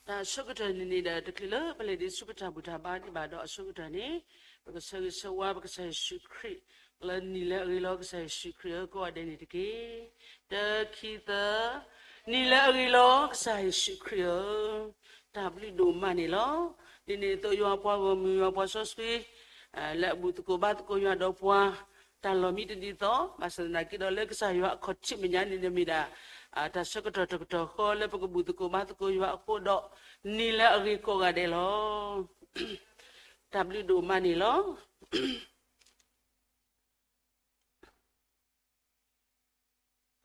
တၢ်ဆၢကတီၢ်န့ၣ်န့ၣ်ဒီး တချုးလၢပလဲၤဒံးဆူပတၢ်ဘူၣ်တၢ်ဘါဒံးဘၣ်ဒီးအဆၢကတီၢ်န့ၣ်, ပကဆၢဂ့ၤဆၢဝါပကစၢ်ယ့ၣ်ၡူးခရံာ်, လၢနံၤလၢအဂ့ၤလီၤ ကစၢ်ယ့ၣ်ၡူးခရံာ်ဧၢ ကိးဂၤဒဲးန့ၣ်တက့ၢ်. တၢ ခံ သၢ, နံၤလၢအဂ့ၤလီၤ ကစၢ်ယ့ၣ်ၡူးခရံာ်ဧၢ, တၢ်ဘျုးဒိၣ်မးန့ၣ်လီၤ. ဒ်န့ၣ်အသိးယွၤပှၤဂီၢ်မုၢ် ယွၤပှၤစီဆှံ လၢအဘူၣ်သကိးဘါသကိးယွၤဒီးပှၤ, တၢ်လီၢ်မံတဒ်သိး, ဘၣ်ဆၣ်သနာ်က့ဒီးလၢကစၢ်ယွၤအခီၣ်ထံးမဲာ်ညါန့ၣ် မ့ၢ်ဒၣ် တၢ်ဆၢကတီၢ်တကတီၢ်ဃီလၢပကဘူၣ်သကိးဘါသကိးယွၤအဃိဒီး, နံၤလၢအဂ့ၤကိးဂၤဒဲးလီၤ. တၢ်ဘျုးဒိၣ်မးန့ၣ်လီၤ.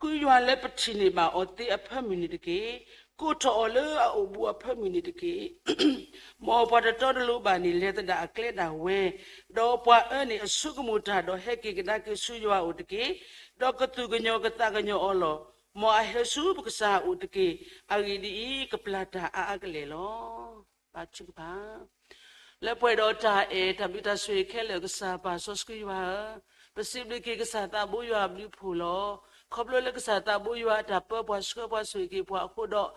ဃုယွၤလၢပထံၣ်န့ၢ်ဘၣ်အီၤသ့အဖၢမုၢ်န့ၣ်တက့ၢ်. ကိးထီၣ်အီၤလၢအအိၣ်ဘူးအဖၢမုၢ်န့ၣ်တက့ၢ်. မ်ပှၤတတီတလိၤဘၣ်န့ၣ် လဲၤသဒၣ်အကျဲဒၣ်ဝဲ, ဒီးပှၤအၢန့ၢ်အဆိကမိၣ်တၢ်ဒီး ဟဲက့ၤကဒါက့ၤဆူယွၤအအိၣ်တက့ၢ်. ဒီးကသူၣ်ကညီၤကသးကညီၤအီၤလီၤ. မ်အဟဲဆူပကစၢ်အအိၣ်တက့ၢ်. အဂ့ၢ်ဒ်အံၤ, ကပျၢ်တၢ်အါအါကလဲာ်လီၤ. ဘါထုကဖၣ် လၢပှဲၤဒီးတၢ်အဲၣ်တၢ်ဘျုးတၢ်ဆိၣ်ဂ့ၤခဲလၢာ် ကစၢ်ပၢ်စီဆှံယွၤဧၢ, ပစံးဘျုးက့ၤကစၢ်သးဘိယွၤအဘျုးအဖှိၣ်လီၤ. ခီဖျိလၢကစၢ်သးဘိယွၤအတၢ်ပၢပှၤဆှၢပှၤဆိၣ်ဂ့ၤက့ၤပှၤအဃိဒီး,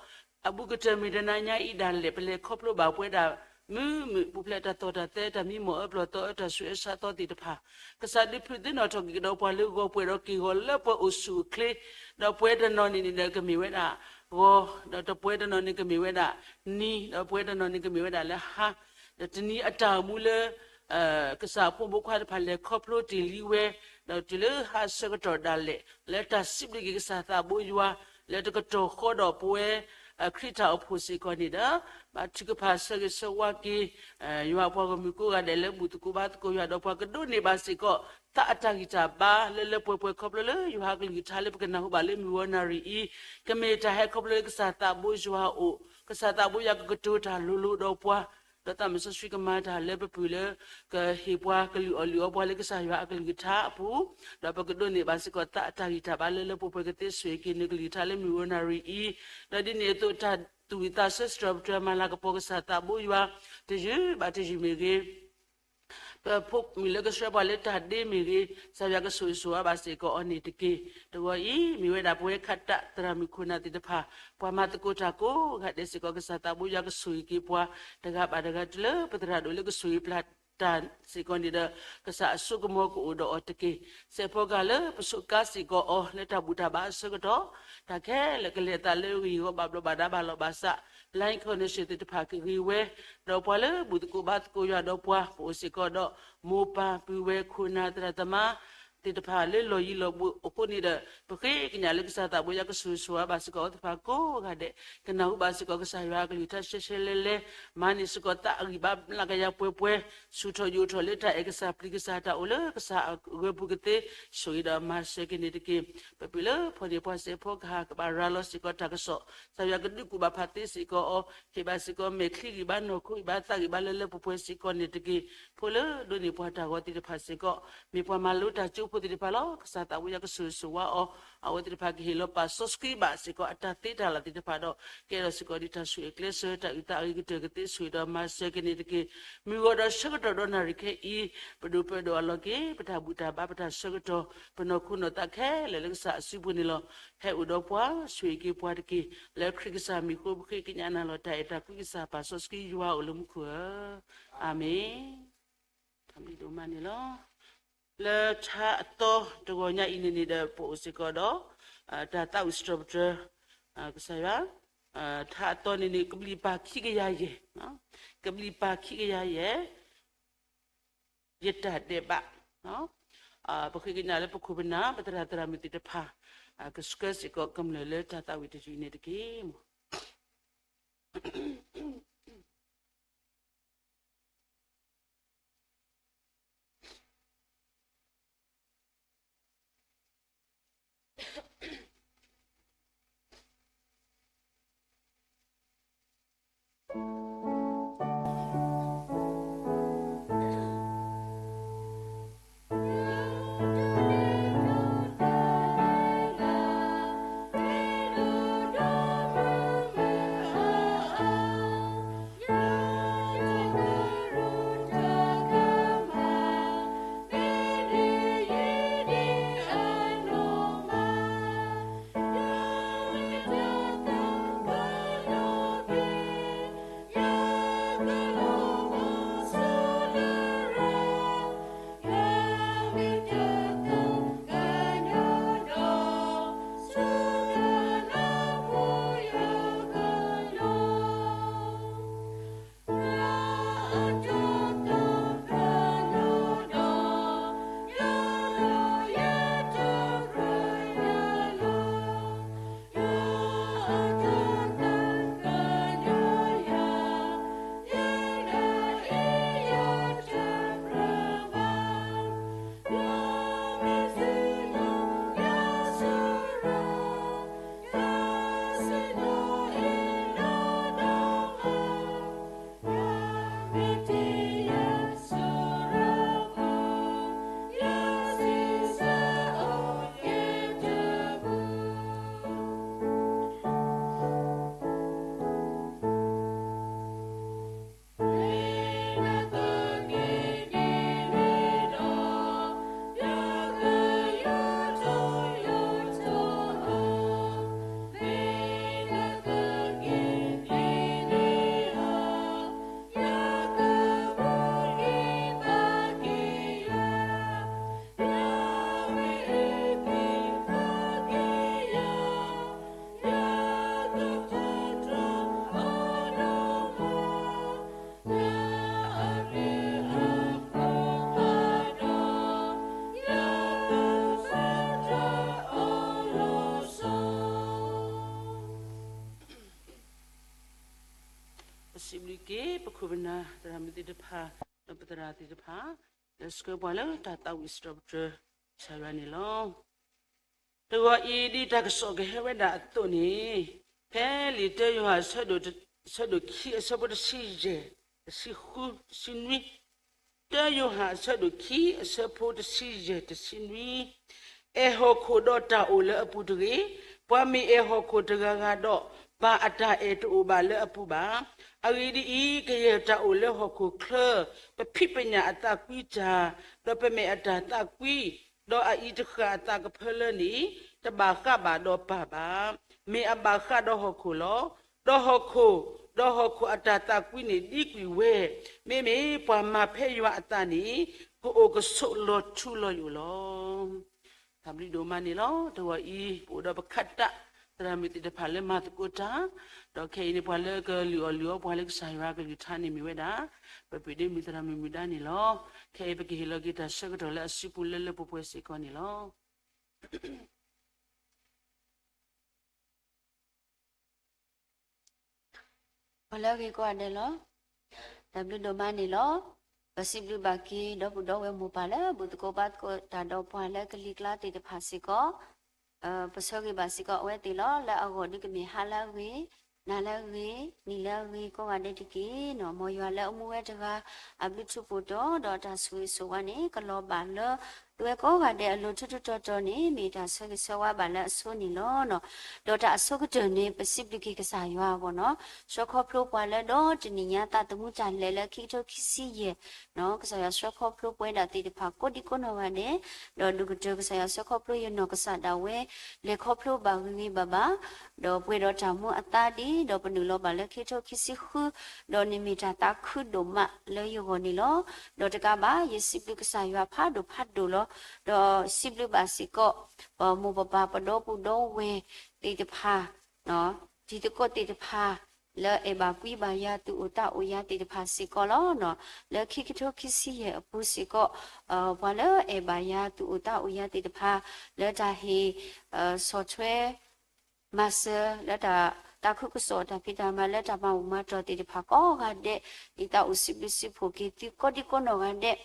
အဘူးကတၢၢ်မုၢ်တနၤညါအံၤဒၣ်လဲာ် ပလဲၤခီဖျိဘၣ်ပဝဲဒၣ် မုာ်မုာ်ပူၤဖျဲးတၢ်သီၣ်တၢ်သဲ တၢ်မံမီၢ်အၢပျီၢ်သီအၢ တၢ်ဆူးအၢဆါသီသ့ၣ်တဖၣ်, ကစၢ်ဒုးဖုးသ့ၣ်နီၣ်ထီၣ်က့ၤကဒီးပှၤလၢဂီၤပှဲၤဒီးက့ၢ်ဂီၤလၢပှဲၤအိၣ်ဆူၣ်အိၣ်ချ့, ဒီးပှဲၤတနီၤန့ၣ်န့ၣ်ဒီးကမ့ၢ်ဝဲဒၣ်ဂီၤ, ဒီးတပှဲၤတနီၤန့ၣ်ကမ့ၢ်ဝဲဒၣ်နံၤ, ဒီးပှဲၤတနီၤန့ၣ်ကမ့ၢ်ဝဲဒၣ်လၢဟါ, ဒီးတနံၤအတၢ်အိၣ်မူလၢ ကစၢ်အဖိမုၣ်ဖိခွါတဖၣ်လဲၤခီဖျိတ့ၢ်လံဝဲ, ဒီးတုၤလၢဟါဆၢကတီၢ်ဒၣ်လဲာ် လၢတၢ်စံးဘျုးက့ၤကစၢ်သးဘိယွၤ လၢတကတီၢ်ဃီဒီးပဝဲ ခရံာ်တၢ်အိၣ်ဖှိၣ်စ့ၢ်ကီးန့ၣ်ဒီး, ဘါထုကဖၣ်ဆၢဂ့ၤဆၢဝါက့ၤ ယွၤပှၤဂီၢ်မုၢ်ကိးဂၤဒဲးလၢဘူၣ်သကိးဘါသကိးယွၤဒီးပှၤကဒိးန့ၢ်ဘၣ်စ့ၢ်ကီး သးအတၢ်ဂံၢ်တၢ်ဘါလၢလၢပှဲၤပှဲၤခီဖျိလၢယွၤအကလုၢ်ကထါလၢပကနၢ်ဟူဘၣ်လၢမုၢ်ဂီၤနၣ်ရံၣ်အံၤ, ကမ့ၢ်တၢ်ဟဲခီဖျိလၢကစၢ်သးဘိယွၤအအိၣ်, ကစၢ်သးဘိယွၤကကတိၤတၢ်လိၤလိၤဒီးပှၤ, ဒီးသးစီဆှံကမၤတၢ်လၢပပုၢ်လၢ ကဟ့ၣ်ပှၤကလုၢ်အီၣ်လုၢ်အီပှၤလၢကစၢ်ယွၤအကလုၢ်ကထါအပူၤ, ဒီးပကဒိးန့ၢ်ဘၣ်စ့ၢ်ကီးသးအတၢ်ဂံၢ်တၢ်ဘါလၢလၢပှဲၤပှဲၤကသ့ဆိၣ်ဂ့ၤက့ၤနကလုၢ်ကထါလၢမုၢ်ဂီၤနၣ်ရံၣ်အံၤ, ဒီးဒ်န့ၣ်အသိးတၢ်သူၣ်ဝံၣ်သးဆၢစတြီၤပတြၢၤမၤလၤကပီၤကစၢ်သးဘိယွၤ တယုၢ်ဘၣ်တယုၢ်မ့ၢ်ဂ့ၤ ပဖိမုၣ်လၢကဆှၢပှၤလၢတၢ်ဒ့မ့ၢ်ဂ့ၤ, ကစၢ်ယွၤကဆိၣ်ဂ့ၤဆိၣ်ဝါဘၣ်စ့ၢ်ကီးအီၤန့ၣ်တက့ၢ်. တဂီၤအံၤ မ့ၢ်ဝဲဒၣ်ပဝဲခးတၢ်သရၣ်မုၣ်ခိၣ်နၢ်သ့ၣ်တဖၣ်, ပှၤမၤသကိးတၢ်ကိးဂၤဒဲးစ့ၢ်ကီး ကစၢ်သးဘိယွၤကဆိၣ်ဂ့ၤက့ၤပှၤ တဂၤဘၣ်တဂၤတုၤလၢပသရၣ်ဒိၣ်လၢကဆိၣ်ဂ့ၤပျၢ်တၢ်စ့ၢ်ကီးန့ၣ်ဒီး, ကစၢ်အစိကမီၤကအိၣ်ဒီးအီၤတက့ၢ်. စဲးဖီကဟၣ်လၢပစူးကါစ့ၢ်ကီးအီၤ လၢတၢ်ဘူၣ်တၢ်ဘါအဆၢကတီၢ်, တၢ်ခဲလၢာ်ကလဲၤအသးလၢဂ့ၢ်ဂီၤဘၣ်ဘျီးဘၣ်ဒါဘၣ်လီၤဘၣ်စး, line connection သ့ၣ်တဖၣ်ကဂ့ၤဝဲ, ဒီးပှၤလၢဘူၣ်သကိးဘါသကိးယွၤဒီးပှၤ ပအိၣ်စ့ၢ်ကီးဒီး မိၢ်ပၢ်ပုၢ်ဝဲၢ်ခိၣ်နၢ်သရၣ်သမါ သ့ၣ်တဖၣ်လၢလီၢ်ယံၤလီၢ်ဘူးအဃိန့ၣ်ဒီး, ပဃ့ကညးလၢကစၢ်သးဘိယွၤကဆိၣ်ဂ့ၤဆိၣ်ဝါဘၣ်စ့ၢ်ကီးအဝဲသ့ၣ်တဖၣ်ကိးဂၤဒဲး, ကနၢ်ဟူဘၣ်စ့ၢ်ကီးကစၢ်ယွၤအကလုၢ်ကထါရှဲရှဲလဲၤလဲၤ, မၤန့ၢ်စ့ၢ်ကီးသးအဂံၢ်ဘါမျးကယၤပှဲၤပှဲၤ, ဆူၣ်ထီၣ်ယိာ်ထီၣ်လၢတၢ်အဲၣ်ကစၢ်ပျံၤကစၢ်တၢ်အိၣ်လၢကစၢ်အဂၢၤပူၤကသ့, ဆိၣ်ဂ့ၤဒီးမၤစၢၤက့ၤန့ၣ်တက့ၢ်. ပပုၢ်လၢဖီၣ်န့ၢ်ပှၤစဲးဖီကဟၣ် ကဘၣ်ရၤလီၤစ့ၢ်ကီးတၢ်ကစီၣ်, ကစၢ်ယွၤကဒုးကူၣ်ဘၣ်ဖးသ့စ့ၢ်ကီးအီၤ, ဟ့ၣ်ဘၣ်စ့ၢ်ကီးမဲာ်ချံဂံၢ်ဘါနီၢ်ခိဂံၢ်ဘါသးဂံၢ်ဘါလၢလၢပှဲၤပှဲၤစ့ၢ်ကီးန့ၣ်တက့ၢ်. ဖိလၢဒိးန့ၢ်ပှၤတၢ်ဂီၤသ့ၣ်တဖၣ်စ့ၢ်ကီး, မ့ၢ်ပှၤမၤလိတၢ်ကၠိဖိသ့ၣ်တဖၣ်လီၤ. ကစၢ်သးဘိယွၤကဆိၣ်ဂ့ၤဆိၣ်ဝါအီၤ, အဝဲသ့ၣ်တဖၣ်ကဟ့ၣ်လီၤပာ်စီဆှံဘၣ်စ့ၢ်ကီးအတၢ်သ့တၢ်လၢ်သ့ၣ်တဖၣ်ဒီး, ကဲထီၣ်စ့ၢ်ကီးဒ်တၢ်ဆိၣ်ဂ့ၤကျဲးစၢး တၢ်အုၣ်သးအဂ့ၤကတၢၢ်ကသ့ဆိၣ်ဂ့ၤဒီးမၤစၢၤက့ၤန့ၣ်တက့ၢ်. မုၢ်ဂီၤဒီးဆၢကတီၢ်ဒီးနၣ်ရံၣ်ခဲအံၤ, ပဒိၣ်ပၢဒီးအလီၢ်က့ၤ ပတၢ်ဘူၣ်တၢ်ဘါပတၢ်ဆၢကတီၢ် ပနီၢ်ခိနီၢ်သးခဲလၢာ်လၢကစၢ်အစုပူၤန့ၣ်လီၤ. ဟဲအိၣ်ဒီးပှၤဆိၣ်ဂ့ၤက့ၤပှၤတက့ၢ်. လၢခရံာ်ကစၢ်မံၤအဃိ ပဃ့ကညးနၤလီၤတၢ်အဲၣ်တၢ်ကွံကစၢ်ပၢ်စီဆှံယွၤအိၣ်လၢမူခိၣ်ဧၢ, အၤမ့ၣ်. တၢ်ဘျုးဒိၣ်မးန့ၣ်လီၤ. လၢထါအသီတဂီၤညါအံၤန့ၣ်န့ၣ်ဒီး ပအိၣ်စ့ၢ်ကီးဒီး တၢ်သးဝံၣ်စတြီၤပတြၢၤ ကစၢ်ယွၤ, ထါအသီန့ၣ်န့ၣ် ကဘျံးပၤခံကယၤယဲၢ်, ကဘျံးပၤခံကယၤယဲၢ်, ယတၢ်ဒဲးဘး, ပဃ့ကညးလၢပခိၣ်ပနၢ် ပသရၣ်သရၣ်မုၣ်သ့ၣ်တဖၣ် ကဆှၢစ့ၢ်ကီးကမျၢၢ်လၢတၢ်သးဝံၣ်တယုၢ်န့ၣ်တက့ၢ်. ပစံးဘျုးက့ၤ ပခိၣ်ပနၢ်သရၣ်မုၣ်သ့ၣ်တဖၣ် ဒီးပသရၣ်သ့ၣ်တဖၣ် လၢဆှၢပှၤလၢတၢ်သးဝံၣ်စံးထီၣ်ပတြၢၤကစၢ်ယွၤန့ၣ်လီၤ. တဂီၤအံၤ ဒ်တၢ်ကစီၣ်ကဟဲဝဲဒၣ်အသိးန့ၣ်, ဖဲလံာ်တၢယိၤဟၣ်အဆၢဒိၣ်ခံ အဆၢဖိတဆံယဲၢ်, တဆံဃု, တဆံနွံ, တၢယိၤဟၣ်အဆၢဒိၣ်ခံ အဆၢဖိတဆံယဲၢ် တဆံနွံ, အဲၣ်ဟီၣ်ခိၣ်ဒီးတၢ်အိၣ်လၢအပူၤတဂ့ၤ. ပှၤမ့ၢ်အဲၣ်ဟီၣ်ခိၣ်တဂၤဂၤဒီး ပၢ်အတၢ်အဲၣ်တအိၣ်ဘၣ်လၢအပူၤဘၣ်. အဂ့ၢ်ဒ်အံၤ, ကယဲၢ်တၢ်အိၣ်လၢဟီၣ်ခိၣ်ချၢ, ပဖံးပညၣ်အသးကွံတၢ်, ဒီးပမဲာ်အတၢ်သးကွံ, ဒီးအအံၤတဃၣ်အသးကဖၢလၢန့ၣ်, တဘၣ်ဃးဘၣ်ဒီးပၢ်ဘၣ်. မ့ၢ်အဘၣ်ဃးဒီးဟီၣ်ခိၣ်လီၤ. ဒီးဟီၣ်ခိၣ်, ဒီးဟီၣ်ခိၣ်အတၢ်သးကွံန့ၣ်ဒံကွံာ်ဝဲ. မ့မ့ၢ်ပှၤမၤဖဲယွၤအသးန့ၣ် ကအိၣ်ကဆိးလီၤထူလီၤယိာ်လီၤ. တၢ်ဘျုးဒိၣ်မးန့ၣ်လီၤ. တဂီၤအံၤ ပအိၣ်ဒီးပခးတၢ် သရၣ်မုၣ်သ့ၣ်တဖၣ်လၢမၤသကိးတၢ်, ဒီးခဲအံၤန့ၣ် ပှၤလၢကလုၢ်အီၣ်လုၢ်အီပှၤလၢကစၢ်ယွၤကလုၢ်ကထါန့ၣ်မ့ၢ်ဝဲဒၣ် ပပှ့ၤဒ့မုၣ်သရၣ်မုၣ်မုၢ်ဒါန့ၣ်လီၤ. ခဲအံၤပကဟ့ၣ်လီၤက့ၤတၢ်ဆၢကတီၢ်လၢအစုပူၤလၢလၢပှဲၤပှဲၤစ့ၢ်ကီးန့ၣ်လီၤ. ပှၤလၢအဂ့ၤကိးဂၤဒဲးလီၤ. တၢ်ဘျုးဒိၣ်မးန့ၣ်လီၤ. ပစံးဘျုးဘၣ်က့ၤ ဒီပုၢ်ဒီဝဲၢ်မိၢ်ပၢ်လၢဘူၣ်သကိးဘါသကိးတၢ်ဒီးပှၤလၢကလံၤကျါသ့ၣ်တဖၣ်စ့ၢ်ကီး, ပဆၢဂ့ၤဘၣ်စ့ၢ်ကီးအဝဲသ့ၣ်လီၤ. လၢအဂီၢ်ဒုးကမ့ၢ်ဟါလၢအဂ့ၤ, နၤလၢအဂ့ၤ, နံၤလၢအဂ့ၤကိးဂၤဒဲးတက့ၢ်. မ်ယွၤလၢအမူဝဲတဂၤ အဘျုးထူးဖှိၣ်တီၤဒီးတၢ်ဆိၣ်ဂ့ၤဆိၣ်ဝါန့ၣ် ကလီၤဘၣ်လၢ သုဝဲကိးဂၤဒဲးအလိၤထူထူတီတီန့ၣ် မ့ၢ်တၢ်ဆၢဂ့ၤဆၢဝါဘၣ်လၢအဆိန့ၣ်လီၤ. ဒီးတၢ်အဆိကတၢၢ်န့ၣ် ပစံးဘျုးက့ၤကစၢ်ယွၤအဂီၢ်န့ၣ်, ဆှၢခီဖျိပှၤလၢဒီတနံၣ်ညါသးသမူတၢ်လဲၤလၢခံကထိခံဆံယဲၢ်, ကစၢ်ယွၤဆှၢခီဖျိပဝဲဒၣ်သ့ၣ်တဖၣ်ကိးဒံကိးနီၢ်ဂၤဒဲး, ဒီးဒိၣ်ကတၢၢ်ကစၢ်ယွၤဆှၢခီဖျိယနီၢ်ကစၢ်ဒၣ်ဝဲ လဲၤခီဖျိဘၣ်ဂ့ၤဂ့ၤဘၣ်ဘၣ်, ဒီးပှဲၤဒီးတၢ်မူအသါဒ် ဒီးပနုာ်လီၤဘၣ်လၢခံကထိခံဆံဃု, ဒီးန့ၣ်မ့ၢ်တၢ်သးခုဒိၣ်မးလၢယဂီၢ်န့ၣ်လီၤ. ဒီးတကးဘၣ် ယစံးဘျုးကစၢ်ယွၤဖးဒိၣ်ဖးဒိၣ်လီၤ. ဒီးစံးဘျုးဘၣ်စ့ၢ်ကီး ပမိၢ်ပပၢ် ပဒီပုၢ်ဒီဝဲၢ်သ့ၣ်တဖၣ်, တံၤသကိးသ့ၣ်တဖၣ် လၢအဲၣ်ဘၣ်ကွံဘၣ်ယၤ သူၣ်အိၣ်သးအိၣ်ယၤသ့ၣ်တဖၣ်စ့ၢ်ကီးလီၤ. လၢခံကထိခံဆံယဲၢ်အပူၤစ့ၢ်ကီး, ပှၤလၢအဲၣ်ဘၣ်ယၤ သူၣ်အိၣ်သးအိၣ်ယၤသ့ၣ်တဖၣ် လၢတၢ်ဟ့ၣ်ဆီၣ်ထွဲ မၤစၢၤလၢတၢ်သးခုကစီၣ် တၢ်ဖံးတၢ်မၤ လၢတၢ်မၤမူးမၤတီၢ်သ့ၣ်တဖၣ်ကိးဂၤဒဲး, ယသးအိၣ်စံးဘျုးစံးဖှိၣ်က့ၤသုကိးဒံကိးနီၢ်ဂၤဒဲး,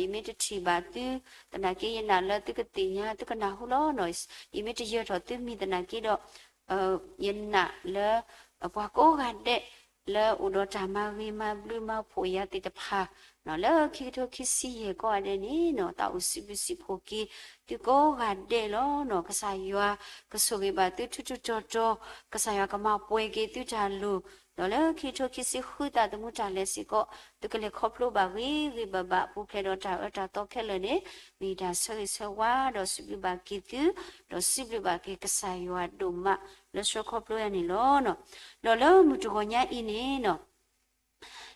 ယမ့ၢ်တထံၣ်ဘၣ်သုသနာ်က့ ယနာ်လၢသုကသ့ၣ်ညါ သုကနၢ်ဟူလီၤ. ယမ့ၢ်တယၢၤထီၣ်သုမံၤသနာ်က့ဒီး, ယနာ်လၢ ပှၤကိးဂၤဒဲး လၢအိၣ်ဒီးတၢ်မၤဂ့ၤမၤဘျုးမၤဖှိၣ်ယၤသ့ၣ်တဖၣ်, လၢခံကထိခံဆံယဲၢ်ကိးဂၤဒဲးန့ၣ် သးအိၣ်စံးဘျုးစံးဖှိၣ်က့ၤသုကိးဂၤဒဲးလီၤ. ကစၢ်ယွၤကဆိၣ်ဂ့ၤဘၣ်သုထူးထူးတီၤတီၤ, ကစၢ်ယွၤကမၤပှဲၤက့ၤသုတၢ်လိၣ်, ဒီးလၢခံကထိခံဆံဃုသးသမူတၢ်လဲၤစ့ၢ်ကီး, သုကလဲၤခီဖျိဘၣ်ဂ့ၤဂ့ၤဘၣ်ဘၣ် ပူၤဖျဲးဒီးတၢ်အၢတၢ်သီခဲလၢာ်န့ၣ်, မ့ၢ်တၢ်ဆၢဂ့ၤဆၢဝါ ဒီးစံးဘျုးဘၣ်က့ၤသု, ဒီးစံးဘျုးဘၣ်က့ၤကစၢ်ယွၤဒိၣ်မး လၢဆှၢခီဖျိယၤန့ၣ်လီၤ. ဒီးလၢမုၢ်တဂီၤညါအံၤန့ၣ် လံာ်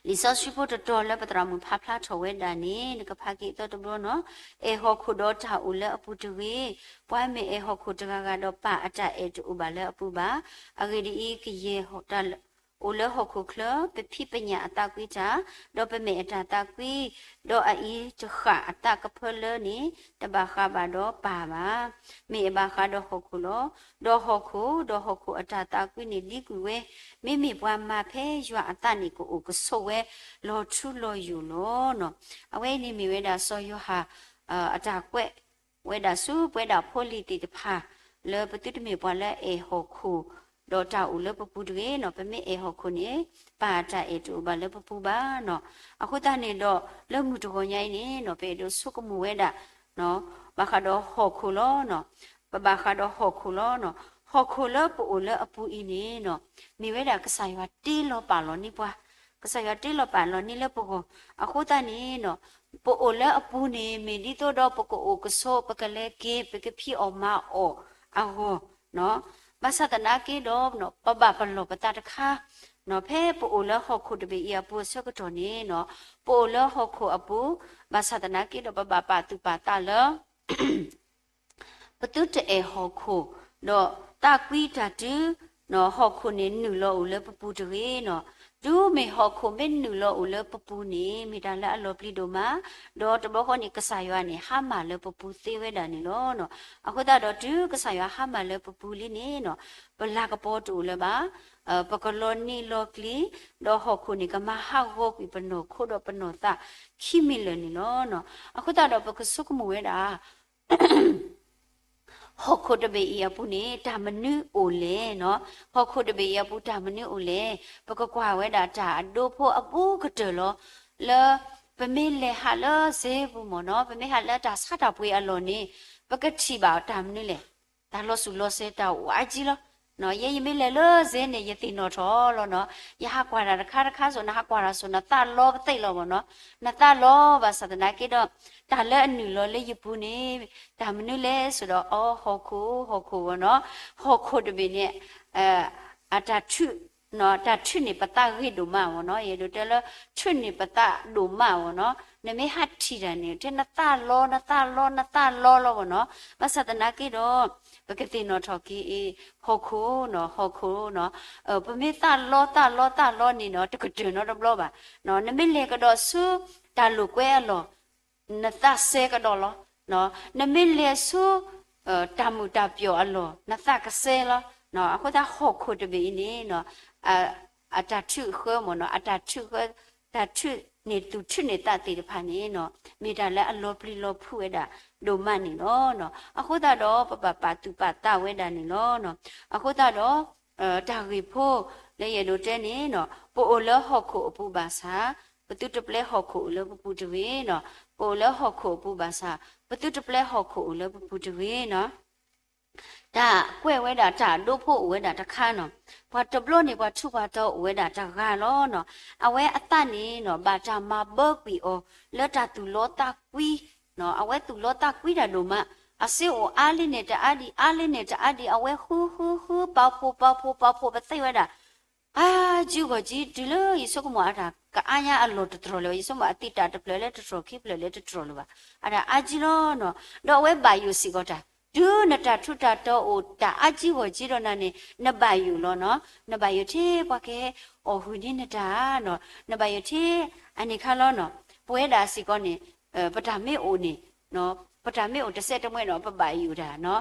စီဆှံဖိတတီၤလၢပသရၣ်မုၣ်ဖးဖျါထီၣ်ဝဲဒၣ်န့ၣ် နကဖးက့ၤအသီတဘျီန့ၣ်, အဲၣ်ဟီၣ်ခိၣ်ဒီးတၢ်အိၣ်လၢအပူၤတဂ့ၤ. ပှၤမ့ၢ်အဲၣ်ဟီၣ်ခိၣ်တဂၤဂၤဒီး ပၢ်အတၢ်အဲၣ်တအိၣ်ဘၣ်လၢအပူၤဘၣ်. အဂ့ၢ်ဒ်အံၤ, ကယဲၢ်တၢ်အိၣ်လၢဟီၣ်ခိၣ်ချၢ, ပဖံးပညၣ်အသးကွံတၢ်, ဒီးပမဲာ်အတၢ်သးကွံ, ဒီးအအံၤတဃၣ်အသးကဖၢလၢန့ၣ်, တဘၣ်ဃးဘၣ်ဒီးပၢ်ဘၣ်. မ့ၢ်အဘၣ်ဃးဒီးဟီၣ်ခိၣ်လီၤ. ဒီးဟီၣ်ခိၣ်, ဒီးဟီၣ်ခိၣ်အတၢ်သးကွံန့ၣ်ဒံကွံာ်ဝဲ, မ့မ့ၢ်ပှၤမၤဖဲယွၤအသးန့ၣ် ကအိၣ်ကဆိးဝဲလီၤထူလီၤယိာ်လီၤ. အဝဲအံၤန့ၣ်မ့ၢ်ဝဲဒၣ်စီၤယိၤဟၣ် အတၢ်ကွဲးဝဲဒၣ်ဆူပဝဲဒၣ်ဖိလံၤသ့ၣ်တဖၣ်, လၢပသုတမ့ၢ်ပှၤလၢအအဲၣ်ဟီၣ်ခိၣ်, ဒီးတၢ်အိၣ်လၢပပူၤတဂ့ၤန့ၣ်, ပမ့ၢ်အဲၣ်ဟီၣ်ခိၣ်န့ၣ်, ပၢ်အတၢ်အဲၣ်တအိၣ်ဘၣ်လၢပပူၤဘၣ်န့ၣ်. အဃိသတးန့ၣ်ဒီး လၢမုၢ်တဂီၤညါအံၤန့ၣ်, ပအဲၣ်ဒိးဆိကမိၣ်ဝဲဒၣ် ဘၣ်ဃးဒီးဟီၣ်ခိၣ်လီၤ. ပဘၣ်ဃးဒီးဟီၣ်ခိၣ်လီၤ. ဟီၣ်ခိၣ်လၢပအိၣ်လၢအပူၤအံၤန့ၣ်, မ့ၢ်ဝဲဒၣ်ကစၢ်ယွၤတ့လီၤပာ်လီၤန့ၢ်ပှၤ, ကစၢ်ယွၤတ့လီၤပာ်လီၤန့ၢ်လၢပဂီၢ်. အဃိသတးန့ၣ်, ပအိၣ်လၢအပူၤန့ၣ် မ့ၢ်ဒ်သိးဒီးပကအိၣ်ကဆိး ပကလဲၤက့ၤ ပကဖံးအီၣ်မၤအီၣ်အဂီၢ်, ဘၣ်ဆၣ်သနာ်က့ဒီး ပဘၣ်ပလီၢ်ပသးတခါ, ဖဲပအိၣ်လၢဟီၣ်ခိၣ်တဘ့ၣ်အံၤအပူၤအဆၢကတီၢ်န့ၣ်, ပအိၣ်လၢဟီၣ်ခိၣ်အပူၤ, ဘၣ်ဆၣ်သနာ်က့ဒီး ပဘၣ်ပာ်သူၣ်ပာ်သးလၢ ပသုတအဲၣ်ဟီၣ်ခိၣ်, ဒီးသးကွံတၢ်တုၤ ဟီၣ်ခိၣ်န့ၣ်နုာ်လီၤအိၣ်လၢပပူၤတဂ့ၤန့ၣ်. တုၤမ့ၢ်ဟီၣ်ခိၣ်မ့ၢ်နုာ်လီၤအိၣ်လၢပပူၤန့ၣ် မ့ၢ်တၢ်လၢအလီၤပျံၤဒိၣ်မး, ဒီးတဘျီဃီန့ၣ် ကစၢ်ယွၤန့ၣ် ဟါမၢ်လၢပပူၤသ့ဝဲဒၣ်န့ၣ်လီၤ. အဃိသတးဒီးတုၤကစၢ်ယွၤဟါမၢ်လၢပပူၤလံန့ၣ်နီၤ, ပလၤကပီၤတအိၣ်လၢၤဘၣ်, ပကလီၤနံၤလီၤကျံၤ, ဒီးဟီၣ်ခိၣ်န့ၣ် ကမၤဟးဂီၤကွံာ်ပနီၢ်ခိဒီးပနီၢ်သးခံမံၤလၢာ်န့ၣ်လီၤ. အဃိသတးဒီးပကဆိကမိၣ်ဝဲဒၣ် ဟီၣ်ခိၣ်တဘ့ၣ်အံၤအပူၤန့ၣ် တၢ်မနုၤအိၣ်လဲၣ်နီၤ, ဟီၣ်ခိၣ်တဘ့ၣ်အံၤအပူၤတၢ်မနုၤအိၣ်လဲၣ်, ပကကွၢ်ဝဲဒၣ်တၢ်အဒိဖိအဘူးကတၢၢ်လီၤ. လၢပမ့ၢ်လဲၤဟးလၢစ့ပူၤမ့ၢ်နီၤ, ပမ့ၢ်ဟးလၢတၢ်ဆါတၢ်ပှ့ၤအလီၢ်န့ၣ် ပကထံၣ်ဘၣ်တၢ်မနုၤလဲၣ်, တၢ်လီၤစူၤလီၤစဲၤတၢ်အိၣ်အါကံလီၤ. ယဲယမ့ၢ်လဲၤလၢစ့န့ၣ် ယသ့ၣ်နီၣ်ထီၣ်လီၤနီၤ, ယဟးကွၢ်တၢ်တခါတခါစိၤ နဟးကွၢ်တၢ်စိၤ နသးလီပသ့ၣ်လီၤမ့ၢ်နီၤ, နသးလီဘၣ်ဆၣ်သနာ်က့ဒီး တၢ်လၢအနုာ်လီၤလၢယပူၤန့ၣ် တၢ်မနုၤလဲၣ်စိၤဒီး အီ ဟီၣ်ခိၣ် ဟီၣ်ခိၣ်မ့ၢ်နီၤ, ဟီၣ်ခိၣ်တဘ့ၣ်န့ၣ် အတၢ်ထုး တၢ်ထုးန့ၢ်ပသးဂ့ၤဒိၣ်မးမ့ၢ်နီၤ, ယအဲၣ်ဒိးတဲလၢ ထုးန့ၢ်ပသးဒိၣ်မးမ့ၢ်နီၤ, နမ့ၢ်ဟးထံၣ်တၢ်န့ၣ် ထဲနသးလီ နသးလီ နသးလီလီၤမ့ၢ်နီၤ, ဘၣ်ဆၣ်သနာ်က့ဒီး ပကသ့ၣ်နီၣ်ထီၣ်က့ၤ ဟီၣ်ခိၣ်နီၤ ဟီၣ်ခိၣ်နီၤ, ပမ့ၢ်သးလီသးလီသးလီန့ၣ်နီၤ တကတၢၢ်နီတဘျီဘၣ်, နမ့ၢ်လဲၤကဒီးဆူ တၢ်လိာ်ကွဲအလီၢ် နသးစဲကဒီးလီၤ. နမ့ၢ်လဲၤဆူ တၢ်မုာ်တၢ်ပျီၣ်အလီၢ် နသးကစဲလီၤ. အဃိသတးဟီၣ်ခိၣ်တဘ့ၣ်အံၤန့ၣ် အတၢ်ထုးဃၢမ့ၢ်နီၤ အတၢ်ထုးဃၢ တၢ်ထုးန့ၢ်သူၣ်ထုးန့ၢ်သးသ့ၣ်တဖၣ်န့ၣ် မ့ၢ်တၢ်လၢအလီၤပျံၤလီၤဖုးဝဲဒၣ်ဒိၣ်မးန့ၣ်လီၤ. အဃိသတးဒီးပဘၣ်ပာ်သူၣ်ပာ်သးဝဲဒၣ်န့ၣ်လီၤ. အဃိသတးဒီး တၢ်ဂ့ၢ်ဖိ လၢယအဲၣ်ဒိးတဲန့ၣ် ပအိၣ်လၢဟီၣ်ခိၣ်အပူၤဘၣ်ဆၣ် ပသုတပျဲဟီၣ်ခိၣ်အိၣ်လၢပပူၤတဂ့ၤနီၤ, ပအိၣ်လၢဟီၣ်ခိၣ်အပူၤဘၣ်ဆၣ် ပသုတပျဲဟီၣ်ခိၣ်အိၣ်လၢပပူၤတဂ့ၤနီၤ. တၢ်ကွဲးဝဲဒၣ်တၢ်အဒိဖိအိၣ်ဝဲဒၣ်တခါနီၤ, ပှၤတဘျီန့ၣ်ပှၤထူးပှၤတီၤအိၣ်ဝဲဒၣ်တဂၤလီၤနီၤ, အဝဲအသးန့ၣ်နီၤ ဘၣ်တၢ်မၤဘၢကွံာ်အီၤ လၢတၢ်သူၣ်လီသးကွံ အဝဲသူၣ်လီသးကွံတၢ်ဒိၣ်မး, အစ့အိၣ်အါလံန့ၣ်တအါဒံး အါလံန့ၣ်တအါဒံး အဝဲဃုဃုဃု ပာ်ဖှိၣ်ပာ်ဖှိၣ်ပာ်ဖှိၣ် ပသ့ၣ်ဝဲဒၣ် အါကံဂီၢ်ကံ တုၤလၢယဆိကမိၣ်အတၢ်ကအါညါအလီၢ်တတြီၢ်လၢၤဘၣ်, ယဆိကမိၣ်အသံတၢ်တဖျၢၣ်လၢတတြီၢ်ခံဖျၢၣ်လၢတတြီၢ်လၢၤဘၣ်, အတၢ်အါကံလီၤနီၤ, ဒီးအဝဲဘၣ်ယိၣ်စ့ၢ်ကီးတၢ်, တုၤနတၢ်ထူးတၢ်တီၤအိၣ်တၢ်အါကံဂီၢ်ကံဒီးနၤန့ၣ် နဘၣ်ယိၣ်လီၤနီၤ, နဘၣ်ယိၣ်ထဲပှၤကဟဲအီၣ်ဟုၣ်န့ၢ်နတၢ်နီၤ, နဘၣ်ယိၣ်ထဲ အန့ၣ်ခါလီၤနီၤ, ပဝဲဒၣ်စ့ၢ်ကီးန့ၣ် ပတၢ်မ့ၢ်အိၣ်န့ၣ် ပတၢ်မ့ၢ်အိၣ်တစဲးတမှဲးဒီး ပဘၣ်ယိၣ်တၢ်နီၤ,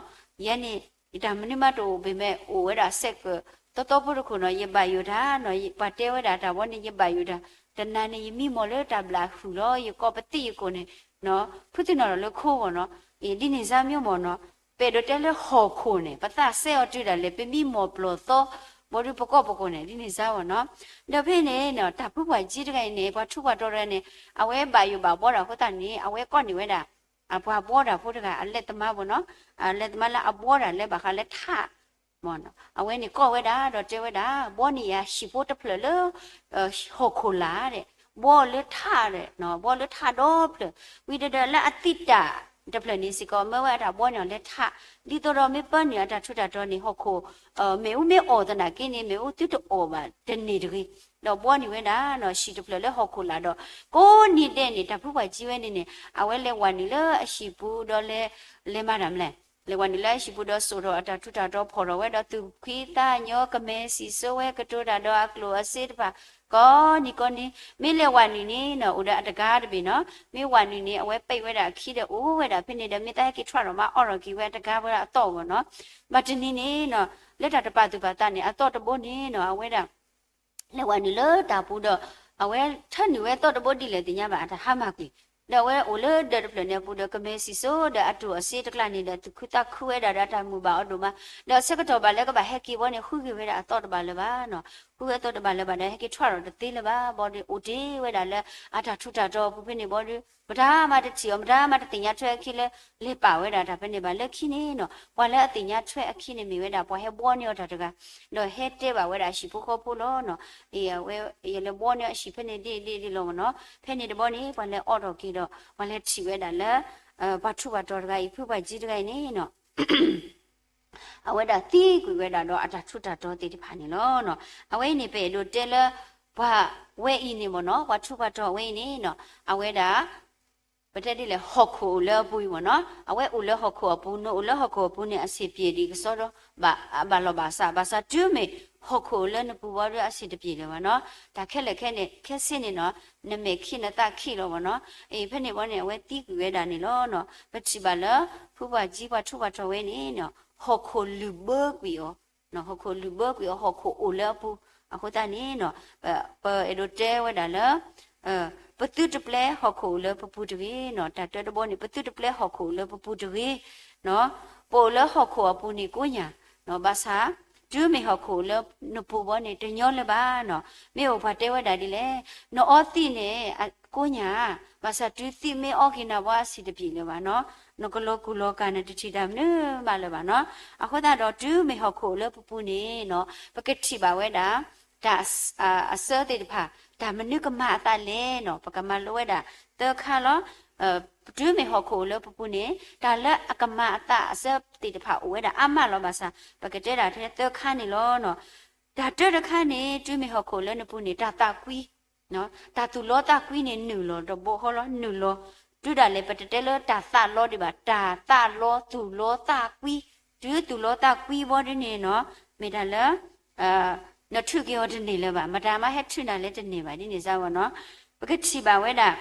ယဲန့ၣ် ယတၢ်မနုၤမးတအိၣ် ပမ့ၢ်အိၣ်ဝဲဒၣ်စဲးကၢး သီသီဖိတခိၣ်နီၤ ယဘၣ်ယိၣ်တၢ်နီၤ, ပှၤတဲဝဲဒၣ်တၢ်ဘီန့ၣ် ယဘၣ်ယိၣ်တၢ်, တနၤန့ၣ် ယမံမီၢ်လၢတၢ်ဘျၣ်ဟုၣ်လီၤ, ယကိးပသံၣ်ယကိာ်န့ၣ် ဖုသံၣ်နီၣ်ဒီးလၢခိဂီၢ်နီၤ, ဒ်န့ၣ်စါမ့ၢ်မီၢ်နီၤ, ပအဲၣ်ဒိးတဲလၢဟီၣ်ခိၣ်န့ၣ် ပသးစဲအီၤတုၤဒၣ်လဲာ် ပမံမီၢ်ပျီၢ်သီ ဘီဒုးပကိးပကိာ်န့ၣ် ဒ်န့ၣ်စါဝဲနီၤ, ဒီးဖဲန့ၣ် တၢ်ဖုပှၢ်ကၠံတဂၤအံၤန့ၣ် ပှၤထူးပှၤတီၤတဂၤန့ၣ် အဝဲဘၣ်ယိၣ်ဘၣ်ဘှီတၢ်အဃိသတးန့ၣ် အဝဲကိးန့ၢ်ဝဲဒၣ် အပှၤဘှီတၢ်ဖိတဂၤ အလဲၤသမါဘီနီၤ, အလဲၤသမါလၢအဘှီတၢ်လၢဘၣ်ဃးလၢထး အဝဲန့ၣ်ကိးဝဲဒၣ် ဒီးတဲဝဲဒၣ် ဘှီန့ၢ်ယၤဟံၣ်ဖိတဖျၢၣ်လၢ ဟီၣ်ခိၣ်လာ်ဒီး ဘှီလၢထးဒီး ဘှီလၢထးဒီဖျၢၣ်, ဝံၤဒီးလၢအသံတၢ်တဖျၢၣ်န့ၣ်စ့ၢ်ကီး မၢဝဲအတၢ်ဘှီန့ၢ်အီၤလၢထး, ဒ်သိးဒီးမ့ၢ်ပၢနုာ်အတၢ်ထူးတၢ်တီၤန့ၣ် ဟီၣ်ခိၣ် မ့ၣ်အူမ့ၢ်အီၣ်သနာ်က့န့ၣ် မ့ၣ်အူသုတအီၣ်ဘၣ်တန့ၢ်တဂ့ၤ, ဒီးဘှီန့ၢ်ဝဲဒၣ် ဟံၣ်တဖျၢၣ်လၢဟီၣ်ခိၣ်လာ်ဒီး ကိးနံၤဒဲးန့ၣ် တၢ်ဖုပှၢ်ကၠံဝဲန့ၣ်န့ၣ် အဝဲလဲၤဝဲနုာ်လၢအဟံၣ်ပူၤဒီးလဲၤ လဲၤမၤတၢ်မလဲၣ်, လဲၤဝဲနုာ်လၢအဟံၣ်ပူၤဒီးစိာ်ထီၣ်အတၢ်ထူးတၢ်တီၤ ဖီၣ်ထီၣ်ဝဲဒီးသူၣ်ဖှံသးညီ ကမဲၤစံၣ်စိဝဲ ကတိၤတၢ်ဒီးအကျိၣ်အစ့တဖၣ် ကိးနံၤကိးနံၤ, မ့ၢ်လဲၤဝဲနုာ်န့ၣ်နီၤ အိၣ်ဒီးအတဂၤတဘ့ၣ်နီၤ, မ့ၢ်ဝဲနုာ်န့ၣ် အဝဲပံးဝဲဒၣ်အခံဒီးအိၣ်ဝဲဒၣ်ဖဲန့ၣ်ဒီး မ့ၢ်သးဟဲက့ၤထွဲထီၣ်မးအီၣ်ထီၣ်က့ၤဝဲအတဂၤဝဲဒၣ်အသီၣ်အဂီၢ်နီၤ, ဘၣ်တနံၤန့ၣ်နီၤ လၢတၢ်တပာ်သူၣ်ပာ်သးန့ၣ် အသီၣ်တဘိန့ၣ်နီၤ အဝဲဒၣ် လဲၤဝဲနုာ်လၢတၢ်ပူၤဒီး အဝဲထၢနုာ်ဝဲသီၣ်တဘိဒ်လဲၣ်သ့ၣ်ညါဘၣ် အတၢ်ဟါမၢ်ကွံာ်, ဒီးအဝဲအိၣ်လၢဒၢးတဖျၢၣ်န့ၣ်အပူၤဒီး ကမဲၤစံၣ်စိဒီးအကျိၣ်အစ့တကျါန့ၣ်ဒီး သူၣ်ခုသးခုဝဲဒၣ်ဒီးအတၢ်မုာ်ဘၣ်အီၤဒိၣ်မး, ဒီးဆၢကတီၢ်ဘၣ်လၢကဘၣ်ဟဲက့ၤဘီန့ၣ် ဃုဂ့ၤဝဲဒၣ်အသီၣ်တဘၣ်လၢၤဘၣ်နီၤ, ဃုဂ့ၤအသီၣ်တဘၣ်လၢၤဘၣ်ဒီး ဟဲက့ၤထွဲထီၣ်တသ့လၢၤဘၣ်ဘီဒီး အိၣ်တ့ၢ်ဝဲဒၣ်လၢအတၢ်ထူးတၢ်တီၤအပူၤဖဲန့ၣ်ဘီဒီး မတၤမၤတထံၣ်အီၤ မတၤမၤတသ့ၣ်ညါထွဲအခံလၢ လဲၤပာ်ဝဲဒၣ်တၢ်ဖဲန့ၣ်ဘၣ်. လၢခံန့ၣ်နီၤ ပှၤလၢအသ့ၣ်ညါထွဲအခံန့ၣ်မ့ၢ်ဝဲဒၣ် ပှၤဟဲဘှီန့ၢ်အီၤတၢ်တဂၤ, ဒီးဟဲတဲဘၣ်ဝဲဒၣ်ဟံၣ်ဖိဃီဖိလီၤနီၤ, အဝဲ ယလဲၤဘှီန့ၢ်အဟံၣ်ဖဲန့ၣ်ဒ်ဒ်ဒ်လီၤမ့ၢ်နီၤ, ဖဲန့ၣ်တဘီန့ၣ် ပှၤလဲၤအီၣ်ထီၣ်က့ၤဒီး ပှၤလဲၤထံၣ်ဝဲဒၣ်လၢ ပှၤထူးပှၤတီၤတဂၤအံၤ ဖုပှၢ်ကၠံတဂၤအံၤန့ၣ်နီၤ အဝဲဒၣ်သံကွံာ်ဝဲဒၣ်ဒီးအတၢ်ထူးတၢ်တီၤသ့ၣ်တဖၣ်န့ၣ်လီၤ. အဝဲအံၤန့ၣ် ပအဲၣ်ဒိးတဲလၢ ပှၤဝဲအံၤန့ၣ်မ့ၢ်နီၤ ပှၤထူးပှၤတီၤဝဲအံၤန့ၣ်နီၤ အဝဲဒၣ် ပတဲဒ်လဲၣ် ဟီၣ်ခိၣ်အိၣ်လၢအပူၤအံၤမ့ၢ်နီၤ အဝဲအိၣ်လၢဟီၣ်ခိၣ်အပူၤ နအိၣ်လၢဟီၣ်ခိၣ်အပူၤန့ၣ် အဆင်ပြေဒံးကစီဒီ ဘၣ်လီၤဘၣ်စး ဘၣ်ဆၣ်တုၤမ့ၢ် ဟီၣ်ခိၣ်လၢနပူၤဘီဒုအဆံးတပျ့ၤလၢၤဘၣ်နီၤ. တၢ်ခဲလၢာ်ခဲန့ၣ် ခဲစ့န့ၣ်နီၤ နမဲာ်ခံနသးခံလီၤဘၣ်နီၤ. အံၤဖဲန့ၣ်ဘီန့ၣ် အဝဲသံကွံာ်ဝဲဒၣ်န့ၣ်လီၤနီၤ. ပထံၣ်ဘၣ်လၢ ဖုပှၤကၠံပှၤထူးပှၤတီၤဝဲန့ၣ်နီၤ ဟီၣ်ခိၣ်လုၢ်ဘၢကွံာ်အီၤ ဟီၣ်ခိၣ်လုၢ်ဘၢကွံာ်အီၤ ဟီၣ်ခိၣ်အိၣ်လၢအပူၤ. အဃိသတးန့ၣ်နီၤ ပအဲၣ်ဒိးတဲဝဲဒၣ်လၢ ပသုတပျဲဟီၣ်ခိၣ်အိၣ်လၢပပူၤတဂ့ၤနီၤ. တၢ်တၢတဘီန့ၣ် ပသုတပျဲဟီၣ်ခိၣ်အိၣ်လၢပပူၤတဂ့ၤနီၤ. ပအိၣ်လၢဟီၣ်ခိၣ်အပူၤန့ၣ်ကိးညါနီၤ. ဘၣ်ဆၣ် တုၤမ့ၢ်ဟီၣ်ခိၣ်အိၣ်လၢနပူၤဘီန့ၣ် တညီလၢၤဘၣ်နီၤ. မ့ၢ်အိၣ်ပှၤတဲဝဲဒၣ်ဒ်လဲၣ်, နအီသံးန့ၣ် ကိးညါ, ဘၣ်ဆၣ်တုၤသံးမ့ၢ်အီက့ၤနၤဘီအဆံးတပျ့ၤလၢၤဘၣ်နီၤ. နကလီၤကူၣ်လီၤကၤ နတထံၣ်တၢ်မနုၤမးလၢၤဘၣ်နီၤ. အဃိသတးဒီး တုၤမ့ၢ်ဟီၣ်ခိၣ်အိၣ်လၢပပူၤန့ၣ်နီၤ ပကထံၣ်ဘၣ်ဝဲဒၣ် တၢ်အဆၢသ့ၣ်တဖၣ် တၢ်မနုၤကမၤအသးလဲၣ်နီၤ ပကမၤလိဝဲဒၣ်သၢခါလီၤ. တုၤမ့ၢ်ဟီၣ်ခိၣ်အိၣ်လၢပပူၤန့ၣ် တၢ်လၢအကမၤအသးအဆၢသ့ၣ်တဖၣ်အိၣ်ဝဲဒၣ်အါမးလီၤ. ဘၣ်ဆၣ် ပကတဲဒၣ်ထဲသၢခါန့ၣ်လီၤ. တၢ်တၢတခါန့ၣ် တုၤမ့ၢ်ဟီၣ်ခိၣ်လၢနပူၤန့ၣ် တၢ်သးကွံ တၢ်သူၣ်လီသးကွံန့ၣ်နုာ်လီၤတဘိဃီလီၤ နုာ်လီၤ. တုၤဒၣ်လဲာ် ပတတဲလၢတၢ်သးလီဒံးဘၣ်, တၢ်သးလီသူၣ်လီသးကွံ, တုၤသူၣ်လီသးကွံဘီဒ်န့ၣ်နီၤ မ့ၢ်တၢ်လၢ နထုးက့ၤအီၤတန့ၢ်လၢၤဘၣ်, မတၤမးဟဲထုးနၤလၢတန့ၢ်ဘၣ်ဒ်န့ၣ်စ့ၢ်ကီးနီၤ. ပကထံၣ်ဘၣ်ဝဲဒၣ်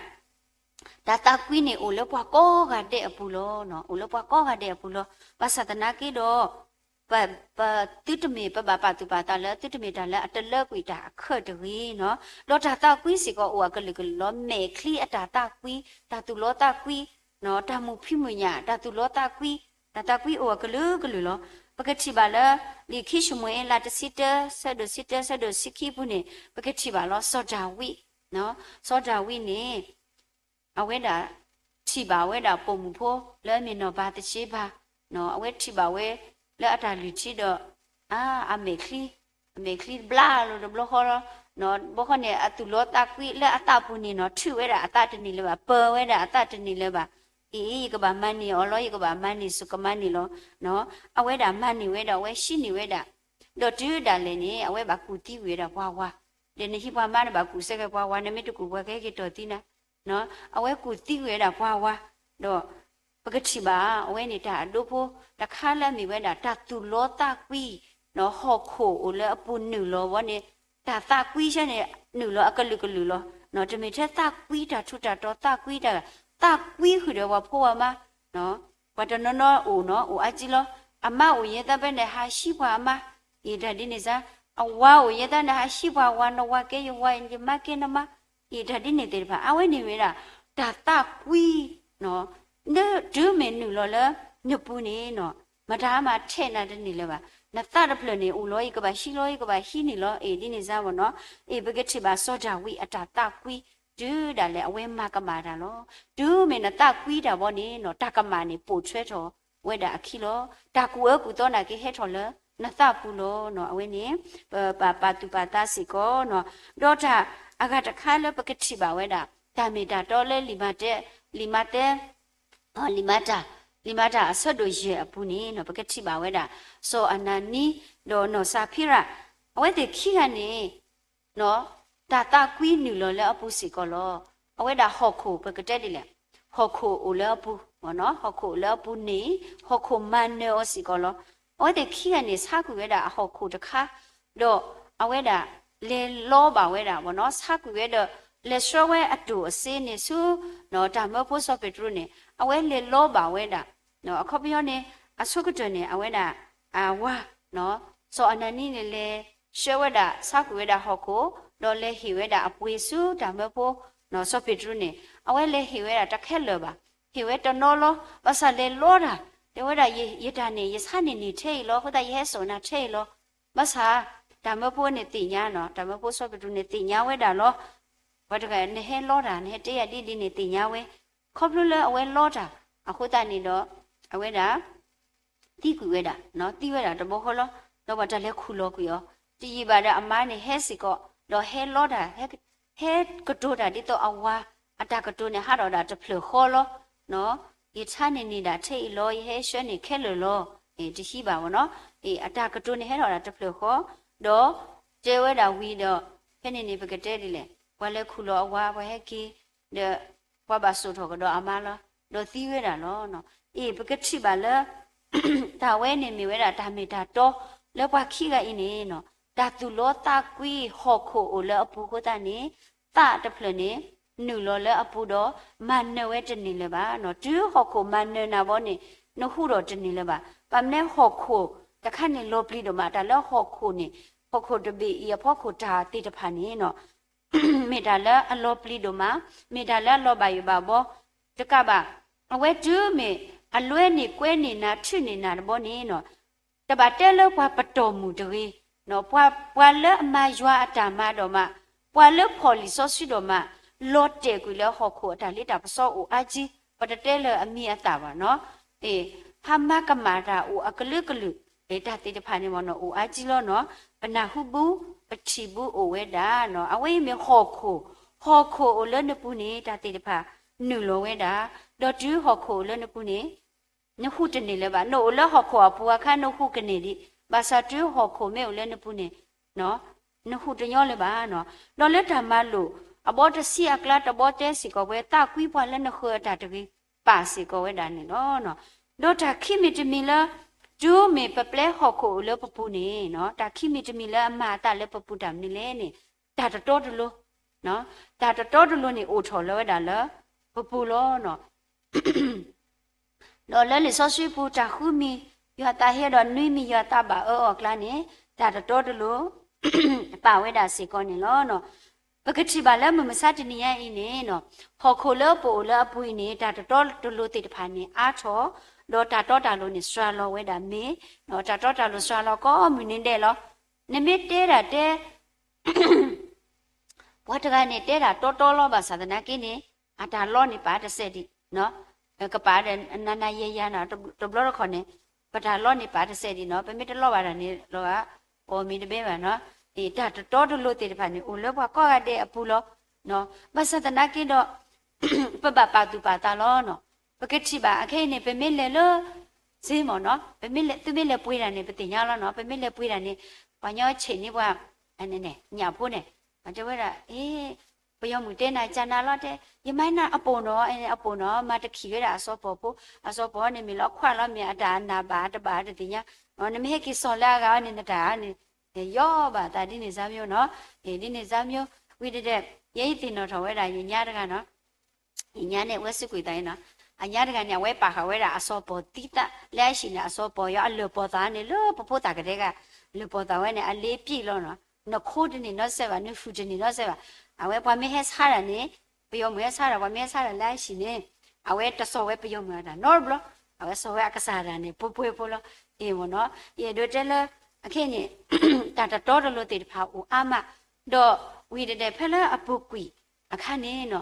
တၢ်သးကွံန့ၣ်အိၣ်လၢပှၤကိးဂၤဒဲးအပူၤလီၤ. အိၣ်လၢပှၤကိးဂၤဒဲးအပူၤလီၤ. ဘၣ်ဆၣ်သနာ်က့ဒီး ပသုတမ့ၢ် ပဘၣ်ပာ်သူၣ်ပာ်သးလၢ သုတမ့ၢ်တၢ်လၢအတလၢကွံာ်တၢ်အခဲတဂ့ၤနီၤ. ဒီးတၢ်သးကွံစ့ၢ်ကီးအိၣ်အကလုာ်ကလုာ်လီၤ. မဲာ်ချံအတၢ်သးကွံ, တၢ်သူၣ်လီသးကွံ, တၢ်မုာ်ဖံးမုာ်ညၣ်, တၢ်သူၣ်လီသးကွံ, တၢ်သးကွံအိၣ်အကလုာ်ကလုာ်လီၤ. ပကထံၣ်ဘၣ်လၢ လံာ်ခံၡမူၤအ့လးတဆံတၢ ဆၢဒိၣ်ဆံတၢ ဆၢဒိၣ်ဆံခံပူၤန့ၣ် ပကထံၣ်ဘၣ်လီၤ. စီၤဒၤဝံး, စီၤဒၤဝံးန့ၣ် အဝဲဒၣ်ထံၣ်ဘၣ်ဝဲဒၣ်ပိာ်မုၣ်ဖိလၢအမ့ၢ်နီၢ်ဘၤသရှ့ဘၤ, အဝဲထံၣ်ဘၣ်ဝဲလၢအတၢ်လုၢ်ထံဒီး အါ အမဲာ်ချံ, အမဲာ်ချံတဘျါလိၤတဘျီဃီလီၤ. ဘျီဃီန့ၣ် အသူၣ်လီသးကွံလၢအသးပူၤန့ၣ်နီၤ ထုးဝဲဒၣ်အသးတန့ၢ်လၢၤဘၣ်, ပၢၤဝဲဒၣ်အသးတန့ၢ်လၢၤဘၣ်. အံၤ ယကဘၣ်မၤန့ၢ်အီၤလီၤ, ယကဘၣ်မၤန့ၢ်စ့ၢ်ကီးမၤန့ၢ်လီၤ. အဝဲဒၣ်မၤန့ၢ်ဝဲဒၣ် အဝဲဟံးန့ၢ်ဝဲဒၣ် ဒီးတုၤဒၣ်လဲာ်န့ၣ် အဝဲဘၣ်ကူၣ်သံဝဲဒၣ်ပှၤဝၤ, ဒီးနဟံးပှၤမါန့ၣ်ဘၣ်ကူၣ်စ့ၢ်ကီးပှၤဝၤ, နမ့ၢ်တကူၣ်ပှၤကဟဲက့ၤတီၢ်သံနၤ, အဝဲကူၣ်သံဝဲဒၣ်ပှၤဝၤ, ဒီး ပကထံၣ်ဘၣ် အဝဲန့ၣ်တၢ်အဒိဖိ တခါလၢအမ့ၢ်ဝဲဒၣ် တၢ်သူၣ်လီသးကွံ, ဟီၣ်ခိၣ်အိၣ်လၢအပူၤနုာ်လီၤဝဲန့ၣ်, တၢ်သးကွံဆၢန့ၣ် နုာ်လီၤအကလုာ်ကလုာ်လီၤ. တမ့ၢ်ထဲသးကွံတၢ်ထူးတၢ်တီၤ သးကွံတၢ်, သးကွံဃုာ်ဒီးပှၤဖိပှၤမါ ပှၤတနီၤနီၤအိၣ်နီၤ အိၣ်အါကံလီၤ. အမါအိၣ်ယဲသးဖဲန့ၣ် ဟးဟံးပှၤအမါ, အံၤတၢ်ဒ်န့ၣ်စ့ၢ်, အဝၤအိၣ်ယဲသးန့ၣ် ဟးဟံးပှၤအဝၤ, နဝၤကဲယဝၤ, ယမါကဲနမါ, အံၤတၢ်ဒ်န့ၣ်သ့ၣ်တဖၣ် အဝဲန့ၣ်ဝဲဒၣ် တၢ်သးကွံ တုၤမ့ၢ်နုာ်လီၤလၢ နပူၤန့ၣ်နီၤ, မတၤမးထဲနၤတန့ၢ်လၢၤဘၣ်. နသးတဖျၢၣ်န့ၣ် အိၣ်လီၤ ယကဘၣ်ဟံးလီၤ ယကဘၣ်ဟံးန့ၢ်လီၤ အံၤဒ်န့ၣ်စ့ၢ်နီၤ. အံၤပကထံၣ်ဘၣ်စီၤဒၤဝံးအတၢ်သးကွံ, တုၤဒၣ်လဲာ်အဝဲမၤကမၣ်တၢ်လီၤ. တုၤမ့ၢ်နသးကွံတၢ်ဘီန့ၣ်နီၤ တၢ်ကမၣ်န့ၣ် ပိာ်ထွဲထီၣ်ဝဲဒၣ်အခံလီၤ. တၢ်ကူၣ်အၢကူၣ်သီနာ်က့ဟဲထီၣ်လၢနသးပူၤလီၤနီၤ. အဝဲန့ၣ် ပပာ်သူၣ်ပာ်သးစ့ၢ်ကီးနီၤ. ဒီးတၢ်အဂၤတခါလၢပကထံၣ်ဘၣ်ဝဲဒၣ် တၢ်မ့ၢ်တၢ်တီလၢလံာ်မၤတၢ်, လံာ်မၤတၢ်, လံာ်မၤတၢ်အဆၢဒိၣ်ယဲၢ်အပူၤန့ၣ်နီၤ ပကထံၣ်ဘၣ်ဝဲဒၣ် စီၤအနၤနံ ဒီးနီၢ်စၤဖံရၤ, အဝဲသ့ၣ်ခံဂၤန့ၣ် တၢ်သးကွံနုာ်လီၤလၢအပူၤစ့ၢ်ကီးလီၤ. အဝဲဒၣ်ဟီၣ်ခိၣ် ပကတဲဒ်လဲၣ်, ဟီၣ်ခိၣ်အိၣ်လၢအပူၤ, ဟီၣ်ခိၣ်အိၣ်လၢအပူၤန့ၣ် ဟီၣ်ခိၣ်မၤနၢၤအီၤစ့ၢ်ကီးလီၤ. အဝဲသ့ၣ်ခံဂၤန့ၣ် ဆါကွံာ်ဝဲဒၣ်အဟီၣ်ခိၣ်တခါ, ဒီးအဝဲဒၣ်လဲၤလီဘၣ်ဝဲဒၣ်, ဆါကွံာ်ဝဲဒီး လဲၤဆှၢဝဲအတိၢ်အစ့န့ၣ်ဆူ တၢ်မၢဖိစီၤပ့းတရူးန့ၣ် အဝဲလဲၤလီဘၣ်ဝဲဒၣ် အခီပညီန့ၣ် အဆိကတၢၢ်န့ၣ် အဝဲဒၣ် အဝၤ စီၤအနၤနံန့ၣ် လဲၤဆှၢဝဲဒၣ် ဆါကွံာ်ဝဲဒၣ်ဟီၣ်ခိၣ်, ဒီးလဲၤဟ့ၣ်ဝဲဒၣ်အပှ့ၤဆူတၢ်မၢဖိ စီၤပ့းတရူးန့ၣ် အဝဲလဲၤဟ့ၣ်ဝဲဒၣ်တခဲလၢာ်ဘၣ်, ဟ့ၣ်ဝဲတနီၤလီၤ. ဘၣ်ဆၣ်လဲၤလီတၢ်, တဲဝဲဒၣ် ယတၢ်န့ၣ် ယဆါန့ၢ်န့ၢ်ထဲအံၤလီၤ, အဃိသတးယဟဲစိာ်နၤထဲအံၤလီၤ. ဘၣ်ဆၣ် တၢ်မၢဖိန့ၣ်သ့ၣ်ညါနီၤ, တၢ်မၢဖိစီၤပ့းတရူးန့ၣ်သ့ၣ်ညါဝဲဒၣ်လီၤ. ပှၤတဂၤ နဟဲလီတၢ် နဟဲတဲယၤဒ်ဒ်န့ၣ်သ့ၣ်ညါဝဲ, ခီဖျိလၢအဝဲလီတၢ် အဃိသတးန့ၣ်ဒီး အဝဲဒၣ် သံကွံာ်ဝဲဒၣ်, သံဝဲဒၣ်တဘျီဃီလီၤ. ဒီးပှၤတၢ်လဲၤခူၣ်လီၤကွံာ်အီၤ, တယံာ်ဘၣ်ဒီးအမါန့ၣ်ဟဲစ့ၢ်ကီး, ဒီးဟဲလီတၢ်, ဟဲကတိၤတၢ်ဒ်သိးအဝၤ အတၢ်ကတိၤန့ၣ် ဟးထီၣ်ဒၣ်တဖျၢၣ်ဃီလီၤ. ယဆါန့ၢ်န့ၢ်ဒၣ်ထဲအံၤလီၤ, ယဟဲဆှၢန့ၢ်ခဲလၢာ်လီၤ. တဟံးဘၣ်ဝဲနီၤ, အတၢ်ကတိၤန့ၣ်ဟဲထီၣ်ဒၣ်တဖျၢၣ်ဃီ, ဒီးတဲဝဲဒၣ်ဝံၤဒီး ဖဲန့ၣ်န့ၣ် ပကတဲဒ်လဲၣ်, ပှၤလဲၤခူၣ်လီၤအဝၤ ပှၤဟဲက့ၤ, ဒီးပှၤဘၣ်စိာ်ထီၣ်ကဒီးအမါလီၤ, ဒီးသံဝဲဒၣ်လီၤ. အ့ၣ် ပကထံၣ်ဘၣ်လၢ တၢ်ဝဲန့ၣ်မ့ၢ်ဝဲဒၣ်တၢ်မ့ၢ်တၢ်တီ လၢပှၤခံဂၤအံၤန့ၣ်နီၤ, တၢ်သူၣ်လီသးကွံဟီၣ်ခိၣ်အိၣ်လၢအပူၤအဃိသတးန့ၣ်, သးတဖျၢၣ်န့ၣ် နုာ်လီၤလၢအပူၤဒီး မၤနၢၤဝဲတန့ၢ်လၢၤဘၣ်နီၤ. တုၤဟီၣ်ခိၣ်မၤနၢၤနၤဘီန့ၣ် နဟူထီၣ်တန့ၢ်လၢၤဘၣ်. ဘၣ်မနုၤဟီၣ်ခိၣ်တခါန့ၣ်လီၤပျံၤဒိၣ်မး, တၢ်လၢဟီၣ်ခိၣ်န့ၣ်, ဟီၣ်ခိၣ်တဘ့ၣ်အံၤအဖီခိၣ်တၢ်သ့ၣ်တဖၣ်န့ၣ်နီၤ မ့ၢ်တၢ်လၢအလီၤပျံၤဒိၣ်မး, မ့ၢ်တၢ်လၢအလီၤဘၣ်ယိၣ်ဘၣ်ဘီ, တကးဘၣ်, အဝဲတုၤမ့ၢ်အလွဲန့ၢ်ကွဲန့ၢ်နၤ ထုးန့ၢ်နၤတဘီန့ၣ်နီၤ, တဘၣ်တဲလၢပှၤပတီၢ်မုၢ်တဂ့ၤ, ပှၤလၢအမၤယွၤအတၢ်မၤဒိၣ်မး, ပှၤလၢဖီၣ်လံာ်စီဆှံဒိၣ်မး, လီၤတဲာ်ကွံာ်လၢဟီၣ်ခိၣ်အတၢ်လ့တၢ်ပစီအိၣ်အါကံ, ပတတဲလၢအမံၤအသၣ်ဘၣ်နီၤ. ဟးမၤကမၣ်တၢ်အိၣ်အကလုာ်ကလုာ်, တၢ်သ့ၣ်တဖၣ်န့ၣ်မ့ၢ်နီၤ အိၣ်အါကံလီၤနီၤ. ပနၢ်ဟူဘု, ပထံၣ်ဘုအိၣ်ဝဲဒၣ်နီၤ. အဝဲအံၤမ့ၢ်ဟီၣ်ခိၣ်, ဟီၣ်ခိၣ်အိၣ်လၢနပူၤန့ၣ် တၢ်သ့ၣ်တဖၣ်နုာ်လီၤဝဲဒၣ်, ဒီးတုၤဟီၣ်ခိၣ်အိၣ်လၢနပူၤန့ၣ် နဟူးတန့ၢ်လၢၤဘၣ်. နအိၣ်လၢဟီၣ်ခိၣ်အပူၤအခါ နဟူးကန့ၢ်ဒံး, ဘၣ်ဆၣ်တုၤဟီၣ်ခိၣ်မ့ၢ်အိၣ်လၢနပူၤန့ၣ် နဟူးတညီလၢၤဘၣ်နီၤ. ဒီးလၢတၢ်မၤလိာ်အဘီတဆံအကျါ တဘီတဲစ့ၢ်ကီးဝဲ သးကွံပှၤလၢနဃၢၤအတၢ်တဂ့ၤ ပာ်စ့ၢ်ကီးဝဲဒၣ်န့ၣ်လီၤ. ဒီးတၢ်ခံမံၤတမံၤလၢ တုၤမ့ၢ်ပပျဲဟီၣ်ခိၣ်အိၣ်လၢပပူၤန့ၣ်, တၢ်ခံမံၤတမံၤလၢအမၤအသးလၢပပူၤတၢ်မနုၤလဲၣ်န့ၣ်, တၢ်တတီတလိၤ, တၢ်တတီတလိၤန့ၣ် အိၣ်ထီၣ်လၢၤဝဲဒၣ်လၢပပူၤလီၤ. ဒီးလၢလံာ်စီဆှံပူၤ တၢ်ဃုမံၤ ယွၤသးဟ့ဒီးနွံမံၤ ယွၤသးဘၣ်အၢအီၤအကျါန့ၣ်, တၢ်တတီတလိၤ ပာ်ဝဲဒၣ်စ့ၢ်ကီးန့ၣ်လီၤ. ပကထံၣ်ဘၣ်လၢမုၢ်မဆါတနံၤညါအံၤန့ၣ်, ဟီၣ်ခိၣ်လၢပအိၣ်လၢအပူၤအံၤန့ၣ် တၢ်တတီတလိၤသ့ၣ်တဖၣ်န့ၣ် အါထီၣ်, ဒီးတၢ်တီတၢ်လိၤန့ၣ် စှၤလီၤဝဲဒၣ်မ့ၢ်, တၢ်တီတၢ်လိၤစှၤလီၤကိးမုၢ်နံၤဒဲးလီၤ. နမ့ၢ်တဲဒၣ်တဲ ပှၤတဂၤန့ၣ်တဲဒၣ်တီတီလီၤ ဘၣ်ဆၣ်သနာ်က့န့ၣ်, အတၢ်လီန့ၣ်ပာ်တစဲးဒံး, ကပာ်ဒီးနၤနၤယဲယၤနီၤ, တဘျီတခီၣ်န့ၣ်, ပတၢ်လီန့ၣ်ပာ်တစဲးဒံးနီၤ, ပမ့ၢ်တလီဘၣ်တၢ်န့ၣ်လီၤဂာ်, အီၣ်မ့ၤတဘဲဘၣ်နီၤ, တၢ်တတီတလိၤသ့ၣ်တဖၣ်န့ၣ် အိၣ်လၢပှၤကိးဂၤဒဲးအပူၤလီၤ. ဘၣ်ဆၣ်သနာ်က့ဒီး ပဘၣ်ပာ်သူၣ်ပာ်သးလီၤနီၤ. ပကထံၣ်ဘၣ်အခဲအံၤန့ၣ် ပမ့ၢ်လဲၤလၢ စ့မ့ၢ်နီၤ, ပမ့ၢ်လဲၤ သုမ့ၢ်လဲၤပှ့ၤတၢ်န့ၣ် ပသ့ၣ်ညါလီၤနီၤ, ပမ့ၢ်လဲၤပှ့ၤတၢ်န့ၣ်, ပှၤညီဆဲးန့ၢ်ပှၤ, ညၣ်ဖိန့ၣ်, တဲဝဲဒၣ်, အ့, ပယီၤမုၣ်တဲနၤကၢ်နၤလီၤတဲ, ယမၤနၤအပိာ်နီၤ, အပိာ်နီၤ, မၤတခံးဝဲဒၣ်အစီၤပီၤဖိ, အစီၤပီၤန့ၣ်မ့ၢ်လီၤခွါလီၤမ့ၢ်အတၢ်အနၢ်ဘၣ်တဘၣ်တသ့ၣ်ညါ, နမ့ၢ်ဟဲက့ၤစိာ်လၢအဂၤအီၤန့ၣ် နတၢ်န့ၣ်, ယီဘၣ်သးဒ်န့ၣ်စၢ်မၠိနီၤ, ဒ်န့ၣ်စၢ်မၠိ, ဝံၤတဒဲး, ယဲယသ့ၣ်နီၣ်ထီၣ်ဝဲဒၣ် ယညါတဂၤနီၤ ယညါန့ၣ် အဝဲစူးကွံာ်သးအံၤနီၤ, အညါတဂၤန့ၣ် အဝဲပာ်ဃာ်ဝဲဒၣ်အစီၤပီၤသံသး, လၢအဟံၣ်န့ၣ် အစီၤပီၤယီၤအလၢၢ်ပီၤသးန့ၣ် လၢပဖိသၣ်ကဒဲက, လၢၢ်ပီၤသးဝဲန့ၣ် အလ့ပံၣ်လီၤနီၤ, နခိတန့ၢ်နီတစဲးဘၣ်, နဃုာ်တန့ၢ်နီတစဲးဘၣ်, အဝဲပှၤမ့ၢ်ဟဲဆါတၢ်န့ၣ်, ပယီၤမုၣ်ဟဲဆါတၢ်, ပှၤမ့ၢ်ဟဲဆါတၢ်လၢအဟံၣ်န့ၣ်, အဝဲတစိာ်ဝဲပယီၤမုၣ်အတၢ်နီတဘျီ, အဝဲစိာ်ဝဲအကစၢ်တၢ်န့ၣ် ပှဲၤပှဲၤဖိလီၤ, အ့ၣ်မ့ၢ်နီၤ, ယအဲၣ်ဒိးတဲလၢ, အခဲအံၤန့ၣ်, တၢ်တတီတလိၤသ့ၣ်တဖၣ်အိၣ်အါမး, ဒီးဝံၤတဒဲးဖဲလၢအပူၤကွံာ်အခါန့ၣ်နီ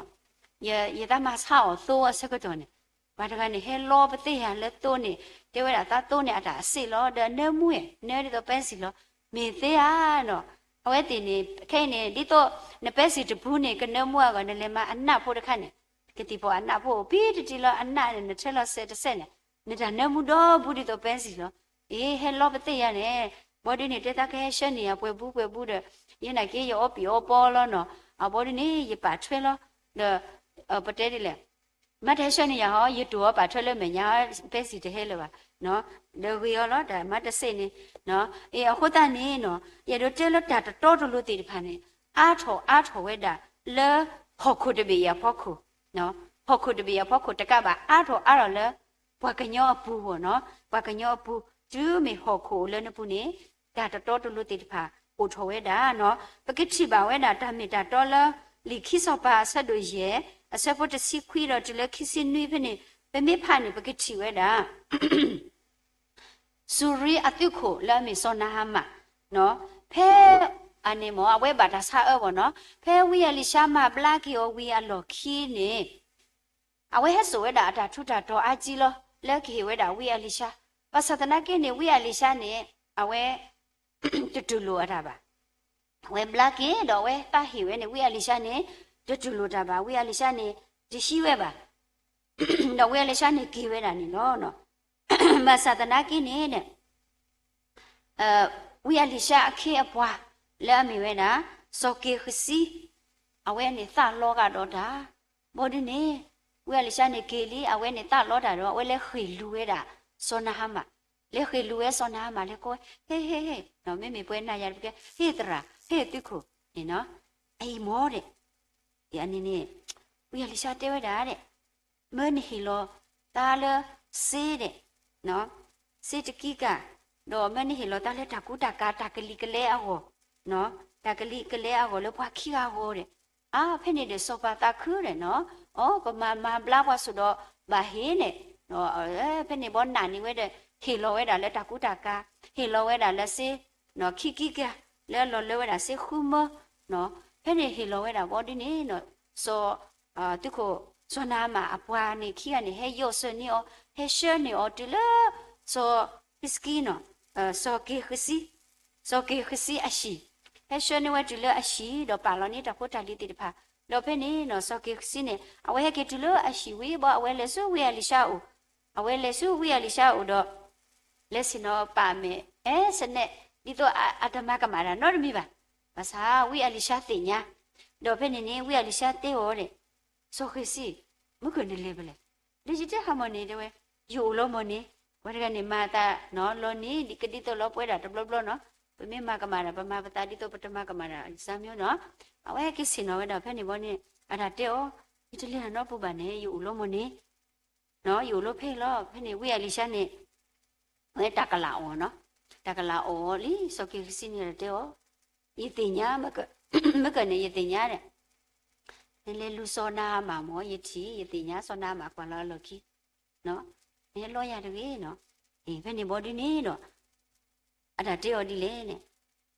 ၤ, ယသးမၤဆါအီၤသိအဆၢကတီၢ်န့ၣ်, ပှၤတဂၤန့ၣ်ဟဲလီပသ့ၣ်ယၤလၢသိန့ၣ်, တဲဝဲဒၣ်သးသိန့ၣ်အတၢ်အစ့ၣ်လီၤ, ဒီးနၢမူ, နၢဒ်သိးပဲစံၣ်လီၤ, မ့ၢ်သ့ဧါနီၤ, အဝဲသ့ၣ်န့ၣ် ခဲအံၤန့ၣ် ဒ်သိး နပဲစံၣ်တပူၤန့ၣ် ကနၢမူအဂီၢ် နလဲၤမၤအနးဖိတခါန့ၣ်, ကသံၣ်ဖီၣ်အနးဖိအိၣ်ပံတတံၤလီၤ, အနးန့ၣ် နထၢလီၤစဲးတစဲးန့ၣ်, နတၢ်နၢမူဒီဘူးဒ်သိးပဲစံၣ်လီၤ, အ့ ဟဲလီပသ့ၣ်ယၤန့ၣ်, ဘီဒုန့ၣ် တဲသးကဟဲဆှၢန့ၢ်ယၤပှဲၤဘူးပှဲၤဘူးဒီး, ယနာ်က့ယအီပံာ်အီပီလီၤနီၤ, အဘီဒုန့ၣ် ယပာ်ထွဲလီၤ, ဒီး, ပတဲဒ်လဲၣ် မ့ၢ်တဟဲဆှၢန့ၢ်ယၤဟီ, ယတိၢ်အီၤပာ်ထွဲလၢမဲာ်ညါ, ပဲစံၣ်တဟဲလၢၤဘၣ်, ဒီးဂ့ၤအီၤလီၤ တၢ်မၤတစဲးန့ၣ်, အ့ အဃိသတးန့ၣ်နီၤ, ယအဲၣ်ဒိးတဲလၢတၢ်တတီတလိၤသ့ၣ်တဖၣ်န့ၣ်, အါထီၣ်အါထီၣ်ဝဲဒၣ်လၢ ဟီၣ်ခိၣ်တဘ့ၣ်အံၤအဖီခိၣ်, ဟီၣ်ခိၣ်တဘ့ၣ်အံၤအဖီခိၣ်တကးဘၣ် အါထီၣ်အါထီၣ်လၢ ပှၤကညီအပူၤအဂီၢ်နီၤ, ပှၤကညီအပူၤ, တုၤမ့ၢ်ဟီၣ်ခိၣ်အိၣ်လၢနပူၤန့ၣ်, တၢ်တတီတလိၤသ့ၣ်တဖၣ်အိၣ်ထီၣ်ဝဲဒၣ်နီၤ, ပကထံၣ်ဘၣ်ဝဲဒၣ်တၢ်မ့ၢ်တၢ်တီလၢ လံာ်ခံစီၤပၤအဆၢဒိၣ်ယဲၢ်, အဆၢဖိတဆံခွံဒီးတုၤလၢခံဆံနွံဖဲန့ၣ်, ပမ့ၢ်ဖးန့ၣ် ပကထံၣ်ဝဲဒၣ် စူၤရံအသုးခိၣ်လၢအမ့ၢ်စီၤနၤဟမၣ်, ဖဲ, အန့ၣ်မ့ၢ် အဝဲဘၣ်တၢ်ဆါအၢဘၣ်နီၤ, ဖဲဝံအလံၤၡါမၤဘျါက့ၤအီၤဝံၤအလီၢ်ခံန့ၣ်, အဝဲဟဲစိာ်ဝဲဒၣ်အတၢ်ထူးတၢ်တီၤအါကံလီၤ, လၢကဟ့ၣ်ဝဲဒၣ်ဝံအလံၤၡါ, ဘၣ်ဆၣ်သနာ်က့န့ၣ် ဝံအလံၤၡါန့ၣ်, အဝဲ တတူၢ်လိာ်အတၢ်ဘၣ်. အဝဲဘျါက့ၤဒီးအဝဲသးဟ့ၣ်ဝဲန့ၣ် ဝံအလံၤၡါန့ၣ် တတူၢ်လိာ်တၢ်ဘၣ်, ဝံအလံၤၡါန့ၣ် တဟံးဝဲဘၣ်, ဒီးဝံအလံၤၡါန့ၣ်က့ၤဝဲဒၣ်န့ၣ်လီၤ. ဘၣ်ဆၣ်သနာ်က့န့ၣ် ဝံအလံၤၡါအခ့အပှၤ လၢအမ့ၢ်ဝဲဒၣ် စီၤက့ၤဃစံ, အဝဲန့ၣ်သးလီၤဂာ်ဒီးတၢ်, ဘီဒုန့ၣ်, ဝံအလံၤၡါန့ၣ်က့ၤလံ အဝဲန့ၣ်သးလီတၢ်ဒီး အဝဲလဲၤဃ့ၢ်လူၤဝဲဒၣ် စီၤနၤဟမၣ်, လဲၤဃ့ၢ်လူၤဝဲစီၤနၤအမၣ် လဲၤကိးဝဲ ဟ့ၣ် ဟ့ၣ် ဟ့ၣ်, မ့မ့ၢ်ပှၤနၤယၤတကဲ ဟ့ၣ်သရၣ် ဟ့ၣ်သုးခိၣ်န့ၣ်နီၤ, အံၤမ့ၢ်ဒီး အန့ၣ်န့ၣ် ဝံအၤလံၤၡါတဲဝဲဒၣ်ဒီး မၢနဟ့ၣ်လီၤတၢ်လၢစ့ဒီး စ့တကံကၢ်, ဒီးမၢနဟ့ၣ်လီၤတၢ်လၢတၢ်ကူတၢ်ကၤ တၢ်ကလံၤကလဲအဂီၢ်, တၢ်ကလံၤကလဲအဂီၢ်လၢပှၤခံဂၤအဂီၢ်ဒီး, အါ ဖဲန့ၣ်ဒီးစီၤပၤသးခုဒီးနီၤ, အိ ကမၤမၤဘျါပှၤစိၤဒီးဘၣ်ဟ့ၣ်န့ၣ်, ဖဲန့ၣ်ဘီနးန့ၢ်ဝဲဒီး ဟ့ၣ်လီၤဝဲဒၣ်လၢတၢ်ကူတၢ်ကၤ, ဟ့ၣ်လီၤဝဲဒၣ်လၢစ့ ခံကံကၢ် လၢအလီၤလၢဝဲဒၣ်စ့ဃုမၢ, ဖဲန့ၣ်ဟ့ၣ်လီၤဝဲဒၣ်ဘီဒ်န့ၣ်နီၤ, စီၤ သုးခိၣ် စီၤနၤအမၣ်အပှၤန့ၣ်ခံဂၤန့ၣ် ဟဲယိးစၢၤန့ၢ်အီၤ, ဟဲဆှၢန့ၢ်အီၤတုၤလၢ စီၤဟံးစကံနီၤ, စီၤက့ၤဃစံ, စီၤက့ၤဃစံအဟံၣ်, ဟဲဆှၢန့ၢ်ဝဲတုၤလၢအဟံၣ် ဒီးပာ်လီၤန့ၢ်တၢ်ဖိတၢ်လံၤသ့ၣ်တဖၣ်, ဒီးဖဲန့ၣ်နီၤ စီၤက့ၤဃစံန့ၣ် အဝဲဟဲက့ၤတုၤလၢအဟံၣ်ဝံၤဘီ အဝဲလဲၤဆူဝံအၤလံၤၡါအအိၣ်, အဝဲလဲၤဆူဝံအၤလံၤၡါအအိၣ်ဒီး လဲၤဆ့ၣ်နီၤပာ်အမဲာ် အဲ စနဲး ဒ်သိးအတမၤကမၣ်တၢ်နီတမံၤဘၣ်. ဘၣ်ဆၣ်ဝံအၤလံၤၡါသ့ၣ်ညါ, ဒီးဖဲန့ၣ်န့ၣ် ဝံအၤလံၤၡါတဲအီၤဒီး, စီၤဃ့ၤစံ, မုၢ်ကၢၢ်နလဲၤဖဲလဲၣ်, ဒီးယတဲဟးမီၢ်န့ၣ်တဲဝဲ, ယအိၣ်လီၤမီၢ်န့ၣ်, ပှၤတဂၤန့ၣ်မၤသးနီၤလီၤန့ၣ် ဒ်ကဒ်သိးလီၤပှဲၤဒၣ်တဘျီဘျီနီၤ, ပမ့ၢ်မၤကမၣ်တၢ် ပမၤပသးဒ်သိးပတမၤကမၣ်တၢ်စၢ်မ့ၢ်နီၤ, အဝဲဟဲက့ၤဆ့ၣ်နီၤဝဲဒၣ်ဖဲန့ၣ်ဘီန့ၣ် အတၢ်တဲအီၤ, ယတလဲၤတၢ်နီတပူၤဘၣ်န့ၣ် ယအိၣ်လီၤမီၢ်န့ၣ် ယအိၣ်လီၤဖဲလီၤ. ဖဲန့ၣ် ဝံအၤလံၤၡါန့ၣ် ဝဲတၢ်ကလၤအီၣ်နီၤ, တၢ်ကလၤအီၣ်လံ စီၤက့ၤဃစံန့ၣ်တဲအီၤ, ယသ့ၣ်ညါ, မ့ၢ်ကၢၢ်န့ၣ် ယသ့ၣ်ညါဒီး, နလဲၤလူၤစီၤနၤအမၣ်မီၢ် ယထံၣ် ယသ့ၣ်ညါ စီၤနၤအမၣ်ကွၢ်လီၤအလီၢ်ခံ, နဟဲလီယၤတဂ့ၤနီၤ, ဖဲန့ၣ်ဘီဒ်န့ၣ်ဒီး အတၢ်တဲအီၤဒ်လဲၣ်န့ၣ်,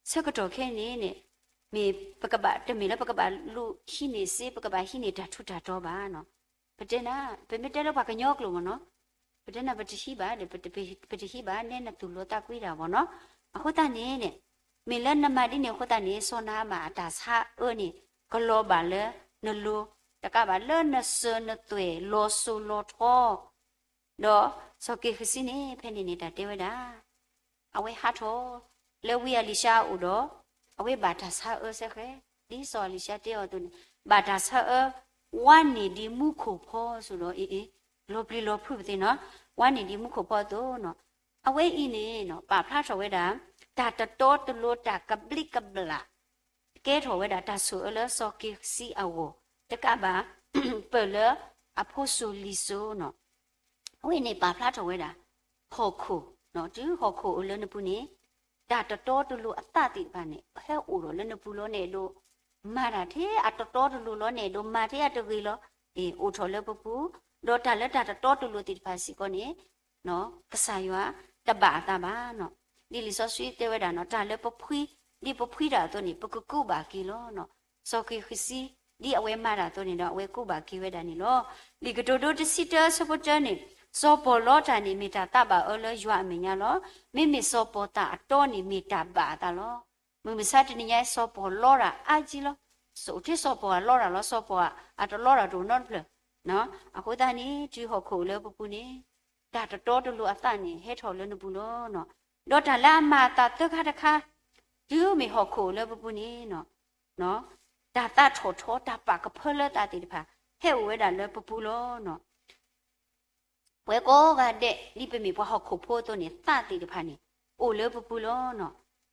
ဆၢကတီၢ်ခဲအံၤန့ၣ်န့ၣ်, မ့ၢ်ပကဘၣ် တမ့ၢ်လၢပကဘၣ်လူၤဟံးန့ၢ်စ့ ပကဘၣ်ဟံးန့ၢ်တၢ်ထူးတၢ်တီၤဘၣ်နီၤ, ပတဲနၤ ပမ့ၢ်တဲလၢပှၤကညီကျိာ်မ့ၢ်နီၤ, ပတဲနၤ ပတဟံးဘၣ်ဒီး ပတဟံးဘၣ် နဲနသူၣ်လီၤသးကွံတၢ်ဘၣ်နီၤ, အဃိသတးန့ၣ်န့ၣ်, မ့ၢ်လၢနမၤဒ်န့ၣ်အဃိသတးန့ၣ် စီၤနၤအမၣ်အတၢ်ဆါအၢန့ၣ် ကလီၤဘၣ်လၢနလိၤ, တကးဘၣ်လၢနစၢၤနသွဲၣ်လီၤစိၤလီၤထီ ဒီးစီၤက့ၤဃစံန့ၣ် ဖဲန့ၣ်န့ၣ် တၢ်တဲဝဲဒၣ်, အဝဲဟးထီၣ်လၢဝံအၤလံၤၡါအအိၣ်ဒီး အဝဲဘၣ်တၢ်ဆါအၢစ့ၢ်ကီး, ဒ်စီၤအၤလံၤၡါတဲအီၤအသိးန့ၣ် ဘၣ်တၢ်ဆါအၢ ဝါန့ၢ်ဒံးမူခိၣ်ဖီစိၤဒီး အ့ အ့ လီၤပျံၤလီၤဖုးပသ့ၣ်နီၤ, ဝါန့ၢ်ဒံးမူခိၣ်ဖီအသိးနီၤ, အဝဲအံၤန့ၣ်နီၤ ပာ်ဖျါထီၣ်ဝဲဒၣ် တၢ်တတီတလိၤ တၢ်ကဘျံးကဘျၣ် ကဲထီၣ်ဝဲဒၣ်တၢ်ဆိၣ်အၢလၢစီၤက့ၤဃစံအဂီၢ်, တကးဘၣ် ပၢၢ်လၢအဖိစိၤလံၤစိၤနီၤ, အဝဲန့ၣ်ပာ်ဖျါထီၣ်ဝဲဒၣ် ဟီၣ်ခိၣ်, တုၤဟီၣ်ခိၣ်အိၣ်လၢနပူၤန့ၣ် တၢ်တတီတလိၤအသးသ့ၣ်တဖၣ်န့ၣ် ဟဲအိၣ်ထီၣ်လၢနပူၤလီၤန့ၣ်ဒီး မၤတၢ်ထဲအတတီတလိၤလီၤန့ၣ်ဒီး မၤထဲအတဂ့ၤလီၤ, အိၣ်ထီၣ်လၢပပူၤ, ဒီးတၢ်လၢတၢ်တတီတလိၤသ့ၣ်တဖၣ်စ့ၢ်ကီးန့ၣ် ကစၢ်ယွၤတဘၣ်အသးဘၣ်နီၤ, ဒ်လံာ်စီဆှံတဲဝဲဒၣ်နီၤ တၢ်လၢပဖှံ, ဒ်ပဖှံတၢ်အသိးန့ၣ် ပကကူးဘၣ်က့ၤလီၤနီၤ, စီၤက့ၤဃစံ ဒ်အဝဲမၤတၢ်အသိးန့ၣ်ဒီး အဝဲကူးဘၣ်က့ၤဝဲဒၣ်န့ၣ်လီၤ. လံာ်ကတိၤဒိတဆံတၢဆၢဖိတၢန့ၣ်, စီၤပီၣ်လီတၢ်န့ၣ် မ့ၢ်တၢ်သးဘၣ်အၢလၢယွၤအမဲာ်ညါလီၤ. မ့မ့ၢ်စီၤပီၣ်သၣ်အတီန့ၣ် မ့ၢ်တၢ်ဘၣ်အသးလီၤ. မုၢ်မဆါတနံၤညါ စီၤပီၣ်လီတၢ်အါကံလီၤ. အိၣ်ထဲစီၤပီၣ်အလီတၢ်လီၤ, စီၤပီၣ်အတလီတၢ်တအိၣ်နီတဖျၢၣ်. အဃိသတးန့ၣ် တုၤဟီၣ်ခိၣ်အိၣ်လၢပပူၤန့ၣ် တၢ်တတီတလိၤအသးန့ၣ် ဟဲထီၣ်လၢနပူၤလီၤ. ဒီးတၢ်လၢအမၤအသးသၢခါတခါ, တုၤမ့ၢ်ဟီၣ်ခိၣ်အိၣ်လၢပပူၤန့ၣ် တၢ်သးထီၣ်ထီ တၢ်ပာ်ကဖၢလၢသးသ့ၣ်တဖၣ် ဟဲအိၣ်ဝဲဒၣ်လၢပပူၤလီၤ. ပဝဲကိးဂၤဒဲး ဒ်ပမ့ၢ်ပှၤဟီၣ်ခိၣ်ဖိအသိးန့ၣ် သးသ့ၣ်တဖၣ်န့ၣ် အိၣ်လၢပပူၤလီၤ.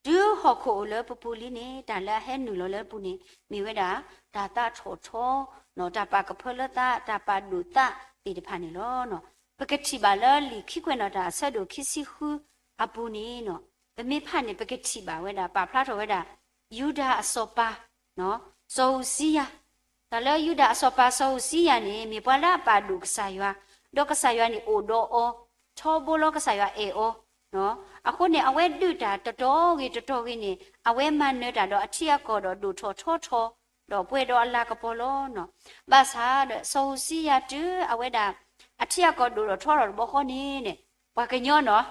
တုၤဟီၣ်ခိၣ်အိၣ်လၢပပူၤလံန့ၣ် တၢ်လၢအဟဲနုာ်လီၤလၢပူၤန့ၣ် မ့ၢ်ဝဲဒၣ် တၢ်သးထီၣ်ထီ, တၢ်ပာ်ကဖၢလၢသး, တၢ်ပာ်ဒိၣ်သးသ့ၣ်တဖၣ်န့ၣ်လီၤ. ပကထံၣ်ဘၣ်လၢလံာ်ခံကွဲးနီၣ်တၢ်အဆၢဒိၣ်ခံဆံဃုအပူၤန့ၣ် ပမ့ၢ်ဖးန့ၣ် ပကထံၣ်ဘၣ်ဝဲဒၣ် ပာ်ဖျါထီၣ်ဝဲဒၣ် ယူဒၤအစီၤပၤ စီၤဧူစံယၤ, တၢ်လၢယူဒၤအစီၤပၤစီၤဧူစံယၤန့ၣ် မ့ၢ်ပှၤလၢအပာ်ဒိၣ်ကစၢ်ယွၤ, ဒီးကစၢ်ယွၤန့ၣ်အိၣ်ဒီးအီၤ, ထီဘိလီၤကစၢ်ယွၤအဲၣ်အီၤ, အဃိန့ၣ် အဝဲဒုးတၢ်တတီၤဂ့ၤတတီၤဂ့ၤန့ၣ် အဝဲမၤနၢၤတၢ်ဒီးအထံအကီၢ်ဒီးဒိၣ်ထီၣ်ထီထီၣ်, ဒီးပှဲၤဒီးအလၤကပီၤလီၤ. ဘၣ်ဆၣ်ဒီး စီၤဧူစံယၤတုၤအဝဲဒၣ် အထံအကီၢ်ဒိၣ်ထီၣ်ထီထီၣ်တဘျီဃီန့ၣ် ပှၤကညီနီၤ,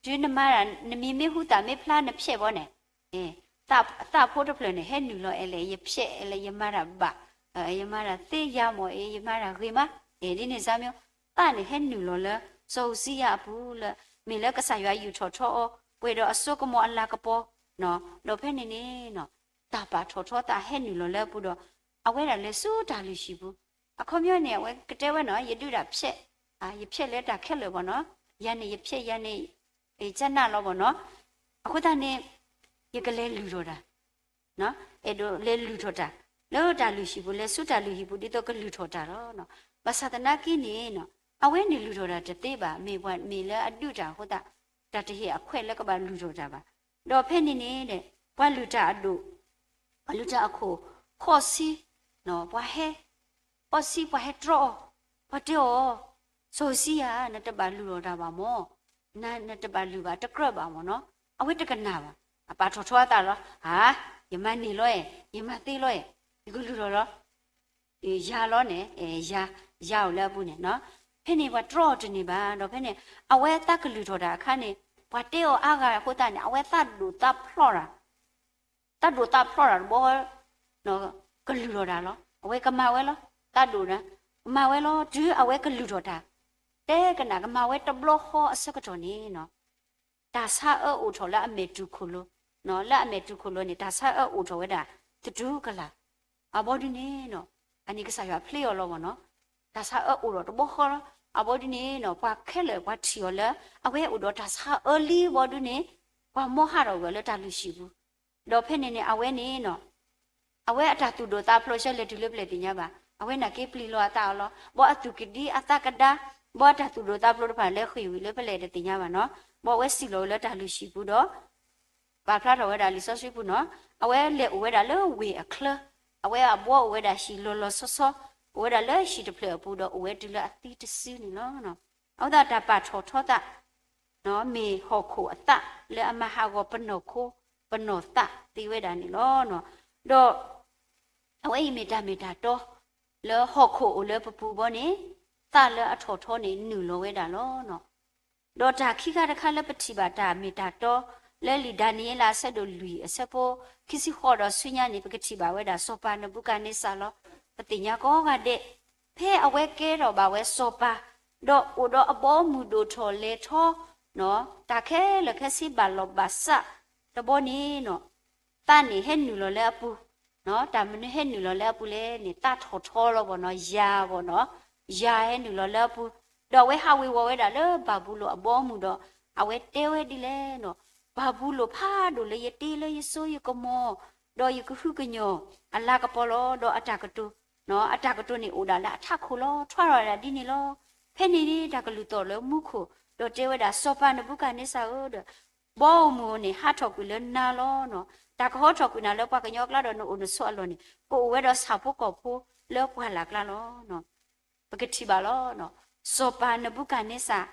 တုၤနမၤတၢ် နမံၤမ့ၢ်ဟူသၣ်မ့ၢ်ဖျါနဖျဲးဘီန့ၣ် သးဖိတဖျၢၣ်န့ၣ် ဟဲနုာ်လီၤအဲၣ်လဲၣ် ယဖျဲးအဲၣ်လဲၣ် ယမၤတၢ်ဘၣ်, ယမၤတၢ်သ့ယၤမီၢ်အံၤ ယမၤတၢ်ဂ့ၤမး, ဒ်န့ၣ်စၢ်မ့ၢ် သးန့ၣ်ဟဲနုာ်လီၤလၢ စီၤဧူစံယၤအပူၤလၢ မ့ၢ်လၢကစၢ်ယွၤယူာ်ထီၣ်ထီအီၤ ပှဲၤဒီးအစိကမီၤအလၤကပီၤ, ဒီးဖဲန့ၣ်န့ၣ် တၢ်ပာ်ထီၣ်ထီသးဟဲနုာ်လီၤလၢအပူၤဒီး အဝဲဒၣ်လဲၤဆူတၢ်လုၢ်ဟံၣ်ပူၤ, အခီပညီန့ၣ် အဝဲကတဲဝဲနီၤ ယဒုးဒၣ်ဖျဲး, ယဖျဲးလၢတၢ်ခဲလၢာ်ဘီနီၤ, ယၤန့ၣ်ယဖျဲး ယၤန့ၣ် ယကနၣ်လီၤဘၣ်နီၤ. အဃိသတးန့ၣ် ယကလဲၤလုၢ်ထီၣ်တၢ်, အဲၣ်ဒိးလဲၤလုၢ်ထီၣ်တၢ် လၢတၢ်လုၢ်ဟံၣ်ပူၤ လဲၤဆူတၢ်လုၢ်ဟံၣ်ပူၤ ဒ်သိးကလုၢ်ထီၣ်တၢ်လီၤ. ဘၣ်ဆၣ်သနာ်က့န့ၣ် အဝဲန့ၣ်လုၢ်ထီၣ်တၢ်တသ့ဘၣ်, မ့ၢ်ပှၤမ့ၢ်လၢအဒုးတၢ်အဃိသတး တၢ်တဟ့ၣ်အခွဲးလၢကဘၣ်လုၢ်ထီၣ်တၢ်ဘၣ်. ဒီးဖဲန့ၣ်န့ၣ် ပှၤလုၢ်တၢ်အဒိၣ် ပှၤလုၢ်တၢ်အခိၣ် ခီၣ်ဆံ, ပှၤဟဲ ခီၣ်ဆံ ပှၤဟဲတြီအီၤ, ပှၤတဲအီၤ, စီၤစံယၤ နတဘၣ်လုၢ်ထီၣ်တၢ်ဘၣ်မၢ်, နတဘၣ်လုၢ်ဘၣ် တကြၢးဘၣ်မၢ်နီၤ. အဝဲတကနၣ်ဘၣ်, အပာ်ထီၣ်ထီအသးလီၤ. ဧါ, ယမၤန့ၢ်လီၤအဲၣ်, ယမၤသ့လီၤအဲၣ်, ယကလုၢ်ထီၣ်လီၤ ယၤလီၤန့ၣ်, ယၤအိၣ်လၢအပူၤန့ၣ်, ဖဲန့ၣ်ပှၤတြီအီၤတန့ၢ်ဘၣ်. ဒီးဖဲန့ၣ် အဝဲသးကလုၢ်ထီၣ်တၢ်အခါန့ၣ် ပှၤတဲအီၤအါဂၤအဃိသတးန့ၣ် အဝဲသးဒိၣ်သးဖျီၣ်တၢ်, သးဒိၣ်သးဖျီၣ်တၢ်တဘျီ ကလုၢ်ထီၣ်တၢ်လီၤ. အဝဲကမၤဝဲလီၤ, သးဒိၣ်တၢ် ကမၤဝဲလီၤ. တုၤအဝဲကလုၢ်ထီၣ်တၢ် တဲကနၣ် ကမၤဝဲတဘျီဃီအဆၢကတီၢ်န့ၣ် တၢ်ဆါအၢအိၣ်ထီၣ်လၢအမဲာ်တူၢ်ခိၣ်လိၤ, လၢအမဲာ်တူၢ်ခိၣ်လိၤန့ၣ် တၢ်ဆါအၢအိၣ်ထီၣ်ဝဲဒၣ် သတူၢ်ကလာ်, အဘီဒုန့ၣ် အန့ၣ်ကစၢ်ယွၤဖျ့အီၤလီၤဘၣ်နီၤ. တၢ်ဆါအၢအိၣ်ဒီးတဘီဃီလီၤ. အဘီဒုန့ၣ် ပှၤခဲလၢာ်ပှၤထံၣ်အီၤလၢ အဝဲအိၣ်ဒီးတၢ်ဆါအၢလံဘီဒုန့ၣ် ပှၤမီၢ်ဟးထီၣ်ကွံာ်အီၤလၢတၢ်လုၢ်ဟံၣ်ပူၤ, ဒီးဖဲန့ၣ်န့ၣ် အဝဲန့ၣ် အဝဲအတၢ်သူၣ်ဒိၣ်သးဖျိးဆၢလဲၤတုၤလၢပလဲၣ်တသ့ၣ်ညါဘၣ်. အဝဲန့ၣ်က့ပျံၤလီၤအသးအီၤလီၤ. ဘီအသူၣ်ကဒံအသးကဒါ, ဘီအတၢ်သူၣ်ဒိၣ်သးဖျိးတဖၣ်လဲၤဃ့ၢ်ဝံၤလၢပလဲၣ်တသ့ၣ်ညါဘၣ်နီၤ. ဘီအဝဲစံၣ်လီၤဝဲလၢတၢ်လုၢ်ဟံၣ်ပူၤဒီး ပာ်ဖျါထီၣ်ဝဲဒၣ်လံာ်စီဆှံပူၤနီၤ. အဝဲလဲၤအိၣ်ဝဲဒၣ်လၢဝ့ၢ်အချၢ, အဝဲအဘီအိၣ်ဝဲဒၣ်ဟံၣ်လီၤလီၤဆီဆီ, အိၣ်ဝဲဒၣ်လၢဟံၣ်တဖျၢၣ်အပူၤဒီးအိၣ်ဝဲတုၤလၢအသံတစုန့ၣ်လီၤ. အဃိသတးတၢ်ပာ်ထီၣ်ထီသး မ့ၢ်ဟီၣ်ခိၣ်အသးလၢအမၤဟးဂီၤပနီၢ်ခိ ပနီၢ်သးသ့ဝဲဒၣ်န့ၣ်လီၤ. ဒီး အဝဲအံၤမ့ၢ်တၢ်မ့ၢ်တၢ်တီ လၢဟီၣ်ခိၣ်အိၣ်လၢပပူၤဘီန့ၣ် သးလၢအထီၣ်ထီန့ၣ်နုာ်လီၤဝဲဒၣ်လီၤ. ဒီးတၢ်ခံခါတခါလၢပထံၣ်ဘၣ်တၢ်မ့ၢ်တၢ်တီ လၢလံာ်ဒၤနံးယ့လးအဆၢဒိၣ်လွံၢ်အဆၢဖိ ခံဆံဃိးဒီးဆူညါန့ၣ် ပကထံၣ်ဘၣ်ဝဲဒၣ်စီၤပၤနဘူကၤန့စၢ်လီၤ. ပသ့ၣ်ညါကိးဂၤဒဲး ဖဲအဝဲကဲထီၣ်ဘၣ်ဝဲစီၤပၤ ဒီးအိၣ်ဒီးအဘီအမုၢ်ဒိၣ်ထီၣ်လဲၤထီ တၢ်ခဲလၢာ်ခဲဆ့ဘၣ်လီၢ်ဘၣ်စးတဘီန့ၣ် သးန့ၣ်ဟဲနုာ်လီၤလၢအပူၤ, တၢ်မနုၤဟဲနုာ်လီၤလၢအပူၤလဲၣ်န့ၣ် သးထီၣ်ထီလီၤဘီနီၤ, ယၤဘီနီၤ, ယၤဟဲနုာ်လီၤလၢအပူၤ, ဒီးအဝဲဟးဝ့ၤဝီၤဝဲဒၣ်လၢဘၤဘူလိၣ်အဘီအမုၢ်ဒီး အဝဲတဲဝဲဒ်လဲၣ်နီၤ, ဘၤဘူလိၣ်ဖးဒိၣ်လၢယတ့လၢယစိယကမီၤ, ဒီးယကဟုကညီၢ်အလၤကပီၤလီၤ, ဒီးအတၢ်ကတိၤ, အတၢ်ကတိၤန့ၣ်အိၣ်ဒၣ်လၢအထးခိၣ်လီၤ, ထွါထီၣ်ဝဲဒၣ်ဒ်န့ၣ်လီၤ. ဖဲန့ၣ်န့ၣ် တၢ်ကလုၢ်သီၣ်လၢမူခိၣ်, ဒီးတဲဝဲဒၣ်စီၤပၤနဘူကၤန့စၢ်ဧၢ, ဒီး ဘီအမုၢ်န့ၣ် ဟးထီၣ်ကွံာ်လၢနၤလီၤနီၤ. တၢ်ကဟီထီၣ်ကွံာ်နၤလၢပှၤကညီအကျါဒီးနအိၣ်နဆိးအလီၢ်န့ၣ် ကအိၣ်ဝဲဒီးဆၣ်ဖိကီၢ်ဖိလၢပှၢ်လၢ်ကျါလီၤ. ပကထံၣ်ဘၣ်လီၤ. စီၤပၤနဘူကၤန့စၢ်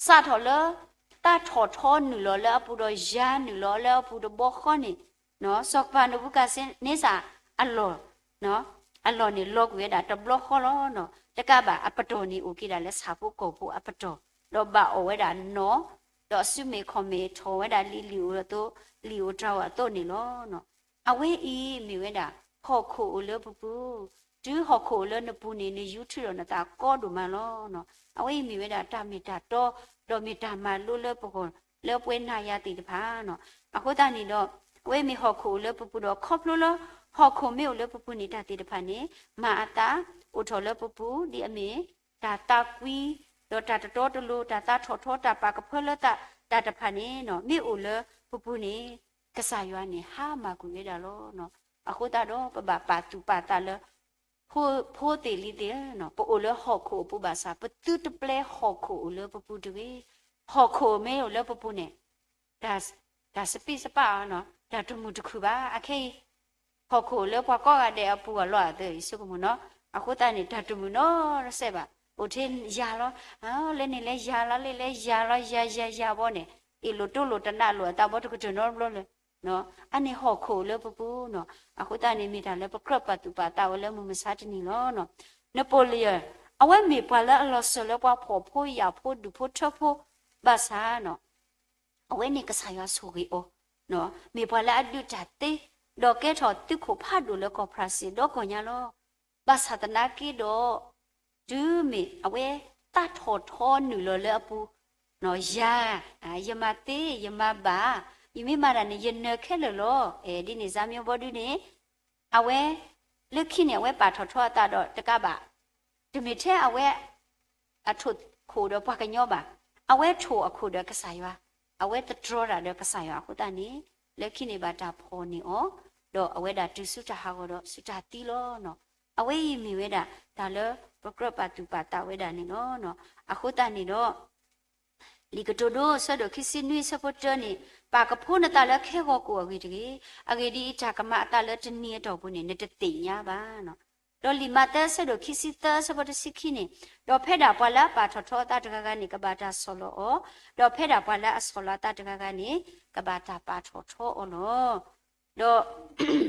စးထီၣ်လၢ တၢ်ထီၣ်ထီနုာ်လီၤလၢအပူၤဒီးယၤနုာ်လီၤလၢအပူၤတဘီဃီန့ၣ်, စီၤပၤနဘူကၤန့စၢ်အလီၢ် အလီၢ်န့ၣ် လီၤကွံာ်ဝဲဒၣ်တဘျီဃီလီၤ. တကးဘၣ်အပတီၢ်န့ၣ်အိၣ်က့ၤဒၣ်လၢဆၣ်ဖိကီၢ်ဖိအပတီၢ်, ဒီးဘၣ်အီၣ်ဝဲဒၣ်နီၢ်, ဒီးအစုမ့ၢ်ခီၣ်မ့ၢ်ထီၣ်ဝဲဒၣ်လံာ်လံာ်အိၣ်အသိး, လံာ်အိၣ်တၢ်အိၣ်အသိးန့ၣ်လီၤ. အဝဲအံၤမ့ၢ်ဝဲဒၣ် ဟီၣ်ခိၣ်အိၣ်လၢပပူၤ, တုၤဟီၣ်ခိၣ်အိၣ်လၢနပူၤန့ၣ် နယူၤထုးဒီးနသးကီဒိၣ်မးလီၤ. အဝဲအံၤမ့ၢ်ဝဲဒၣ်တၢ်မ့ၢ်တၢ်တီ, ဒီးမ့ၢ်တၢ်မၤလိလၢပဂီၢ်လၢပဝဲနၤယၤသ့ၣ်တဖၣ်နီၤ. အဃိသတးန့ၣ်ဒီး အဝဲမ့ၢ်ဟီၣ်ခိၣ်အိၣ်လၢပပူၤဒီး ခီဖျိလၢဟီၣ်ခိၣ်မ့ၢ်အိၣ်လၢပပူၤန့ၣ် တၢ်သ့ၣ်တဖၣ်န့ၣ် မၤအသးအိၣ်ထီၣ်လၢပပူၤ ဒ်အမ့ၢ် တၢ်သးကွံ, ဒီးတၢ်တတီတလိၤ, တၢ်သးထီၣ်ထီ, တၢ်ပာ်ကဖၢလၢသး, တၢ်တဖၣ်န့ၣ်နီၤ မ့ၢ်အိၣ်လၢပပူၤန့ၣ် ကစၢ်ယွၤန့ၣ် ဟါမၢ်ကွံာ်ဝဲဒၣ်လီၤ. အဃိသတးဒီး ပဘၣ်ပာ်သူၣ်ပာ်သးလၢ ဖိ, ဖိသ့ၣ်လံၤသ့ၣ်ဧၢ, ပအိၣ်လၢဟီၣ်ခိၣ်အပူၤဘၣ်ဆၣ် ပသုတပျဲဟီၣ်ခိၣ်အိၣ်လၢပပူၤတဂ့ၤ. ဟီၣ်ခိၣ်မ့ၢ်အိၣ်လၢပပူၤန့ၣ် တၢ်, တၢ်စပံးစပၢ်အီၤနီၤ, တၢ်တမုာ်တခုၣ်ဘၣ်. အခဲအံၤ ဟီၣ်ခိၣ်အိၣ်လၢပှၤကိးဂၤဒဲးအပူၤအလီၢ်အသး ယဆိကမိၣ်နီၤ. အဃိသတးန့ၣ် တၢ်တမုာ်နီတစဲးဘၣ်. အိၣ်ထဲယၤလီၤ, လၢန့ၣ်လၢယၤလီၤ, လၢလၢယၤလီၤ, ယၤယၤယၤဘီန့ၣ် အ့ၣ်လိာ်တိလိာ်တနးလိာ်အသးဘီတကတၢၢ်နီတဘျီလၢၤ အန့ၣ်ဟီၣ်ခိၣ်လၢပပူၤနီၤ. အဃိသတးန့ၣ် မ့ၢ်တၢ်လၢပကြၢးပာ်သူၣ်ပာ်သးဝဲလၢမုၢ်မဆါတနံၤလီၤ. Napoleon အဝဲမ့ၢ်ပှၤလၢအလီၤစၢၤလၢပှၤဖှီၣ်ဖိယာ်ဖိဒူၣ်ဖိထၢဖိ ဘၣ်ဆၣ်နီၤ အဝဲန့ၣ်ကစၢ်ယွၤဆိၣ်ဂ့ၤအီၤ, မ့ၢ်ပှၤလၢအဒုးတၢ်သ့, ဒီးကဲထီၣ်သုးခိၣ်ဖးဒိၣ်လၢကီၢ်ဖရၣ်စ့ၣ်ဒီကိးညါလီၤ. ဘၣ်ဆၣ်သနာ်က့ဒီး တုၤမ့ၢ်အဝဲသးထီၣ်ထီနုာ်လီၤလၢအပူၤ, ယၤ, ယမၤသ့, ယမၤဘၣ်, ယမ့ၢ်မၤတၢ်န့ၣ် ယနၢၤခဲလၢာ်လီၤ. အဲၣ်ဒ်န့ၣ် စၢမံဘီဒုန့ၣ် အဝဲ လၢခံန့ၣ် အဝဲပာ်ထီၣ်ထီအသးဒီးတကးဘၣ်, တမ့ၢ်ထဲအဝဲ အထိၣ်ခိၣ်ဒီးပှၤကညီဘၣ်. အဝဲထိၣ်အခိၣ်ဒီးကစၢ်ယွၤ, အဝဲသတြီၤတၢ်ဒီးကစၢ်ယွၤအဃိသတးန့ၣ်, လၢခံန့ၣ်ဘၣ်တၢ်ဖီၣ်န့ၢ်အီၤ, ဒီးအဝဲဒၣ်တုၤဆူတၢ်ဟးဂီၤဒီးဆူတၢ်သံလီၤ. အဝဲအံၤမ့ၢ်ဝဲဒၣ်တၢ်လၢပကြၢးပာ်သူၣ်ပာ်သးဝဲဒၣ်န့ၣ်လီၤ. အဃိသတးန့ၣ်ဒီး လံာ်ကတိၤဒိ အဆၢဒိၣ်ခံဆံနွံ အဆၢဖိတၢန့ၣ်, ပာ်ကဖိနသးလၢခဲဂီၤကိၣ်အဂ့ၢ်တဂ့ၤ. အဂ့ၢ်ဒ်အံၤ, တၢ်ကမၤအသးလၢတနံၤအတီၢ်ပူၤန့ၣ် နတသ့ၣ်ညါဘၣ်. ဒီးလံာ်မးသဲ အဆၢဒိၣ်ခံဆံသၢ အဆၢဖိတဆံခံန့ၣ်, ဒီးဖဲဒၣ်ပှၤလၢအပာ်ထီၣ်ထီအသးတဂၤဂၤန့ၣ် ကဘၣ်တၢ်ဆီၣ်လီၤအီၤ, ဒီးဖဲဒၣ်ပှၤလၢအဆီၣ်လီၤအသးတဂၤဂၤန့ၣ် ကဘၣ်တၢ်ပာ်ထီၣ်ထီအီၤလီၤ. ဒီး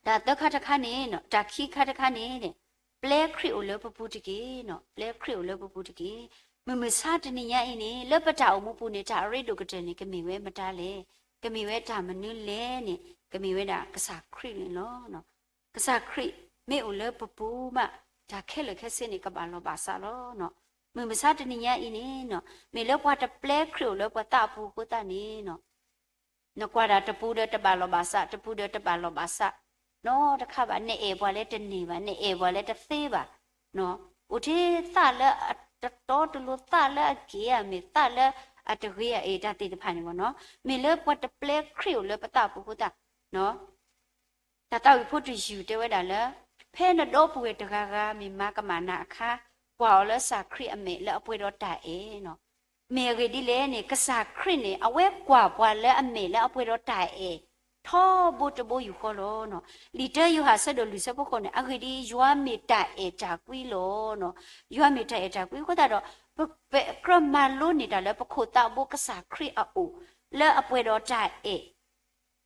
တၢ်သၢခါတခါန့ၣ်, တၢ်ခံခါတခါန့ၣ်, ပျဲခရံာ်အိၣ်လၢပပူၤတက့ၢ်. ပျဲခရံာ်အိၣ်လၢပပူၤတက့ၢ်. မုၢ်မဆါတနံၤညါအံၤန့ၣ် လၢပတၢ်အိၣ်မူပူၤန့ၣ် တၢ်အရ့ဒိၣ်ကတၢၢ်န့ၣ် ကမ့ၢ်ဝဲမတၤလဲၣ်. ကမ့ၢ်ဝဲတၢ်မနုၤလဲၣ်န့ၣ် ကမ့ၢ်ဝဲဒၣ်ကစၢ်ခရံာ်န့ၣ်လီၤ. ကစၢ်ခရံာ်မ့ၢ်အိၣ်လၢပပူၤမး, တၢ်ခဲလၢာ်ခဲဆ့န့ၣ် ကဘၣ်လီၢ်ဘၣ်စးလီၤ. မုၢ်မဆါတနံၤညါအံၤန့ၣ်, မ့ၢ်လၢပှၤတပျဲခရံာ်အိၣ်လၢပသးအပူၤအဃိသတးန့ၣ် နကွၢ်တၢ်တပူၤဒီးတဘၣ်လီၢ်ဘၣ်စး, တပူၤဒီးတဘၣ်လီၢ်ဘၣ်စး, နီတခါဘၣ်. နအဲၣ်ပှၤလၢတန့ၢ်ဘၣ်, နအဲၣ်ပှၤလၢတသ့ဘၣ်, အိၣ်ထဲသးလၢအတတီတလိၤ, သးလၢအက့ၤအမ့ၢ်သးလၢအတဂ့ၤအအ့ၣ်တၢ်သ့ၣ်တဖၣ်န့ၣ်ဘၣ်နီၤ. မ့ၢ်လၢပှၤတပျဲခရံာ်အိၣ်လၢပသးပူၤအဃိသတး တၢ်သးဝံၣ်ဖိတယုၢ်တဲဝဲဒၣ်လၢ ဖဲနဒီပုၢ်ဝဲၢ်တဂၤဂၤမ့ၢ်မၤကမၣ်နၤအခါ, ကွၢ်အီၤလၢကစၢ်ခရံာ်အမဲာ်လၢအပှဲၤဒီးတၢ်အဲၣ်နီၤ. မ့ၢ်အဂ့ၢ်ဒ်လဲၣ်န့ၣ်, ကစၢ်ခရံာ်န့ၣ် အဝဲကွၢ်ပှၤလၢအမဲာ်လၢအပှဲၤဒီးတၢ်အဲၣ် ထီဘိတဘိယူၢ်ဃီလီၤနီၤ. လံာ်တၢယိၤဟၣ်ဆၢဒိၣ်လွံၢ်ဆၢဖိဃိးန့ၣ်, အဂ့ၢ်ဒ်အံၤ, ယွၤမ့ၢ်တၢ်အဲၣ်တၢ်ကွံလီၤနီၤ. ယွၤမ့ၢ်တၢ်အဲၣ်တၢ်ကွံအဃိသတးဒီး, ပကြၢးမၤလိန့ၢ်တၢ်လၢပခိၣ်သးဘိကစၢ်ခရံာ်အအိၣ်, လၢအပှဲၤဒီးတၢ်အဲၣ်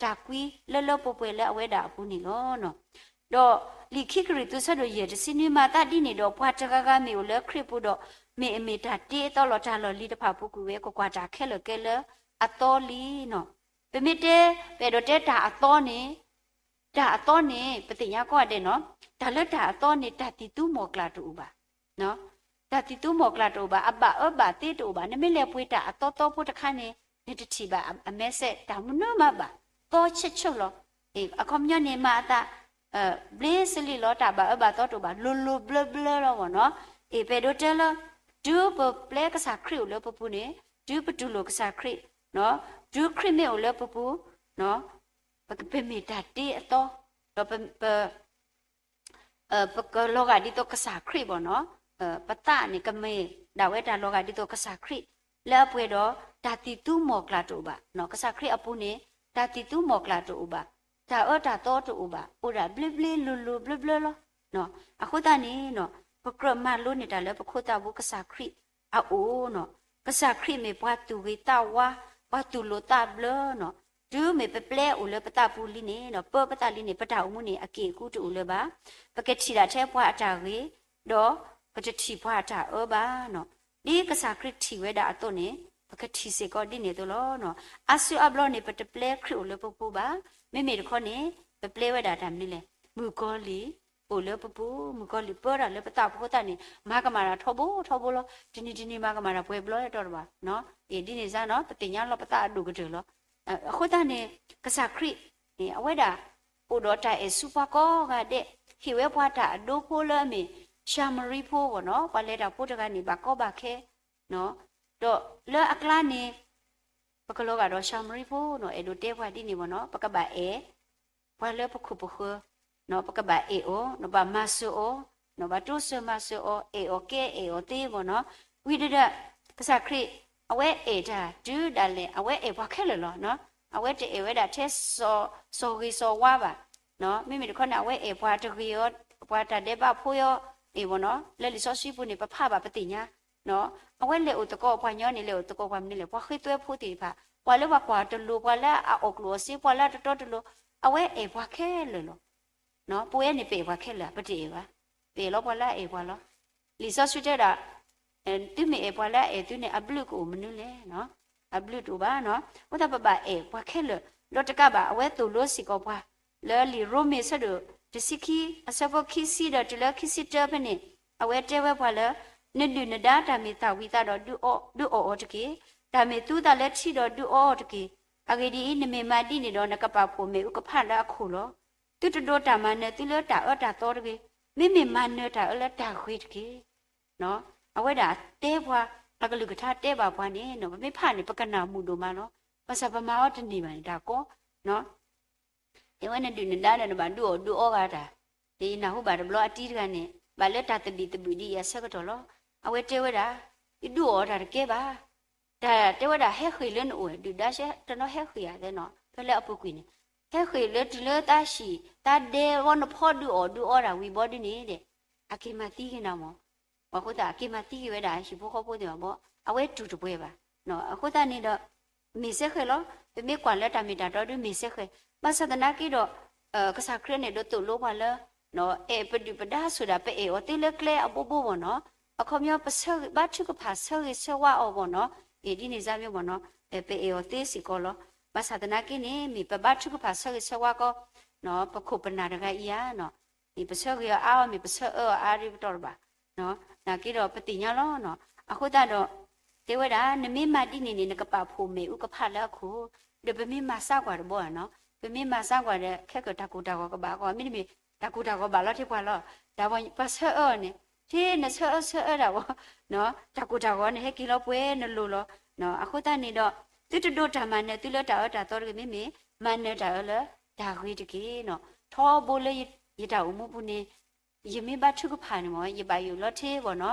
တၢ်ကွံလၢလၢပှဲၤပှဲၤလၢအဝဲဒၣ်အပူၤန့ၣ်လီၤ. ဒီးလံာ်ခံကရံၣ်သူးဆၢဒိၣ်ယဲၢ်တဆံနွံ, မၤသးဒ်န့ၣ်ဒီး ပှၤတဂၤဂၤမ့ၢ်အိၣ်လၢခရံာ်အပူၤဒီး, မ့ၢ်အမ့ၢ်တၢ်တ့အသီလီၤ. တၢ်လီၢ်လံၤတဖၣ်အပူၤကွံာ်ဝဲ, ကကွၢ်တၢ်ခဲလၢာ်ကဲလၢအသီလံနီၤ. ပမ့ၢ်တဲ, ပအဲၣ်ဒိးတဲတၢ်အသီန့ၣ်, တၢ်အသီန့ၣ် ပသ့ၣ်ညါကိးဂၤဒဲးနီၤ, တၢ်လၢတၢ်အသီန့ၣ် တၢ်သံၣ်သူမီၢ်ကျၢ်တအိၣ်ဘၣ် တၢ်သံၣ်သူမီၢ်ကျၢ်တအိၣ်ဘၣ်, အဘၣ်အၢဘၣ်သီတအိၣ်ဘၣ်. နမ့ၢ်လဲၤပှ့ၤတၢ်အသီသီဖိတခါန့ၣ်, နတထံၣ်ဘၣ်အမဲစဲး တၢ်မနုၤမးဘၣ်, သီဆၢဆၢလီၤ. အခီပညီန့ၣ် မၤအသး ဘျ့စလံလီၤ, တၢ်ဘၣ်အၢဘၣ်သီတအိၣ်ဘၣ်, လိၤလိၤဘျၢဘျၢလီၤဘၣ်နီၤ. အ့ၣ် ပအဲၣ်ဒိးတဲလၢ တုၤပပျဲကစၢ်ခရံာ်အိၣ်လၢပပူၤန့ၣ်, တုၤပတူၢ်လိာ်ကစၢ်ခရံာ်, တုၤခရံာ်မ့ၢ်အိၣ်လၢပပူၤ, ပမ့ၢ်တၢ်တ့အသီ, ဒီးပ ပကလီၤဂာ်ဒ်သိးကစၢ်ခရံာ်ဘၣ်နီၤ. ပသးန့ၣ် ကမ့ၢ်ဒၣ်ဝဲတၢ်လီၤဂာ်ဒ်သိးကစၢ်ခရံာ်, လၢအပှဲၤဒီးတၢ်သံၣ်သူမီၢ်ကျၢ်တအိၣ်ဘၣ်. ကစၢ်ခရံာ်အပူၤန့ၣ် တၢ်သံၣ်သူမီၢ်ကျၢ်တအိၣ်ဘၣ်, တၢ်အၢတၢ်သီတအိၣ်ဘၣ်, အိၣ်ဒၣ်ဘျ့ဘျ့လိၤလိၤဘျၢဘျၢလီၤ. အဃိသတးန့ၣ်, ပကြၢးမၤလိန့ၢ်တၢ်လၢပခိၣ်သးဘိကစၢ်ခရံာ်အအိၣ်နီၤ. ကစၢ်ခရံာ်မ့ၢ်ပှၤသူၣ်ဂ့ၤသးဝါ, ပှၤသူၣ်လိၤသးဘျၢနီၤ. တုၤမ့ၢ်ပပျဲအိၣ်လၢပသးပူၤလံန့ၣ်, ပၢပသးလံန့ၣ်, ပတၢ်အိၣ်မူန့ၣ် အက့ၢ်အကူတအိၣ်လၢၤဘၣ်. ပကထံၣ်ဒၣ်ထဲပှၤအတၢ်ဂ့ၤ, ဒီးပတထံၣ်ပှၤအတၢ်အၢဘၣ်နီၤ. ဒ်ကစၢ်ခရံာ်ထံၣ်ဝဲဒၣ်အသိးန့ၣ်, ပကထံၣ်စ့ၢ်ကီးဒ်န့ၣ်အသိးလီၤ. အါစုအါဘျီန့ၣ် ပတပျဲခရံာ်အိၣ်လၢပပူၤဘၣ်. မ့မ့ၢ်တခီန့ၣ် ပပျဲဝဲဒၣ်တၢ်မနုၤလဲၣ်, မုၣ်ကီၤလံၢ်အိၣ်လၢပပူၤ, မုၣ်ကီၤလံၢ်ပၢတၢ်လၢပသးပူၤအဃိသတးန့ၣ်, မၤကမၣ်တၢ်ထီဘိထီဘိလီၤ. တနံၤတနံၤ မၤကမၣ်တၢ်ပှဲၤဘျီလီၤတဘၣ်. အ့ၣ် ဒ်န့ၣ်စ့ၢ်နီၤ, ပသ့ၣ်ညါလီၤပသးအဒိၣ်ကတၢၢ်လီၤ. အဃိသတးန့ၣ် ကစၢ်ခရံာ်န့ၣ် အဝဲဒၣ်အိၣ်ဒီးတၢ်အဲၣ်ဆူပှၤကိးဂၤဒဲး, ဟ့ၣ်ဝဲပှၤတၢ်အဒိဖိလၢအမ့ၢ်ၡၤမရံဖိဘၣ်နီၤ, ပှၤလဲၤတၢ်ဖိတဂၤန့ၣ် ဘၣ်ကီဘၣ်ခဲ, ဒီးလၢအကျါန့ၣ် ပကလီၤဂာ်ဒီးၡၤမရံဖိနီၤ, အဲၣ်ဒိးတဲပှၤဒ်န့ၣ်ဘၣ်နီၤ, ပကဘၣ်အဲၣ် ပှၤလၢပခိၣ်ပဃၢၤ, ပကဘၣ်အဲၣ်အီၤ, ဘၣ်မၤစၢၤအီၤ, ဘၣ်တိစၢၤမၤစၢၤအီၤ, အဲၣ်အီၤကဲအဲၣ်အီၤသ့ဘၣ်နီၤ. ဝံၤဒီး ကစၢ်ခရံာ် အဝဲအဲၣ်တၢ်တုၤဒၣ်လဲာ် အဝဲအဲၣ်ပှၤခဲလၢာ်လီၤ. အဝဲတအဲၣ်ဝဲဒၣ်ထဲ စီၤဂ့ၤစီၤဝါဘၣ်. မ့မ့ၢ်တခီန့ၣ် အဝဲအဲၣ်ပှၤတဂ့ၤအီၤ, ပှၤတၢ်ဒဲးဘးဖိအီၤ, အ့ၣ်ဘၣ်နီၤ, လၢလံာ်စီဆှံပူၤန့ၣ် ပဖးဘၣ်ပသ့ၣ်ညါ အဝဲလဲၤအိၣ်သကိးပှၤညီန့ၣ် လဲၤအိၣ်သကိးပှၤမနုၤလဲၣ်, ပှၤဃ့သွဲဖိသ့ၣ်တဖၣ်, ပှၤလၢပှၤကွၢ်တလိၤ, ပှၤလၢအအီၣ်ကျိၣ်အီၣ်စ့, ပှၤလၢအတတီတလိၤ, အဝဲအဲၣ်ပှၤခဲလၢာ်လီၤ. ပဝဲန့ၣ်ပအဲၣ်ပှၤခဲလၢာ်, ပတအဲၣ်ဘၣ်, ပအဲၣ်လီၤပှၤလၢအအဲၣ်ပှၤလီၤ. လံာ်စီဆှံတဲဒၣ်, သုမ့ၢ်အဲၣ်ပှၤလၢအအဲၣ်သုန့ၣ် အဘျုးကအိၣ်မနုၤလဲၣ်. အဘျုးတအိၣ်ဘၣ်နီၤ. အဃိသတးပဘၣ်အဲၣ်ပှၤခဲလၢာ်, ဒီးတကးဘၣ် အဝဲသိၣ်လိစ့ၢ်ကီးပှၤ လၢလံာ်ရိမ့ၤအဆၢဒိၣ်တဆံခံ အဆၢဖိခံဆံဒီးတုၤလၢခံဆံတၢဖဲန့ၣ်, အဝဲတဲဝဲပှၤလၢ နဒုၣ်နဒါတၢ်မ့ၢ်သၣ်ဝံၤသးဒီးဒုးအီၣ်အီၤတက့ၢ်. တၢ်မ့ၢ်သူသးလၢထံဒီးဒုးအီၣ်အီၤတက့ၢ်. အဂ့ၢ်ဒ်အံၤ, နမ့ၢ်မၤဒ်န့ၣ်ဒီး နကပာ်ဖှိၣ်မ့ၣ်အူကဖၣ်လၢအခိၣ်လီၤ. သုတဒိးတၢ်မၤနၢၤသုလၢတၢ်အၢတၢ်သီတဂ့ၤ, မ့မ့ၢ်မၤနၢၤတၢ်အၢလၢတၢ်ဂ့ၤတက့ၢ်. အဝဲဒၣ်တဲပှၤ အကလုၢ်ကထါတဲဘၣ်ပှၤန့ၣ်နီၤ ပမ့ၢ်ဖးန့ၣ် ပကနၣ်မုာ်ဒိၣ်မးလီၤ. ဘၣ်ဆၣ်ပမၤအီၤတန့ၢ်ဘၣ်န့ၣ် တၢ်ကီနီၤ တဲဝဲနဒုၣ်နဒါဒီးနဘၣ်ဒုးအီၣ်ဒုးအီဂၤတၢ်, ဒီးယနၢ်ဟူဘၣ်တဘျီအတံၤတဂၤန့ၣ် ဘၣ်လၢတၢ်သဘံၣ်သဘုၣ်ဒ်အံၤအဆၢကတီၢ်လီၤ. အဝဲတဲဝဲဒၣ် ယဒုးအီၣ်တၢ်တကဲဘၣ်, တၢ်တဲဝဲဒၣ်ဟဲဃ့ၢ်လၢနအိၣ် ဒုၣ်ဒါတနီၤဟဲဃ့ၢ်ဧါသဲနီၤ ဖဲလၢအပူၤကွံာ်န့ၣ် ဟဲဃ့ၢ်လၢတုၤလၢတၢ်ဟံၣ် တၢ်ဒဲးဝီနဖီဒုးအီၣ်ဒုးအီတၢ်ဝံၤဘီဒုန့ၣ်ဒီး အက့ၤမၤသံက့ၤနၤမၢ် ပှၤဃိသတး အက့ၤမၤသံက့ၤဝဲဒၣ် ဟံၣ်ဖိဃီဖိသ့ၣ်တဖၣ်ဘၣ် အဝဲတူၢ်တပှဲၤဘၣ်. အဃိသတးန့ၣ်ဒီး မ့ၢ်စဲဃဲၤလီၤ. ပမ့ၢ်ကွၢ်လၢတၢ်မ့ၢ်တၢ်တီဒု မ့ၢ်စဲဃဲၤ. ဘၣ်ဆၣ်သနာ်က့ဒီး ကစၢ်ခရံာ်န့ၣ် ဒိးသိၣ်လိပှၤလၢ အဲၣ်ပဒုၣ်ပဒါဆိၣ်ဒၣ် ပအဲၣ်အီၤသ့လၢကျဲအဘိဘိမၢ်နီၤ. အခီပညီ ပဆၢဂ့ၤဘါထုကဖၣ် ဆၢဂ့ၤဆၢဝါအီၤမၢ်နီၤ. အ့ၣ် ဒ်န့ၣ်စၢ်မ့ၢ်မၢ်နီၤ ပအဲၣ်အီၤသ့စ့ၢ်ကီးလီၤ. ဘၣ်ဆၣ်သနာ်က့န့ၣ် မ့ၢ်ပဘါထုကဖၣ်ဆၢဂ့ၤဆၢဝါကီး ပခိၣ်ပနၢ်တဂၤအံၤဧါ မ့ၢ်ပဆၢဂ့ၤအီၤအါအီၤ မ့ၢ်ပဆၢအၢအီၤအါ ဒ်ပတီၢ်တဘၣ်. နာ်က့ဒီးပသ့ၣ်ညါလီၤ. အဃိသတးဒီး တဲဝဲဒၣ် နမ့ၢ်မၤဒ်န့ၣ်န့ၣ် နကပာ်ဖှိၣ်မ့ၣ်အူကဖၣ်လၢအခိၣ်, ဒီးပမ့ၢ်မၤစၢ်ကွၢ်တဘီဧါနီၤ, ပမ့ၢ်မၤစၢ်ကွၢ်ဒီး ခဲကတၢ်ကိၢ်တၢ်ဂီၤကဘၣ်ကီ, မ့တမ့ၢ်တၢ်ကိၢ်တၢ်ဂီၤဘၣ်လီၤထံပှၤလီၤ. တၢ်ပှၤဆၢအၢအီၤန့ၣ် ထံနဆၢအၢဆၢအၢဒၣ်ဝဲ တၢ်ကိၢ်တၢ်ဂီၤန့ၣ် ဟဲက့ၤလီၤပှဲၤနလိၤလီၤ. အဃိသတးန့ၣ်ဒီး သုတဒိးတၢ်မၤနၢၤသုလၢတၢ်အၢတၢ်သီတဂ့ၤ, မ့မ့ၢ်မၤနၢၤတၢ်အၢလၢတၢ်ဂ့ၤတက့ၢ်နီၤ. ထီဘိလၢယတၢ်အိၣ်မူပူၤန့ၣ် ယမ့ၢ်ဘါထုကဖၣ်န့ၣ်မၢ် ယဘၣ်ယိၣ်လီၤထံဘီနီၤ,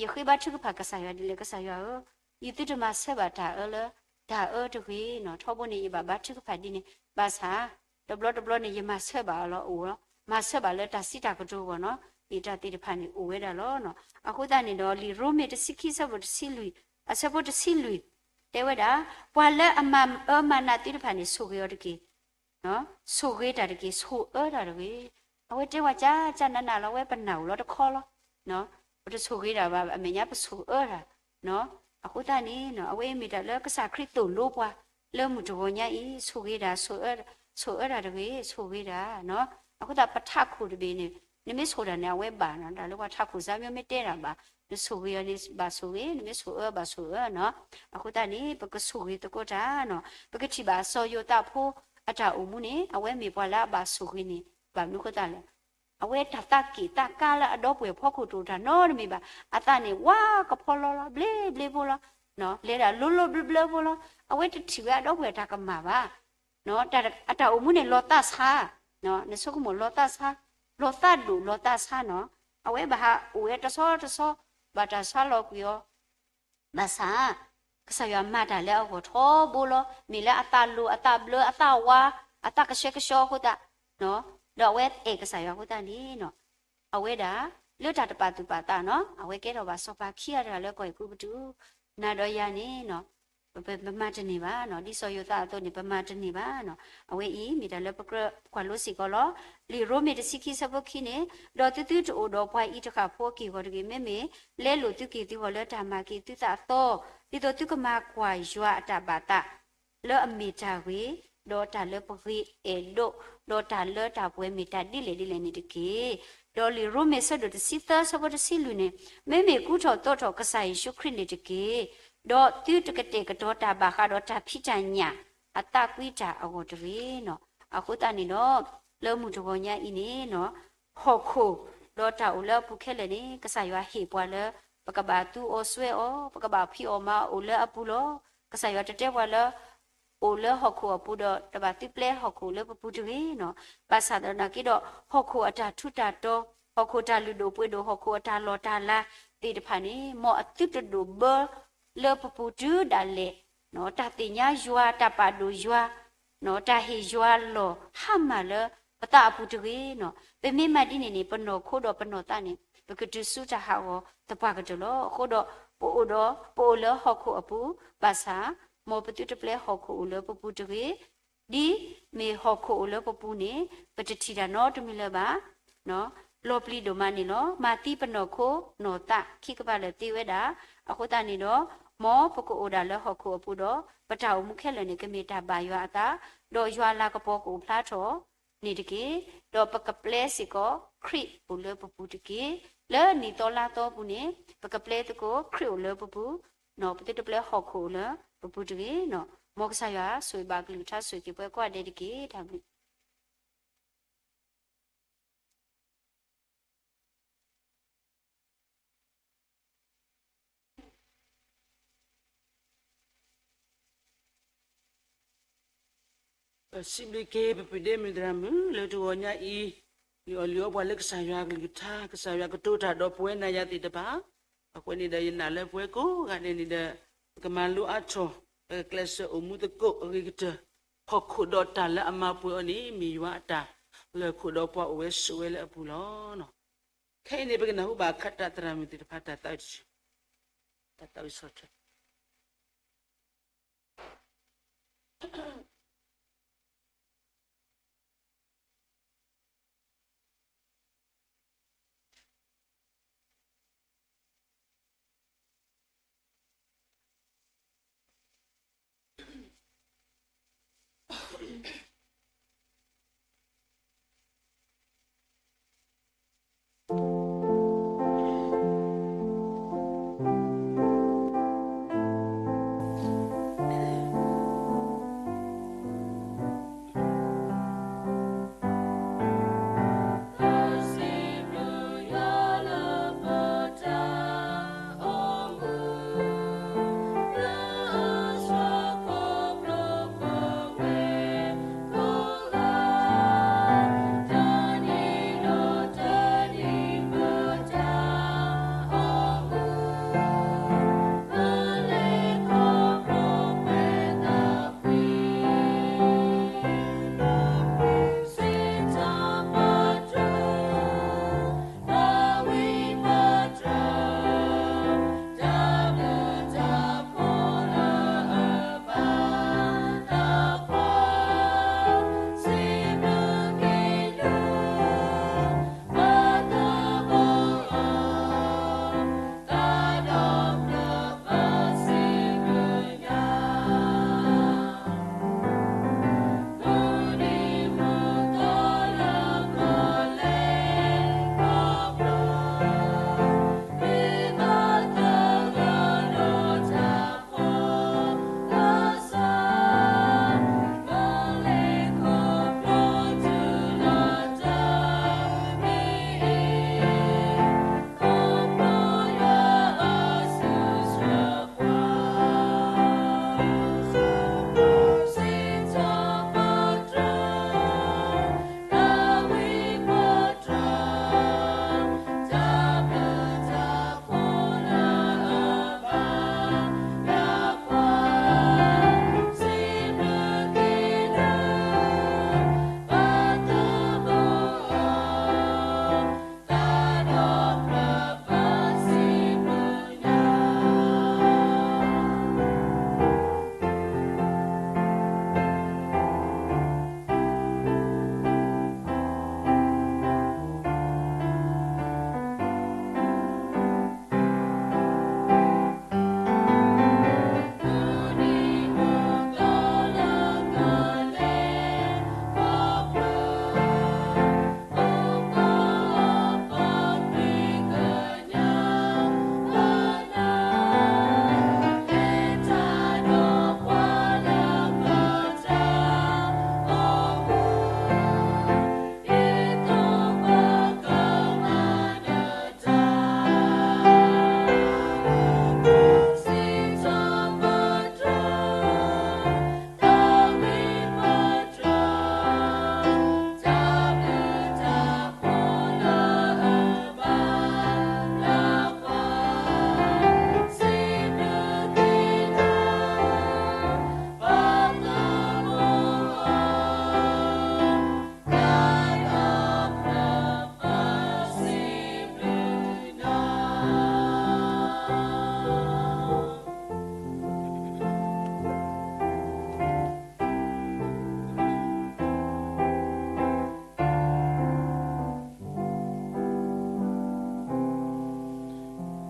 ယဃ့ဘါထုကဖၣ်ကစၢ်ယွၤဒ်လဲၣ်, ကစၢ်ယွၤဧၢ, ယသုတမၤဆၢဘၣ်တၢ်အၢလၢတၢ်အၢတဂ့ၤနီၤ. ထီဘိန့ၣ် ယဘၣ်ဘါထုကဖၣ်ဒ်န့ၣ်, ဘၣ်ဆၣ် တဘျီတဘျီန့ၣ် ယမၤဆၢဘၣ်အီၤလီၤ, အိၣ်လီၤ, မၤဆၢဘၣ်လၢတၢ်စံးတၢ်ကတိၤဘီနီၤ, အံၤတၢ်သ့ၣ်တဖၣ်န့ၣ် အိၣ်ဝဲဒၣ်လီၤ. အဃိသတးန့ၣ်ဒီး လံာ်ရိမ့ၤတဆံခံဆၢဖိတဆံလွံၢ်, အဆၢဖိတဆံလွံၢ် တဲဝဲဒၣ်, ပှၤလၢအမၤအၢမၤနးသုတဖၣ်န့ၣ် ဆိၣ်ဂ့ၤအီၤတက့ၢ် ဆိၣ်ဂ့ၤတၢ်တက့ၢ်, ဆိၣ်အၢတၢ်တဂ့ၤ. အဝဲတဲဝဲကၠၢ်ကၠၢ်နးနးလီၤ, အဝဲပနၢ်အိၣ်လီၤတခီလီၤ. ပတဆိၣ်ဂ့ၤတၢ်ဘၣ်, အမဲာ်ညါပဆိၣ်အၢတၢ်. အဃိသတးန့ၣ် အဝဲအံၤမ့ၢ်တၢ်လၢကစၢ်ခရံာ်သိၣ်လိပှၤ လၢမုၢ်တဂီၤညါအံၤ, ဆိၣ်ဂ့ၤတၢ်, ဆိၣ်အၢတၢ်တဂ့ၤ, ဆိၣ်ဂ့ၤတၢ်. အဃိသတး ပထးခိၣ်တဘ့ၣ်န့ၣ် နမ့ၢ်ဆိၣ်တၢ်န့ၣ် အဝဲဘၣ်နီၤ, တၢ်လၢပှၤထးခိၣ်စၢ်မ့ၢ်တဲတၢ်ဘၣ်, နဆိၣ်ဂ့ၤအီၤန့ၣ် ဘၣ်ဆိၣ်ဂ့ၤ, နမ့ၢ်ဆိၣ်အၢဘၣ်ဆိၣ်အၢနီၤ. အဃိသတးန့ၣ် ပကဆိၣ်ဂ့ၤသကိးတၢ်နီၤ, ပကထံၣ်ဘၣ်စီၤယိၤသးဖိအတၢ်အိၣ်မူန့ၣ် အဝဲမ့ၢ်ပှၤလၢအဘၣ်ဆိၣ်ဂ့ၤန့ၣ် ဘၣ်မနုၤအဃိသတးလဲၣ်. အဝဲတၢ်သးက့ၣ်သးကါလၢအဒီပုၢ်ဝဲၢ်ဖီခိၣ်တအိၣ်တၢ်နီတမံၤဘၣ်, အသးန့ၣ် ဝါကဖီလီလီၤ, ဘျ့ဘျ့ဖိလီၤ, လဲၤဒၣ်လိၤလိၤဘျၢဘျၢဖိလီၤ. အဝဲတထံၣ်ဝဲအဒီပုၢ်ဝဲၢ်တၢ်ကမၣ်ဘၣ်. အတၢ်အိၣ်မူန့ၣ် လီၤသးဆါ, နဆိကမိၣ်လီၤသးဆါ, လီၤသးဒိၣ်လီၤသးဆါနီၤ. အဝဲဘၣ်ဟးအိၣ်ဝဲတဆီတဆီ, ဘၣ်တၢ်ဆါလီၤကွံာ်အီၤ ဘၣ်ဆၣ် ကစၢ်ယွၤမၤတၢ်လၢအဂီၢ်ထီဘိလီၤ. မ့ၢ်လၢအသးလိၤအသးဘျၢအသးဝါ, အသးကဆှဲကဆှီအဃိသတး, ဒီးအဝဲအဲၣ်ကစၢ်ယွၤအဃိသတးန့ၣ်, အဝဲဒၣ် လၢတၢ်တပာ်သူၣ်ပာ်သးနီၤ, အဝဲကဲထီၣ်ဘၣ်စီၤပၤခံဂၤတဂၤလၢကီၢ်အဲၤကူပတူး, နၤဒီးယၤန့ၣ် ပမၤတန့ၢ်ဘၣ်နီၤ, ဒ်စီၤယိၤသးအသိးန့ၣ် ပမၤတန့ၢ်ဘၣ်နီၤ. အဝဲအံၤမ့ၢ်တၢ်လၢပကြၢးကွၢ်လိစ့ၢ်ကီးလီၤ. လံာ်ရိမ့ၤတဆံခံဆၢဖိခံန့ၣ်, ဒီးသုသုတအိၣ်ဒီးပှၤအံၤတဃၣ်ဖိအက့ၢ်အဂီၤတဂ့ၤ, မ့မ့ၢ်လဲလိာ်သုက့ၢ်သုဂီၤလၢတၢ်မၤက့ၤသုသးအသီ, ဒ်သိးသုကမၤကွၢ်ယွၤအတၢ်ဘၣ်သး လၢအမ့ၢ်တၢ်ဂ့ၤ, ဒီးတၢ်လၢပဂ့ၤအဲၣ်ဒိး, ဒီးတၢ်လၢတၢ်ပှဲၤမ့ၢ်တၢ်ဒ်လဲၣ်ဒ်လဲၣ်န့ၣ်တက့ၢ်. ဒီးလံာ်ရိမ့ၤဆၢဒိၣ်တဆံသၢဆၢဖိတဆံလွံၢ်န့ၣ်, မ့မ့ၢ်ကူထီၣ်သိးထီၣ်ကစၢ်ယ့ၣ်ၡူးခရံာ်န့ၣ်တက့ၢ်. ဒီးသုတကတဲာ်ကတီၤတၢ်ဘၣ်ဃးဒီးတၢ်ဖံးတၢ်ညၣ်အသးကွံတၢ်အဂီၢ်တဂ့ၤနီၤ. အဃိသတးန့ၣ်ဒီး လၢမုၢ်တဂီၤညါအံၤန့ၣ် ဟီၣ်ခိၣ်ဒီးတၢ်အိၣ်လၢအပူၤခဲလၢာ်န့ၣ် ကစၢ်ယွၤဟ့ၣ်ပှၤလၢ ပကဘၣ်သူအီၤစွဲအီၤ, ပကဘၣ်ဖံးအီၣ်မၤအီၤအိၣ်လၢအပူၤလီၤ. ကစၢ်ယွၤတတဲပှၤလၢ အိၣ်လၢဟီၣ်ခိၣ်အပူၤဒီး တဘၣ်သုပျဲဟီၣ်ခိၣ်လၢပပူၤတဂ့ၤနီၤ. ဘၣ်ဆၣ်သနာ်က့ဒီး ဟီၣ်ခိၣ်အတၢ်ထူးတၢ်တီၤ, ဟီၣ်ခိၣ်တၢ်လုၢ်ဒိၣ်ပှ့ၤဒိၣ်, ဟီၣ်ခိၣ်အတၢ်လီၢ်တၢ်လၤသ့ၣ်တဖၣ်န့ၣ် မ်အသုတဒိၣ်ဘၢလၢပပူၤတုၤဒၣ်လဲာ်, တၢ်သ့ၣ်ညါယွၤ, တၢ်ပာ်ဒိၣ်ယွၤ, တၢ်ဟ့ၣ်ယွၤလီၢ်ဟါမၢ်လၢပသးအပူၤတဂ့ၤနီၤ. ပမ့ၢ်မၤဒ်န့ၣ်န့ၣ် ပနီၢ်ခိဒီးပနီၢ်သးန့ၣ် ပကတုၤဆူတၢ်ဟးဂီၤသပှၢ်ကတၢၢ်လီၤ. အဃိဒီး ပအိၣ်ဒီး ပအိၣ်လၢဟီၣ်ခိၣ်အပူၤ, ဘၣ်ဆၣ် မ်ပသုတပျဲဟီၣ်ခိၣ်အိၣ်လၢပပူၤတဂ့ၤ, ဒ်မ့ၢ်ဟီၣ်ခိၣ်အိၣ်လၢပပူၤန့ၣ် ပတထံၣ်တၢ်နီတမံၤလၢၤဘၣ်. လီၤပျံၤဒိၣ်မးန့ၣ်လီၤ. မၤသံပနီၢ်ခိနီၢ်သးခံကပၤလၢာ်သ့ဝဲဒၣ်. အဃိသတးန့ၣ်ဒီး မ်ပကအိၣ်ဒၣ်လၢဟီၣ်ခိၣ်အပူၤဒီး ပတၢ်အိၣ်မူခဲလၢာ်န့ၣ် ကမ့ၢ်တၢ်ဘၣ်ယွၤအသး, ဒီးယွၤလၤကပီၤကအိၣ်ဖျါထီၣ်န့ၣ်တက့ၢ်. ဒီးပကပျဲစ့ၢ်ကီးခရံာ်အိၣ်လၢပပူၤတက့ၢ်. လၢနံၣ်သီလါသီပူၤန့ၣ် ပကပျဲသကိးခရံာ်အိၣ်လၢပပူၤ, ပသုတပျဲဟီၣ်ခိၣ်အိၣ်လၢပပူၤတဂ့ၤနီၤ. မ်ကစၢ်ယွၤဆိၣ်ဂ့ၤဘၣ်ကလုၢ်ကထါဆိၣ်ဂ့ၤက့ၤပှၤကိးဂၤဒဲးတက့ၢ်. တၢ်ဘျုး ပစံးဘျုးက့ၤ ပပုၢ်ဒ့မုၣ်သရၣ်မုၣ် လၢတဂီၤညါအံၤ လုၢ်အီၣ်လုၢ်အီပှၤလၢကစၢ်ယွၤအကလုၢ်ကထါ, ကစၢ်ယွၤကတိၤတၢ်ဒီးပဝဲနၤယၤသ့ၣ်တဖၣ်. အဃိန့ၣ်ဒီး ယနာ်လၢပဝဲကိးဂၤဒဲးန့ၣ်ဒီး ပကမၤလိအါထီၣ် ပကကျဲးစၢးအိၣ်မူသကိးအဂ့ၤကတၢၢ်, ဟီၣ်ခိၣ်ဒီးတၢ်လၢအမၤပှဲၤအီၤန့ၣ် မ့ၢ်ယွၤအတၢ်လၢာ်ခိၣ်ဒီးပှၤအိၣ်ဝဲဆိးဝဲလၢအပူၤလီၤ. ခဲအံၤန့ၣ် ပကနၢ်ဟူဘၣ်အခါတၢ်သရၣ်မုၣ်သ့ၣ်တဖၣ် တၢ်သးဝံၣ်တဆၢ, တၢ်သးဝံၣ်ဆီၣ်ထွဲ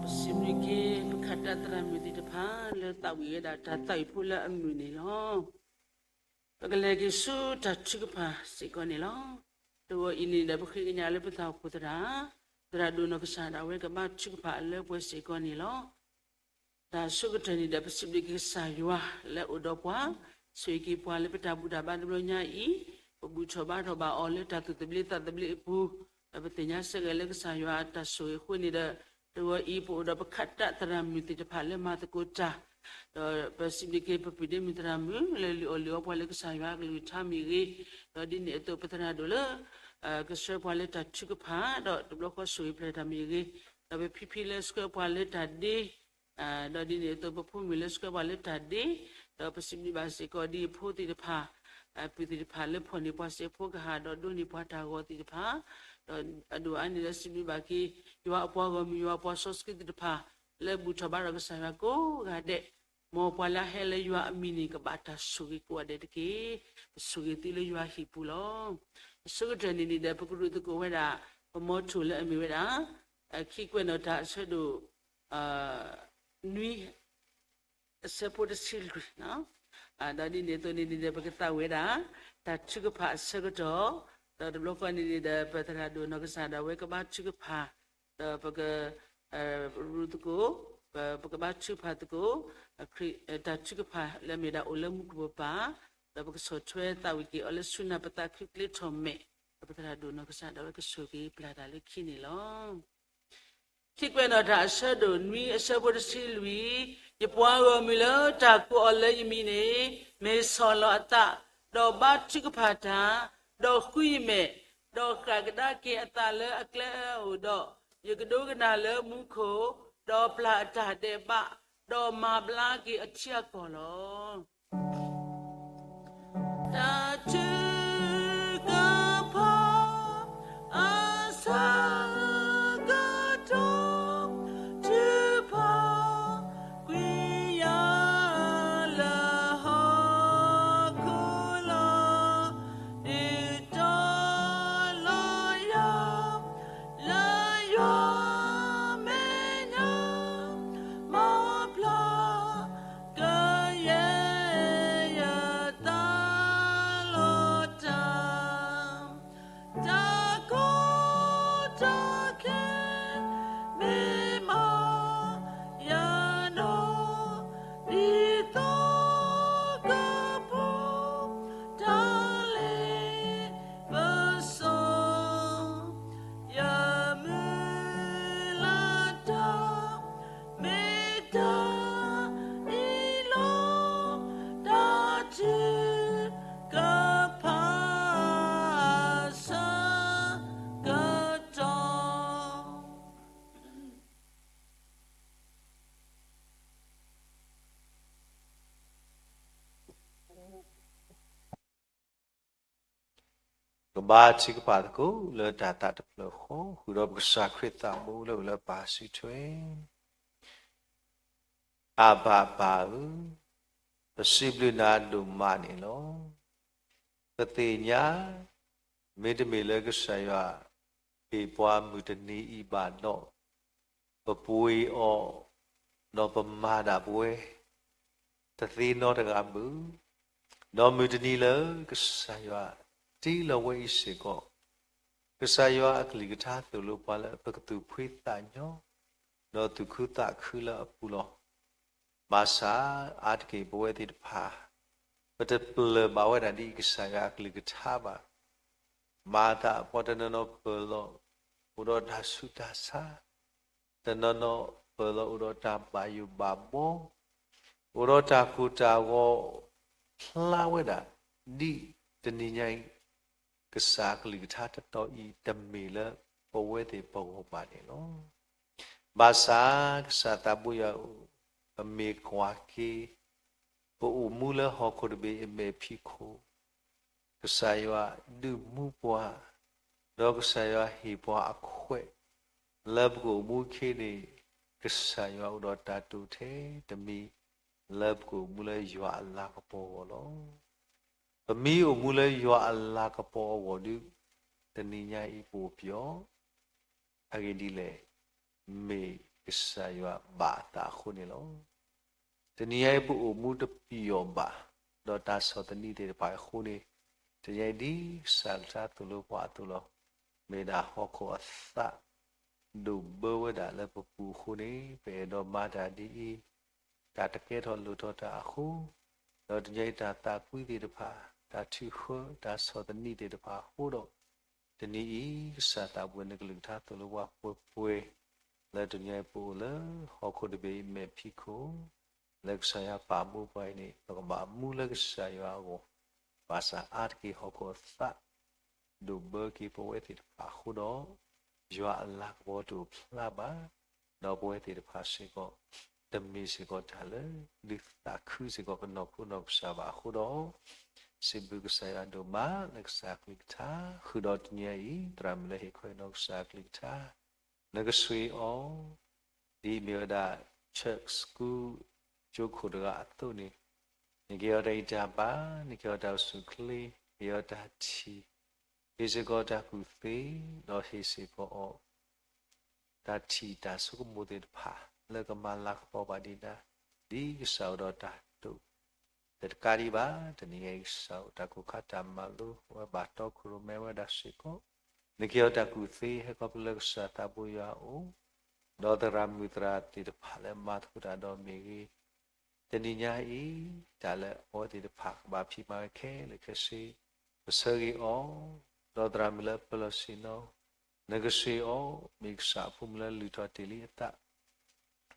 ပစံးဘျုးက့ၤ ပခးတၢ်သရၣ်မုၣ်သ့ၣ်တဖၣ် လၢသးဝံၣ်ဝဲဒၣ်တၢ်သးဝံၣ်ဖိလၢအမုာ်န့ၣ်လီၤ. ပကလဲၤက့ၤဆူတၢ်ထုကဖၣ်စ့ၢ်ကီးန့ၣ်လီၤ. တဂီၤအံၤန့ၣ်ဒီး ပဃ့ကညးလၢပသးအိၣ်ဖှိၣ်သရၣ်, သရၣ်ဒိၣ်နီၢ်ကစၢ်ဒၣ်ဝဲကဘါထုကဖၣ်အလၢပှဲၤစ့ၢ်ကီးန့ၣ်လီၤ. တၢ်အဆိကတၢၢ်န့ၣ်ဒီး ပစံးဘျုးက့ၤကစၢ်ယွၤလၢအအိၣ်ဒီးပှၤ, ဆိၣ်ဂ့ၤက့ၤပှၤလၢပတၢ်ဘူၣ်တၢ်ဘါတဘျီညါအံၤ, ပဘူၣ်ထီၣ်ဘါထီၣ်ဘၣ်အီၤလၢတၢ်သူၣ်သဘျ့သးသဘျ့အပူၤ, ဒီးပသ့ၣ်ညါစ့ၢ်ကီးလၢကစၢ်ယွၤအတၢ်ဆိၣ်ဂ့ၤအဃိန့ၣ်ဒီး, တဂီၤအံၤပအိၣ်ဒီးပခးတၢ်သရၣ်မုၣ်သ့ၣ်တဖၣ်လၢမၤသကိးတၢ် ဒီးပစံးဘျုးက့ၤပပုၢ်ဒ့မုၣ်သရၣ်မုၣ် လၢလုၢ်အီၣ်လုၢ်အီပှၤလၢကစၢ်ယွၤအကလုၢ်ကထါမ့ၢ်ဂ့ၤ, ဒီးဒ်န့ၣ်အသိးပသရၣ်ဒိၣ်လၢ ကဆှၢပှၤလၢတၢ်ထုကဖၣ် ဒီးတဘျီဃီဆိၣ်ဂ့ၤပျဲၢ်တၢ်မ့ၢ်ဂ့ၤ, ဒီးပဖံဖံလၢဆှၢပှၤလၢတၢ်ဒ့ ဒီးဒ်န့ၣ်အသိး ပဖိမုၣ်လၢဆှၢပှၤလၢတၢ်ဒ့, ဒီးပစံးဘျုးဘၣ်စ့ၢ်ကီးဒ်အဖိသ့ၣ်တဖၣ်, ပုၢ်သ့ၣ်တဖၣ်လၢဖီၣ်န့ၢ်ပှၤစဲးဖိကဟၣ် ဒီးဒိးန့ၢ်ပှၤတၢ်ဂီၤသ့ၣ်တဖၣ်, ဒီးအဒိၣ်အါန့ၣ်လၢစံးဘျုးဘၣ်က့ၤ ယွၤအပှၤဂီၢ်မုၢ် ယွၤအပှၤစီဆှံသ့ၣ်တဖၣ် လၢဘူၣ်ထီၣ်ဘါထီၣ်ကစၢ်ယွၤကိးဂၤဒဲး, မ်ပှၤလၢအဟဲလၢယွၤအမံၤန့ၣ် ကဘၣ်တၢ်ဆိၣ်ဂ့ၤကိးဂၤဒဲးတက့ၢ်. ပဆိၣ်ဂ့ၤသုလၢယွၤဟံၣ်ပူၤလီၤ. အဆိကတၢၢ်န့ၣ်န့ၣ်ဒီး ပကရူၢ်သကိးဝဲဒၣ် ပမီထိၣ်လၢအမ့ၢ်ဝဲဒၣ် ခံကွဲးနီၣ်တၢ်အဆၢဒိၣ် နွံ အဆၢဖိတဆံလွံၢ်, ဒီးဒ်န့ၣ်အသိးန့ၣ်န့ၣ်ဒီး ပကသးဝံၣ်ဝဲဒၣ် တၢ်ထုကဖၣ်အဆၢကတီၢ်, ဒီးတဘျီဃီန့ၣ်န့ၣ်ဒီး ပသရၣ်ဒိၣ်နီၢ်ကစၢ်ဒၣ်ဝဲကဘါထုကဖၣ်, ဒီးပက ရူၢ်သကိး, ပကဘါထုကဖၣ်သကိး, တၢ်ထုကဖၣ်လၢအမ့ၢ်ဒၣ်အိၣ်လၢမူခိၣ်ပပၢ်, ဒီးပကဆီၣ်ထွဲသးဝံၣ်က့ၤအီၤလၢဆူနၢ်ပသးခုကျ့ထီၣ်မဲာ်, ဒီးပသရၣ်ဒိၣ်နီၢ်ကစၢ်ဒၣ်ဝဲကဆိၣ်ဂ့ၤပျၢ်တၢ်လၢခံန့ၣ်လီၤ. ခံကွဲးနီၣ်တၢ်အဆၢဒိၣ်နွံအဆၢဖိတဆံလွံၢ်, ယပှၤဂီၢ်မုၢ်လၢတၢ်ကိးအီၤလၢယမံၤန့ၣ် မ့ၢ်ဆီၣ်လီၤအသး, ဒီးဘါထုကဖၣ်တၢ်, ဒီးဃုယမဲာ်, ဒီးဃၣ်ကဒါက့ၤအသးလၢအကျဲအအိၣ်ဒီး, ယကဒိကနၣ်လၢမူခိၣ်, ဒီးပျၢ်အတၢ်ဒဲးဘး, ဒီးမၤဘျါက့ၤအထံအကီၢ်လီၤ. တၢ်ထုကဖၣ် အဆၢကတီၢ် ထုကဖၣ်ကွံာ်ယၤလၢဟီၣ်ခိၣ်လီၤ. ဒုးတီလီၤယၤ လၢယွၤမဲာ်ညါ မၤဖျါကယဲၢ်ယသးလီၤတၢ်. တၢ်ကီတၢ်ခဲ မ့ၢ်မၤယၤနီၢ် ဒ်သိးကပူၤ တၢ်လ့ပစီ ယမုၢ်လၢ်တၢ် မ့ၢ်တၢ်အံၤလီၤ. တၢ်ထုကဖၣ်အဆၢကတီၢ် ကဘါထုကဖၣ်သကိးလၢတၢ်သးတဖျၢၣ်ဃီ ဃုာ်ဒီးပကစၢ်ခရံာ်သးဘိလၢအိၣ်လၢပၢ်စုထွဲ. အဘၤပၢ်ဧၢ, ပစံးဘျုးနၤဒိၣ်မးန့ၣ်လီၤ. ပသ့ၣ်ညါ မ့တမ့ၢ်လၢကစၢ်ယွၤဟ့ၣ်ပှၤမုၢ်တနံၤအံၤဘၣ်ဒီး ပပှ့ၤအီၤ ဒီးပမၤဒၣ်ပဝဲ တသ့နီတဂၤဘၣ်. ဒီးမုၢ်တနံၤလၢကစၢ်ယွၤတ့လီၤဝဲအံၤစ့ၢ်ကီး, ကစၢ်ယွၤအကလုၢ်ကထါသိၣ်လိပှၤလၢပကသူၣ်ဖှံသးညီ ဒီးသူၣ်ခုသးခုလၢအပူၤလီၤ. ဘၣ်ဆၣ်အါတက့ၢ်ပဝဲသ့ၣ်တဖၣ် ပတပျၢၢ်ဘၣ်ဝဲဒၣ်ဒ်ကစၢ်ယွၤအကလုၢ်ကထါဘၣ်. မၤသးပှၤတနီၤနီၤပၢၢ်လီၤ အိၣ်ဒီးတၢ်ဆူးတၢ်ဆါ, တနီၤနီၤပၢၢ်လီၤအိၣ်ဒီးတၢ်ဘၣ်ယိၣ်ဘၣ်ဘှီ, အိၣ်ဒီးတၢ်ကိၢ်တၢ်ဂီၤဖျါဝဲဒၣ်, ဒ်တနံၤညါအံၤ ကစၢ်အကလုၢ်ကထါတတီၤအံၤ တမ့ၢ်လၢပဝဲသ့ၣ်ပဂီၢ်ဘၣ်န့ၣ်လီၤ. ဘၣ်ဆၣ်ကစၢ်သးဘိယွၤအအိၣ် ပမ့ၢ်ကွၢ်က့ၤ ပအိၣ်မူလၢဟီၣ်ခိၣ်တဘ့ၣ်အမဲာ်ဖံးခိၣ် ကစၢ်ယွၤဒုးမူပှၤ, ဒီးကစၢ်ယွၤဟ့ၣ်ပှၤအခွဲး လၢပကအိၣ်မူခဲအံၤန့ၣ် ကစၢ်ယွၤအိၣ်ဒီးတၢ်တိာ်ထဲတမံၤ လၢပကအိၣ်မူလၢယွၤအလၤကပီၤအဂီၢ်လီၤ. ပမ့ၢ်အိၣ်မူလၢယွၤအလၤကပီၤအဂီၢ်ဒီး တနံၤညါအံၤပအိၣ်ပယီၤ အဂ့ၢ်ဒ်လဲၣ်, မ့ၢ်ကစၢ်ယွၤဘၣ်အသးအဃိန့ၣ်လီၤ. တနံၤညါအံၤပအိၣ်မူတပယီၤဘၣ် ဒီးတၢ်ဆီၣ်သနံးသ့ၣ်တဖၣ်အဃိန့ၣ်, တနံၤညါအံၤဒ်ကစၢ်ကလုၢ်ကထါသိၣ်လိပှၤအသိးလီၤ. မ့ၢ်ဒၣ်ဟီၣ်ခိၣ်အသး ဒိၣ်ဘၢဝဲဒၣ်လၢပပူၤအဃိန့ၣ် ပအဲၣ်ဒိးမၤတၢ်ဒ်အံၤ, တၢ်တကဲထီၣ်လိၣ်ထီၣ်တၢ်အဃိ, ဒီးတနံၤညါအံၤတၢ်သးကွံသ့ၣ်တဖၣ်, တၢ်ထုးဃၢ, တၢ်ဆီၣ်သနံးသ့ၣ်တဖၣ်အဃိဒီး, တနံၤအံၤ ကစၢ်သးဘိယွၤနကလုၢ်ကထါသိၣ်လိပှၤပှဲၤပှဲၤ, လၢတနံၤညါအံၤပအိၣ်လၢဟီၣ်ခိၣ်တဘ့ၣ်အံၤမဲာ်ဖံးခိၣ် လၢကစၢ်ယွၤပာ်မူပှၤအံၤန့ၣ် ပကဘၣ်မူလၢကစၢ်ယွၤအဂီၢ်, ဘၣ်ဆၣ်အါတက့ၢ်ဟီၣ်ခိၣ်အသး ဒိၣ်ဘၢက့ၤပဝဲသ့ၣ်တဖၣ်အဃိဒီး, ယွၤအလၤကပီၤတအိၣ်ဖျါဘၣ်, ဒီးပဝဲသ့ၣ်တဖၣ်စ့ၢ်ကီး တမ့ၢ်စ့ၢ်ကီးတၢ်လၢ ဒုးသးခုစ့ၢ်ကီးပနီၢ်ခိနီၢ်ကစၢ်ဘၣ်အဃိဒီး, စံးဘျုးကစၢ်ယွၤဒိၣ်မးလၢကစၢ်အကလုၢ်ကထါ, ဃုာ်ဒီးတနံၤအံၤ သရၣ်မုၣ်လၢဟ့ၣ်ခီအံၤနီၢ်ကစၢ်အကလုၢ်ကထါ, နကဆှံအီၤ, ဒ်အမ့ၢ်ဝဲဒၣ် Church School ကၠိခိၣ်တဂၤအသိးန့ၣ်, နကဟ့ၣ်အီၤတၢ်ဂံၢ်တၢ်ဘါ, နကဟ့ၣ်အီၤတၢ်အိၣ်ဆူၣ်အိၣ်ချ့, ဟ့ၣ်အီၤတၢ်ထံၣ်, ဟ့ၣ်စ့ၢ်ကီးတၢ်ကူၣ်သ့, ဒီးဟ့ၣ်စ့ၢ်ကီးအီၤ တၢ်ထံၣ်တၢ်ဆိကမိၣ်သ့ၣ်တဖၣ် လၢကမၤလၤကပီၤဘၣ်ဒံးနၤ, ဒ်ကစၢ်အိၣ်ဒီးတၢ်တိာ်, ဒီးတကးဒံးဘၣ် တနံၤအံၤကစၢ်အိၣ်တၢ်ကိၢ်ခါတၢ်မၤလိ ဝဲဘၣ်တီခိၣ်ရိၣ်မဲဝဲဒၣ်စ့ၢ်ကီး, နကဟ့ၣ်အီၤတၢ်ကူၣ်သ့ ဟဲခီဖျိလၢကစၢ်သးဘိယွၤအအိၣ်, ဒီးသရၣ်မုၣ်သရၣ်သ့ၣ်တဖၣ်လၢမၤသကိးတၢ်ဒီးမ့ၢ်ဂ့ၤ, တနံၤညါအံၤ တၢ်လၢအဝဲသ့ၣ်တဖၣ်ကဘၣ်ဖံးမၤဝဲခဲလၢာ်ခဲဆ့, ကဆၢဂ့ၤအီၤ, ဒီးသရၣ်မုၣ်လၢပလီၢ်ဆ့ၣ်နီၤ, နကဆှံအီၤ, မ့ၢ်ကစၢ်အဖိမုၣ်လၢလုၢ်ထီၣ်တ့ၢ်လံအသး,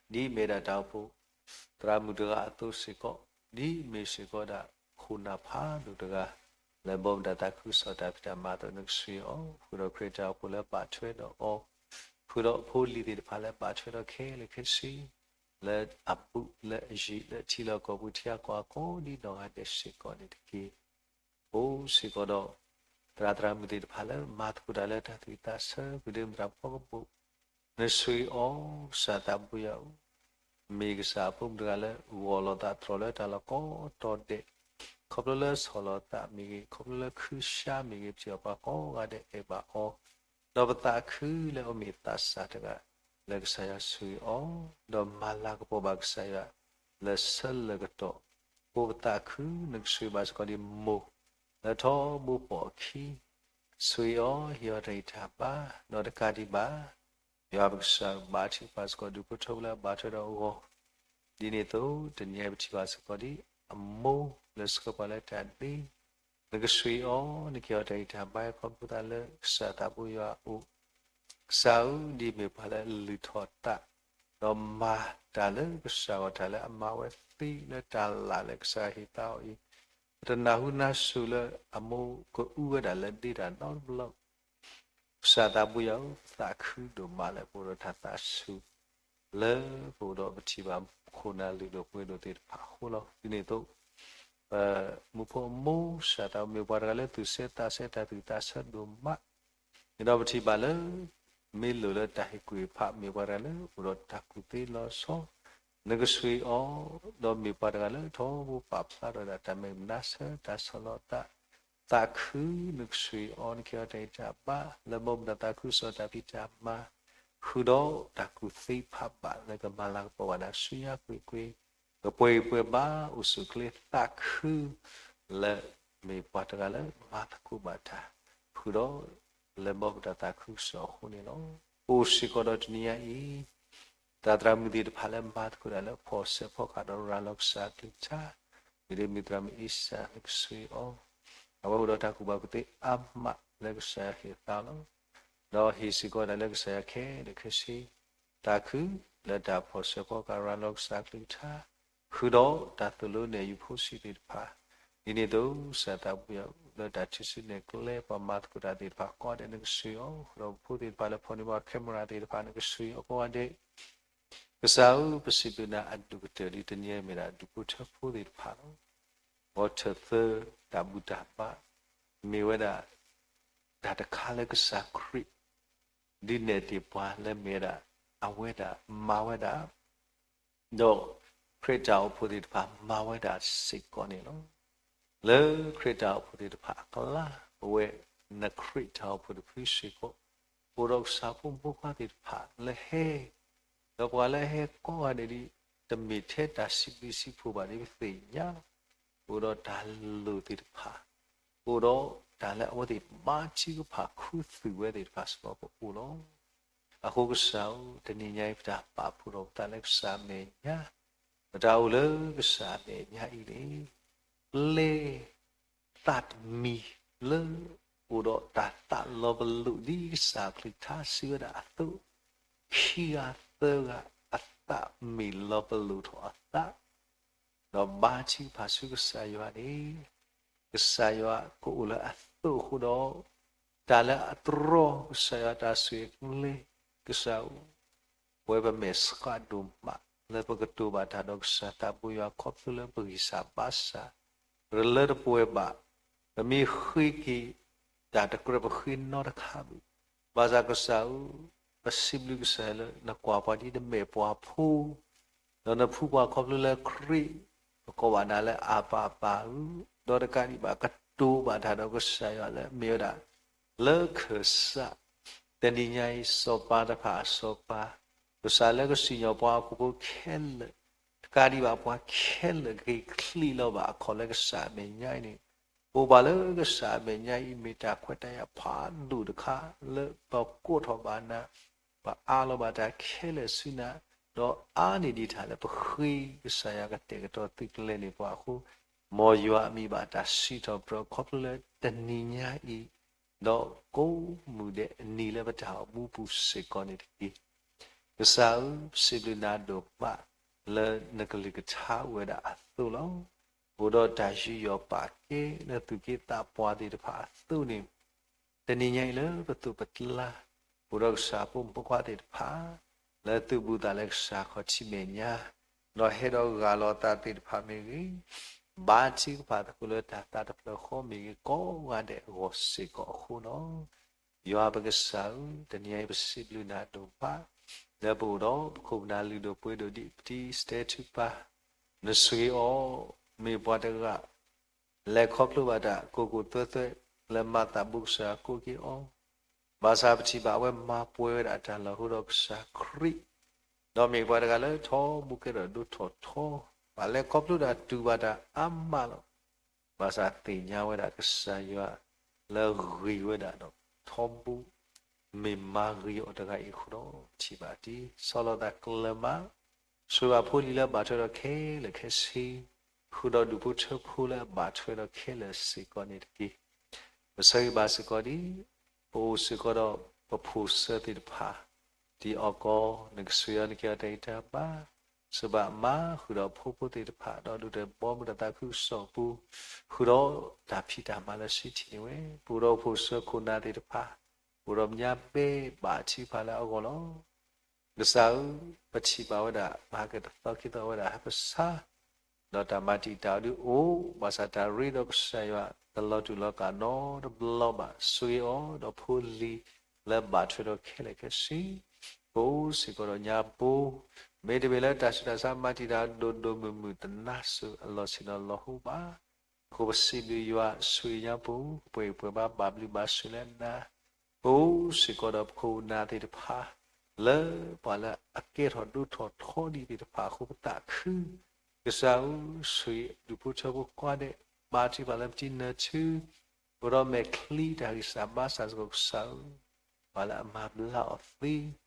ဒ်အမ့ၢ်ဒၣ်တၢ်အိၣ်ဖှိၣ် သရၣ်မုၣ်တဂၤအသိးစ့ၢ်ကီး, ဒ်အမ့ၢ်စ့ၢ်ကီးဒၣ်ခိၣ်နၢ်ဖးဒိၣ်တဂၤ လၢဘီမုၢ်တၢ်သးခုကစီၣ်တၢ်ဖံးတၢ်မၤအသိး နကဆှံအီၤ, ဃုာ်ဒီးခရံာ်တၢ်အိၣ်ဖှိၣ်လၢဘၣ်ထွဲဒီးအီၤ, ဃုာ်ဒီးဖိလံၤသ့ၣ်တဖၣ်လၢဘၣ်ထွဲဒီးခဲလၢာ်ခဲဆ့, လၢအဘူးလၢအယံၤ လၢထံလီၢ်ကီၢ်ပူၤထံဂၤကီၢ်ဂၤကိးဒ်နီၢ်ဂၤဒဲးစ့ၢ်ကီးန့ၣ်တက့ၢ်. အိၣ်စ့ၢ်ကီးဒီး သရၣ်သရၣ်မုၣ်သ့ၣ်တဖၣ်လၢမၤသကိးတၢ်လၢတၢ်သူၣ်ဝံၣ်သးဆၢ ဃုာ်ဒီးမုၢ်တၢ်ဖီကပိာ်, နဆှံအီၤ ကစၢ်သးဘိယွၤဧၢ, မ့ၢ်ကစၢ်အဖိမုၣ်တဂၤလၢဂီၢ်လီၤသးတြီၢ်လၢတၢ်လီၢ်ကိးတီၤဒဲး, ခီဖျိလၢဆီၣ်လီၤသးမ့ၢ်ဂ့ၤ, ခီဖျိလၢခုၣ်ရှါမ့ၢ်ဂ့ၤ, ပထံၣ်အီၤပှၤကိးဂၤဒဲးအဲၣ်ဘၣ်အီၤ, ဒီးပသးခုလၢအမ့ၢ်သးစၢ်တဂၤ လၢကစၢ်ယွၤဆှံအီၤ, ဒီးမၤလၤကပီၤဘၣ်ကစၢ်ယွၤ လၢဆၢလၢကတီၢ်, အိၣ်ပသးခု နကဆှံဘၣ်စ့ၢ်ကီးဒ်မိၢ် လၢထီဘိပိာ်အခံ, ဆှံအီၤ ဟ့ၣ်အီၤတၢ်ဂံၢ်တၢ်ဘါ, ဒီးတကးဒံးဘၣ် ယွၤပကစၢ်ဘၣ်ထံးပှၤစ့ၢ်ကီး ဒူၣ်ဖိထၢဖိလၢအဘၣ်ထွဲဒီးအဂီၢ်, ဒ်န့ၣ်အသိး တနံၤအံၤပထံၣ်ဘၣ်စ့ၢ်ကီးဒ်အမိၢ်လၢဆှၢပှၤလၢတၢ်ဒ့, နကဆှံအီၤ, နကဟ့ၣ်အီၤတၢ်ဂံၢ်တၢ်ဘါ ဟဲခီဖျိသးလၢကစၢ်သးဘိယွၤအအိၣ်, ကစၢ်ဧၢ, ဒ်အမ့ၢ်ပှၤလၢအလုၢ်ထီၣ်သး, ဒီးမၤတၢ်လၢကစၢ်ဂီၢ်တၢ်လၢအမၤဝဲသ့လၢတၢ်လၢ်လၢကစၢ်ဟ့ၣ်သါအီၤအံၤ, ပတနၢ်ဟူနၢ်စူၢ်လၢအမိၢ်ကအူဝဲဒၣ်လၢဒ့တၢ်နီတဘျီ ကစၢ်သးဘိယွၤဧၢ, ပသးခုဒိၣ်မးလၢပအိၣ်ဒီးတၢ်သးဆူၣ်, လၢပအိၣ်ဒီးပထံၣ်ဘၣ်ခိၣ်နၢ်လုၢ်ဒိၣ်ပှ့ၤဒိၣ်သ့ၣ်တဖၣ်အဃိလီၤ. ဒ်န့ၣ်အသိး ပမူဖိအမိၢ် ကစၢ်သးဘိမ့ၢ်ပှၤတဂၤလၢသူၣ်ဆၢသးဆၢ တၢ်သူၣ်သးဆၢဒိၣ်မး, န့ၣ်ဒီးပထံၣ်ဘၣ်လၢ မ့ၢ်လိၣ်လၢတၢ်ဟ့ၣ်ကူၣ်ဟ့ၣ်ဖး မ့ၢ်ပှၤတဂၤလၢအိၣ်ဒီးတၢ်ကူၣ်သ့လီၤဆီ, နကဆှံအီၤ, ဒီးမ့ၢ်ပှၤတဂၤလၢထီဘိပာ်ဖျါထီၣ်ဒၣ်တၢ်မဲာ်မနါဆၢ တၢ်ဆီၣ်လီၤသး, သးခု နကဆှံအီၤ, နကဟ့ၣ်အီၤတၢ်ဂံၢ်တၢ်ဘါ လၢဘီမုၢ်တၢ်သးခုကစီၣ်တၢ်ဖံးတၢ်မၤ, ဃုာ်ဒီးတၢ်ကူၣ်သ့ဖးဘၣ်လၢကမၤလၤကပီၤဘၣ်နၤဆူညါကွ့ၢ်ကွ့ၢ်, ကပှဲၤအံၤပှဲၤဘၣ် အိၣ်ဆူၣ်အိၣ်ချ့သးခု လၢမ့ၢ်ပှၤတဂၤလၢမၤသကိးဘၣ်တၢ်, ဃုာ်ဒီးလၢဘီမုၢ်တၢ်သးခုကစီၣ်အဃိန့ၣ်လီၤ. ပအိၣ်စ့ၢ်ကီးဒီးတနံၤညါအံၤ သရၣ်သရၣ်မုၣ်သ့ၣ်တဖၣ်လၢမၤသကိးတၢ်လၢဖီၣ်စဲးဖီၣ်ဃာ်ဒီးရၤလီၤကစၢ်အကလုၢ်ကထါ, မ့ၢ်ဒ်မ့ၢ်သရၣ်မုၣ်အ့စၢ် နကဆှံအီၤ, အဝဲအိၣ်ဒီးတၢ်ကူၣ်ဘၣ်ကူၣ်သ့အါမးလၢကစၢ်ယွၤဟ့ၣ်သါလီၤ. ဒီးဟ့ၣ်စ့ၢ်ကီးတၢ်လၢကစၢ်ယွၤခဲလၢာ်ခဲဆ့, သးခုလၢတၢ်ဖီၣ်စဲးဖီၣ်ဃာ်ရၤလီၤကစၢ်အကလုၢ်ကထါ, ဃုာ်ဒီးတၢ်သိၣ်လိနဲၣ်ယုာ်ဖိဆံးသ့ၣ်တဖၣ်, ဒ်န့ၣ်အသိး ကစၢ်သးဘိယွၤဧၢ, လၢတၢ်ထံၣ်ဆူနဲၣ်ကျဲ ပှၤမၤသကိးတၢ်သ့ၣ်တဖၣ်ကိးဂၤဒဲး နကဆှံအီၤ, ဃုာ်ဒီးပဖိသ့ၣ်တဖၣ်လၢဖီၣ်န့ၢ်ဘၣ် camera သ့ၣ်တဖၣ် နကဆှံအီၤကိးဂၤဒဲး, ကစၢ်ဧၢ, ပစံးဘျုးနၤအဒိၣ်ကတၢၢ်ဒ်တနံၤအံၤမ့ၢ်ဒၣ်ဒူၣ်ဖိထၢဖိသ့ၣ်တဖၣ်လီၤ. ဂီၤထၢၣ်သၢ တၢ်ဘူၣ်တၢ်ဘါ မ့ၢ်ဝဲဒၣ် တၢ်တခါလၢကစၢ်ခရံာ် ဒုးနဲၣ်တ့ၢ်ပှၤလၢမ့ၢ်ဝဲဒၣ် အဝဲဒၣ်မၤဝဲဒၣ် ဒီးခရံာ်တၢ်အိၣ်ဖှိၣ်သ့ၣ်တဖၣ်မၤဝဲဒၣ်စ့ၢ်ကီးန့ၣ်လီၤ. လၢခရံာ်တၢ်အိၣ်ဖှိၣ်သ့ၣ်တဖၣ်အကျါ ပဝဲနခရံာ်တၢ်အိၣ်ဖှိၣ်တဖုစ့ၢ်ကီး အိၣ်ဒီးကစၢ်ဖိမုၣ်ဖိခွါသ့ၣ်တဖၣ်လၢဟဲ, ဒီးပှၤလၢဟဲကိးဂၤဒဲးဒ် တမ့ၢ်ထဲတၢ်စံးဘျုးစံးဖှိၣ်ဘၣ်ဒ်ပသ့ၣ်ညါ, အိၣ်ဒီးတၢ်လိၣ်သ့ၣ်တဖၣ်, အိၣ်ဒီးတၢ်လၢအဝဲသ့ၣ်ဘါထုကဖၣ်ခူသူၣ်ဝဲသ့ၣ်တဖၣ်စ့ၢ်ကီးပအိၣ်လီၤ. အဃိကစၢ်ဧၢ, တနံၤညါအံၤ ပတၢ်ပာ်ဖှိၣ်ထီၣ်ပသးလၢကစၢ်အမဲာ်ညါ, ပတၢ်အိၣ်လၢကစၢ်အမဲာ်ညါအံၤန့ၣ် ပျဲ သးတမံၤလၢ အိၣ်ဒီးတၢ်သးလီၤပလိာ်ဒ်ကစၢ်အကလုၢ်ကထါစံးဝဲဒၣ်အသိး, ခံဂၤသၢဂၤအသးမ့ၢ်လီၤပလိာ်ထီၣ်အသး, ဒီးဘါထုကဖၣ်ဆူကစၢ်ယွၤန့ၣ် ကစၢ်ယွၤကအိၣ်လၢအသိးအဃိဒီး တၢ်လၢအတြီ ကစၢ်ယွၤတၢ်ဆိၣ်ဂ့ၤကျဲ ကစၢ်ဧၢ, ပဝဲပမဲာ်ဆှးဒိၣ်မး လၢပကတိၤဘၣ်တၢ်ဒီးကစၢ်သးဘိယွၤ ခီဖျိလၢပဂံၢ်စၢ်ဘါစၢ် ရလၢတပှဲၤဘၣ်, ပမ့ၢ်ဃ့က့ၤ တၢ်တကြၢးပဃ့နီတခါဘၣ်. ဘၣ်ဆၣ်ကစၢ်ဧၢ, ပစံးဘျုးကစၢ်လၢနကွၢ်ပှၤဒ်နမဲာ်ပှၤဖိ ဒီးနဖှူပှၤခီဖျိလၢခရံာ်, ပကိးဘၣ်နၤလၢအၢ်ပၢ်အပၢ်ဧၢ, ဒီးတကးဒံးဘၣ် ကတိၤဘၣ်တၢ်ဒီးကစၢ်ယွၤလၢမ့ၢ်ဝဲဒၣ် လၢခၢၣ်စး, တနံၤညါအံၤ စီၤပၤတဖၣ်အစီၤပၤ, ကစၢ်လၢကစံၣ်ညီၣ်ပှၤဟီၣ်ခိၣ်ဖိခဲလၢာ်, တကးဒံးဘၣ်ပှၤခဲလၢာ်ကဂ့ၤချံးလီၤဘၣ်အခီၣ်လၢကစၢ်အမဲာ်ညါအံၤန့ၣ်, ပအိၣ်ဘၣ်လၢကစၢ်အမဲာ်ညါအံၤ မ့ၢ်တၢ်ခွဲးတၢ်ယာ်ဖးဒိၣ်တခါ လၢပကိးထီၣ်ဘၣ်နၤ ပအးလီၤဘၣ်တၢ်ခဲလၢာ်ဆူနၤ, ဒီးအါန့ၢ်ဒံးတၢ်လၢပဃ့ကစၢ်ယွၤကတဲာ်ကတီၤသုးကျဲၤန့ၢ်ပှၤအဃိ, မ်ယွၤအမံၤဘၣ်တၢ်စံးထီၣ်ပတြၢၤခီဖျိလၢတနံၤညါအံၤ, ဒီးကိးမုၢ်ဒဲးအနံၤလၢပတၢ်အိၣ်မူပူၤစ့ၢ်ကီးန့ၣ်တက့ၢ်. ကစၢ်ဧၢ, ပစံးဘျုးနၤဒိၣ်မး လၢနကလုၢ်ကထါအိၣ်ဝဲဒၣ်အသိးလီၤ. အိၣ်ဒီးတၢ်ယူးယီၣ်ပာ်ကဲလၢသုးက့သးပှၢ်သ့ၣ်တဖၣ်အသိးန့ၣ်, တနံၤညါအံၤလၢပသိးပကျါ, အိၣ်ဒီးကစၢ်ဖိမုၣ်ဖိခွါသ့ၣ်တဖၣ် လၢသုးဘူးသးလၢကစၢ်ခီၣ်ထံးမဲာ်ညါ, ဒီးဟဲဒီးဂာ်လီၤသးသ့ၣ်တဖၣ်မ့ၢ်ဂ့ၤ, ဘါထုကဖၣ်သကိးလၢတၢ်သးတဖျၢၣ်ဃီမ့ၢ်ဂ့ၤ ကိးဂၤဒဲးအဂီၢ်စ့ၢ်ကီးအဃိလီၤ. ယွၤပကစၢ်ဧၢ, တနံၤညါအံၤပစံးဘျုးနၤဒိၣ်မး, လၢပအိၣ်ဒီးပခိၣ်ပနၢ်လုၢ်ဒိၣ်ပှ့ၤဒိၣ်ဒ်ပတံၤစတဲထုကဖၣ်, နဆိၣ်ဂ့ၤအီၤ, မ့ၢ်ပှၤတဂၤ လဲၤခီဖျိဘၣ်တၢ်ကိၢ်ကိၢ်သွဲသွဲ လၢမၤသးဘိကစၢ်ယွၤကိးက့ၤအီၤ, ဘၣ်ဆၣ်ပထံၣ်ဘၣ်အဝဲမၤပှဲၤဝဲဒၣ်အတၢ်လီၢ်ဟိဒီးကစၢ်ခရံာ်, ဒီးမ့ၢ်ပှၤတဂၤလၢထီဘိကဲထီၣ်ဒိၣ်ထီၣ်ထီ, ဘၣ်လဲၤခီဖျိတၢ်တူၢ်ဘၣ်တၢ်အါမးလီၤ. ဘၣ်ဆၣ်သ့ၣ်ညါဝဲဒၣ်ကစၢ်ယွၤ လၢဂ့ၤဝဲဒၣ်ဒီးထီဘိ မ့ၢ်မၤဂ့ၤအီၤတဂၤအံၤအဃိဒီး ပထံၣ်ဘၣ်ဒ် ဆီၣ်လီၤသးကျၢၤမး, ဆိၣ်ဂ့ၤဘၣ်ဖိလံၤလၢအဘၣ်ထွဲဒီးခဲလၢာ်ခဲဆ့, ဃုာ်ဒီးဒူၣ်ဖိထၢဖိလၢအဘၣ်ထွဲဒီးခဲလၢာ်စ့ၢ်ကီးန့ၣ်တက့ၢ်. ပဆၢဂ့ၤဘၣ်စ့ၢ်ကီးဒ် ပအိၣ်စ့ၢ်ကီးဒီးပဖိၣ်စၢသ့ၣ်တဖၣ် ဒ်အီၣ်ကီ နကဆိၣ်ဂ့ၤအီၤ နကဲအီၤတၢ်ဂံၢ်တၢ်ဘါ, စၢဘၣ်မၤဃုာ်ဒီးဖိဖိသ့ၣ်တဖၣ် ဒီးဒိၣ်တဲာ်ဘီမုၢ်ဒီးသးခုကစီၣ်အပူၤ, ဃုာ်ဒီးတၢ်ဖံးတၢ်မၤလၢစံးထံၣ်န့ၢ်ဝဲ, ပအိၣ်ဒီးဖိၣ်စၢခိၣ်နၢ်သ့ၣ်တဖၣ်, ပအိၣ်ဒီးပညါဘဲဘၣ်ထုကဖၣ်လၢအဂီၢ်လီၤ. ကစၢ်ဧၢ, ပထံၣ်ဘၣ်ဝဲဒၣ် ပဟးက့ၤတသီခံသီဝဲဒၣ်ဟဲပဆါ, ဒီးတၢ်မၤတံာ်တာ်အီၤဒုးအိၣ်, ဘၣ်ဆၣ်တၢ်ရ့ဒီးကစၢ်ယွၤတလီၤတူာ်လီၤကာ်နီတဘျီဘၣ်. ဆိၣ်ဂ့ၤအီၤဒီးဖိလံၤလၢဘၣ်ထွဲဒီးခဲလၢာ်ခဲဆ့, ပအိၣ်စ့ၢ်ကီးဒီးညါဘိ, မ့တမ့ၢ်လၢတၢ်ဆူးတၢ်ဆါမၤတံာ်တာ်ဒိၣ်ဒိၣ်မုၢ်မုၢ်တနါစၢၤအလီၢ်ဆ့ၣ်နီၤလီၤဟိဘၣ်. အဃိပစံးဘျုးယွၤ ဆိၣ်ဂ့ၤညါပအိၣ် ပှဲၤပှဲၤဘၣ်ဘၣ်ဘျုးဘၣ်ဆိၣ်လၢနၤ, ပအိၣ်စ့ၢ်ကီးဒီးပခိၣ်ပနၢ်သ့ၣ်တဖၣ် လၢပှၤလၢအကဲထီၣ်ဒိၣ်ထီၣ်ထီဒံးသ့ၣ်တဖၣ်အဃိပသးခု, ကစၢ်ဧၢ, ဆိၣ်ဂ့ၤဒူၣ်ဖိထၢဖိကိးဂၤဒဲး, ဘါထုကဖၣ်လၢပတံၤနၢၤထု, ပအိၣ်ဒီးမဲာ်ချံတၢ်ဂံၢ်စၢ်ဘါစၢ်စ့ၢ်ကီးကစၢ်ဧၢ, ပှၤလၢအမၤဘျါအီၤသ့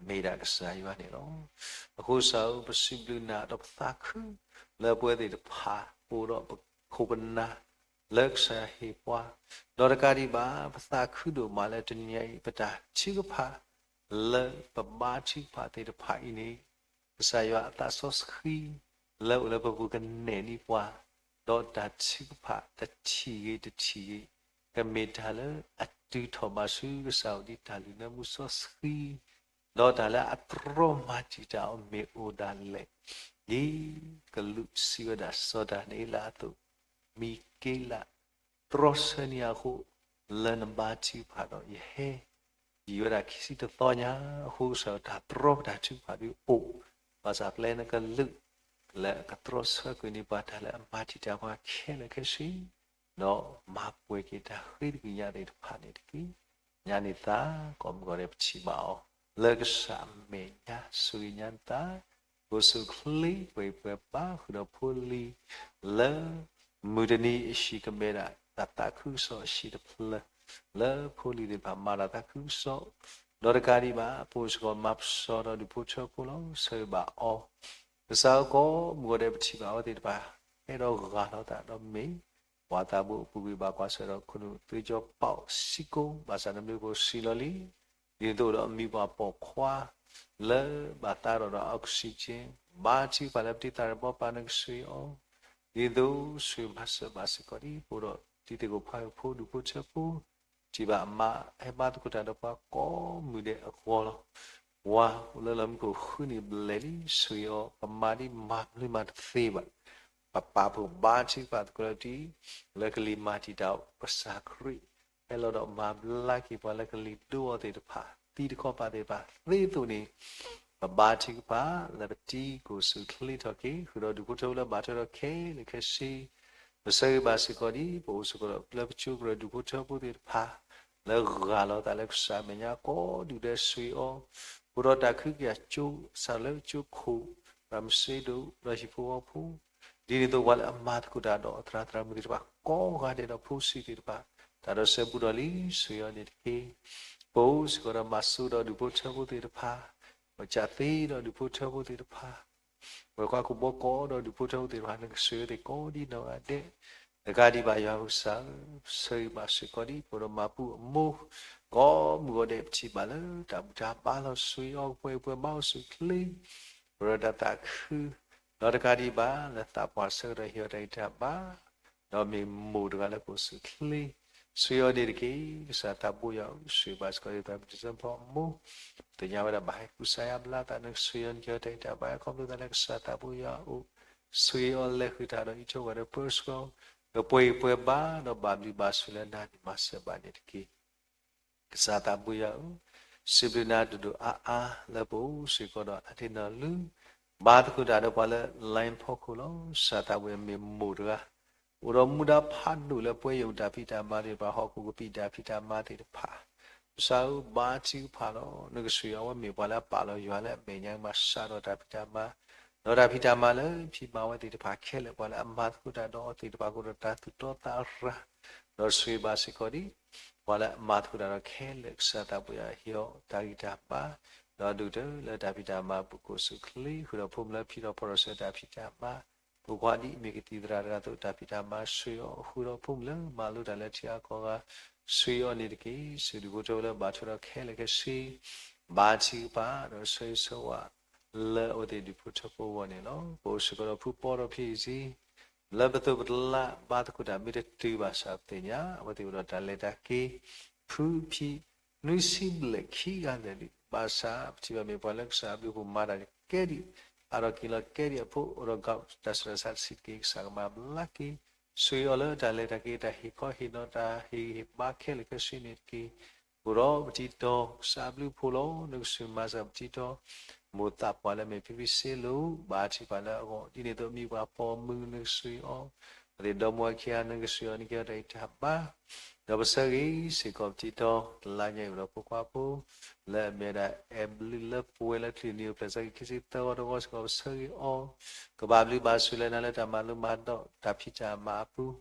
မ့ၢ်ဒၣ်ကစၢ်ယွၤန့ၣ်လီၤ. အဃိကစၢ်ဧၢ, ပစံးဘျုးနၤဒီးပသးခု လၢပဝဲသ့ၣ်တဖၣ် ပအိၣ်ဒီးပခိၣ်ပနၢ် လၢကစၢ်ယွၤဟ့ၣ်ပှၤ, ဒီးတကးဒံးဘၣ် ပသးခုဒိၣ်မးလၢတနံၤအံၤ ပတၢ်ထုကဖၣ် လၢပဘါထုကဖၣ်သ့ၣ်တဖၣ်အံၤန့ၣ် ကစၢ်ယွၤအသးစီဆှံ လၢအိၣ်လၢပပူၤကနဲၣ်န့ၢ်ပှၤ, ဒီးတၢ်ထုကဖၣ်တထံၣ်ဂ့ၤတထံၣ်ဂ့ၤ ကမ့ၢ်တၢ်လၢအတုၤထီၣ်ဘၣ်ဆူကစၢ်အအိၣ်ဒ်တၢ်လုၢ်နၢမူစီဆှံ, ဒီးတၢ်လၢအတြီမၤတံာ်တာ်အီၤမ့ၢ်အိၣ်ဒၣ်လဲာ်, ဒ်ကလူးစံးဝဲဒၣ်စီၤဒၤနံးယ့လးအသိး, မံၤက့လး တြီဆၢန့ၢ်ယၤအဃိ, လၢနဘါထုကဖၣ်ဒီးယဟဲ, ယံာ်ဝဲဒၣ်ခံဆံတသီညါအဃိကစၢ် တၢ်တြီပတၢ်ထုကဖၣ်ဒုးအိၣ်, ဘၣ်ဆၣ်ပျဲနကလုၢ် လၢအကတြီဆၢကွံာ်န့ၢ်ပှၤတၢ်လၢအမၤတံာ်တာ်ပှၤခဲလၢာ်ခဲဆ့ ဒီးမၤပှဲၤက့ၤတၢ်ဃ့တက့ၢ်ညါသ့ၣ်တဖၣ်န့ၣ်တက့ၢ်. ညါန့ၣ်သး ကိးမုၢ်ဂီၤဒဲးပထံၣ်ဘၣ်အီၤ လၢကစၢ်အမဲာ်ညါ ဆိၣ်ဂ့ၤညါနသး, ကိးဆူၣ်ချ့ပှဲၤပှဲၤဘါဃုာ်ဒီးဖိလံၤ လၢ မုၢ်တနံၤအံၤ ကမ့ၢ်ဒၣ်တၢ်သးခုကစီၣ်အဆံးတဖျၢၣ် လၢဖိလံၤသ့ၣ်တဖၣ်မၤတၢ်သးခုကစီၣ်, ဒီးတကးဒံးဘၣ် ပအိၣ်စ့ၢ်ကီးမၤပစီဒီးဒူၣ်ဖိထၢဖိလီၤ. ဆၢဂ့ၤဘၣ်အီၤ, ကစၢ်ဧၢ ကိးမုၢ်ဂီၤဒဲးပထံၣ်ဘၣ်အဝဲသ့ၣ်တဖၣ် ဟဲဒီးဂၢ်လီၤသးဒီးမ့ၢ် ပှၤသးဘိအပူၤကွံာ်ဘၣ်ကွၢ်ဆၢဒီးခိၣ်နူာ် သွ့ကၠီပီၣ်စံကိ ဘၣ်ဆၣ်နဘျုးဖိစံးလီၤလံ, ဒ်သိးဒီးမံၤပှၢ်ပိာ်ခွါ လၢဘၣ်သါထီၣ်ဒီး oxygen ဘါထုကဖၣ်လၢပတံၤသးတဘီပာ်နကဆှံအီၤ, ဒ်သိးဆှံမၤစၢၤဘၣ်စ့ၢ်ကီးဒ် ပအိၣ်ဒီးတံၤသကိးဖိ ဖိဒူၣ်ဖိထၢဖိ, ထံၣ်ဘၣ်အမါဟဲဘါသကိးတၢ်ဒီးပှၤကိးမုၢ်ဒဲးအဂီၢ်လီၤ. ပှၤအိၣ်လၢလီၢ်မူခိၣ်ဃုနံၣ်ဘျဲၣ်လံ ဆှံအီၤ, ပမၤဒ်မၤဘျုးမၤတသ့ဘၣ်. ပပာ်ဖှိၣ်ဘါထုကဖၣ်သကိးလၢပတံၤ လၢကလံၤမၤတံာ်တာ် ကစၢ်ခရံာ် ဟဲလီၤဒီးမၤဘျါက့ၤပှၤလၢကလံၤဒိအီၤသ့ၣ်တဖၣ်, သံတခီပၤသ့ၣ်တဖၣ်, သ့သိးန့ၣ် ပဘါထုကဖၣ်လၢပတံၤကအိၣ်ဆူၣ်ချ့ထီၣ်က့ၤ, ဃုာ်ဒီးဒူၣ်ဖိထၢဖိလၢဘၣ်ထွဲဒီးခဲလၢာ်ခဲဆ့, ပဆၢဂ့ၤဘၣ်စ့ၢ်ကီးဒ် ပအိၣ်စ့ၢ်ကီးဒီးလၢပစိၤကရၢၢ်ဒူၣ်ဖိထၢဖိသ့ၣ်တဖၣ် လၢဂၢ်လီၤသးလၢကစၢ်အမဲာ်ညါကိးဒူၣ်ဒဲးဆှံအီၤ, အိၣ်ဒီးတၢ်ခုကယာ်ကၠိ စးလၢကၠိခိၣ် ရၤမစ့ဒိၣ် ဒီးဟံၣ်ဖိဃီဖိ, ဒ်န့ၣ်အသိးပှၤလၢအမၤသကိးတၢ်ဒီးသရၣ်သရၣ်မုၣ်သ့ၣ်တဖၣ်ကိးဂၤဒဲးဒီးဖိဆံးသ့ၣ်တဖၣ်, တၢ်ဒီးစဲဘူးဒီးလံ ဆှံအီၤန့ၣ်တက့ၢ်. ပအိၣ်စ့ၢ်ကီးဒီးမၤစိဒီးဒူၣ်ဖိထၢဖိသ့ၣ်တဖၣ်, ပကစၢ်သ့ဒီးဒူၣ်ဖိထၢဖိသ့ၣ်တဖၣ်, ပှၤကွၢ်ခိၣ်ဘီကိးဒီးဒူၣ်ဖိထၢဖိသ့ၣ်တဖၣ် နကဆှံအီၤသ့ၣ်ကိးဒ်နီၢ်ဂၤဒဲး, တကးဒံးဘၣ်ယွၤပကစၢ်ဧၢ, ဆၢဂ့ၤဘၣ်စ့ၢ်ကီးဒ် ပအိၣ်ဒီးမၤပူၤအမိၢ် ကိးမုၢ်ဂီၤဒဲး ပထံၣ်ဘၣ်လၢတၢ်ဘူၣ်တၢ်ဘါလီၤ ဆှံအီၤ ကပှဲၤပှဲၤဘါအိၣ်ဆူၣ်ချ့, ပရၢတၢ်သးခု, ဒီးတကးဒံးဘၣ်လၢသးပှၢ်ဆၢကတီၢ်ဟ့ၣ်အီၤတၢ်ဂံၢ်တၢ်ဘါ, ဒီးမ့ၢ်မိၢ်တဂၤလၢကအိၣ်ဆူၣ်ချ့, ဆှံအီၤန့ၣ်တက့ၢ်. ကစၢ်သးဘိယွၤဧၢ, ဆှံဘၣ်စ့ၢ်ကီးဒ်သိးပတံၤသကိးဖိအမိၢ်, သ့ၣ်ညါဝဲဒၣ်ဘၣ်ဟဲကူစါယါဘျါသး နကဆှံအီၤ နကဟ့ၣ်အီၤတၢ်ဂံၢ်တၢ်ဘါ ခီဖျိသးလၢကစၢ်သးဘိယွၤအအိၣ်, ဆှံအီၤလဲၤဃုာ်တၢ်ဒီးအံးထွဲဝဲဒီးပၢဆှၢ, ကပှဲၤပှဲၤဘါဒီးဘၣ်ဘျုးဘၣ်ဆိၣ်လၢနၤန့ၣ် မၤစၢၤဘၣ်န့ၣ်တက့ၢ်. ကစၢ်သးဘိယွၤဧၢ, စံးဘျုးနၤဒိၣ်ဒိၣ်အါအါလၢပအိၣ်စ့ၢ်ကီးဒီးအတ့ၢ်နီၢ်လုၢ်, ဘါသကိးတၢ်ဒီးပှၤလၢ line ဖီခိၣ်လီၤ. ကစၢ်သးဘိယွၤမ့ၢ်မိၢ်တဂၤ, အိၣ်ဒီးမူဒါဖးဒိၣ်လၢပှဲၤယိာ်တၢ်ဖံးတၢ်မၤသ့ၣ်တဖၣ် ဟီၣ်ခိၣ်ကပံာ်တၢ်ဖံးတၢ်မၤသ့ၣ်တဖၣ်, ကစၢ်ဧၢ ဘါထုကဖၣ်လီၤ. နကဆှံအီၤ အဝဲမ့ၢ်ပှၤလၢအပာ်လီၤယွၤလၢအမဲာ်ညါ မၤစၢၤဒီးတၢ်ဖံးတၢ်မၤ, ဒီးတၢ်ဖံးတၢ်မၤလၢဖံးမၤဝဲသ့ၣ်တဖၣ်ခဲလၢာ် ပှၤလၢအမၤသကိးတၢ်ဒီးအီၤသ့ၣ်တဖၣ် ကအိၣ်ဒီးတၢ်သူၣ်တီသးရၤ, ဒီးဆှံဘၣ်စ့ၢ်ကီးဒ် ပှၤလၢအမၤသကိးတၢ်ဒီးခဲလၢာ် ကစၢ်သးဘိယွၤဟ့ၣ်အီၤတၢ်ဂံၢ်တၢ်ဘါ, ဒီးဒိၣ်ကတၢၢ်လၢတၢ်ဖံးတၢ်မၤပူၤ ကအိၣ်ဆူၣ်ချ့ ဃုာ်ဒီးဖိမုၣ်လၢဖံးထီၣ်ဖီထီၣ်ဆူတၢ်ဖံးတၢ်မၤ, ဖိခွါဒ်အမ့ၢ်ကသံၣ်သရၣ်တဂၤအသိး တၢ်ဖံးတၢ်မၤဆှံအီၤ, ဃုာ်ဒီးဖိမုၣ်လၢမၤလိတၢ်လၢထံအကီၢ်ဂၤ ဆှံအီၤန့ၣ်တက့ၢ်. စံးဒူၣ်ဖိထၢဖိလၢဘၣ်ထွဲဒီးခဲလၢာ်ခဲဆ့ ဘါထုကဖၣ်ဒီးဆၢဂ့ၤဆၢဝါ လၢအဝဲသ့ၣ်ဒူၣ်ဖိထၢဖိအဂီၢ်န့ၣ်လီၤ. ပအိၣ်စ့ၢ်ကီးဒီးဖုပီဒီးဖံအံၤ လၢပသိးပတလါဘါသကိးတၢ်မ့ၢ်တတုၤဘၣ်ဆၣ်သ့ၣ်ညါ အဝဲသ့ၣ်အိၣ်ဒီးတၢ်လဲၤတၢ်က့ၤ ဖုဖံ နွံဆံဘျဲၣ်ခံဂၤလၢာ်လံ. ဘၣ်ဆၣ်ပထံၣ်ဘၣ်မ့ၢ်ပှၤလၢကစၢ်အဘျုးအဖှိၣ်မၤတၢ်ကဲဒံး အါထီၣ်က့ၤလီၤကဲဒံးအဖိ အိၣ်ဒီးတၢ်ဆူးတၢ်ဆါတဆံးတက့ၢ်. ကစၢ်ကမၤဘျါက့ၤ ဆှံအီၤလၢတၢ်လဲၤတၢ်က့ၤ တၢ်ဟ့ၣ်ခီဟ့ၣ်နီၤ တၢ်ဟ့ၣ်ဂံၢ်ဟ့ၣ်ဘါခဲလၢာ်ခဲဆ့န့ၣ်တက့ၢ်. အိၣ်ဒီးပတံၤတီၤ ကစၢ်အဘျုးအဖှိၣ်လီၤ. နကဆှၢမၤစၢၤပတံၤတီၤ မိၢ်သးပှၢ်လၢမ့ၢ်ဖံဖံစ့လိာ် ဘါထုကဖၣ်လၢအဂီၢ် ဒ်န့ၣ်အသိးမံၤပှၢ်ပိာ်မုၣ် နကဆှၢအီၤ အဝဲသ့ၣ်ဒီမါဝၤခံဂၤ နကဆှၢအီၤ နကဟ့ၣ်အီၤတၢ်ဂံၢ်တၢ်ဘါ ဒီးပဆၢဂ့ၤစ့ၢ်ကီးပတံၤတီၤ တလါညါအံၤအိၣ်ဒီးဖိခွါဖိ လၢအမ့ၢ်ဝဲဒၣ် အဲၣ်ဘျုးလၢပှဲၤလၢ ချံၣ်နံၣ်အိၣ်ဖျဲၣ်ဆၢက့ၤခံဆံသၢဂီၤတဂီၤစ့ၢ်ကီး ပဆၢဂ့ၤအီၤ ကဘၣ်ဘျုးဘၣ်ဆိၣ်လၢနၤလၢတၢ်မၤလိမၤဒိးတၢ်ဖံးတၢ်မၤအပူၤ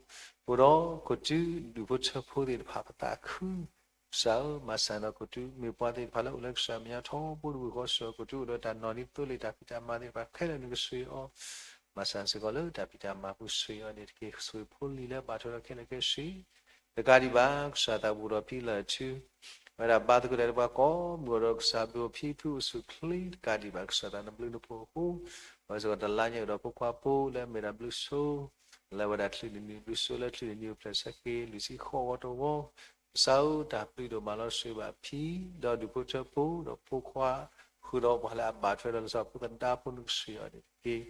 အိၣ်ဒီးခိၣ်တုဒူၣ်ဖိထၢဖိသ့ၣ်တဖၣ်ပသးခု ကစၢ်ဧၢ မၤစၢၤဒီးခိၣ်တု မ့ၢ်ပှၤသ့ၣ်တဖၣ်လၢအိၣ်လၢကစၢ်မဲာ်ညါထီဘိတဘိဃီ ကစၢ်ခိၣ်တုအိၣ်ဒီးတၢ်နီၢ်နီၢ်သိလ့ၣ်တၢ်ဖံးတၢ်မၤသ့ၣ်တဖၣ်ခဲလၢာ် နကဆှၢအီၤ မၤစၢၤစ့ၢ်ကီးလၢတၢ်ဖံးတၢ်မၤပူၤ ဆှၢအီၤန့ၣ်တက့ၢ်. ကဆိၣ်ဂ့ၤဖိလံၤလၢဘၣ်ထွဲဒီးခဲလၢာ်ခဲဆ့ တကးဒံးဘၣ် ကစၢ်သးဘိဒီးဖံလၢာ်ထူ ဝဲဒၣ်ဘါသကိးတၢ်ဒီးပှၤကိးမုၢ်ဂီၤဒီးကစၢ်ဘျုးဖံဖုအိၣ်ဆူၣ်ချ့ တကးဒံးဘၣ် ကစၢ်သးနဘျုးနဖှိၣ်အဃိ ဝဲစ့ၢ်ကီးတလါညါအံၤဒီးဖိခွါဖိလၢအမ့ၢ်ဒၣ်ဘျုးစိ လၢဝဲဒၣ်ချံၣ်နံၣ်ဘျုးစိလၢချံၣ်နံၣ်အိၣ်ဖျဲၣ်ဆၢက့ၤ လွံၢ်ဆံဃိးဂီၤတဂီၤ ကစၢ်ဧၢ တၢ်ဘျုးဒိၣ်မးလီၤ ဆှၢဘၣ်ဖံ ဒီးဒူၣ်ဖိထၢဖိ ဒီးဖိခွါ ဃုာ်ဒီးပှၤလၢအဘၣ်ထွဲဒီးလံာ်စီဆှံဖိသဒါဖိ နကဆှၢအီၤန့ၣ်တက့ၢ်.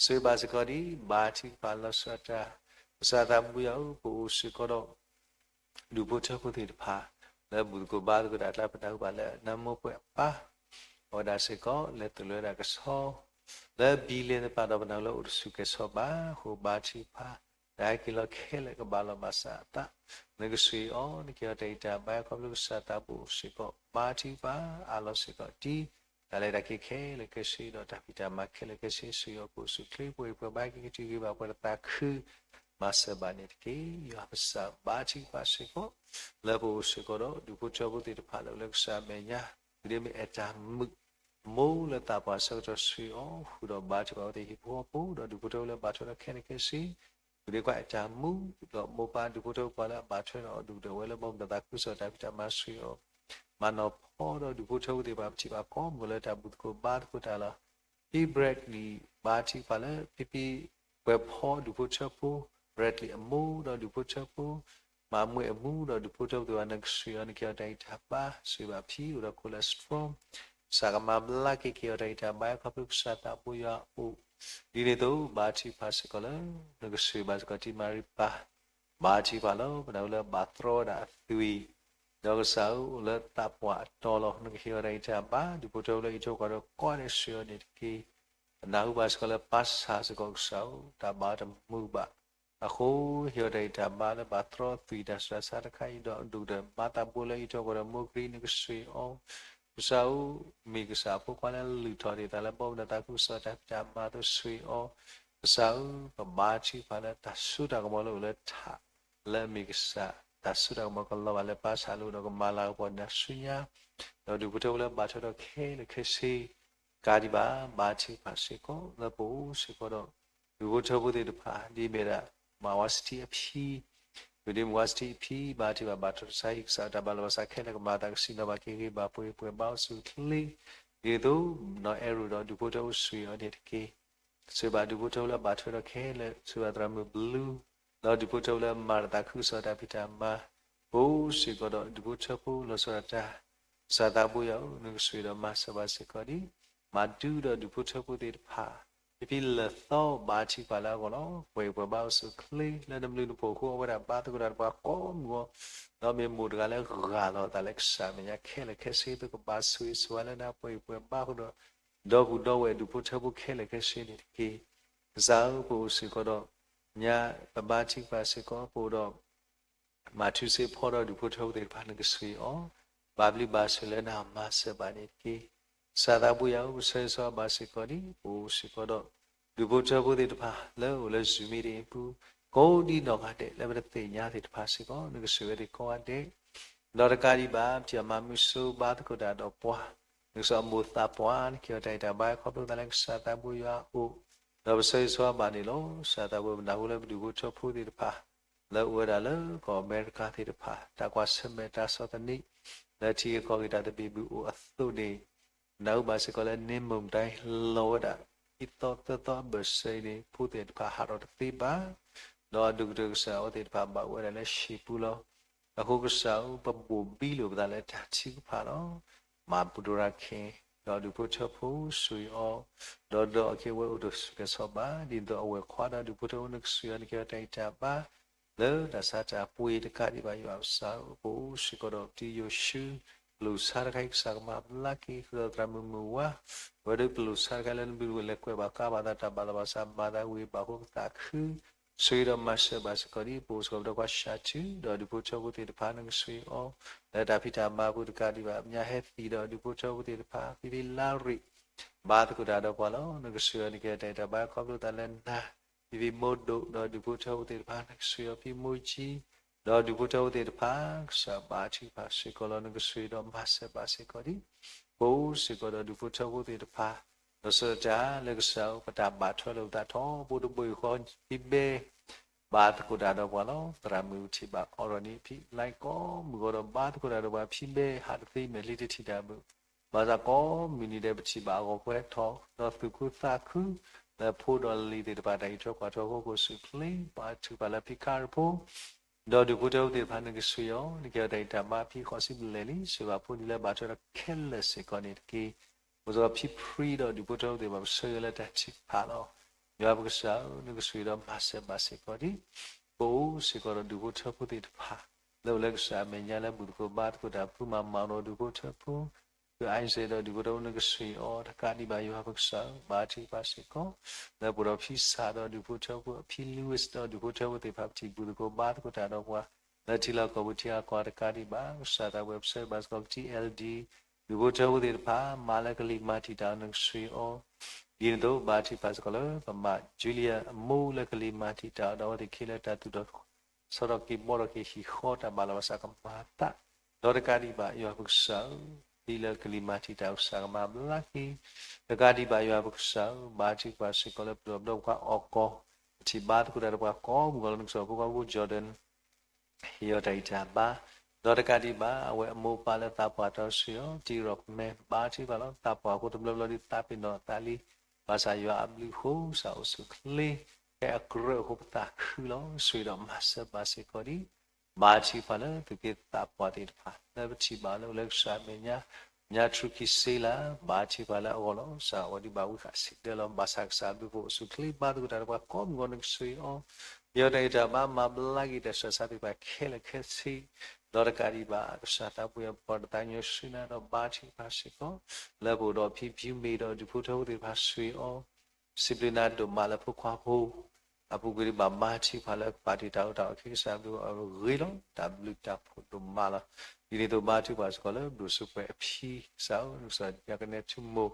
ဆှၢဘၣ်စ့ၢ်ကီးဒ် ဘါထုကဖၣ်လီၤဆီဒၣ်တၢ် ကစၢ်သးဘိယွၤဧၢ ပအိၣ်စ့ၢ်ကီးဒီး ဒူၣ်ဖိထၢဖိသ့ၣ်တဖၣ် လၢဘူၣ်သကိးဘါသကိးတၢ်အကျါ ပနၢ်ဟူဘၣ်လၢနမိၢ်ပှဲၤအပၢ် အဝဲဒၣ်စ့ၢ်ကီး လဲၤသိၣ်လိဝဲဒၣ်ကဆီ လၢဘံလ့ၣ်သပှၢ်ဒီးပနၢ်ဟူလၢအိၣ်တဆူၣ်ကဲၤဆီဘၣ်အဃိ ဘါထုကဖၣ် တၢ်ဟဲက့ၤလီၤခဲလၢာ်ကဘၣ်လီၤဘၣ်စးအသး နကဆှၢအီၤ နကဟ့ၣ်အီၤတၢ်ဂံၢ်တၢ်ဘါ ခီဖျိကစၢ်သးဘိအိၣ်စ့ၢ်ကီး ဘါထုကဖၣ် အးလီၤစ့ၢ်ကီးတံၢ် တၢ်လဲၤတၢ်က့ၤခဲလၢာ်ခဲဆ့ဒီးတၢ်ဖံးတၢ်မၤခဲလၢာ်ခဲဆ့ ဆှၢအီၤကအိၣ်ဆူၣ်ချ့ ပှဲၤပှဲၤဘါက့ၤကတုၤက့ၤဘၣ်ပှဲၤဒီးသးခု မၤစၢၤဘၣ်န့ၣ်တက့ၢ်. ယွၤပကစၢ်ဘါထုကဖၣ်စ့ၢ်ကီး လၢပအိၣ်စ့ၢ်ကီးဒီး ဒူၣ်ဖိထၢဖိသ့ၣ်တဖၣ်လၢအိၣ်လၢကစၢ်အမဲာ်ညါ ဒ်မ့ၢ်အဲၣ်တၢ်မုာ် မိၢ်လၢသးပှၢ်ဆၢကတီၢ်ဆှၢအီၤ ဃုာ်ဒီးဘါထုကဖၣ်အဝဲသ့ၣ်ဟံၣ်ဖိဃီဖိ ဒီးဒူၣ်ဖိထၢဖိလၢဘၣ်ထွဲဒီးခဲလၢာ်ခဲဆ့ ဒူၣ်ဒ့ခွါအဲၣ်တၢ်မူဒီးမိၢ်ပၢ်ဒူၣ်ဖိထၢဖိပှၤလၢအဘၣ်ထွဲဒီးအီၤဒူၣ်ဒဲးဝဲလၢဘီမုၢ်ဒီးသးခုကစီၣ်တၢ်ဖံးတၢ်မၤဆှၢအီၤ မၤနီၢ်ဖီဒီးဒူၣ်ဖိထၢဖိသ့ၣ်တဖၣ် ပထံၣ်ဘၣ်ကိးမုၢ်ဂီၤလၢတၢ်ဘူၣ်သကိးဘါသကိးတၢ်လီၤ. ဖံ Bradley ဘါထုကဖၣ်လၢ ဖံဖံ ပှဲၤဖီဒူၣ်ဖိထၢဖိ Bradley အမိၢ်ဒီးဒူၣ်ဖိထၢဖိ, မၤမွဲအမူဒီးဒူၣ်ဖိထၢဖိသ့ၣ်တဖၣ် နကဆှၢအီၤ နကဟ့ၣ်အီၤတၢ်ဂံၢ်တၢ်ဘါ, စံးဘၣ်ဖံအိၣ်ဒီး cholesterol, ကစၢ်ကမၤဘျါက့ၤ ကဟ့ၣ်အီၤတၢ်ဂံၢ်တၢ်ဘါ ခီဖျိကစၢ်သးဘိယွၤအအိၣ်, ဒ်န့ၣ်အသိး ဘါထုကဖၣ်စ့ၢ်ကီးလၢ နကဆှၢဘၣ်စ့ၢ်ကီး တံၤမၤရံပၢ်, ဘါထုကဖၣ်လီၤ. ပနၢ်ဟူလၢဘၣ်တြီဝဲဒၣ်အသွံၣ်, ဒီးကစၢ်ဧၢ အိၣ်လၢသးပှၢ်အတီၤလီၤ. နကဟ့ၣ်အီၤတၢ်ဂံၢ်တၢ်ဘါ, ဒူၣ်ဖိထၢဖိလၢအံးထွဲကွၢ်ထွဲ ကိးဂၤဒဲးဆှၢအီၤန့ၣ်တက့ၢ်. ပနၢ်ဟူဘၣ်စ့ၢ်ကီးလၢ ပၢ်ဆၣ်စ့ၢ်ကီး ကစၢ်ဧၢ တၢ်ဘၣ်တမုာ်ဘၣ်အဃိ ဟ့ၣ်အီၤတၢ်ဂံၢ်တၢ်ဘါလၢဘၣ်တြီသွံၣ်တၢ်ဆူးတၢ်ဆါတခါအံၤ, ဒီးဒိၣ်ကတၢၢ် မၤသးဘိလၢအံးထွဲကွၢ်ထွဲ မိၢ်ကရံ နကဆှၢအီၤ, ကစၢ်ဧၢ, မ့ၢ်ကစၢ်အဖိခွါလၢလုၢ်ထီၣ်ဒၣ်သးလၢ ဘီမုၢ်ဒီးသးခုကစီၣ်တၢ်ဖံးတၢ်မၤအသိး ဆှၢအီၤ, ကစၢ်ဧၢ, ပဘါထုကဖၣ်လၢတၢ်စိတၢ်ကမီၤလၢအိၣ်လၢထး လၢအမ့ၢ်ကစၢ် တၢ်စိတၢ်ကမီၤကလီၤဘၣ်လၢ ပၢ်ဆၣ်လၢအိၣ်ဒီးကမၤလၤကပီၤနၤဆူညါ, ဒီးဒူၣ်ဖိထၢဖိလၢဘၣ်ထွဲဒီးခဲလၢာ်ခဲဆ့ တကးဒံးဘၣ် ဘါထုကဖၣ်စ့ၢ်ကီး လၢပအိၣ်စ့ၢ်ကီးဒီး ဒူၣ်ဖိထၢဖိသ့ၣ်တဖၣ် ဒ်အမ့ၢ်ဒၣ် မၤဝါစထံအဖံ, ဒ်မၤဝါစထံအဖံ ဘါထုကဖၣ် ဘၣ်ထွဲတၢ်ဆါဟံၣ် ကစၢ်တၢ်ဘၣ်လီၤဘၣ်စးခဲလၢာ် ကမၤသးကဆံးနီၤ ဘၣ်က့ၤဂ့ၤ ဘၣ်ပှ့ၤပှဲၤဘါအိၣ်ဆူၣ်အိၣ်ချ့, ဒ်သိး နီၢ်အဲၣ်ရူးဒီးဒူၣ်ဖိထၢဖိ ဆှၢအီၤန့ၣ်တက့ၢ်. စံးဘၣ်ဒူၣ်ဖိထၢဖိလၢဘၣ်ထွဲဒီးခဲလၢာ် စံးဘၣ်သရၣ်မုၣ်ဘလူး ဒီးဒူၣ်ဖိထၢဖိလၢမၤတၢ်သးခုကစီၣ်တၢ်ဖံးတၢ်မၤ, ပအိၣ်စ့ၢ်ကီးဒီးဒူၣ်ဖိထၢဖိလီၤဆီဒၣ်တၢ်, ကစၢ်သးဘိယွၤဧၢ, နကဆှၢဒီးမၤစၢၤဘၣ်စ့ၢ်ကီးဒ် မၤဒုဒီးဒူၣ်ဖိထၢဖိသ့ၣ်တဖၣ်, ဖံဖံလၢာ်သီ ဘါထုကဖၣ်လၢအဂီၢ်လီၤ. ပှဲၤပှဲၤဘါအိၣ်ဆူၣ်အိၣ်ချ့ လၢနဘျုးနဖှိၣ်အဃိ အဝဲဒၣ်ဘါသကိးတၢ်ဒီးပှၤကိးမုၢ်ဂီၤ, ဒီးမ့ၢ်မိၢ်တဂၤလၢဂၢ်လီၤအသးလၢကစၢ်မဲာ်ညါခဲလၢာ်ခဲဆ့ သုကဘၣ်ဆိၣ်ဂ့ၤဆိၣ်ဝါလၢနၤ ပှဲၤပှဲၤဘါဃုာ်ဒီး ဒီပုၢ်ဒီဝဲၢ်ဒူၣ်ဖိထၢဖိခဲလၢာ်ခဲဆ့န့ၣ်တက့ၢ်. ကစၢ်ဧၢ, ပအိၣ်စ့ၢ်ကီးဒီး ညါပဘါထုကဖၣ်စ့ၢ်ကီး ပအိၣ်ဒီး မၤထုးစ့ဖီဒီးဒူၣ်ဖိထၢဖိသ့ၣ်တဖၣ် နကဆှၢအီၤ, ဘၣ်ဘျုးဘၣ်ဆိၣ်လၢနမၤစၢၤဘၣ်န့ၣ်တက့ၢ်. ကစၢ်သးဘိယွၤဧၢ, ပဆၢဂ့ၤဆၢဝါဘၣ်စ့ၢ်ကီးဒ် ပအိၣ်စ့ၢ်ကီးဒီး ဒူၣ်ဖိထၢဖိသ့ၣ်တဖၣ် လၢအိၣ်လၢ Zoom meeting အပူၤ, ကိးဒ်နီၢ်ဂၤဒဲးလၢပတသ့ၣ်ညါသ့ၣ်တဖၣ်စ့ၢ်ကီး နကဆိၣ်ဂ့ၤဝဲသ့ၣ်ကိးဂၤဒဲး, ဒီးတကးဒံးဘၣ် ပထံၣ်အမၤမုာ်ဆိဘါသကိးတၢ်ဒီးပှၤ, နကစၢ်အမိၢ်သးပှၢ် နကဟ့ၣ်အီၤတၢ်ဂံၢ်တၢ်ဘါ ခီဖျိသးလၢကစၢ်သးဘိယွၤအအိၣ်, ဒီးပဆၢဂ့ၤဆၢဝါဘၣ်န့ၣ်လီၤ. ကစၢ်သးဘိ ပနၢ်ဟူလၢပဒူၣ်ဖိထၢဖိသ့ၣ်တဖၣ် လၢအိၣ်ဝဲဒၣ်လၢကီၢ်အမဲရကၤသ့ၣ်တဖၣ် တၢ်ကွၢ်ဆၢၣ်မဲာ်တၢ်ဆီၣ်သနံး လၢထံဂ့ၢ်ကီၢ်ဂ့ၢ်တၢ်သဘံၣ်ဘုၣ်အိၣ်အသိးန့ၣ်, ပနၢ်ဟူဘၣ်စ့ၢ်ကီးလၢ နမုၢ်မတၤ လီၤဝဲဒၣ် ခံသီသၢသီအဘၢၣ်စၢၤအံၤန့ၣ် ဖိသ့ၣ်တဖၣ်ဟးထီၣ်တသ့ဘၣ်, ဒီးအဒိၣ်ကတၢၢ်ကစၢ်အဝဲသ့ၣ်တဖၣ်ဘၣ်အိၣ်ဝဲဒၣ်လၢဟံၣ်ပူၤလီၤ. အဃိကစၢ်ဧၢ, ပဘိၣ်ဘံလိာ်ပသးလၢတၢ်ထုကဖၣ်လီၤ. မၤပူၤဒိၣ်ရၤခ့ၣ် ဒီးဒူၣ်ဖိထၢဖိ ဆိၣ်ဂ့ၤအီၤ, ဒီးဒီးအက့ၤဝဲအိၣ်ဒီးဆူၣ်ကဲၤဆီၣ်ဘၣ်, ဒ်သိးအဝဲၢ်ခွါဒီးဒူၣ်ဖိထၢဖိ နကဆှၢအီၤ နကဟ့ၣ်အီၤတၢ်ဂံၢ်တၢ်ဘါ လၢတၢ်ဆါတၢ်ပှ့ၤတကးဒံးဘၣ် ယွၤပကစၢ်ဧၢ, ပအိၣ်စ့ၢ်ကီးဒီးပတံၤယိၤၡူ ပလိၣ်ဆါတခါအံၤ ကစၢ်ကမၤဘျါက့ၤ ဃုာ်ဒီးသရၣ်မုၣ်မုၢ်ဝါ, ပဝဲဒၣ်ပလိၣ်ဆါတခါလၢနဘျုးဝဲလဲၤကွဲးဘၣ်ကါဘၣ်သး တၢ်ဘၣ်လီၤဘၣ်စး မၤသးဝံၤဘၣ်ဃိပသးခု ဆိၣ်ဂ့ၤဒီးမၤစၢၤဘၣ်စ့ၢ်ကီးဒ် ပအိၣ်စ့ၢ်ကီးပဒီးကွၢ်ဆၢထၢၣ် ဒီးဒူၣ်ဖိထၢဖိသ့ၣ်တဖၣ် နကဆိၣ်ဂ့ၤအီၤ လၢတၢ်ဖံးတၢ်မၤအပူၤတကးဒံးဘၣ် မ့ၢ်ညါဟဲသံဒီးဒူၣ်ဖိထၢဖိသ့ၣ်တဖၣ် ဖံဖံလါရံၣ် ဘါသကိးတၢ်ဒီးပှၤလီၤ. နကဆိၣ်ဂ့ၤအီၤ နကဟ့ၣ်အီၤတၢ်ဂံၢ်တၢ်ဘါ ခီဖျိသးလၢနၤ ဖံဖံမိၢ်ဒိၣ်ဒီးဒူၣ်ဖိထၢဖိသ့ၣ်တဖၣ် နကဆိၣ်ဂ့ၤအီၤ ဖံမိၢ်ကၠံ ဒီးဒူၣ်ဖိထၢဖိသ့ၣ်တဖၣ် ကစၢ်ဘါထုကဖၣ်စ့ၢ်ကီးလီၤ. နကဆိၣ်ဂ့ၤဒီးမၤစၢၤဘၣ်စ့ၢ်ကီးဒ် ပအိၣ်စ့ၢ်ကီးဒီးဒူၣ်ဖိထၢဖိသ့ၣ်တဖၣ် လီၤဆီဒၣ်တၢ်လၢကစၢ်ဧၢ ပတၢ်ဘၣ်ထွဲလိာ်ပသးထီဘိတဘိယူၢ်ဃီ ဖံဘဲ ဘါသကိးတၢ်ဒီးပှၤလီၤ. သရၣ်မုၣ်ထံၣ်ဘၣ်အီၤဒီးန့ၣ် ဖံလါကိးမုၢ်ဂီၤဒီး ဘါသကိးတၢ်ဒီးပှၤ ဖံဘဲ ဟးတသ့ မဲာ်ချံတထံၣ်တၢ်ဘၣ် ဘၣ်ဆၣ်ကိးမုၢ်နံၤဒဲး ပထံၣ်ဘၣ်အဂီၤပှဲၤထီၣ် ဒီးသူၣ်ခုသးခု လၢဖိဒီးလံၤသ့ၣ်တဖၣ် တၢ်အံးထွဲကွၢ်ထွဲအဃိ ကအိၣ်ဆူၣ်အိၣ်ချ့ ဘါထုကဖၣ်လၢဖံခါရံၣ်ဖိ ဒီးဒူၣ်ဖိထၢဖိသ့ၣ်တဖၣ် နကဆိၣ်ဂ့ၤအီၤ နကဟ့ၣ်အီၤတၢ်ဂံၢ်တၢ်ဘါ ဖံဃိးဆံဘျဲၣ်လံ စံးဘၣ်ဖိဒ်လၢဘၣ်ထွဲဒီးခဲလၢာ်စ့ၢ်ကီးန့ၣ်တက့ၢ်. အိၣ်စ့ၢ်ကီးဖံဖရံဒီးဒူၣ်ဖိထၢဖိသ့ၣ်တဖၣ် ပဆၢဂ့ၤလၢတၢ်ထုကဖၣ်လီၤ. ယွၤပကစၢ်ဧၢ နကဆိၣ်ဂ့ၤဒီးမၤစၢၤဘၣ်စ့ၢ်ကီးဒ် ပအိၣ်စ့ၢ်ကီးဒီးဒူၣ်ဖိထၢဖိသ့ၣ်တဖၣ် လၢအိၣ်လၢကစၢ်အမဲာ်ညါလၢ ဘူၣ်သကိးဘါသကိးတၢ် ဖုမၤမၤဒီးဒူၣ်ဖိထၢဖိ ဖုအံစဲးဒီးဒူၣ်ဖိထၢဖိ နကဆိၣ်ဂ့ၤအီၤ တကးဒံးဘၣ် ယွၤပကစၢ်ဧၢ ဘါထုကဖၣ်စ့ၢ်ကီး လၢပအိၣ်ဒီးဖံစၢ်ဒီးဒူၣ်ဖိထၢဖိ ဖံလူဝံးဒီးဒူၣ်ဖိထၢဖိသ့ၣ်တဖၣ် ပထံၣ်ဘူၣ်သကိးဘါသကိးတၢ်ဒီးပှၤ လၢထံလီၢ်ကီၢ်ပူၤထံဂၤကီၢ်ဂၤတကးဒံးဘၣ် ကစၢ်သးဘိယွၤ ပဆၢဂ့ၤဘၣ်စ့ၢ်ကီး ပထံၣ် အဲလ်ဒီ ဒူၣ်ဖိထၢဖိသ့ၣ်တဖၣ် မၤလၢကလံၤမၤတံာ်တာ်အီၤ နကဆိၣ်ဂ့ၤအီၤ ဒ်န့ၣ်အသိး ဘါထုကဖၣ်စ့ၢ်ကီးလၢ ပမၤ Julia အမိၢ်လၢကလံၤမၤတံာ်တာ်အီၤ ဒီးအဝဲသ့ၣ်ခံလၢတၢ်သူၣ်ထီၣ် ဆီထီၣ်က့ၤဘှီထီၣ်က့ၤဟံၣ်ဃီ တၢ်ဘၣ်လီၤဘၣ်စးကမၤအသး ဒီးတကးဒံးဘၣ် ယွၤပကစၢ်ဧၢ ဒ်လၢကလံၤမၤတံာ်တာ်အီၤ ကစၢ်ကမၤဘျါက့ၤ တကးဒံးဘၣ် ယွၤပကစၢ်ဧၢ ဘါထုကဖၣ်စ့ၢ်ကီးလၢ ပဒီပုၢ်ဝဲၢ်ပှၤအီၣ်ကီၢ် ပထံၣ်ဘါသကိးတၢ်ဒီးပှၤကိးမုၢ်ဂီၤလၢ နကစၢ်ဖိခွါဖိ Jordan ဟ့ၣ်အီၤတၢ်ဂံၢ်တၢ်ဘါ ဒီးတကးဒံးဘၣ် အဝဲအမိၢ်ပၢ်လၢသးပှၢ်တၢ်ဆိၣ်ဂ့ၤအီၤ တံၤရီၣ်မဲ ဘါထုကဖၣ်လီၤ သးပှၢ်အဃိတဘျီဘျီဒီး သးပ့ၤနီၣ်အသးလံ ဘၣ်ဆၣ်ယွၤအဘျုးအဃိ ကစၢ်အိၣ်ဆူၣ်အိၣ်ချ့ ဖဲအကြၢးအဃိပသးခုလီၤ. ဆိၣ်ဂ့ၤဒီးမၤစၢၤဘၣ်စ့ၢ်ကီးဒံး ဘါထုကဖၣ်လၢသုးက့သးပှၢ်သ့ၣ်တဖၣ် လၢပထံၣ်ဘၣ်လၢအိၣ်လၢကစၢ်အမဲာ်ညါ ညါထူခံဆ့လၢ ဘါထုကဖၣ်လၢအဂီၢ်လီၤ. ကစၢ်အိၣ်ဒံးဘၣ်ဝံဃာ်ဆံးဒၢလီၤ. ဘၣ်ဆၣ်ကစၢ်အဘျုးအဖှိၣ်အိၣ်ဆူၣ်အိၣ်ချ့ ဘါသကိးတၢ်ဒီးပှၤကိးမုၢ်ဂီၤ နကဆိၣ်ဂ့ၤအီၤ ယွၤတၢ်ဂံၢ်တၢ်ဘါ မၤဘျါက့ၤတၢ်ဆူးတၢ်ဆါသ့ၣ်တဖၣ်ခဲလၢာ်ခဲဆ့ ဒီးတကးဒံးဘၣ် ကစၢ်သးပှၢ်ယွၤ ပှၤတသးကညီၤဆှၢနၤဒီးဘါထုကဖၣ်စ့ၢ်ကီး လၢပအိၣ်ဒီးဖံဖုမ့ၢ်ဒီးဒူၣ်ဖိထၢဖိသ့ၣ်တဖၣ်ဆိၣ်ဂ့ၤအီၤ စံးဘျုးနၤဒိၣ်မးလၢဖိခွါဖိ အပူၤကွံာ်ဒံးဘၣ် ဘါထုကဖၣ်လၢပာ်တ့ၢ်တၢ်အိၣ်တၢ်အီခဲ ကစၢ်အဘျုးအဂ့ၤလီၤ. တၢ်ဘျုးတၢ်ဖှိၣ်ဒိၣ်မးလီၤ. ဒ်န့ၣ်အသိးဘါထုကဖၣ်စ့ၢ်ကီးလၢ ဒိၣ်စိပှဲၤအဖံကစၢ်ဧၢ ကစၢ်ယွၤကနဲထူမိၢ်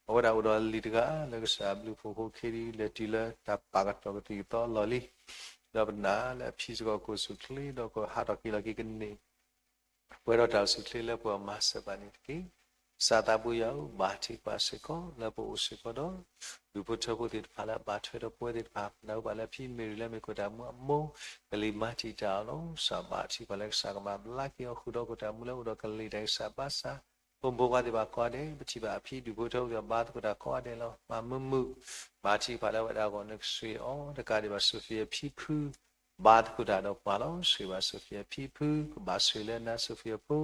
အဝဲဒၣ်အိၣ်ဒီးလံာ်တဂၤ လၢကစၢ်အဘျုးအဖှိၣ်ဖိခဲအံၤ လဲၤတုၤလၢတၢ်ပာ်ကတီၢ်ကသံၣ်ကသီအလီၢ်လံ ဒီးပနာ်လၢအဖံစ့ၢ်ကီးကအိၣ်ဆူၣ်အိၣ်ချ့ ဒီးကဟးထီၣ်က့ၤလီၤက့ၤကန့ၢ် ပှဲၤဒီးတၢ်အိၣ်ဆူၣ်အိၣ်ချ့လၢပှၤမၤစၢၤဘၣ်န့ၣ်တက့ၢ်. ကစၢ်သးပှၢ်ယွၤဧၢ ဘါထုကဖၣ်စ့ၢ်ကီး လၢပအိၣ်စ့ၢ်ကီးဒီး ဒူၣ်ဖိထၢဖိသ့ၣ်တဖၣ်လၢအဘၣ်ထွဲဒီးပဝဲသ့ၣ်တဖၣ် ပနၢ်ဟူဘၣ်လၢဖံမ့ၢ်ရံလၢမ့ၢ်ကွဲးတၢ်မူအမိၢ် ကလံၤမၤတံာ်တာ်အီၤလီၤ. ကစၢ်ဘါထုကဖၣ်လၢကစၢ်ကမၤဘျါက့ၤအီၤ ဃုာ်ဒီးကအိၣ်တၢ်မူလၢအိၣ်ဒီးကလံၤတၢ်ဂံၢ်စၢ်ဘါစၢ် ဖိမုၣ်ဖိခွါသ့ၣ်တဖၣ်ကိးဂၤဒဲး ပထံၣ်ဘၣ်အဖံဒူၣ်ဖိထၢဖိသ့ၣ်တဖၣ်ဘါသကိးတၢ်ကိးဂၤဒဲးလီၤ. မၤမုာ်မုာ် ဘါထုကဖၣ်လၢအဝဲဒၣ်အဂီၢ် နကဆိၣ်ဂ့ၤအီၤ တကးဒံးဘၣ် စီၤဖံယၤဖံဖု ဘါသကိးတၢ်ဒီးပှၤလီၤ. ဆိၣ်ဂ့ၤဘၣ်စီၤဖံယၤဖံဖု ကဘၣ်ဆိၣ်ဂ့ၤလၢနၤ စီၤဖံယၤဖိ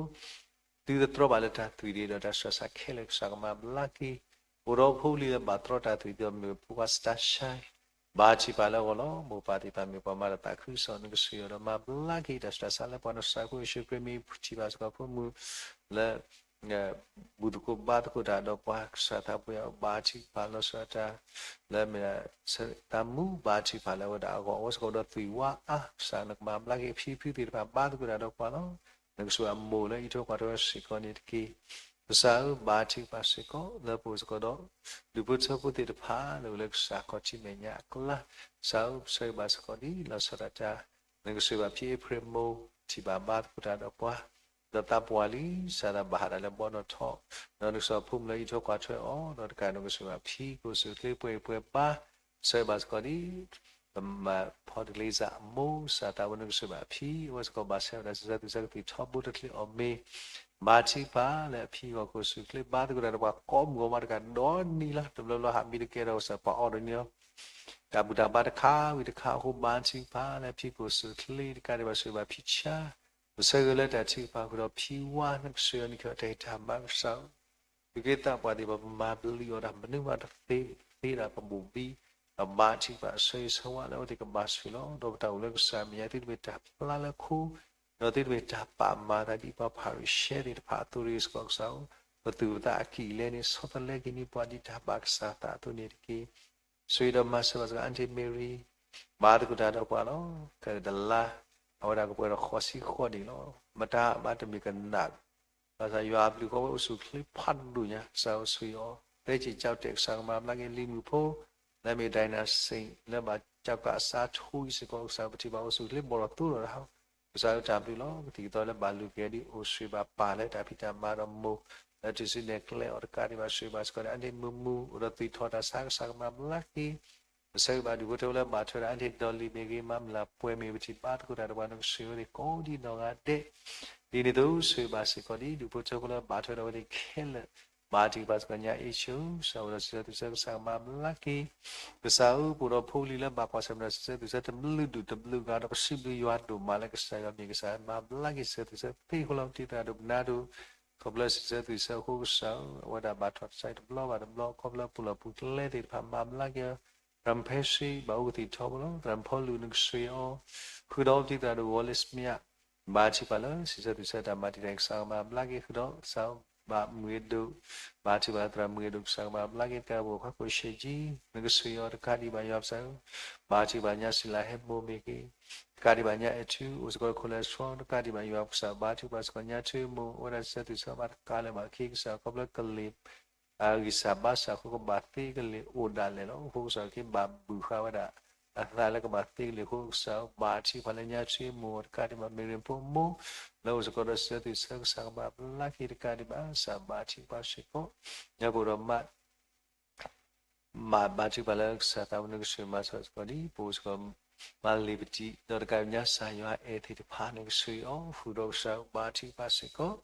သုတတြီဘၣ်လၢတၢ်သွံၣ်ဒံးဒီးတၢ်ဆူးတၢ်ဆါခဲလၢာ် ကစၢ်ကမၤဘျါက့ၤ အိၣ်ဒီးဖိလံၤလၢဘၣ်တြီတၢ်သွံၣ်ဒီးမ့ၢ်ဖိခွါစတၢ်ဆါ ဘါထုကဖၣ်လၢအဂီၢ်လီၤ. မိၢ်ပၢ်သ့ၣ်တဖၣ်မ့ၢ်ပှၤမၤတၢ်သးခုကစီၣ် နကဆိၣ်ဂ့ၤအီၤဒီးမၤဘျါက့ၤတၢ်ဆူးတၢ်ဆါလၢပှၤ နဆှၢဖိယ့ၣ်ၡူးခရံာ်မံၤ ပထံၣ်ဘၣ်စ့ၢ်ကီးဖိမုၣ်လၢ ဘူၣ်သကိးဘါသကိးတၢ်ဒီးပှၤ ကစၢ်သးပှၢ်ယွၤ ဘါထုကဖၣ်လီၤဆီဒၣ်တၢ် လၢမ့ၢ်ဒၣ် တၢ်မူ ဘါထုကဖၣ်လၢအဝဲဒၣ်အဂီၢ် အဝဲစ့ၢ်ကီးဒီးသွံၣ်ဝါအါ ကစၢ်နကမၤဘျါက့ၤဖံဖုသ့ၣ်တဖၣ် ဘါသကိးတၢ်ဒီးပှၤလီၤ. နကဆိၣ်ဂ့ၤအမိၢ်လၢအံးထွဲကွၢ်ထွဲစ့ၢ်ကီးန့ၣ်တက့ၢ်. ကစၢ်ဧၢ ဘါထုကဖၣ်စ့ၢ်ကီး လၢပအိၣ်စ့ၢ်ကီးဒီး ဒူၣ်ဖိထၢဖိသ့ၣ်တဖၣ် လၢအိၣ်လၢကစၢ်ခီၣ်ထံးမဲာ်ညါအကျါ ကစၢ်ဧၢ ပဆိၣ်ဂ့ၤဘၣ်စ့ၢ်ကီးဒ်လီၤဆီဒၣ်တၢ် နကဆိၣ်ဂ့ၤဘၣ်ဖံအ့ဖြ့ၣ်မိၢ် ထံၣ်ဘၣ်ဘါသကိးတၢ်ဒီးပှၤ ဒီးသးပှၢ်လံ စးထီၣ်ဘၣ်ဟးဒၣ်လၢဘီနီၣ်ထီၣ် ဒီးနကဆိၣ်ဂ့ၤဖိမုၣ်လၢအံးထွဲကွၢ်ထွဲအီၤ ဒီးတကးနကဆိၣ်ဂ့ၤဘၣ်ဖံ ကအိၣ်ဆူၣ်အိၣ်ချ့ပှဲၤပှဲၤဘါ ပဆိၣ်ဂ့ၤဘၣ်စ့ၢ်ကီးဒ် ပမၤဖီတကျ့စၢ်အမိၢ် ကစၢ်သးပှၢ်နကဆိၣ်ဂ့ၤဘၣ်ဖံ အဝဲစ့ၢ်ကီးဘၣ်ဆၢဝဲဒၣ် စံးဆၢသုဆၢကသံၣ်ထီဘိတချုးအီၣ်မ့ၤ ဘါထုကဖၣ်လၢအဖံအဂီၢ် ကအိၣ်ဆူၣ်အိၣ်ချ့ဘါသကိးတၢ်ဒီးပှၤကိးမုၢ်ဂီၤမး တကးဒီးနံၤလီၤ တဘျီဘျီဟးမံတကဲထီၣ်ကစၢ်ပှၤအီၣ်ဒီးနံၤလီၤ တၢ်ဘူၣ်တၢ်ဘါတခါဝံၤတခါအဃိ ဘါထုကဖၣ်လၢအဖံကအိၣ်ဆူၣ်အိၣ်ချ့ တကးဒံးဘၣ်ဆိၣ်ဂ့ၤဘၣ်ဖံဆါ ပဆၢဂ့ၤလၢတၢ်ထုကဖၣ်ဃုာ်ဒီးဖံဝါ နကဆိၣ်ဂ့ၤအီၤန့ၣ် ကတၢၢ်တၢ်မၤကစၢ်ဧၢ သုးက့သးပှၢ်သ့ၣ်တဖၣ် ပမၤပျံၤအီၤတၢ်မနုၤမးတသ့ သ့ဒၣ်ပဘိၣ်ဘံ ပဘါထုကဖၣ်ဆၢဂ့ၤဆၢဝါလၢအဝဲသ့ၣ်ကဘၣ်ဆိၣ်ဂ့ၤလီၤ ဒီးပတၢ်အိၣ်လၢကစၢ်အမဲာ်ညါ သုတမ့ၢ်တၢ်ဖျါလၢခိ ဒီးသုတမ့ၢ်တၢ်ပာ်မၤသးဒ်ပှၤဖၤရံၤၡဲသ့ၣ်တဖၣ်အသိးတဂ့ၤ စ့ၢ်ကီးကစၢ်ဧၢ ပသူၣ်ပသးအကံၢ်အလဲန့ၣ် ဆီတလဲက့ၤန့ၢ်ပှၤဒ်တၢ်ဘၣ်ကစၢ်သးအသိးန့ၣ်တက့ၢ် ဆိၣ်ဂ့ၤဒီးမၤစၢၤဘၣ်စ့ၢ်ကီး Aunty Mary ဘါသကိးတၢ်ဒီးပှၤလီၤ ခဲလၢာ်တလါ အဝဲဒၣ်ကပှဲၤဒီးဃိးဆံဃိးနံၣ်လီၤ မတၤဘၣ်တမ့ၢ်ကနၣ် ဘၣ်ဆၣ်ယွၤအဘျုးအဖှိၣ်ဝဲအိၣ်ဆူၣ်အိၣ်ချ့ဖးဒိၣ်ညါ ကစၢ်အိၣ်ဆူၣ်အိၣ်ချ့အီၤ သဲက့ၤကၠီတဲာ် ကစၢ်ကမၤဘျါက့ၤလံၤမုၣ်ဖိ လၢအမ့ၢ် Dynasty လၢဘၣ်ကၠီကးအစးထူအံၤစ့ၢ်ကီး ကစၢ်ပထံၣ်ဘၣ်အိၣ်ဆူၣ်အိၣ်ချ့ဘီၣ်ဒီးသိဒီးတၢ်ဟီ ကစၢ်အတၢ်ဘျုးလီၤ ကသံၣ်ကသီလၢဘၣ်လူၤက့ၤဒ်အိၣ်ဆူၣ်ဘၣ်ပၢ်လၢတၢ်ဖံးတၢ်မၤဒီးမိၢ် လၢတုၤဆူနဲၣ်ကျဲအီၤတကးဒံးဘၣ်ဆိၣ်ဂ့ၤဘၣ်စ့ၢ်ကီး Aunty မုၢ်မုၢ် အိၣ်ဒီးသွံၣ်ထီၣ်တၢ်ဆါ ကစၢ်ကမၤဘျါက့ၤ ပဆၢဂ့ၤဘၣ်ဒူၣ်ဖိထၢဖိလၢဘၣ်ထွဲဒီး Aunty ဒီးလံၤမ့ၢ်ဂ့ၤ မါမုၢ်လၢ်ပှဲၤမ့ၢ် ပထံၣ်ဘၣ်သကိးတၢ်ဒီးပှၤ နကဆိၣ်ဂ့ၤအီၤသ့ၣ်ကိးဒ်နီၢ်ဂၤဒဲး ဒ်န့ၣ်အသိး ဆိၣ်ဂ့ၤဘၣ်စ့ၢ်ကီးဒ် ဒူၣ်ဖိထၢဖိလၢဘၣ်ထွဲဒီးအဝဲသ့ၣ်ခဲလၢာ် ဘါထုကဖၣ်စ့ၢ်ကီးညါအ့ၡိ ကစၢ်အိၣ်ဒီးစံးဆၢသုဆၢ ကစၢ်ကမၤဘျါက့ၤ ကစၢ်ဧၢ ပအိၣ်ဒီးဖိလံၤလၢဘၣ်ကွၢ်ဆၢၣ်မဲာ်ဒီး စံးဆၢသုဆၢတဘျုးဒူၣ်တဘျုးဂၤဒီး ပစံးဘျုးယွၤဒိၣ်မးလၢကစၢ်ယွၤမ့ၢ်ကစၢ်မၤဘျါက့ၤ စံးဆၢသုဆၢသ့ဃိလီၤ ပထံၣ်သရၣ်ဒိၣ်ပနါဒိၣ် ခီဖျိစံးဆၢသုဆၢအဃိ ကစၢ်ဧၢ အဝဲဒၣ်ဘၣ်ထီၣ်တၢ်ဆါတဘျီဘၣ်တဘျီ ခီဖျိပူၤလီၢ်ပူၤကျဲသ့ၣ်တဖၣ်မၤဘျါက့ၤ သရၣ်မုၣ်ဖဲဆှံ ဘၣ်အိၣ်ကသံၣ်ထီဘိလီၤ သရၣ်မုၣ်ဖီလူၤ နကဆိၣ်ဂ့ၤအီၤ ဃုာ်ဒီးပထံၣ်သရၣ်ဒိၣ်ဂီၤလၢစမံးယၣ် ဘါထုကဖၣ်လၢ စံးဆၢသုဆၢတၢ်မၤတံာ်တာ် ကစၢ်ကမၤဘျါက့ၤဃုာ်ဒီး ကစၢ်ဘၣ်မုၢ်ဂ့ၤဒိၣ် ဘါထုကဖၣ်သရၣ်မုၢ်ဂ့ၤဒိၣ် ကစၢ်ကမၤဘျါက့ၤ တကးဘၣ်ပှၤခွါခိၣ်ရှဲကၠံ နကဆိၣ်ဂ့ၤအီၤတကးဒံးဘၣ်ယွၤပစၢ်ဧၢ ဘါထုကဖၣ်ညါစံလၤဟဲမိၢ်မ့ၢ်ဂ့ၤ တကးဒံးဘၣ်ညါအဲၣ်ထူ အိၣ်စ့ၢ်ကီး cholesterol တကးဒံးဘၣ်ယွၤပကစၢ် ဘါထုကဖၣ်စ့ၢ်ကီးညါထူမိၢ် အဝဲဒၣ်စံးဆၢသုဆၢမၤတကးလၢၤဘၣ် ခ့ကစၢ်ခီဖျိကလံၤ အဂံၢ်စၢ်ဘါစၢ်အဃိ ကဘၣ်သ့ကလံၤအိၣ်ဒၣ်လဲာ်လီၤ. အဃိကစၢ်ခ့ဘၣ်ဘုၣ်ဃာ်ဝဲဒၣ် အသးလၢကဘၣ်သ့ကလံၤအဃိ ကစၢ်ဘါထုကဖၣ်လၢညါထူမိၢ်တကးဒံးဘၣ် မ့ၢ်ရ့ၣ်ဖိမိၢ် လၢအိၣ်စ့ၢ်ကီးဒီးစံးဆၢသုဆၢ ကစၢ်ကဘၣ်ဘျါက့ၤတကးဒံးဘၣ် ကစၢ်ဘါထုကဖၣ်စ့ၢ်ကီး ညါပအိၣ်ဒီးမး မ့ၢ်ဘါထုကဖၣ်လၢကစၢ်သးပူၤ နကဆိၣ်ဂ့ၤမၤစၢၤစ့ၢ်ကီးဒ် ပအိၣ်စ့ၢ်ကီး မၤလ့ၤပတံ ဒီးတကးညါကစၢ်ယွၤအဲၣ်သ့ၣ်တဖၣ် နကဆှၢအီၤ ဃုာ်ဒီးကစၢ်ဘါထုကဖၣ်စ့ၢ်ကီး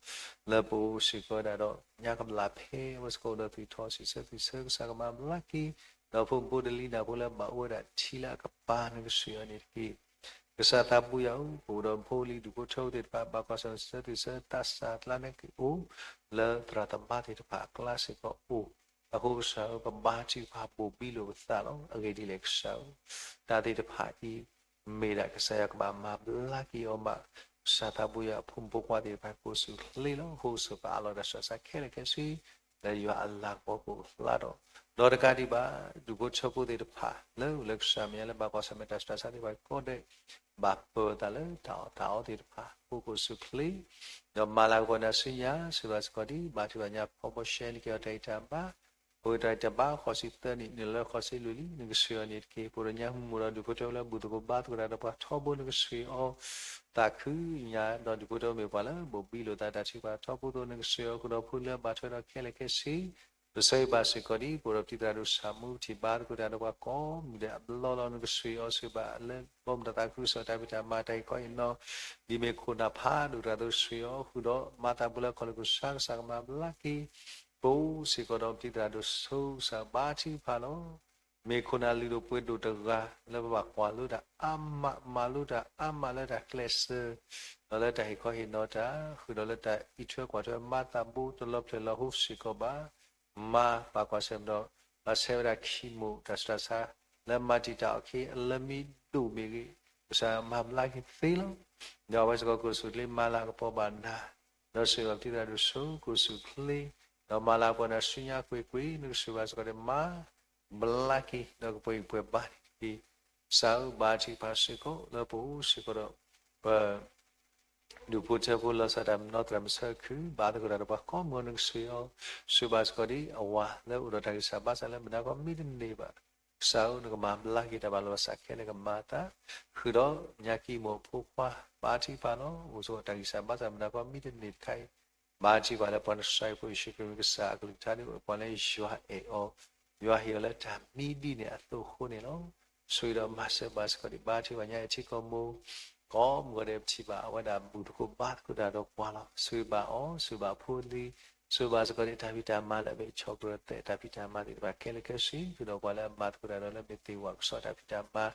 လၢပအိၣ်စ့ၢ်ကီးဝဲဒၣ်ဒီး ညါကဘျၣ်ဖဲ အဝဲစ့ၢ်ကီးအိၣ်ဒီးသူၣ်ထီၣ်စံးဆၢ သူၣ်ဆၢ ကစၢ်ကမၤဘျါက့ၤ ဒီးဖိမုၣ်ဖိဒလံ နၢ်ဖိလၢဘၣ်အိၣ်ဝဲဒၣ်ထံလၢအကပၤ နကဆှၢအီၤန့ၣ်တက့ၢ်. ကစၢ်သးပူၤယၤဧၢ, ပအိၣ်ဒီးဖိလံၤဒူၣ်ဖိထၢဖိသ့ၣ်တဖၣ် ဘၣ်ကွၢ်ဆၢၣ်မဲာ်စံးဆၢ သူၣ်ဆၢ တၢ်ဆါကျါန့ၣ်ကအိၣ် လၢသရၣ်သမါသ့ၣ်တဖၣ်အကျါစ့ၢ်ကီးအိၣ်. အဃိကစၢ်ဧၢ, ပဘါထုကဖၣ်ဘိၣ်ဘံလိာ်ပသးလီၤ. အဂ့ၢ်ဒ်လဲၣ်ကစၢ်ဧၢ, တၢ်သ့ၣ်တဖၣ်အံၤ မ့ၢ်ဒၣ်ကစၢ်ယွၤကဘၣ်မၤဘျါက့ၤအီၤဘၣ်. ကစၢ်သးပူၤယၤ အဖိမုၣ်ဖိခွါသ့ၣ်တဖၣ် ကိးဆူၣ်ချ့လီၤ. အဃိကစၢ်ပအးလီၤတၢ်ဆူးတၢ်ဆါခဲလၢာ်ခဲဆ့ လၢယွၤအလၤကပီၤကအိၣ်ဖျါထီၣ်, ဒီးတကးဒံးဘၣ် ဒူၣ်ဖိထၢဖိသ့ၣ်တဖၣ် လၢအိၣ်လၢကစၢ်မဲာ်ညါလၢဘၣ်ကွၢ်ဆၢၣ်မဲာ်တၢ်ဆူးတၢ်ဆါသ့ၣ်တဖၣ်ကိးဂၤဒဲး ဘၣ်ပၢၤအသးလၢတၢ်အီၣ်တၢ်အီသ့ၣ်တဖၣ် အဃိကိးဆူၣ်ချ့ ဒီးမၤလၤကပီၤနၤဆူညါ ဆိၣ်ဂ့ၤဘၣ်စ့ၢ်ကီးဒ် ဘါထုကဖၣ်ညါဖီဘီရှဲ နကဲအီၤတၢ်ဂံၢ်တၢ်ဘါ ပဝဲတၢ်ဂံၢ်တၢ်ဘါ ဃိးဆံသၢနံၣ် နုာ်လၢဃိးဆံလွံၢ်လံ နကဆှၢအီၤန့ၣ်တက့ၢ်. ပအိၣ်ဒီးညါမုၢ်မုၢ်ဒီးဒူၣ်ဖိထၢဖိလၢ ဘူၣ်သကိးဘါသကိးတၢ်ဒီးပှၤထီဘိ နကဆှၢအီၤ သးခုညါ ဒီးဒူၣ်ဖိထၢဖိမ့ၢ်ပှၤလၢ ဘိၣ်ဘံလိာ်သးတၢ်ထုကဖၣ်ထီဘိအသိး နကဆှၢအီၤဃုာ်ဒီးဖိလၢအဘၣ်ထွဲဒီးခဲလၢာ်ခဲဆ့ ပဆၢဂ့ၤဘၣ်စ့ၢ်ကီးဒ် ပအိၣ်ဒီးပတံၤသရၣ်ဒိၣ်ဆၣ်မူ ပထံၣ်ဘါသကိးတၢ်ဒီးပှၤကိးမုၢ်ဒဲးအဘျီလီၤ နကဆှၢအီၤ ဆိၣ်ဂ့ၤဘၣ်လၢဘီမုၢ်တၢ်သးခုကစီၣ်တၢ်ဖံးတၢ်မၤတၢ်ဟ့ၣ်ခီဟ့ၣ်နီၤ ဒ်မ့ၢ်ခိၣ်နၢ်ဖးဒိၣ်တၢ်အသိး ဆှၢအီၤဃုာ်ဒီးမၤသးပူၤလၢခီၣ်လိာ်ကစၢ် ကစၢ်ကမၤဘျါက့ၤ ပအိၣ်စ့ၢ်ကီးဒီးပတံၤသရၣ်ဒိၣ်ဆိ ကစၢ်ဘါထုကဖၣ်လီၤ. မ့ၢ်ခိၣ်နၢ်လုၢ်ဒိၣ်ပှ့ၤဒိၣ်တဂၤ လၢပဘၣ်ကွၢ်လိတၢ်အါမး မၤလိတၢ်အါမးလၢတၢ်ကျဲးစၢး ဒီးလၢတၢ်ဟ့ၣ်ခီဟ့ၣ်နီၤတၢ် ဃုာ်ဒီးလၢတၢ်အံးထွဲကွၢ်ထွဲ မၤသးဘိတလီၤဖျဲၣ်လီၤဟိစ့ၢ်ကီးဘၣ် မၤဘၣ်ကွၢ်ဆၢၣ်မဲာ်ဒီး ဘၣ်ဆဲးဝဲဒၣ်ခံမိၢ်တၢ်ဆူးတၢ်ဆါ လၢမၤတံာ်တာ်အီၤခ့ အလၢမံဒိၣ်မ့ၢ်ဂ့ၤ ကစၢ်မၤဘျါက့ၤသ့လီၤ. ဒီးအဝဲစ့ၢ်ကီးကိးဆူၣ်ချ့မၤလၤကပီၤဘၣ်နၤ ဒီးဆိၣ်ဂ့ၤဘၣ်ပတံၤသရၣ်ဒိၣ်ဆိ ကိးဆူၣ်ချ့ ဒီးမၤလၤကပီၤနၤဆူညါကွ့ၢ်ကွ့ၢ် နကဆိၣ်ဂ့ၤဘၣ်စ့ၢ်ကီးဒီးမၤ ဘျါက့ၤ ဒီးကပှဲၤအံၤပှဲၤဘါန့ၣ်တက့ၢ်. ကစၢ်ဧၢ ဘါထုကဖၣ်စ့ၢ်ကီး လၢပအိၣ်စ့ၢ်ကီးဒီး ပ ဒူၣ်ဖိထၢဖိလီၤဆီဒၣ်တၢ်မၤနီၢ်သရၣ်မုၣ်ဆၢခုၣ် ဘါသကိးတၢ်ဒီးပှၤကိးမုၢ်နကဆိၣ်ဂ့ၤအီၤ ဆိၣ်ဂ့ၤဘၣ်စ့ၢ်ကီးဒ် အဝၤလၢအိၣ်ဒီးတၢ်ဂံၢ်စၢ်ဘါစၢ်လၢမုၢ်နၤခီမံတန့ၢ်ဘၣ် ကစၢ်ဧၢ နကမၤဘျါက့ၤတၢ်ဘၣ်လီၤဘၣ်စးခဲလၢာ်ကမၤအသး ဃုာ်ဒီးညါကံမိၢ်ဖိခွါ ဘါထုကဖၣ်လီၤ အိၣ်ဆိးတၢ်ဂံၢ်စၢ်ဘါစၢ်မုၢ်နၤခီမံတန့ၢ်တခါအံၤ ဘါထုကဖၣ်လၢပှၤနစၢ်ဖိယ့ၣ်ၡူးခရံာ်မ့ၢ်ကစၢ်အကလုၢ်ကထါဒ်ပှၤလၢယွၤအဲၣ်အီၤ ယွၤဟ့ၣ်အီၤလၢတၢ်မံဒ်န့ၣ်အသိးအဃိန့ၣ်လီၤ. ဆိၣ်ဂ့ၤဒီးမၤစၢၤဘၣ်စ့ၢ်ကီးဒ်ဘါထုကဖၣ်ညါအထံကီၢ်မိၢ် ကိးမုၢ်ဂီၤဒဲးပထံၣ်ဘၣ်အဝဲဒၣ်ဘူၣ်သကိးဘါသကိးတၢ်ဒီးပှၤလီၤ. ဆိၣ်ဂ့ၤဘၣ်အီၤ ဆိၣ်ဂ့ၤဘၣ်ဖိလံၤ ဆိၣ်ဂ့ၤဘၣ်စ့ၢ်ကီးဒ်တၢ်ဖံးတၢ်မၤလၢအမ့ၢ်ဆီၣ်ပတြၢၤသဲးတၢ်ဖံးတၢ်မၤသ့ၣ်တဖၣ်ခဲလၢာ်ခဲဆ့ ဃုာ်ဒီးပှၤလၢအမၤသကိးတၢ်ဒီးလၢမ့ၢ်သ့ၣ်ဝၣ်ကစီၣ်တၢ်ဖံးတၢ်မၤ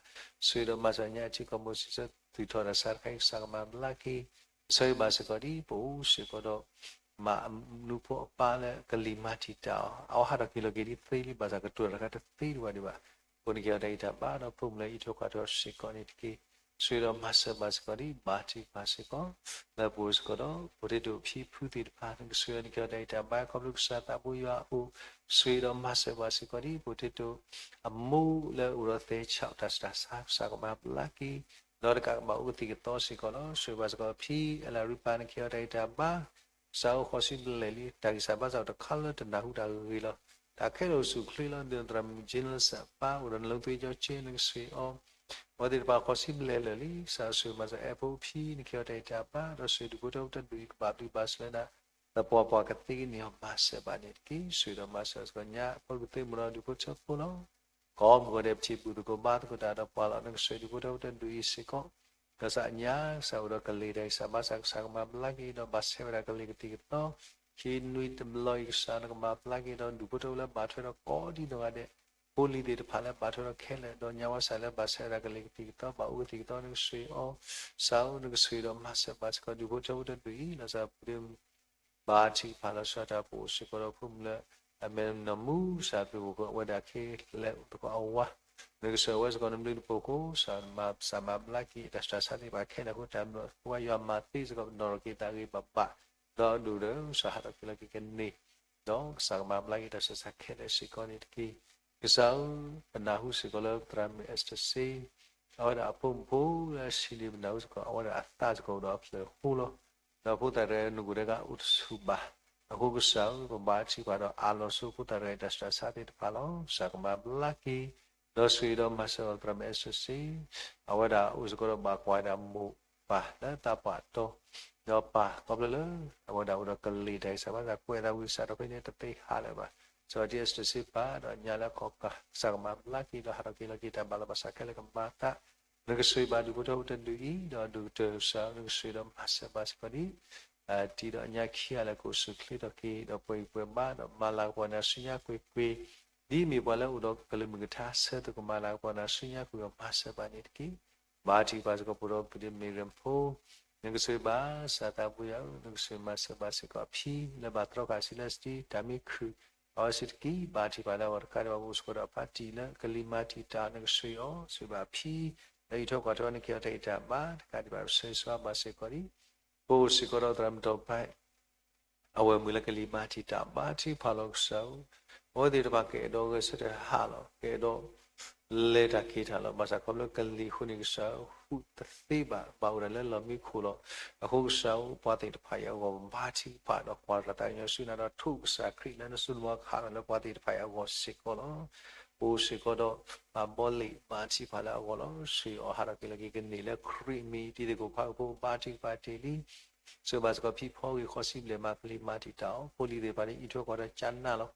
ဆိၣ်ဂ့ၤဒီးမၤစၢၤညါအထံကီၢ်မိၢ် စံးဆၢသူၣ်ထီၣ်တၢ်ဆါတခါအံၤ ကစၢ်ကမၤဘျါက့ၤ ဆိၣ်ဂ့ၤဘၣ်စ့ၢ်ကီးဒ်ပအိၣ်စ့ၢ်ကီးဒီး မၤအနူဖိအပၢ်လၢကလံၤမၤတံာ်တာ်အီၤ အဝဲဟးထီၣ်က့ၤလီၤက့ၤဒ်သ့လံ ဘၣ်ဆၣ်ကတိၤတၢ်တခါတသ့ဒံးဘၣ်ဒံးဘၣ်. အဃိန့ၣ်က့ၤအီၤတၢ်ဂံၢ်တၢ်ဘါဒီးဖိမုၣ်လၢအံးထွဲကွၢ်ထွဲစ့ၢ်ကီးန့ၣ်တက့ၢ်. ဆိၣ်ဂ့ၤဒီးမၤစၢၤဘၣ်စ့ၢ်ကီးဒ်ဘါထုကဖၣ်စ့ၢ်ကီး လၢပအိၣ်စ့ၢ်ကီးဒီး ပှၤတ့တိာ်ဖံဖုသ့ၣ်တဖၣ် နကဆိၣ်ဂ့ၤအီၤန့ၣ်က့ၤအီၤတၢ်ဂံၢ်တၢ်ဘါ ခီဖျိကစၢ်သးဘိယွၤအအိၣ် ဆိၣ်ဂ့ၤဒီးမၤစၢၤဘၣ်စ့ၢ်ကီးဒ် ပှၤတ့တိာ် အမိၢ်လၢအအိၣ်ဒီးသဲဆးတၢ်ဆူးတၢ်ဆါ ကစၢ်ကမၤဘျါက့ၤ ဒီးတကးကဘၣ်အိၣ်ကသံၣ်ကသီစ့ၢ်ကီးလီၤ. ဆိၣ်ဂ့ၤဘၣ်စ့ၢ်ကီးဖံအလၤရံပၤ နက့ၤအီၤတၢ်ဂံၢ်တၢ်ဘါ ကစၢ်ဧၢ ဃိးဆံဘျဲၣ်လံ တၢ်ဂံၢ်စၢ်ဘါစၢ်အိၣ်တခါလၢတနၢ်ဟူတၢ်ဂ့ၤဂ့ၤလီၤ. တၢ်ခဲလၢာ်အိၣ်ဆူၣ်အိၣ်ချ့လီၤ. ဒ်သိးသရၣ်မုၣ်ကၠ့လၢစၢ်ပၢ် အိၣ်ဒီးနလိသ့ကၠီကၠ့ နကဆိၣ်ဂ့ၤအီၤ အဝဲသ့ၣ်တဖၣ်ဃိးဆံဘျဲၣ်လၢာ်လံ ကစၢ်ဆိၣ်ဂ့ၤမၤစၢၤအဲၣ်ဖိဖံ နက့ၤအီၤတၢ်ဂံၢ်တၢ်ဘါ ဒီးဆိၣ်ဂ့ၤဒူၣ်ဖိထၢဖိတဒူၣ်အံၤ ကဘၣ်ဘျုးဘၣ်ဆိၣ်လၢနၤ သပှၢ်ပှၢ်ကသ့ကန့ၢ်အီၤမၤစၢၤဘၣ်န့ၣ်တက့ၢ်. ဆိၣ်ဂ့ၤဒီးမၤစၢၤစ့ၢ်ကီးညါ ဖိဒံဖိသ့ၣ်မုၢ်ဒီးဒူၣ်ဖိထၢဖိလီၤ. ကိးမုၢ်ဂီၤဒဲးပထံၣ်ဘူၣ်သကိးဘါသကိးတၢ်ဒီးပှၤလီၤ. နကဆိၣ်ဂ့ၤဒူၣ်ဖိထၢဖိတဒူၣ်အံၤစ့ၢ်ကီး ကစၢ်ညါ ကစၢ်အိၣ်ဒီးကလံၤတၢ်ဂံၢ်စၢ်ဘါစၢ် ကစၢ်ကမၤဘျါက့ၤဒီးဘၣ်ဆဲးဝဲဒၣ်ကလံၤကသံၣ်ကသီ ခံနွံတဘျီအံၤ ကစၢ်နကမၤဘျါက့ၤဒီးဒူၣ်ဖိထၢဖိလၢဘၣ်ထွဲဒီးကိးဒံနီၢ်ဂၤဒဲး ဖိလံၤသ့ၣ်တဖၣ်လၢဘၣ်ထွဲဒီးခဲလၢာ် ဒီးညါဝဲစၢ်လၢဘၣ်ဆဲးဝဲဒၣ်ကလံၤကသံၣ်ကသီ ဘၣ်အိၣ်ကသံၣ်ကသီ နကဆိၣ်ဂ့ၤအီၤ ကစၢ်ဧၢ နကဆိၣ်ဂ့ၤဒီးမၤစၢၤဘၣ်စ့ၢ်ကီးဒူၣ်ဖိထၢဖိတဒူၣ်အံၤ လီၤစၢ်ပူၤဒ့ ဘါထုကဖၣ်လီၤဆီဒၣ်တၢ် ပအိၣ်စ့ၢ်ကီးဒီးဖိမုၣ်လၢ အမဲာ်နမူ ကစၢ်ပျုၤပူၤဃီ အဝဲဒၣ်ခဲလၢာ်အိၣ်သကိးအဝၤ နကဆိၣ်ဂ့ၤဝဲစ့ၢ်ကီး နဘျုးနဖှိၣ်အဃိ ကစၢ်မၤစၢၤမၤဘျါက့ၤ တၢ်ဆူးတၢ်ဆါသ့ၣ်တဖၣ်ခဲလၢာ်အဃိ တၢ်မၤဝဲယွၤမၤသ့စ့ၢ်ကီး ပနီၢ်ထီၣ်က့ၤသးဂ့ၤဘၣ်ဘၣ် ဒီးဒိၣ်ဒီးကစၢ်ဟးထီၣ်က့ၤလီၤက့ၤကန့ၢ် ဒီးကစၢ်ကမၤဘျါက့ၤတၢ်ဆူးတၢ်ဆါခဲလၢာ်စ့ၢ်ကီးန့ၣ်တက့ၢ်. ကစၢ်ဧၢ ပနၢ်ဟူစ့ၢ်ကီးလၢသရၣ်မုၣ်အဲစတၢၣ်စ့ အဝဲဒၣ်အဖိမုၣ်ဖိလၢအဆံးန့ၣ် ပနၢ်ဟူစ့ၢ်ကီး အဝဲဒၣ်အသးစ့ၢ်ကီးအိၣ်ဒီးအဖျၢၣ်ဃိလီၤ. ဒီးဖိသၣ်တဂၤနဂိၢ်ဒဲးကအိၣ်တဆူၣ်ဘၣ်. အဃိကစၢ်ဧၢ ပဘါထုကဖၣ်ဒီးအးလီၤဆိဖိသၣ်တဂၤအံၤ တၢ်ဆူးတၢ်ဆါသ့ၣ်တဖၣ်လီၤ. ကစၢ်ကမၤဘျါက့ၤ ဒီးဆိၣ်ဂ့ၤဒီးမၤစၢၤအီၤသရၣ်မုၣ်အဲစတၢၣ်စ့ အဝဲဒၣ်အိၣ်စ့ၢ်ကီးဒီးဘၣ်ကွၢ်ဝဲဒၣ်မိၢ်ပၢ်လၢသးပှၢ်တီၤ ဒီးပၢ်ခီဖျိလၢ အဝဲဒၣ်အိၣ်ဒီးကလံၤတၢ်ဂံၢ်စၢ်ဘါစၢ် ကွဲးသးဝံၣ်စၢ်ဒီးဖဲန့ၣ်တသ့ဟးလၢၤဘၣ်. စီၤဒံအဲစတၢၣ်စ့ပၢ်ဒီးညါလၢခီၣ်ကၢ် ကစၢ်ကမၤဘျါက့ၤဒီးဟးထီၣ်က့ၤလီၤက့ၤတၢ်ဘၣ်လီၤဘၣ်စးခဲလၢာ်ကမၤသး နကဆိၣ်ဂ့ၤဘၣ်ဒူၣ်ဖိထၢဖိတဒူၣ်အံၤ ဒီးဒိၣ်ကတၢၢ်ကစၢ် နကဆိၣ်ဂ့ၤဒီးမၤစၢၤဘၣ်စ့ၢ်ကီးဒံး တံၤဒီးညၣ်ခံဂၤလၢကအိၣ်ဆူၣ်ချ့ထီၣ်က့ၤ ဒီးပှဲၤဂံၢ်ပှဲၤဘါ ဒီးမၤလၤကပီၤနၤဆူညါကွ့ၢ်ကွ့ၢ် ဒ်မ့ၢ်ပှၤလၢအိၣ်ဒီးကလုၢ်မုၢ်ကထါဆၢ သုကမၤလၤကပီၤနၤဆူညါကွ့ၢ်ကွ့ၢ် မၤစၢၤဘၣ်န့ၣ်တက့ၢ်. ဘါထုကဖၣ်စ့ၢ်ကီး ပအိၣ်ဒီးပုၢ်ဒ့မ့ၢ်ရ့ၣ်ဖိ နကဆိၣ်ဂ့ၤဘၣ်စီၤသးဘိယွၤဧၢ, နကဆိၣ်ဂ့ၤမၤစၢၤဘၣ်စ့ၢ်ကီးအဖံ လၢဘၣ်တြီဃာ်ဆူလၢစတံ တၢ်မံခုၣ် အဝဲစ့ၢ်တက့ၢ်. ဘါထုကဖၣ်လၢအဂီၢ်တကးဒံးဘၣ် ပအိၣ်စ့ၢ်ကီးဒီးအပၢ်တံၢ်လၢကလံၤမၤတံာ်တာ် နကဆိၣ်ဂ့ၤအီၤ ဆိၣ်ဂ့ၤဘၣ်အဖံ လၢအံးထွဲကွၢ်ထွဲ နကဟ့ၣ်အီၤတၢ်ဂံၢ်တၢ်ဘါ တကးဒံးဘၣ် ပဆၢဂ့ၤဆၢဝါဘၣ်စ့ၢ်ကီးဒံး ပအိၣ်စ့ၢ်ကီးဒီးသရၣ်မုၣ်တီၤပၤ အဝဲမုၣ်လၢကလံၤမၤတံာ်တာ် ဘါထုကဖၣ်လီၤကစၢ်ဧၢ, အဝဲသ့ၣ်တဖၣ်ကအဲၣ်ဒိးဂဲၤဆၢထၢၣ်ဟးလီၤ ကအဲၣ်ဒိး လဲၤတၢ်က့ၤတၢ်လီၤ. ဘၣ်ဆၣ်ခီဖျိကလံၤအဃိန့ၣ်ကစၢ်ဧၢ ဟူးတသ့ဘၣ် ဘၣ်အိၣ်ဒၣ်လၢလီၢ်မံခိၣ်လီၤ. အဃိကစၢ်ဧၢ ပှၤသ့ၣ်တဖၣ်အံၤအဂီၢ် ဘါထုကဖၣ်ဒီးကွၢ်တၢ်သးကညီၤဆူနၤဒီး ထိၣ်ကစၢ်ခရံာ်လၢနစိတမီၤခးလီၤလၢပှၤသ့ၣ်တဖၣ်အံၤအဂီၢ်စ့ၢ်ကီးလီၤ. ပအိၣ်စ့ၢ်ကီးဒီး ဘၣ်ဘီလ့ၣ်ဘါထုကဖၣ်လၢအဂီၢ်လီၤ. ဆိၣ်ဂ့ၤအီၤဟးထီၣ်က့ၤလီၤက့ၤကန့ၢ်လၢခရံာ်အမံၤ တံၤသကိးဖးအုၣ်ဖိ ဘါထုကဖၣ်တ့ၢ်လံ ဆိၣ်ဂ့ၤဘၣ်စ့ၢ်ကီးဖံဖီဂ့ၤ ဃီစံဘျဲၣ်မၤကလံၤမၤတံာ်တာ်အီၤ ဖိလံၤသ့ၣ်တဖၣ်န့ၣ် အံးထွဲကွၢ်ထွဲကၠးနးလီၤ.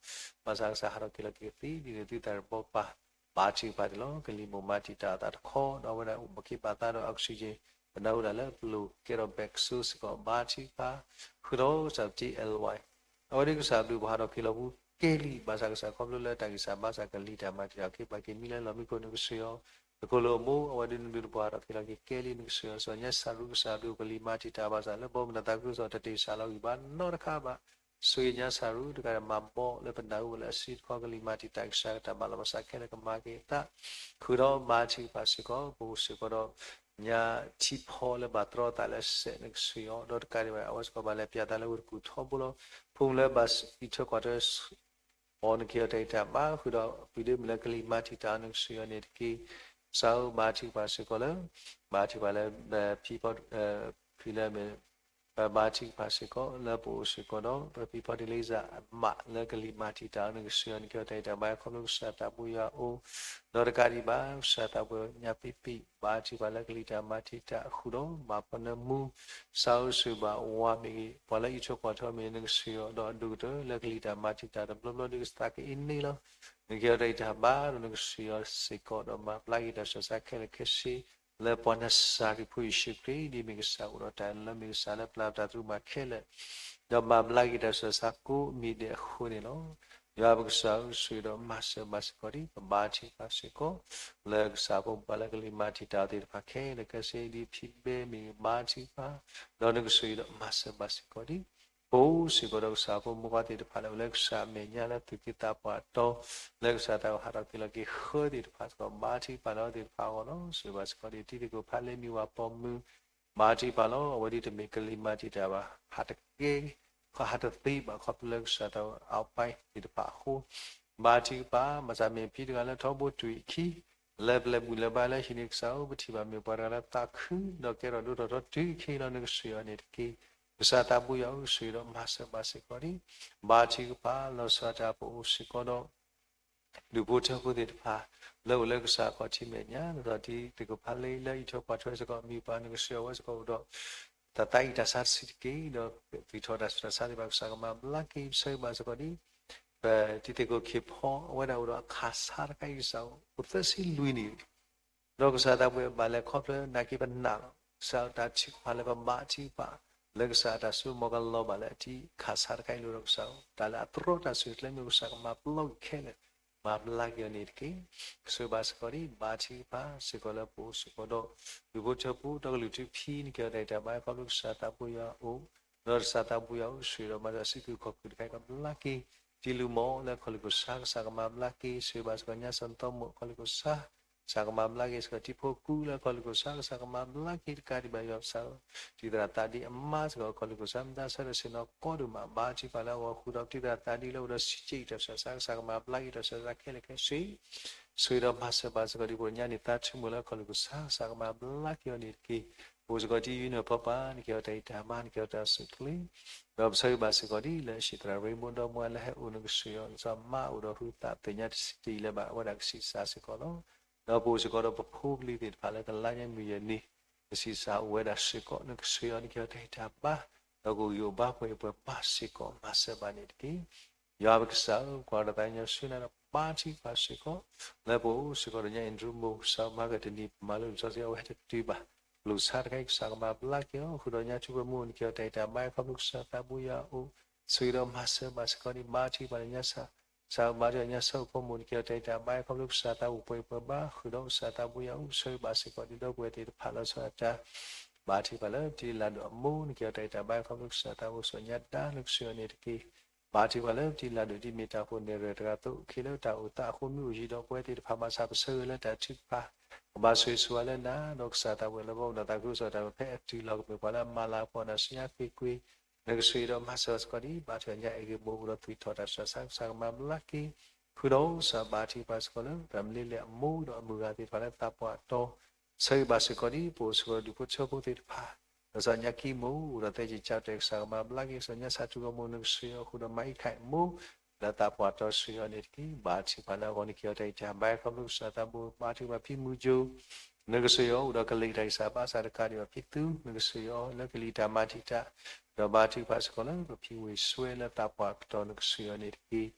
ဘၣ်ဆၣ်ကစၢ်ဟးထီၣ်က့ၤလီၤက့ၤကသ့ ဒ်န့ၣ်သုသးတဘီပၢ် ဘါထုကဖၣ်တ့ၢ်လီၤ. ကလံၤမိၢ်မၤတံာ်တာ်အသးတခီ ဒီးအဝဲဒၣ်အိၣ်ဘၣ်က့ၤဘၣ်သးဒီး oxygen ပနၢ်ဟူဒၣ်လၢပလိၤကဲထီၣ် ဘဲးကစိ စ့ၢ်ကီး ဘါထုကဖၣ် ဃုာ်ဒီးကစၢ်ပတံၤ L Y အဝဲဒၣ်ကစၢ်ဘျုးပှၤဟးထီၣ်က့ၤလီၤပူၤကဲလံ ဘၣ်ဆၣ်ကစၢ်ခီဖျိလၢတၢ်ဂံၢ်စၢ်ဘါစၢ်ကလံၤတၢ်မၤတံာ်တာ်က့ၤ ဘၣ်က့ၤမံလၢလီၢ်မံခိၣ် နကဆိၣ်ဂ့ၤအီၤ တခိၣ်လၢအမိၢ် အဝဲဒၣ်နဘျုးနဖှိၣ်ဟးထီၣ်က့ၤလီၤက့ၤကဲလံ နကဆိၣ်ဂ့ၤအီၤ စီၤညါစၢ်ရူကစၢ်ဘျုးကလံၤမၤတံာ်တာ်ဘၣ်ဆၣ် လၢဘီမုၢ်နသးခုကစီၣ်တတ့ၢ်စၢ်လီၤဂံၢ်ဘါနီတခါဘၣ် ဆိၣ်ဂ့ၤညါစၢ်ရူ တဂၤဒီးမၤဘီလၢပနၢ်ဟူလၢအစုတခီ ကလံၤမၤတံာ်တာ်ကစၢ် ကတၢ်မၤလီၤဘၣ်စးခဲလၢာ်ကမၤက့ၤအသး ဃုာ်ဒီးဘါထုကဖၣ်စ့ၢ်ကီး ပအိၣ်စ့ၢ်ကီးဒီး ညါထံဖီလၢဘၣ်တြီအသးလၢစဲး နကဆိၣ်ဂ့ၤအီၤ ဒီးတကးဒံးဘၣ် အဝဲစ့ၢ်ကီးဘၣ်လဲၤပၠးသးလၢဝ့ၢ်တကူၣ်ထီဘိလီၤ. ဖိမုၣ်လၢဘၣ်အံးထွဲကွၢ်ထွဲ အီၤ နကဟ့ၣ်အီၤတၢ်ဂံၢ်တၢ်ဘါ ဃုာ်ဒီးပုၢ်ဒ့မုၣ်လၢကလံၤမၤတံာ်တာ်အီၤ နကဆိၣ်ဂ့ၤအီၤန့ၣ်တက့ၢ်. ကစၢ်ဧၢ ဘါထုကဖၣ်စ့ၢ်ကီးလၢ ဘါထုကဖၣ်လၢ ဖံဖီ ဖံလၢမ့ၢ် ဘါထုကဖၣ်စ့ၢ်ကီးလၢပအိၣ်စ့ၢ်ကီးဒီး ပဖံဖီတ့လံစၢ်အမးလၢကလံၤမၤတံာ်တာ်အီၤ နကဆိၣ်ဂ့ၤအီၤ နကဟ့ၣ်အီၤတၢ်ဂံၢ်တၢ်ဘါ ခီဖျိကစၢ်သးဘိယွၤအအိၣ် ဒီးတကးဒံးဘၣ် ကစၢ်သးဘိညါပံပံ ဘါထုကဖၣ်လၢကလံၤတၢ်မၤတံာ်တာ်အဃုာ်ဒီး ဘၣ်ဖီနၢမူ ကစၢ်ဧၢဆိၣ်ဂ့ၤဘၣ်ဝၤမ့ၢ်ဂ့ၤ ပှၤလၢအံးထွဲကွၢ်ထွဲမ့ၢ်ဂ့ၤ နကဆိၣ်ဂ့ၤအီၤ ဒီးအဒိၣ်ကတၢၢ်လၢကလံၤတၢ်မၤတံာ်တာ်တဘျီဘျီဒ်ကသးကအ့န့ၣ်လီၤ. နကဟ့ၣ်အီၤတၢ်ဂံၢ်တၢ်ဘါဒီးနကဆိၣ်ဂ့ၤအီၤစ့ၢ်ကီး ဒီးမၤဘျါက့ၤတၢ်ဆူးတၢ်ဆါခဲလၢာ်ခဲဆ့ လၢပှၤနၤစၤရ့းဖိယ့ၣ်ၡူးခရံာ် ဒ်မ့ၢ်ကစၢ်အိၣ်ဒီးတၢ်လၢမ့ၢ်ကစၢ်လၢပျၢ်တၢ်သရူးမၤခဲလၢာ် ဒီးမၤဘျါက့ၤတၢ်ဆူးတၢ်ဆါကိးမံၤဒဲးအဃိန့ၣ်လီၤ. ယွၤပကစၢ်ဧၢ ဆိၣ်ဂ့ၤဒီးမၤစၢၤဘၣ်စ့ၢ်ကီးဒံး ပဘါထုကဖၣ်စ့ၢ်ကီး လၢကစၢ်ဖိပှၤလၢကလံၤမၤတံာ်တာ်အီၤသ့ၣ်တဖၣ်ခဲလၢာ်ခဲဆ့ ဒ်ဖံဘဲမ့ၢ်ဂ့ၤ ဘါထုကဖၣ် ဒီးနကဆိၣ်ဂ့ၤဒီးမၤစၢၤဘၣ်စ့ၢ်ကီးဒံး ပအိၣ်စ့ၢ်ကီးဒီးကစၢ်ဖိမုၢ်ဂီၢ်သ့ၣ်တဖၣ်လၢအိၣ်လၢကစၢ်အမဲာ်ညါလၢသူၣ်က့သးပှၢ်အတီ လၢကစၢ်တၢ်ဟးထီၣ်က့ၤလီၤက့ၤဃၢသ့ၣ်တဖၣ်စ့ၢ်ကီး ဘါထုကဖၣ်လၢအဝဲသ့ၣ်တဖၣ်အဂီၢ်လီၤ. ဆိၣ်ဂ့ၤဘၣ်စ့ၢ်ကီးဒံးတံၤသကိးဖးလ့ မံၤဝၤပိာ်မုၣ် ဘါထုကဖၣ်လီၤ. အဝဲဒ်တမ့ၢ်ကလံၤမၤတံာ်တာ်ဘၣ် ဟးတကဲ ဟးတသ့ဘၣ်ခီဖျိလၢကစၢ်တၢ်အါပၢ်သ့ၣ်တဖၣ်အဃိ ဘါထုကဖၣ် ဘၣ်ဆၣ်မ့ၢ်ဖံတဂၤလၢထီဘိတုၤအခံ လၢပလဲၤဘူၣ်လဲၤဘါလၢဟံးန့ၢ်ကစၢ်ဧၢ ပထံၣ်ဘၣ်မ့ၢ်ပှၤတဂၤလၢသးခု ဒီးကဲထီၣ်ဒိၣ်ထီၣ်ထီတုၤအခံလီၤ နကဆိၣ်ဂ့ၤအီၤန့ၣ်တက့ၢ်. ကစၢ်သးဘိယွၤဧၢ ဆိၣ်ဂ့ၤဒီးမၤစၢၤဘၣ်စ့ၢ်ကီးဒံး ဘါထုကဖၣ် လီၤဆီဒၣ်တၢ်ပအိၣ်စ့ၢ်ကီးဒီး ဒူၣ်ဖိထၢဖိသ့ၣ်တဖၣ် လၢအိၣ်လၢကစၢ်အခီၣ်ထံးမဲာ်ညါ ဒ်သိးဒ်တံၤသကိးဖးလ့လၢအံးထွဲကွၢ်ထွဲစ့ၢ်ကီး မံၤပှၤ နကဆိၣ်ဂ့ၤအဝဲစ့ၢ်ကီးအိၣ်ဒီး တၢ်သးအံၣ်တၢ်ဆါတဆံးတက့ၢ် ဒီးသူၣ်ထီၣ်တၢ်ဆူးတၢ်ဆါသ့ၣ်တဖၣ် ကစၢ်ကမၤဘျါက့ၤ ပဆၢဂ့ၤဘၣ်စ့ၢ်ကီးဒံး ပတံၤသကိးခ့ၣ်ဖီ အဝဲဒၣ်အိၣ်ဒီးအခၢ်ဆါတခါအံၤ ကစၢ်အိၣ်သၢဆံလွံၢ်နံၣ် ဒီးကစၢ်သးဘိယွၤဘၣ်လဲၤခီဖျိနာ်က့ပနာ်လီၤ. ကစၢ်တၢ်ထုကဖၣ်လၢပဘါထုကဖၣ် လၢကစၢ်အတၢ်စိတမီၤကလီၤဘၣ်လၢအတံၤခၢ်ဆါတခါအံၤ လၢဒီးကစၢ် တၢ်လၢအတြီတၢ်ဆူၣ်တၢ်ဆါမ့ၢ် ကစၢ်ကမၤပျီက့ၤခဲလၢာ် မၤဘျါက့ၤအီၤန့ၣ်တက့ၢ်. ကဆိၣ်ဂ့ၤဘၣ်စ့ၢ်ကီးဒံး ဘါထုကဖၣ်စ့ၢ်ကီးလၢပအိၣ်စ့ၢ်ကီးဒီး ဒူၣ်ဖိထၢဖိ ဒီကလုာ်ထူဖံ နကဟ့ၣ်အီၤတၢ်ဂံၢ်တၢ်ဘါ ခီဖျိကစၢ်သးဘိယွၤအအိၣ် ဒီးကစၢ်သးဘိယွၤအိၣ် ဆိၣ်ဂ့ၤဒီးမၤစၢၤစုကဝဲၤခီၣ်ခိၣ်တခါအံၤ ကဘျါက့ၤ တံၤလုၢ်မီၢ်လၢအခီၣ်လ့ၢ်ခိၣ်ဆါ ကစၢ်ကမၤဘျါက့ၤ ဆိၣ်ဂ့ၤဘၣ်စ့ၢ်ကီး ညါစီၤနသီမိၣ်အခီၣ်လ့ၢ်ခိၣ်ဆါ ကစၢ်ကမၤဘျါက့ၤစ့ၢ်ကီး တံၤဖိကူလၢအခီၣ်လ့ၢ်ခိၣ်ဆါ ကစၢ်ကမၤဘျါက့ၤတကးဒံးဘၣ် ယွၤပကစၢ် တံၤသရၣ်သးဒ့အမါစ့ၢ်ကီး အခီၣ်လ့ၢ်ခိၣ်ဆါ မတၤဆၢဒီးဆ့ၣ်နီၤကီဒိၣ်မး ဘါထုကဖၣ်လၢအဂီၢ်ဃုာ်ဒီး တံၤသရၣ်သးဒ့လၢအိၣ်ဒီးစံးကဲးတၢ်ဆူးတၢ်ဆါ ကစၢ်ကမၤဘျါက့ၤတၢ်ဆူးတၢ်ဆါခဲလၢာ်ခဲဆ့ ဆိၣ်ဂ့ၤဒီးမၤစၢၤဘၣ်စ့ၢ်ကီးဒံး ပညါန့ၣ် သးဆိကမိၣ်လၢအခီၣ်လ့ၢ်ခိၣ်ဆါ ကစၢ်ကမၤဘျါက့ၤအီၤန့ၣ်တက့ၢ်. ပအိၣ်စ့ၢ်ကီးတံၤယုၢ်နုာ်ဖီပၤ နကဟ့ၣ်အီၤတၢ်ဂံၢ်တၢ်ဘါ နကဟ့ၣ်အီၤတၢ်အိၣ်ဆူၣ်အိၣ်ချ့ ဒီးပဆၢဂ့ၤဘၣ်စ့ၢ်ကီးဒံး လၢအဟံၣ်သရၣ်ရ့ဘိဒီမါလၢဟဲအိၣ် နကဆိၣ်ဂ့ၤအီၤ စီၤမါအိၣ်ဒီးဟုသးသ့ၣ်ညါတစံးတယံာ်လၢၤဘၣ် အဝဲဒၣ်ကဆံးစၢ်စ့ၢ်ကီးလီၤ. ဒီးပအိၣ်စ့ၢ်ကီးဒီးပဖိပလံၤသ့ၣ်တဖၣ်လၢကလါညါမုၢ်ယဲၢ်နံၤ ကဆံးစၢ်အိၣ်ဝဲဒၣ်စ့ၢ်ကီး နကဆိၣ်ဂ့ၤအီၤ နကဟ့ၣ်အီၤတၢ်ဂံၢ်တၢ်ဘါ ဒီးကအိၣ်ဂံၢ်အိၣ်ဘါပှဲၤဂံၢ်ပှဲၤဘါစ့ၢ်ကီး မၤစၢၤဘၣ်န့ၣ်တက့ၢ်. ယွၤပကစၢ်ဧၢ ကွၢ်ဒီးသးကညီၤဆူနၤဒီး ဘါထုကဖၣ်စ့ၢ်ကီး လၢပအိၣ်စ့ၢ်ကီးဒီးညါ Andrew မိၢ် ကစၢ်မၤကတနံၤပမၤလိလံာ်စီဆှံ အဝဲဟဲတတုၤဘၣ် လိၣ်ဆါတခါအံၤ ကစၢ်ကမၤဘျါက့ၤအီၤ ဃုာ်ဒီးညါထူပမူ နက့ၤအီၤတၢ်အံၤတၢ်ဘါ ခီဖျိကစၢ်သးဘိယွၤအိၣ် ဆိၣ်ဂ့ၤဒီးမၤစၢၤဘၣ်စ့ၢ်ကီးဒံး ဘါထုကဖၣ်လၢညါစၢ် ကစၢ်ဘါထုကဖၣ်ညါစၢ်အိၣ်ဖီမိၣ် နက့ၤအီၤတၢ်အံၤတၢ်ဘါ ခီဖျိကစၢ်သးအိၣ်ပှဲၤပှဲၤဘၣ် ဃုာ်ဒီးကစၢ်သးဘိယွၤအိၣ် ဆိၣ်ဂ့ၤဘၣ်စ့ၢ်ကီးဒံးဒီပုၢ်ဝဲၢ်သ့ၣ်တဖၣ်လီၤဆီဒၣ်တၢ် ဘါထုကဖၣ်လၢပတံၤလၢ်ဒိၣ်အမိၢ် နက့ၤအီၤတၢ်အံၤတၢ်ဘါ ခီဖျိကစၢ်သးဘိစီၤညါဒါ နကဆိၣ်ဂ့ၤအီၤန့ၣ်တက့ၢ်. ဘါထုကဖၣ်လၢပတံၤလၢ်ဒိၣ်ဒ်မ့ၢ်တၢ်ဖိန့ၣ် ရဲၣ်တဂၤသိးခဲလၢာ် တၢ်အိၣ်သးအဃိ မ့ၢ်အိၣ်ယံၤဒီးပဝဲသ့ၣ်တဖၣ် ဘၣ်ဆၣ်ပဆၢဂ့ၤလၢတၢ်ထုကဖၣ် ကဘၣ်ဆိၣ်ဂ့ၤဆိၣ်ဝါလၢနၤ ဒီးကစၢ်သးဝဲလၢပဘၣ်အိၣ်ဒီးသးခုကစီၣ်တၢ် ဖဲအတုၤလီၤကမ့ၢ်ပှၤလၢအမၤလၤကပီၤနၤဆူညါဃ့ၢ်ကွ့ၢ် နကဆိၣ်ဂ့ၤဒီးမၤစၢၤဘၣ်စ့ၢ်ကီးဒံး ဘါထုကဖၣ်ညါအဲၣ်ဂ့ၤမိၢ်အိၣ်ဒီးသွံၣ်ထီၣ်တၢ်ဆူးတၢ်ဆါ ကစၢ်ကမၤဘျါက့ၤ ဃုာ်ဒီးကစၢ်ဘါထုကဖၣ်စ့ၢ်ကီးလၢ တၢ်မလ့လၢအမိၢ်ဒီးအမုၢ်ဂၤသ့ၣ်တဖၣ်လၢသးပှၢ်တီ ဆၢဂ့ၤဘၣ်စ့ၢ်ကီးဒံး ပအိၣ်စ့ၢ်ကီးဒီးဒူၣ်ဖိထၢဖိသ့ၣ်တဖၣ် ဒီးစီၤညါကံမိၢ် အိၣ်ဒီးသဲက့ၤကၢ်တဲာ် ကစၢ်ကမၤဘျါက့ၤ စီၤညါစၢ်ထူကီၢ်မိၢ် နကဆိၣ်ဂ့ၤအီၤဃုာ်ဒီးမၤအံခၣ်မိၢ် လၢသးပှၢ်တီဆှၢအီၤန့ၣ်တက့ၢ်. ဘါထုကဖၣ်လၢအဂီၢ် နက့ၤအီၤတၢ်အံၤတၢ်ဘါ ခီဖျိကစၢ်သးဘိ ဘါထုကဖၣ်ဖံမူကၠိ နကဆိၣ်ဂ့ၤအီၤအိၣ်ဒီးကလံၤတၢ်ဂံၢ်စၢ်ဘါစၢ်တကးဒံးဘၣ် ဖံသူ နကဆိၣ်ဂ့ၤအီၤလၢကလံၤတၢ်မၤတံာ်တာ် ဒီးဘါထုကဖၣ်စ့ၢ်ကီးလၢပဖံဝ့ၢ်စွဲလၢသးပှၢ်ကတီၢ် နကဆိၣ်ဂ့ၤအီၤန့ၣ်တက့ၢ်.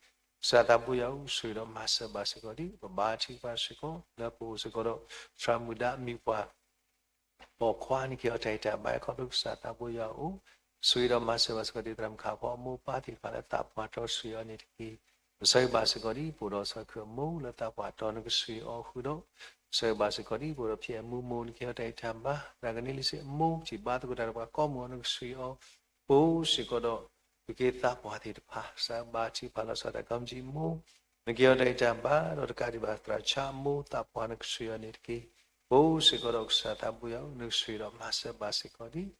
ကစၢ်သးဘိယွၤအိၣ် ဆိၣ်ဂ့ၤဒီးမၤစၢၤဘၣ်စ့ၢ်ကီးဒံး ပဘါထုကဖၣ်စ့ၢ်ကီး လၢပအိၣ်စ့ၢ်ကီးဒီး သရၣ်မုၣ်ဒါမံၤပှၢ် ပိာ်ခွါ နက့ၤအီၤတၢ်အံၤတၢ်ဘါ ခီဖျိကစၢ်သးဘိယွၤအိၣ် ဆိၣ်ဂ့ၤဒီးမၤစၢၤဘၣ်စ့ၢ်ကီးဒံး သရၣ်မုၣ်ခးဖီအမိၢ်အပၢ်သ့ၣ်တဖၣ်လၢသးပှၢ်တီဆှၢအီၤန့ၣ်တက့ၢ်. ပဆၢဂ့ၤဘၣ်စ့ၢ်ကီးဒံး ပအိၣ်ဒီးစီၤခုၣ်အမိၢ်လၢသးပှၢ်တီ နကဆိၣ်ဂ့ၤအီၤဃုာ်ဒီး ပဆၢဂ့ၤဘၣ်စ့ၢ်ကီးဒံး ပအိၣ်ဒီးဖံအဲၣ်မူမိၢ် နက့ၤအီၤတၢ်အံၤတၢ်ဘါ သရၣ်ကန့လံစ့အမိၢ် ထံၣ်ဘါသကိးတၢ်ဒီးပှၤကိးမုၢ်အီၤ နကဆိၣ်ဂ့ၤအီၤ ပအိၣ်စ့ၢ်ကီးဒီး ပက့ၤသးပှၢ်သ့ၣ်တဖၣ် ကစၢ်ဘါထုကဖၣ်လီၤဆီဒၣ်တၢ် ကီမတံမိၢ် နက့ၤအီၤတၢ်အံၤတၢ်ဘါ ဒီးတကးဒံးဘၣ် သရၣ်ဆါအမိၢ်သးပှၢ် နကဆိၣ်ဂ့ၤအီၤန့ၣ်တက့ၢ်. ပအိၣ်စ့ၢ်ကီးဒီးကစၢ်သးဘိယွၤ နကဆိၣ်ဂ့ၤဒီးမၤစၢၤဘၣ်စ့ၢ်ကီးဒံး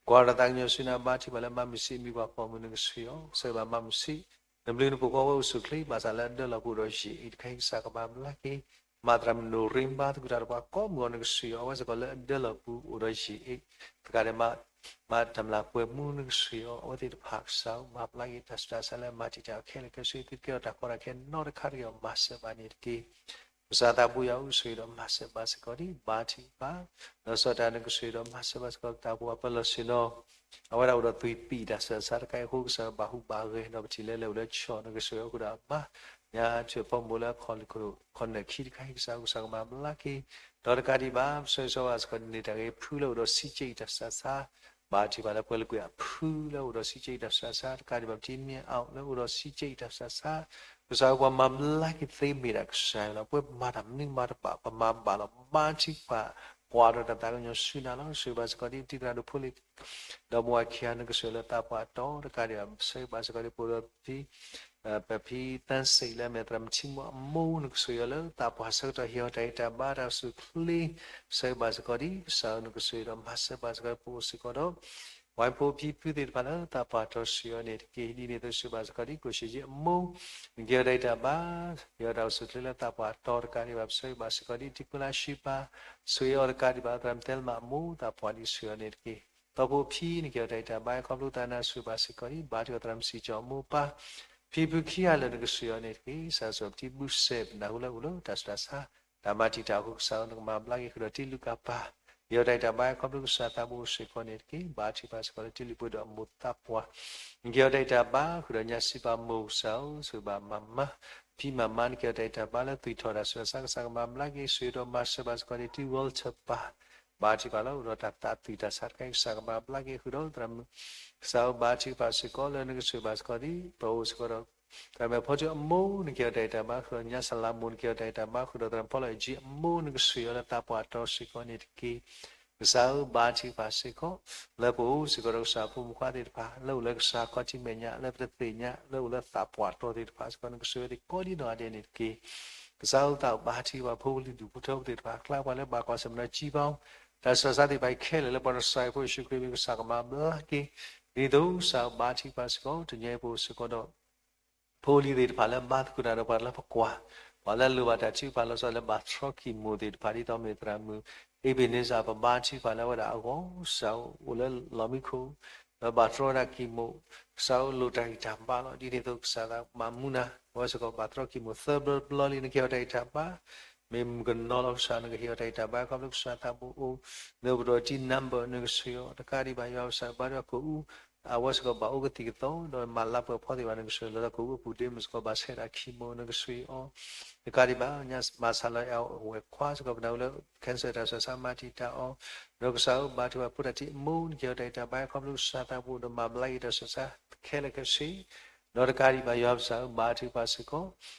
ကွၢ်ဒီးသးကညီၤဆူနၤ ဘါထုကဖၣ်လၢမၤမုၢ်ဆ့ၣ် မံၤပှၢ်ပိာ်မုၣ် နကဆိၣ်ဂ့ၤအီၤ ကစၢ်ဘၣ်မၤမုၢ်ဆ့ၣ် နဘျုးနဖှိၣ်ကိးဝဲအိၣ်ဆူၣ်ချ့ ဘၣ်ဆၣ်လၢအဒၢလီၢ်ပူၤအိၣ်ဒီးယံာ်အ့ၣ်တခါအံၤ ကစၢ်ကမၤဘျါက့ၤ မၤသရၣ်မုၣ်နိၣ်ရ့ဘါသကိးတၢ်ဒီးပှၤကိးမုၢ်အီၤ နကဆိၣ်ဂ့ၤအီၤ အဝဲစ့ၢ်ကီးလၢအဒၢလီၢ်ပူၤအိၣ်ဒီးယံာ်အ့ၣ် သကးဒီး မၤတၢ်မျၢ်ပှဲၤမူ နကဆိၣ်ဂ့ၤအီၤ အဝဲသ့ၣ်တဖၣ်ကစၢ်မၤဘျါက့ၤ တၢ်ဆူးတၢ်ဆါလၢအမၤတံာ်တာ်အီၤခဲလၢာ်ခဲဆ့ သုတကဲထီၣ်တၢ်ကီတၢ်ခဲနီတခါတဂ့ၤ မၤစၢၤဘၣ်န့ၣ်တက့ၢ်. ကစၢ်သးဘိယွၤအိၣ် ဆိၣ်ဂ့ၤဒီးမၤစၢၤဘၣ်စ့ၢ်ကီးဒံး ဘါထုကဖၣ် လီၤဆီဒၣ်တၢ် နကဆိၣ်ဂ့ၤဒီးမၤစၢၤဘၣ်စ့ၢ်ကီး တၢ်အိၣ်ဖှိၣ်ပၢၤလီၢ်ဆ့ၣ်နီၤ အဝဲဒၣ်အိၣ်ဒီးသွံၣ်ပံာ်တၢ်ဆူးတၢ်ဆါတခါအံၤအဃိ ကစၢ်ဘၣ်ဟူးဘၣ်ဂဲၤ ဒီးပထံၣ်လၢလဲၤအိၣ်လၢဆီၣ် နကဆိၣ်ဂ့ၤအီၤဃုာ်ဒီးအမါ ညါထူၣ်ဖီမိၣ်လၢ ခီၣ်နၢၣ်ခံတခါအံၤ ကစၢ် ကစၢ်ကမၤဘျါက့ၤ ဒီးတကးဒံးဘၣ် ပဆၢဂ့ၤဆၢဝါစ့ၢ်ကီး န့ၢ်တၢ်ဂ့ၤဖုလၢအိၣ်ဒီးစံးက့အံၤတၢ်ဆူးတၢ်ဆါ ဘါထုကဖၣ်လၢပှဲၤလၢကွံာ်အဖုလၢအိၣ်ဒီးစံးက့အံၤတၢ်ဆူးတၢ်ဆါ တကးဒံးဘၣ် ပထံၣ်မ့ၢ်အီၤလၢအိၣ်ဒီးစံးက့အံၤတၢ်ဆူးတၢ်ဆါ ကစၢ်ပှၤမၤဘျါက့ၤသ့မ့ၢ်ဒၣ်ကစၢ်ယွၤလီၤ. ပဝဲပမၤတၢ်မနုၤမၤတဘၣ် ပမၤဘၣ်လီၤ. ဘါထုကဖၣ် ကွၢ်ဒီးတၢ်သးကညီၤဆူနၤလီၤ. ဆိၣ်ဂ့ၤဘၣ်စ့ၢ်ကီးဒ်တံၤသရၣ်ဒိၣ်ဖိလ့ၣ် ဒီးမိၢ်ဝၤခံဂၤ နကဆိၣ်ဂ့ၤလၢသးပှၢ်တီ တကးဒံးဘၣ် ပဆၢဂ့ၤဘၣ်စ့ၢ်ကီးဒ် ပအိၣ်ဒီးဖံ ပဖံသၢစ့ၣ်လၢအမ့ၢ်သရၣ်မုၣ်ထံမိၢ်အမိၢ် နကဆိၣ်ဂ့ၤအီၤလၢသးပှၢ်ဆၢကတီၢ် ဟ့ၣ်အီၤတၢ်ဂံၢ်တၢ်ဘါတၢ်အိၣ်ဆူၣ်ချ့ ပဆၢဂ့ၤဘၣ်စ့ၢ်ကီးဒ် ကစၢ်ဧၢ နကဆိၣ်ဂ့ၤဒီးမၤစၢၤဘၣ်စ့ၢ်ကီး ပအိၣ်စ့ၢ်ကီးဒီး ဝဲဖိဖံဖုသ့ၣ်တဖၣ်လၢသးပှၢ်တီဆှၢအီၤန့ၣ်တက့ၢ်. ဒ်န့ၣ်အသိးဆိၣ်ဂ့ၤဘၣ်စ့ၢ်ကီးဒ် ကိၣ်ရှ့ယ့အမိၢ် နကဟ့ၣ်အီၤတၢ်ဂံၢ်တၢ်ဘါ ဟ့ၣ်အီၤတၢ်အိၣ်ဆူၣ်ချ့လၢသးပှၢ်တီတကးဒံးဘၣ် ပဆၢဂ့ၤဘၣ်စ့ၢ်ကီးဒ် ထံဖိလါရှုပၢ် ဆိၣ်ဂ့ၤအီၤတကးဒံးဘၣ် သရၣ်မုၣ်တဲလ်မးအမိၢ် သးပှၢ်ဒ်ဆိၣ်ဂ့ၤအီၤန့ၣ်တက့ၢ်. ဒီဖိဖံ နကဟ့ၣ်အီၤတၢ်ဂံၢ်တၢ်ဘါ ခီဖျိသးနါဆိၣ်ဂ့ၤဘၣ်စ့ၢ်ကီးဒ် ဘါထုကဖၣ်သရၣ်မုၣ်စံၣ်ကၠီၤအမိၢ်အပၢ် ဖံဖုခံဂၤလၢာ် နကဆိၣ်ဂ့ၤအီၤန့ၣ်တက့ၢ်. ကစၢ်ယွၤ ပထံၣ်ဘုစဲး ပနၢ်ဟူလၢအအိၣ်လၢတၢ်ဆူးတၢ်ဆါ တၢ်မၤတံာ်တာ်အဃိ ကစၢ်ဧၢ နကမၤဘျါက့ၤဃုာ်ဒီးတံၤလူၤကၣ်ပၢ် ဟ့ၣ်အီၤတၢ်ဂံၢ်တၢ်ဘါ ခီဖျိကစၢ်သးဘိအိၣ်စ့ၢ်ကီးန့ၣ်တက့ၢ်. ဘါထုကဖၣ်စ့ၢ်ကီးလၢတံၤလုၢ်ပှ့ၤဒိၣ်အမိၢ်သးပှၢ် နကဟ့ၣ်အီၤတၢ်ဂံၢ်တၢ်ဘါ ဃုာ်ဒီးညါစံးပာ်မိၢ် ကစၢ်ဧၢ ဆိၣ်ဂ့ၤဘၣ်မၤမါ ဖံမၤမါ နကဟ့ၣ်အီၤတၢ်ဂံၢ်တၢ်ဘါလၢသွံၣ်ထီၣ်တၢ်ဆူးတၢ်ဆါ ကစၢ်ကမၤဘျါက့ၤ ဆိၣ်ဂ့ၤဒီးမၤစၢၤဘၣ်စ့ၢ်ကီးန့ၣ် တံၤဝီလၢထၢၣ်ပၢ် ဘါထုကဖၣ်လၢအိၣ်ဒီးတၢ်သးသွံၣ်တၢ်ဆါတခါအံၤ ကစၢ်ကမၤဘျါက့ၤဃုာ်ဒီးသရၣ်မုၣ် ကစၢ်ဧၢ ဘါထုကဖၣ်စ့ၢ်ကီးလၢနကဆိၣ်ဂ့ၤဘၣ်စ့ၢ်ကီးဒ် ပအိၣ်စ့ၢ်ကီးဒီး သရၣ်မုၣ်ဖီထူအမိၢ် နကဟ့ၣ်အီၤတၢ်ဂံၢ်တၢ်ဘါ ဃုာ်ဒီးညါစလၤမိၢ် နကဟ့ၣ်အီၤတၢ်ဂံၢ်တၢ်ဘါ ဃုာ်ဒီးသရၣ်မုၣ်ဖီလီၢ်အ့ၣ်ကၠံအမိၢ် နကဆိၣ်ဂ့ၤအီၤလၢသးပှၢ်တီစ့ၢ်ကီးန့ၣ်တက့ၢ်. ကစၢ်ဧၢ ဘါထုကဖၣ်စ့ၢ်ကီး လၢပအိၣ်စ့ၢ်ကီးဒီးကစၢ်ဖိမုၣ်ခွါသ့ၣ်တဖၣ် လၢအိၣ်လၢကစၢ်ခီၣ်ထံးမဲာ်ညါ လၢပတသ့ၣ်ညါ လၢအိၣ်လၢသးပှၢ်တီသ့ၣ်တဖၣ်စ့ၢ်ကီး နကဆိၣ်ဂ့ၤသ့ၣ်ကိးဒံနီၢ်ဂၤဒဲးန့ၣ်တက့ၢ်. ကစၢ်ဧၢ သးဘါထုကဖၣ်ဖိပလံၤဒူၣ်ဖိထၢဖိသ့ၣ်တဖၣ် အကျါပှၤလၢဘၣ်ကွၢ်ဆၢၣ်မဲာ်ဒီးစံးပာ် တၢ်ဆူးတၢ်ဆါသ့ၣ်တဖၣ်အံၤခဲလၢာ် လၢပှၤကစၢ်ယွၤဖိယ့ၣ်ၡူးခရံာ်မံၤ ကစၢ်ကမၤဘျါက့ၤ ဒ်သိးကစၢ်ဧၢ ဘါထုကဖၣ်စ့ၢ်ကီး တနံၤအံၤပအိၣ်စ့ၢ်ကီးဒီး ဖိလံၤသ့ၣ်တဖၣ်လၢဘါသကိးတၢ်ဒီးပှၤလၢပကွၢ်, ပှၤလၢလိၣ်ဘၣ်တၢ်ထုကဖၣ်လီၤဆီ လၢဘၣ်တြီကံၢ်မိၣ်သ့ၣ်တဖၣ် ဒ်သိးမ့ၢ်သရၣ်မုၣ် အ့ဘ့းန့စၢ် ပဘါထုကဖၣ်လၢအဝဲဒၣ်အဂီၢ် ကစၢ်ဧၢ အိၣ်လၢလီၢ်မံခိၣ် လၢဘၣ်တြီဝဲဒၣ်ကံၢ်မိၣ် ကစၢ်ဧၢ လိၣ်တၢ်ဂံၢ်တၢ်ဘါလီၤ. ဒ်န့ၣ်အသိးကစၢ်သးမၤမူနၤ အဝဲစ့ၢ်ကီးဘၣ်တြီကံၢ်မိၣ်သၢဘျီတဘျီလံ နကဟ့ၣ်အီၤတၢ်ဂံၢ်တၢ်ဘါ မ့ၢ်မုၣ်ကနီၤလီၤကစၢ် နကဟ့ၣ်အီၤတၢ်ဂံၢ်တၢ်ဘါ ခီဖျိကစၢ်သးဘိအိၣ် လၢပဒိးတံၢ် number နကဆိၣ်ဂ့ၤအီၤ တကးဒံးဘၣ် ယွၤကစၢ်ဘါထုကဖၣ်ကိၣ်အူ အဝဲစ့ၢ်ကီးဘၣ်အိၣ်ကသံၣ်ကသီ ဒီးမၤလါပှဲၤဖီသ့ၣ်တဖၣ် နကဆိၣ်ဂ့ၤလီၤတၢ်ကအိၣ်အပူၤဒ့မုၣ်စ့ၢ်ကီး ဘၣ်ဆဲးတၢ်ခံမီ နကဆိၣ်ဂ့ၤအီၤ တကးဒံးဘၣ် ညါမၤဆါလီၤအဝဲခွါစ့ၢ်ကီး ပနၢ်ဟူလၢ cancer တၢ်ဆူးတၢ်ဆါမၤတံာ်တာ်အီၤ, ဒီးကစၢ်ဧၢ ဘါထုကဖၣ်ဖိတၢ်ထံၣ်အမိၣ် နကဲထီၣ်တၢ်အံၤတၢ်ဘါခီဖျိကစၢ်သးပူၤ ဒီးမၤဘျါက့ၤတၢ်ဆူးတၢ်ဆါခဲလၢာ်ခဲဆ့ ဒီးတကးဒံးဘၣ် ယွၤပကစၢ်ဧၢ ဘါထုကဖၣ်စ့ၢ်ကီး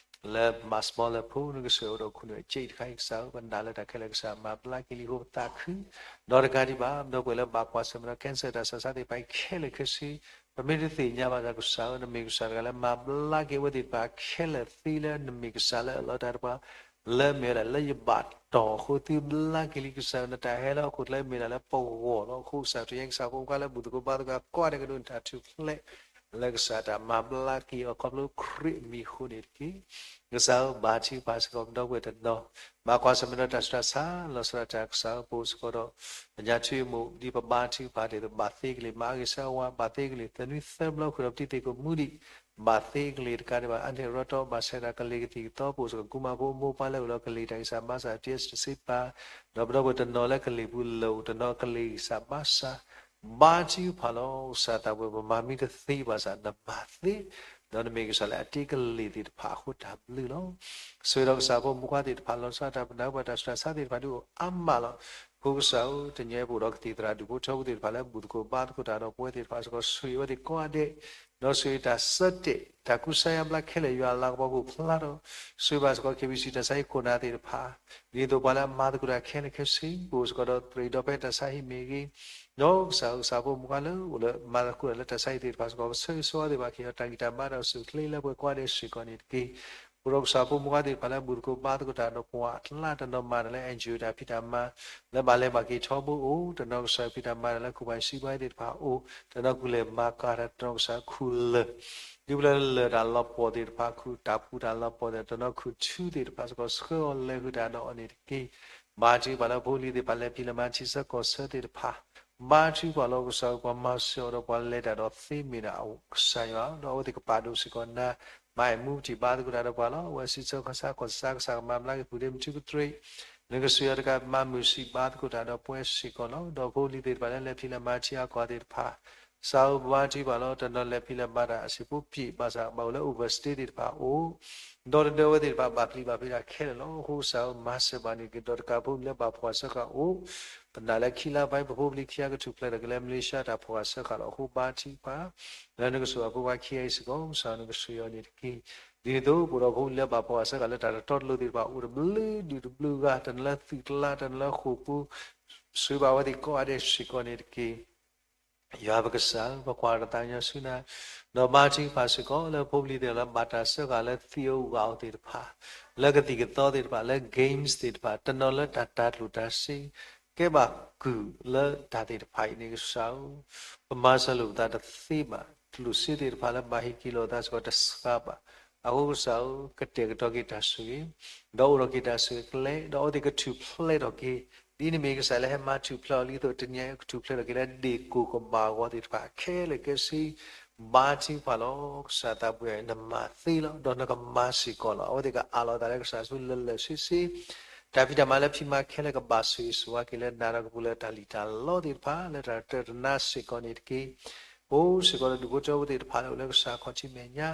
လၢမၤစမီလၢဖိ နကဆိၣ်ဂ့ၤအိၣ်ဒီးခိၣ်နူာ်အစ့တခါအံၤ ကစၢ်ဧၢ ပနာ်လၢတၢ်ခဲလၢာ် ကစၢ်မၤဘျါက့ၤလံအဃိ ပသးခု, ဒီးတကးဒံးဘၣ် ဒီပုၢ်ဝဲၢ်လၢဘၣ်ကွၢ်ဆၢၣ်မဲာ်ဒီး cancer တၢ်ဆူးတၢ်ဆါသ့ၣ်တဖၣ်ခဲလၢာ်ခဲဆ့ ပမ့ၢ်တသ့ၣ်ညါဘၣ်ဆၣ် ကစၢ်ဧၢ နမ့ၢ်ကစၢ်တဂၤလၢမၤဘျါက့ၤအဝဲသ့ၣ်တဖၣ်ခဲလၢာ်သ့ လၢနမ့ၢ်ကစၢ်လၢအလီၤတၢ်တပှၤ လၢမ့ၢ်ဝဲဒၣ်လၢယဘၣ်တီၢ်အဃိ သုဘျါက့ၤလံ ကစၢ်ဧၢ နတၢ်ဟဲလၢဟီၣ်ခိၣ်ချၢမ့ၢ်ဒၣ်လၢပဂီၢ်လီၤ. အဃိကစၢ် တယဲကစၢ်ဖိမုၣ်ခွါလၢဘူၣ်သကိးဘါသကိး ကိးဂၤဒဲးကဒိးန့ၢ်တၢ်ထူၣ်ဖျဲး လၢကစၢ်တၢ်မၤဘျါက့ၤအီၤခီဖျိခရံာ်အမံၤအဃိန့ၣ်တက့ၢ်. ကစၢ်ဧၢ ဘါထုကဖၣ်စ့ၢ်ကီး ပဒီပုၢ်ဝဲၢ်တနီၤ ဘၣ်ကွၢ်ဆၢၣ်မဲာ်ဒီးတၢ်ဆူးတၢ်ဆါ လီၤဆီဒၣ်တၢ် ကစၢ်ဧၢ ပအိၣ်စ့ၢ်ကီးဒီး ပညါထွံအမိၢ် ဒ်ပဘါထုကဖၣ်တ့ၢ် ဘၣ်သ့ကလံၤ မၤအဂ့ၤဆၢဝါ ဘၣ်သ့ကလံၤ သၢနွံသၢဘျီ ဃုာ်ဒီးပတံၤသကိးမူဒံး ဘၣ်သ့ကလံၤတကးဒံးဘၣ် အါန့ၢ်ရီတီ ဘၣ်ဆၢတၢ်ကလံၤကသံၣ်ကသီ ပအိၣ်စ့ၢ်ကီး ကူမါဖိမိၢ်ပၢ်လၢအိၣ်ဒီးကလံၤတၢ်ဂံၢ်စၢ်ဘါစၢ် တစ့ပာ် ဒီးပဒီပုၢ်ဝဲၢ်တနီၤလၢကလံၤပူၤလၢာ်အိၣ် တနီၤကလံၤဂံၢ်စၢ်ဘါစၢ် ဘါထုကဖၣ်လီၤ. ကစၢ်သးပှဲၤ ပမၤမ့ၢ်တသ့ဘၣ်ဆၣ် နမၤသ့, ဒီးနမ့ၢ်ကစၢ်လၢအတ့ကလံၤသ့ၣ်တဖၣ်အဃိတၢ်ဘျုးလီၤ. ဆိၣ်ဂ့ၤဒီးကစၢ်ဖိမုၣ်ခွါသ့ၣ်တဖၣ် လီၤဆီဒၣ်တၢ် ပနၢ်ဟူဘၣ်တၢ်ဆူးတၢ်ဆါသ့ၣ်တဖၣ်ဒုးအိၣ်အါမးလီၤ. အဃိကစၢ်ဧၢ တနံၤအံၤပအိၣ်ဒီးကသံၣ်သရၣ်ဒူၣ်ဖိထၢဖိသ့ၣ်တဖၣ်လၢ ဘူၣ်သကိးဘါသကိးတၢ်ဒီး ပဝဲသ့ၣ်တဖၣ်စ့ၢ်ကီး ဆိၣ်ဂ့ၤအဝဲသ့ၣ်ကိးဂၤဒဲး, ဒီးဆိၣ်ဂ့ၤတၢ်ဆၢတဲာ် တၢ်ကူစါယါဘျါခဲလၢာ် ယွၤအလၤကပီၤကအိၣ်ဖျါဒီး ဆိၣ်ဂ့ၤဘၣ်စ့ၢ်ကီး KBC တၢ်ဆါဟံၣ်ခိၣ်နၢ်သ့ၣ်တဖၣ် ဒ်သိးပှၤလၢအမၤသကိးတၢ်ခဲလၢာ်ခဲဆ့ ပအိၣ်စ့ၢ်ကီးဒီး သရၣ်ဒီဖဲတၢ်ဆါဟံၣ်မ့ၢ်ဂ့ၤ, ဒီးကစၢ်ဧၢ ကစၢ်ဖိမုၣ်ခွါလၢအိၣ်လၢမၤသကိးတၢ်လၢတၢ်ဆါဟံၣ်သ့ၣ်တဖၣ်စ့ၢ်ကီး ပဆၢဂ့ၤဆၢဝါသ့ၣ်တဖၣ် ကဟ့ၣ်အီၤတၢ်ဂံၢ်တၢ်ဘါဒီး စူၢ်ချ့လၢပှဲၤကိးဂၤဒဲးစ့ၢ်ကီးန့ၣ်တက့ၢ်. ပအိၣ်ဒီးကစၢ်ဖိမုၣ်ခွါသ့ၣ်တဖၣ်လၢ ဘူၣ်သကိးဘါသကိးတၢ်ဒီးပှၤအကျါ တနီၤမၤတၢ်လၢ NGO တၢ်ဖံးတၢ်မၤ လၢဘၣ်လဲၤဘၣ်က့ၤထီဘိအိၣ်, တနီၤကစၢ်ဖံးတၢ်မၤတၢ်လၢ ခိၣ်ပှၤစံးပှၤသ့ၣ်တဖၣ်အိၣ်, တနီၤကူၣ်လဲၤမၤကၤတၢ် တနီၤကစၢ်ခူၣ်လၢၢ် ဒ်ပလၢလၢၢ်တၢ်လီၤပှီၢ်သ့ၣ်တဖၣ် ခူၣ်တၢ်ပူၤတၢ်လီၤပှီၢ်သ့ၣ် တနီၤခူၣ်ထူသ့ၣ်တဖၣ်စ့ၢ်ကီး ဆှၢအီၤလဲၤဃုာ်တၢ်ဒီးအီၤန့ၣ်တက့ၢ်. ဘါထုကဖၣ်လၢဖိလံၤသ့ၣ်တဖၣ် လဲၤဖံးလဲၤမၤထံဆၢကီၢ်ဆၢသ့ၣ်တဖၣ် ဘါထုကဖၣ်လီၤ. ကစၢ်ဧၢ ပှၤမၤစၢၤအီၤဒီးပှၤလဲၤတၢ်ဒီးသ့မ့ၢ်ဒၣ်ကစၢ်ယွၤ ဒီးအဝဲသ့ၣ်ကပာ်ဒိၣ်စ့ၢ်ကီးနၤ မၤအဲၣ်မူပထံၣ်ဘါသကိးတၢ်ဒီးပှၤလီၤ. အဝဲစံးဆၢကီၢ်ဆၢ ကီၢ်ဆၢကစၢ်ကမၤဘျါက့ၤ ပူၤဒ့မုၣ်ထူကတြ့ၣ် နကစၢ်ယွၤတကးမၤမုာ်ဆံးဘါသကိးတၢ်ဒီးပှၤစ့ၢ်ကီးလီၤ. ဒီးဖိလံၤသ့ၣ်တဖၣ်လၢလဲၤဖံးလဲၤမၤထံအကီၢ်သ့ၣ်တဖၣ် ကစၢ်ဧၢ ဘါထုကဖၣ်လီၤ. တနီၤလဲၤဖံးလဲၤမၤတၢ်အဆံးဖိပျံၤ ဘၣ်ဆၣ်ဘၣ်အိၣ်လၢ overstay သ့ၣ်တဖၣ်အိၣ် ဒီးတဒၢဝဲသ့ၣ်တဖၣ် ဘၣ်ပျံၤဘၣ်ဖုးတၢ်ခဲလၢာ်လီၤ. အဃိကစၢ်ဧၢ မၤစၢၤဘၣ်န့ၣ်တက့ၢ်. ဒီးတကးဖိလံၤလၢဘၣ်ဖှီၣ်ဆၢဃာ်အိၣ် ပနာ်လၢခံလါဘၣ် ပဖိပလံၤခံဂၤကထူၣ်ဖျဲးထီၣ်က့ၤလၢ Malaysia တၢ်ဖှီၣ်ဃာ်ဆၢဃာ်လီၤ. အဃိဘါထုကဖၣ် လၢနကဆိၣ်ဂ့ၤအဖိခွါခံဂၤအံၤစ့ၢ်ကီး ကစၢ်ဧၢ နကဆိၣ်ဂ့ၤအီၤန့ၣ်တက့ၢ်. ဒ်န့ၣ်အသိး ပအိၣ်ဒီးဖိလံၤလၢဘၣ်ဖှီၣ်ဃာ်ဆၢဃာ်လၢတၢ်တတီတလိၤသ့ၣ်တဖၣ် အိၣ်တဘျုးဒုၣ်တဘျုးဂၤ တနီၤလၢသုးကျါ တနီၤလၢဃိာ်ပူၤ ဆိၣ်ဂ့ၤဘၣ်အဝဲသ့ၣ်ကိးဂၤဒဲးစ့ၢ်ကီးန့ၣ်တက့ၢ်. ယွၤပကစၢ် ပကွၢ်တၢ်သးကညီၤဆူနၤ, ဒီးဘါထုကဖၣ်စ့ၢ်ကီးလၢဖိပလံၤသ့ၣ်တဖၣ်လၢဘၣ်တၢ်စၢဃာ်လၢသံးဧိၤဂာ်ဧိၤသ့ၣ်တဖၣ်, လၢကသံၣ်ကသီသ့ၣ်တဖၣ်, လၢ games သ့ၣ်တဖၣ်, တနီၤလၢတၢ်တၤကျိၣ်တၤစ့ ကဲဘၣ်ကုၢ်လၢတၢ်သ့ၣ်တဖၣ်အံၤန့ၣ် ကစၢ်ဧၢ ပမၤစၢၤလိာ်ပသးတသ့ဘၣ်. ကျိၣ်စ့သ့ၣ်တဖၣ်လၢဘၣ်ဟ့ၣ်က့ၤလိာ်သးစ့ၢ်ကီးတဆှးဘၣ်. အဃိကစၢ်ဧၢ ကတဲာ်ကတီၤက့ၤတၢ်ဆိၣ်ဂ့ၤ, ဒီးအိၣ်ထီၣ်က့ၤတၢ်ဆိၣ်ဂ့ၤကျဲ, ဒီးအဝဲသ့ၣ်ကထူၣ်ဖျဲးထီၣ်က့ၤ ဒ်နမ့ၢ်ကစၢ်လၢဟဲမၤထူၣ်ဖျဲးအီၤလံအသိး တနံၤအံၤကထူၣ်ဖျဲးထီၣ်က့ၤလၢဒ့ၣ်ကိၢ်ကဘၣ်အဂီၢ်သ့ၣ်တဖၣ် ခဲလၢာ်ခဲဆ့ ဘါထုကဖၣ်လီၤ. ကစၢ်သးပှၢ် နမၤသ့လီၤ ဒီးနကမၤစ့ၢ်ကီးလီၤ. အဝဲသ့ၣ်ကအးလီၤအသးလၢကစၢ်ဆူလၢာ်လၢာ်ဆ့ဆ့ တၢ်ဖံးတၢ်မၤလၢဖံးမၤခဲလၢာ်ကဘၣ်ဆိၣ်ဂ့ၤဆိၣ်ဝါက့ၤလၢနၤဒီးကပူၤလၢတၢ်လံၣ်တၢ်လီသ့ၣ်တဖၣ် လၢတၢ်တၢၢ်တနါစ့ၢ်ကီးန့ၣ်တက့ၢ်. အိၣ်စ့ၢ်ကီးလၢဒူၣ်ဖိထၢဖိသ့ၣ်တဖၣ်လၢအိၣ်လၢကစၢ်ခီၣ်ထံးမဲာ်ညါ,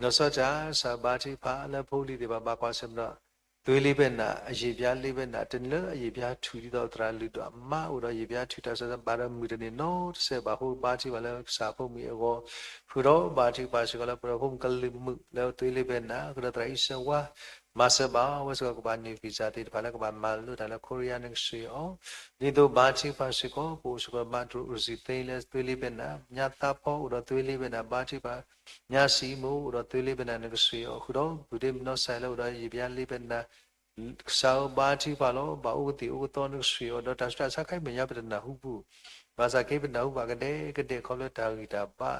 လီၤဆီဒၣ်တၢ် ကစၢ်ဘါထုကဖၣ်လၢဖိလံၤသ့ၣ်တဖၣ် ဘၣ်ကွၢ်ဆၢၣ်မဲာ်ဒီး သွေးလေးဘဲနံ အရေပြားလေးဘဲနံ တနံၤလၢအရေပြားထူၣ်ဒ်သိးသရၣ်လုၢ်ဒိၣ်အမါအိၣ်ဒီးအရေပြားထူၣ်တၢ်ဆၢဘၣ်ဒီးမုၢ်တနံၤနီတစဲးဘၣ်အဃိ ဘါထုကဖၣ်လၢကစၢ်ဖိမုၣ်အဂီၢ်, ဃုာ်ဒီးဘါထုကဖၣ်စ့ၢ်ကီးလၢပှၤဒီးဖိမုၣ်ကလုာ်မုၣ်လၢသွေးလေးဘဲနံ ဃုာ်ဒီးသရၣ်အံၤစၢၤဝါ မၤစၢၤဘၣ်အဝဲစ့ၢ်ကီးကဘၣ်န့ၢ် visa သ့ၣ်တဖၣ်လၢကဘၣ်မၤလိတၢ်လၢ Korea နကဆိၣ်ဂ့ၤအီၤ, ဒ်သိးဘါထုကဖၣ်စ့ၢ်ကီး ပအိၣ်စ့ၢ်ကီးမၤတြူၢ် ရူၢ်စံသ့လၢသွေးလေးဘဲနံ, ညါသးဖီအိၣ်ဒီးသွေးလေးဘဲနံ ဘါထုကဖၣ်, ညါစံမိၣ်အိၣ်ဒီးသွေးလေးဘဲနံ နကဆိၣ်ဂ့ၤအီၤ ဃုာ်ဒီး ဘူၣ်ဒ့မုၣ်နီၢ်စဲးလၢအိၣ်ဒီးရေပြားလေးဘဲနံ ကစၢ်ဧၢ ဘါထုကဖၣ်လီၤ. ဘၣ်အိၣ်ကသံၣ်အိၣ်ကသီ နကဆိၣ်ဂ့ၤအီၤ ဒီးတၢ်ဆူးတၢ်ဆါခဲအံၤမဲာ်ညါပတနၢ်ဟူပူၤ, ဘၣ်ဆၣ်က့ၤပနၢ်ဟူဘၣ်ကဒဲကဒဲ ခီဖျိတၢ်ဂံၢ်တၢ်ဘါ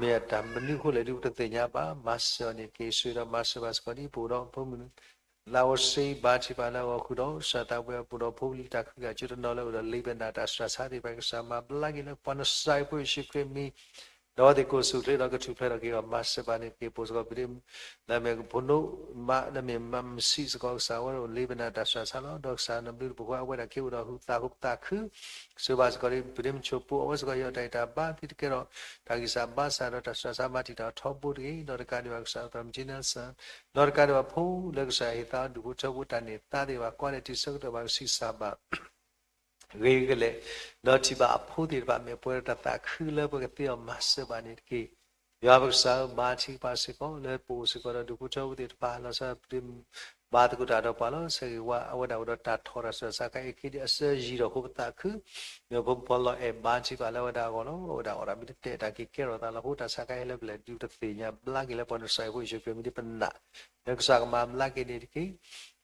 မ့ၢ်တၢ်မနုၤအဃိလဲၣ်ဒုး ပတသ့ၣ်ညါဘၣ်. မၤစၢၤအီၤန့ၣ်တက့ၢ်. ဆိၣ်ဂ့ၤဒီးမၤစၢၤဘၣ်စ့ၢ်ကီးဒ်ပအိၣ်ဒီးဖိမုၣ် လၢအိၣ်စ့ ဘါထုကဖၣ်လၢအဂီၢ် ဃုာ်ဒီးကစၢ်သးပှၢ် ပအိၣ်ဒီးဖိလံၤတၢ်ခုၣ်ဂၤကၠိတနီၤလၢအိၣ်ဒီးလေးဘဲနံ တၢ်ဆူးတၢ်ဆါသ့ၣ်တဖၣ် ကစၢ်မၤဘျါက့ၤလၢပှၤနစၤရ့းဖိယ့ၣ်ၡူးခရံာ်မံၤ ဒီးအဝဲသ့ၣ်ကိၣ်ဆူၣ်ချ့ဒီးကထူၣ်ဖျဲးထီၣ်က့ၤအီၤ မၤစၢၤဘၣ်န့ၣ်တက့ၢ်. ပအိၣ်စ့ၢ်ကီး ပဒ့ လၢအမ့ၢ်ဖိနိၣ်မး လၢအမ့ၢ်မၤမဆံးစ့ၢ်ကီး ကစၢ်ဝဲအိၣ်လ့ပနၢ်တၢ်ဆှၢဆါလီၤ. ဒီးကစၢ်နဘျုးတပူၤဃီ အဝဲဒၣ်က့ၤအိၣ်ဒီးဟုးသးဟူးသးခု စံးဘၣ်စ့ၢ်ကီး ပဒ့မုၣ်ဆိၣ်ပူ အဝဲစ့ၢ်ကီးဟ့ၣ်အီၤတၢ်ဂံၢ်တၢ်ဘါသ့တကဲထီၣ် တၢ်ဂံၢ်စၢ်ဘါစၢ်ဒီးတၢ်ဆှၢဆါမၤတံာ်တာ်ထီဘိတဂ့ၤ. ဒီးတကးဒံးဘၣ်ကစၢ်သရၣ်မုၣ်ကၠံ Nelson ဒီးတကးဒံးဘၣ်ဖိလၢကစၢ်ယွၤဟ့ၣ်သါဒူၣ်ဖိထၢဖိတၢ်န့ၢ်သါသ့ၣ်တဖၣ် ကိးဂၤဒဲးတုၤဆၢကတီၢ်ဘၣ်ကဆံးစၢ်ဘၣ် ဂ့ၤကလဲာ် ဒီးထံၣ်ဘၣ်အဖိသ့ၣ်တဖၣ် မ့ၢ်ပှဲၤဒီးတၢ်သးခုလၢပကသ့အီၤမၤစၢၤဘၣ်န့ၣ်တက့ၢ်. ယွၤပကစၢ်ဧၢ, ဘါထုကဖၣ်စ့ၢ်ကီး လၢပအိၣ်စ့ၢ်ကီးဒီးဒူၣ်ဖိထၢဖိသ့ၣ်တဖၣ် လီၤဆီဒၣ်တၢ် ဘါသကိးတၢ်ဒီးပှၤလီၤ. ဆၢဂ့ၤဝါ အဝဲဒၣ်အိၣ်ဒီးတၢ်ထီၣ်တၢ်စှၤစးခါအံၤ က့ၤဒံးအစၢယံၤဒီးဃိပသးခု မ့ၢ်ဖိမုၣ်ဖိလီၤအဲၣ် ဘါထုကဖၣ်လၢအဝဲဒၣ်အဂီၢ်လီၤ. အဝဲဒၣ်အီၣ်တၢ်မ့ၢ်တတဲာ်တၢ်က့ၤကဲထီၣ်သးလီၤ. အဃိတၢ်စးခါအံၤဟဲလၢပလဲၣ်ဒုးတသ့ၣ်ညါ ဘျါက့ၤလၢပှၤနစဲးဖိယ့ၣ်ၡူးခရံာ်မံၤဒ်ပနာ် လၢကစၢ်ကမၤဘျါက့ၤန့ၣ်တက့ၢ်.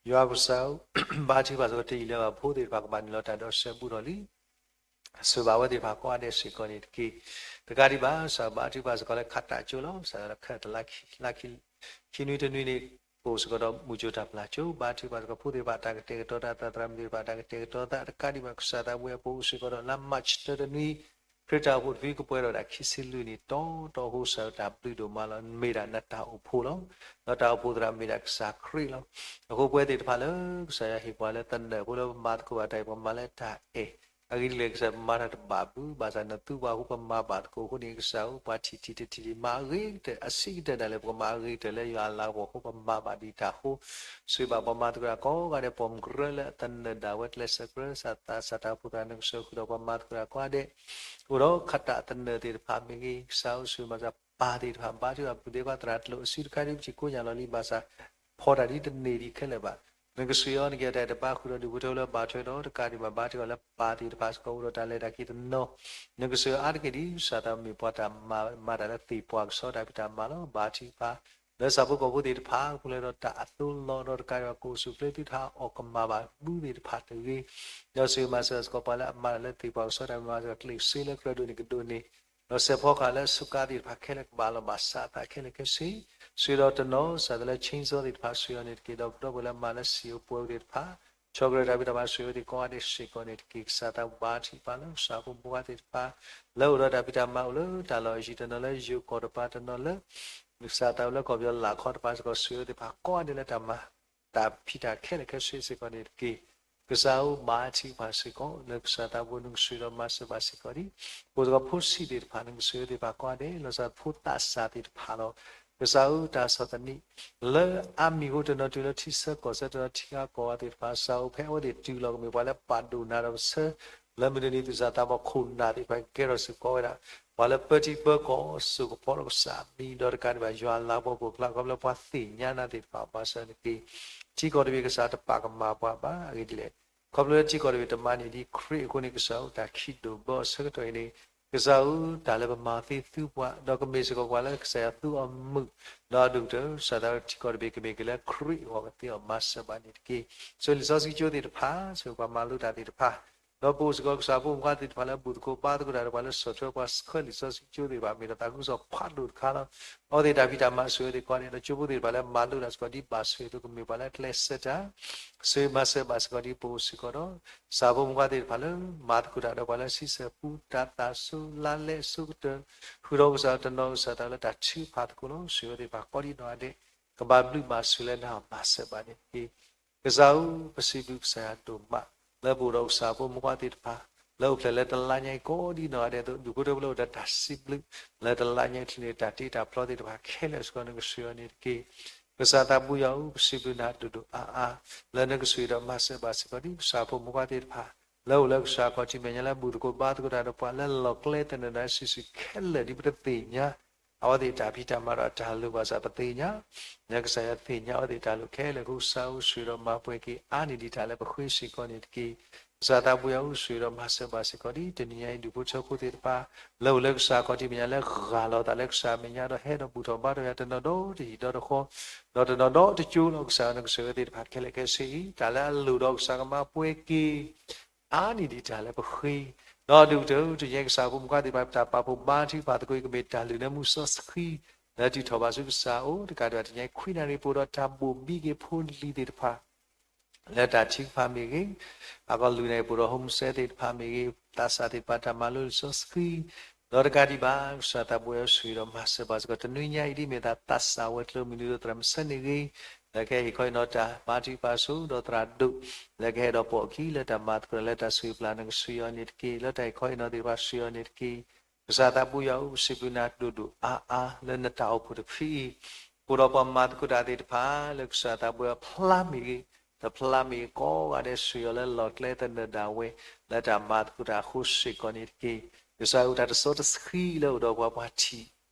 ယွၤပကစၢ်ဧၢ, ဘါထုကဖၣ်စ့ၢ်ကီး တယံာ်လၢဘၣ် ဖိသ့ၣ်တဖၣ်ကဘၣ်နုာ်လီၤတၢ်ဒီးဆၢဘူးထီၣ်လံ စံးဘၣ်အဝဲသ့ၣ်တဖၣ်ကိးဂၤဒဲးစ့ၢ်ကီးန့ၣ်တက့ၢ်. တကးဒံးဘၣ် ကစၢ်ဘါထုကဖၣ်စ့ၢ်ကီးလၢခးတၢ်ကၠိလီၤ. စးလၢခံနွံတနွံန့ၣ် ပအိၣ်စ့ၢ်ကီးဒီးမုၢ်ကၠိတၢ်ပျၢ်ကၠိ ဘါထုကဖၣ်စ့ၢ်ကီး ဖိသ့ၣ်တဖၣ်တၢ်ကတဲာ်ကတီၤသး သရၣ်မုၣ်သ့ၣ်တဖၣ်တၢ်ကတဲာ်ကတီၤသး တကးဒံးဘၣ် ကစၢ်သးဘိယွၤ ပအိၣ်စ့ၢ်ကီးဒီးလါမၢ်ၡးတနွံ ခရံာ်တၢ်အိၣ်ဖှိၣ်တဖုကပှဲၤဒီးတၢ်ခံဆံလွံၢ်နံၣ် တီတီအဃိ ကစၢ်တၢ်ဘျုးဒိၣ်မးလီၤ. မ့ၢ်ဒၣ်နတၢ်အိၣ်ဖှိၣ်လီၤ. ဒီးတၢ်အိၣ်ဖှိၣ်သရၣ်မ့ၢ်ဒၣ်ကစၢ်ခရံာ်လီၤ. အဃိပဝဲသ့ၣ်တဖၣ်လၢ ကစၢ်ယွၤဟ့ၣ်ပှၤလၢသနၢၣ်ဖိလၢပမၤသကိးဘၣ်တၢ်အံၤ ပကမၤလၢတၢ်အဲၣ် အဂ့ၢ်ဒ်လဲၣ် ကစၢ်ပမၤတၢ်တဘၣ်ဘု ဘၣ်ဆၣ်နသူပှၤအဃိပမၤဘၣ်သကိးအဃိန့ၣ် ကစၢ်ဧၢ ပှၤထံၣ်ထံၣ်တထံၣ်ထံၣ် မၤအဂ့ၤကတၢၢ် အဆံးကတၢၢ်ဒၣ်လဲာ် ပကမၤအဂ့ၤကတၢၢ်လၢယွၤအလၤကပီၤအဃိ ပမၤဘၣ်ဒံးတၢ်အဃိ စံးဘၣ်ပှၤမၤသကိးတၢ်ကိးဂၤဒဲး ပိာ်မုၣ်ကရၢလၢအသနၢၣ်ဒၣ်ဝဲ ကျဲးစၢးကြၢး သးစၢ်တၢ်အိၣ်ဖှိၣ်သရၣ် နကစၢ်ဃုာ်ဒီးပှၤမၤသကိးတၢ်ကိးဂၤဒဲး အိၣ်ဒီးခးတၢ်သနၢၣ်သ့ၣ်တဖၣ်မ့ၢ်ဂ့ၤ ကစၢ်ဧၢ စံးဘၣ်စၢ်ပၢ်သ့ၣ်တဖၣ် ဘါထုကဖၣ်ပူၤသ့ၣ်ခွါသရၣ်တလိၣ် အစုတခါဒ်ပထံၣ်ကိးညါလီၤလံ ဘၣ်ဆၣ် ဖီတၢ်ဒ်တန့ၢ်ဒံးခဲလၢာ်ဘၣ်. နကစၢ်ဧၢ နကယဲၢ်တၢ်တဘါဃုာ်ဒီးဒူၣ်ဖိထၢဖိလၢဘၣ်ထွဲဒီး တကးဒံးဘၣ် ဘါထုကဖၣ်လၢပၢ်သ့ၣ်တဖၣ်စ့ၢ်ကီး အိၣ်ဒီးတၢ်လဲၤတၢ်က့ၤတနီၤ နကစၢ်အါတက့ၢ်ဒ် ကစၢ်သးမ့ၢ်ပှၤတၢ်မၤ မၤတၢ်လၢသ့ၣ်ပှၢ်ကဆှီတၢ်ဖံးတၢ်မၤလီၤ. ဘါထုကဖၣ် လၢဆၣ်ဖိကီၢ်ဖိသ့ၣ်တဖၣ် ပူၤလဲၤဒီးတၢ်အသိလီၤဒီး တကးဒံးဘၣ် ကိၣ်ဆူၣ်ချ့သုတဟးအီၣ်ကမၣ်ဘၣ်ဘုသ့ၣ်တဖၣ်တဂ့ၤ ဒီးစံးမၤစၢၤစ့ၢ်ကီးပှၤလၢအမၤတၢ်လၢသ့ၣ်ပှၢ်ကဆှီတၢ်မၤစ့ၢ်ကီး ကျဲးစ့လၢကြၢးဒိးန့ၢ်ကဒိးန့ၢ် ဒီးစဲးဖီကဟၣ်လၢစူးကါသ့ၣ်တဖၣ်ခဲလၢာ်ကဘၣ်လီၤဘၣ်စးအသးခဲလၢာ်ခဲဆ့ စံးဒီးတနီၤ စးထီၣ်လၢ chainsaw သ့ၣ်တဖၣ် စံးအီၤန့ၣ်တက့ၢ်. ဒီးပဒီပုၢ်ဝဲၢ်လၢအမၤလၢစံာ်အိၣ်ပှဲၤအိၣ်သ့ၣ်တဖၣ် ဆီၣ်ကရၢတၢ်ဖံးတၢ်မၤ စံးဝဲသ့ၣ်ကိးဂၤဒဲးစ့ၢ်ကီးန့ၣ်တက့ၢ်. ကစၢ်သးဘါထုကဖၣ်လၢကစၢ်ဖိမုၣ်ဖိခွါသ့ၣ်တဖၣ် လၢအိၣ်ဒီးတၢ်ဖံးတၢ်မၤအိၣ်လၢတၢ်လီၢ်အယံၤ တနီၤလၢယိၤကီၢ်တပၤ တနီၤလၢ ကစၢ်သးအိၣ်လၢကီၢ်ပယီၤလၢ်ခီတပၤစ့ၢ်ကီး စံးဝဲသ့ၣ်တဖၣ်ကိးဂၤဒဲးလၢတၢ်မၤ တၢ်ဖံးတၢ်ခဲလၢာ်ခဲဆ့စ့ၢ်ကီးန့ၣ်တက့ၢ်. ကစၢ်ဧၢ ဘါထုကဖၣ်စ့ၢ်ကီး လၢကစၢ်သးဘိ နကစၢ်ဒီးမၤစၢၤဘၣ်စ့ၢ်ကီးဒ် ပအိၣ်စ့ၢ်ကီးဖိဆံးသ့ၣ်တဖၣ် နကစၢ်သ့ၣ်တဖၣ်ကိးဂၤဒဲး လီၤဆီဒၣ်ဖိသးစၢ်သ့ၣ်တဖၣ်လီၤ. ကစၢ်ဧၢ တၢ်ဆီၣ်သနံး လၢအါမံၤအဃိ တနီၤတုၤလၢထံဆၢကီၢ်ဆၢ တနီၤထံဂၤကီၢ်ဂၤသ့ၣ်တဖၣ် ကစၢ်ဧၢ ဖဲအဝဲသ့ၣ်တုၤလီၤကမ့ၢ်ပှၤလၢပာ်ဒိၣ်နၤဒီးပဆၢ လၢမုၢ်တနံၤ သူၣ်စၢ်သးဘီၣ်ခိၣ်နၢ်သ့ၣ်တဖၣ် ကကဲထီၣ်စ့ၢ်ကီးဝဲဒၣ် ပှၤလၢပၢထံပၢကီၢ် စိာ်ကဖီလီၤကစၢ်အမံၤ ဒီးတကးဒံးဘၣ် ယွၤအလၤကပီၤပိာ်ကျါ ခီဖျိလၢပှၤသ့ၣ်ညါနၤသ့ၣ်တဖၣ် ဘၣ်ဆၣ်နက့ၤ ထံကီၢ်တဘ့ၣ် ကစၢ်တပာ်ကမၣ်ပှၤဘၣ်. အဂ့ၢ်ဒ်လဲၣ် ခီဖျိလၢထံကီၢ်တဘ့ၣ်တမၤန့ၢ်ဒံးခရံာ်အဃိန့ၣ် ကစၢ်ဧၢ တၢ်ခံးဒိၣ်ဘၢအဆၢကတီၢ်အံၤန့ၣ် ကစၢ်ဧၢ တၢ်လၢပမၤသ့သူပှၤ ဒီးကမ့ၢ်စ့ၢ်ကီးပှၤလၢကစၢ်ယွၤသူအီၤမုာ် ဒီးအဒိၣ်ကတၢၢ် ကစၢ်သးထံကီၢ်တဘ့ၣ်ကမ့ၢ်က့ၤလၢခရံာ်အဂီၢ် ကသ့အီၤမၤစၢၤဘၣ်န့ၣ်တက့ၢ်. ဆိလံာ်စီဆှံကၠိသ့ၣ်တဖၣ် ဆိပှၤမၤလိတၢ်သ့ၣ်တဖၣ် ဒီးပအိၣ်စ့ၢ်ကီးကစၢ်ဖိမုၣ်ဖိခွါသ့ၣ်တဖၣ်လၢအဘူၣ်သကိးဘါသကိးတၢ်ဒီးပှၤလၢဆီၣ်ထွဲပှၤ ဆှၢလံာ်စီဆှံကၠိသ့ၣ်တဖၣ် မ့ၢ်ဒီးသးခုကစီၣ်ဖးဒိၣ်တခါလီၤ. အဝဲသ့ၣ်တၢ်ဖံးတၢ်မၤ စံးဝဲသ့ၣ်ကိးဂၤဒဲး ဒီးကၠိဖိသ့ၣ်တဖၣ်လၢမၤလိတၢ်စ့ၢ်ကီး ဒ်ဘၣ်ဆိၣ်ဂ့ၤအသိး ကမ့ၢ်ပှၤလၢအကျဲးစၢးတၢ် စံးမၤစၢၤဘၣ်စ့ၢ်ကီးဒ်ပအိၣ်စ့ၢ်ကီးဒီး ကစၢ်ဖိမုၣ်ဖိခွါသ့ၣ်တဖၣ်လၢ မၤသကိးတၢ်ဒီးပှၤလၢဆံဆၢပူ တၢ်သၣ်ဆိ လါလဲစိကတၢၢ် ဃုာ်ဒီးကစၢ်တနီၤ ကစၢ်တၢ်လၢတၢ်ထုကဖၣ်သကိးလီၤ. စံးဝဲသ့ၣ်တဖၣ်ကိးဒ်နီၢ်ဂၤဒဲး ကဘၣ်ဘျုးဘၣ်ဆိၣ်လၢနၤမၤစၢၤဘၣ်န့ၣ်တက့ၢ်. ကစၢ်ဧၢ ပစံးဘျုးကစၢ်ယွၤဒိၣ်မး လၢပအိၣ်ဒီးကစၢ်ဖိမုၣ်ဖိခွါသ့ၣ်တဖၣ် လၢအိၣ်ဖျဲၣ်လၢတလါညါအံၤကိးဒ်နီၢ်ဂၤဒဲးအသိး ဒူၣ်ဖိထၢဖိလၢအိၣ်ဒီးတၢ်စံးဘျုး လၢတလါညါအံၤချုးန့ၣ် တၢ်တ့တၢ်ဖျီသ့ၣ်တဖၣ်ခဲလၢာ်စ့ၢ်ကီး နကစၢ်ယွၤန့ၣ်တက့ၢ်. ကစၢ်သးဘိယွၤဧၢ ပစံးဘျုးနၤဒိၣ်ဒိၣ်အါအါ လၢနကစၢ်ဒီးမၤစၢၤဘၣ်စ့ၢ်ကီးဒ်ကစၢ်ဖိမုၣ်ဖိခွါသ့ၣ်တဖၣ် လၢအိၣ်လၢကစၢ်ခီၣ်ထံးမဲာ်ညါလၢဘူၣ်သကိးဘါသကိးတၢ်ဒီးပှၤလၢလီၢ်ကျဲသနၢၣ်ဒၣ်စုာ်စုာ်ခဲလၢာ်ဒ်ပတသ့ၣ်ညါ အဝဲသ့ၣ်တၢ်ဖံးတၢ်မၤဒီးတၢ်လိၣ်ဘၣ်ဆၣ်ပသ့ၣ်ညါ လၢကစၢ်ယွၤသ့ၣ်ညါအဝဲသ့ၣ်တၢ်လိၣ်ခဲလၢာ်အဃိ ကစၢ်ဧၢ စံးဒီးမၤပှဲၤက့ၤအါန့ၢ်ဒံးတၢ်လၢပဃ့စ့ၢ်ကီးန့ၣ်တက့ၢ်. ကစၢ်သးဘိယွၤဧၢ စံးဒီးမၤစၢၤဘၣ်စ့ၢ်ကီးဒ်တနံၤညါအံၤ ဒူၣ်ဖိထၢဖိသ့ၣ်တဖၣ် လၢအိၣ်လၢကစၢ်ခီၣ်ထံးမဲာ်ညါလၢဂၢ်လီၤသးလၢကစၢ်မဲာ်ညါဒီးဟဲဒီးဘူၣ်ထီၣ်ဘါထီၣ်ယၤတနီၤဒီးတယံာ်ဒီးတဃီ ဒီးတနီၤဒီးတကၠိလီၤ. ကစၢ်ဧၢ နကစၢ်ဝဲသ့ၣ်တဖၣ်ခဲလၢာ်ခဲဆ့အံၤ တၢ်လၢအလိၣ်ဒီးကစၢ်ကမၤပှဲၤက့ၤ အါန့ၢ်ဒံးတၢ်လၢပဃ့ ဒီးဒူၣ်ကတၢၢ်တနံၤညါအံၤ ကစၢ်ဖိမုၣ်ဖိခွါသ့ၣ်တဖၣ် တၢ်ပာ်ဖှိၣ်ဘါထုကဖၣ်သကိးအံၤ ကမ့ၢ်တၢ်လုၢ်လၢမူစီဆှံ လၢအထုးထီၣ်ဘၣ်ဆူကစၢ်အအိၣ် တကးဒံးဘၣ်တနံၤညါအံၤ ခွံနၣ်ရံၣ် ပအိၣ်ဒီးတၢ်ဘိၣ်ဘံက့ၤဖိလံၤသ့ၣ်တဖၣ် လၢတၢ်ထုကဖၣ်မ့ၢ်ဂ့ၤ, အဂီၢ်လွံၢ်နၣ်ရံၣ် ပအိၣ်ဒီး home cell သ့ၣ်တဖၣ်မ့ၢ်ဂ့ၤ, သးစၢ်သ့ၣ်တဖၣ် တၢ်မၤလိလံာ်စီဆှံ, ဒီး ဒီးတကးဒံးဘၣ် ကစၢ်သးဘိယွၤဆိၣ်ဂ့ၤဒီးမၤစၢၤပှၤစ့ၢ်ကီး တနွံညါအံၤဒ်မ့ၢ်သးသးစၢ်ဝဲၤကျိၤမုၢ်နံၤဒိၣ်သရၣ်မုၣ်ဆၢန့ၣ်ဂ့ၤ, လၢကဟဲဟ့ၣ်ခီဟ့ၣ်နီၤတၢ်မၤတံာ်ပာ်ဆူၣ်ဒီးသရၣ်ဒိၣ်, လၢကဟဲဒီးပိာ်အခံလၢတၢ်မၤသကိးတၢ်လၢတၢ်ဆိၣ်ဂ့ၤပျၢ် နကဆိၣ်ဂ့ၤအီၤန့ၣ်တက့ၢ်. လၢတၢ်ဟ့ၣ်ခီဟ့ၣ်နီၤသ့ၣ်တဖၣ်ဆိၣ်ဂ့ၤအီၤန့ၣ်တက့ၢ်. ကစၢ်သးဘိယွၤဧၢ, ပစံးဘျုးနၤဒိၣ်ဒိၣ်အါအါလၢနတၢ်အိၣ်ဖှိၣ်တဖုအံၤ, အိၣ်ဒီးပှၤမၤသကိးတၢ်သ့ၣ်တဖၣ် လၢကစၢ်သးဘိယွၤဖျါမ့ၢ်ဂ့ၤ, တဖျါမ့ၢ်ဂ့ၤ ကိးဂၤဒဲးဆိၣ်ဂ့ၤအီၤလၢလီၢ်ကျဲသနၢၣ်ဒၣ်ဝဲ လၢတၢ်မၤသကိးတၢ်အဃိစ့ၢ်ကီးန့ၣ်တက့ၢ်. ကစၢ်ဧၢ, တၢ်တစီတဆှံလၢအိၣ်ဒီးပှၤ ပှၤထံၣ်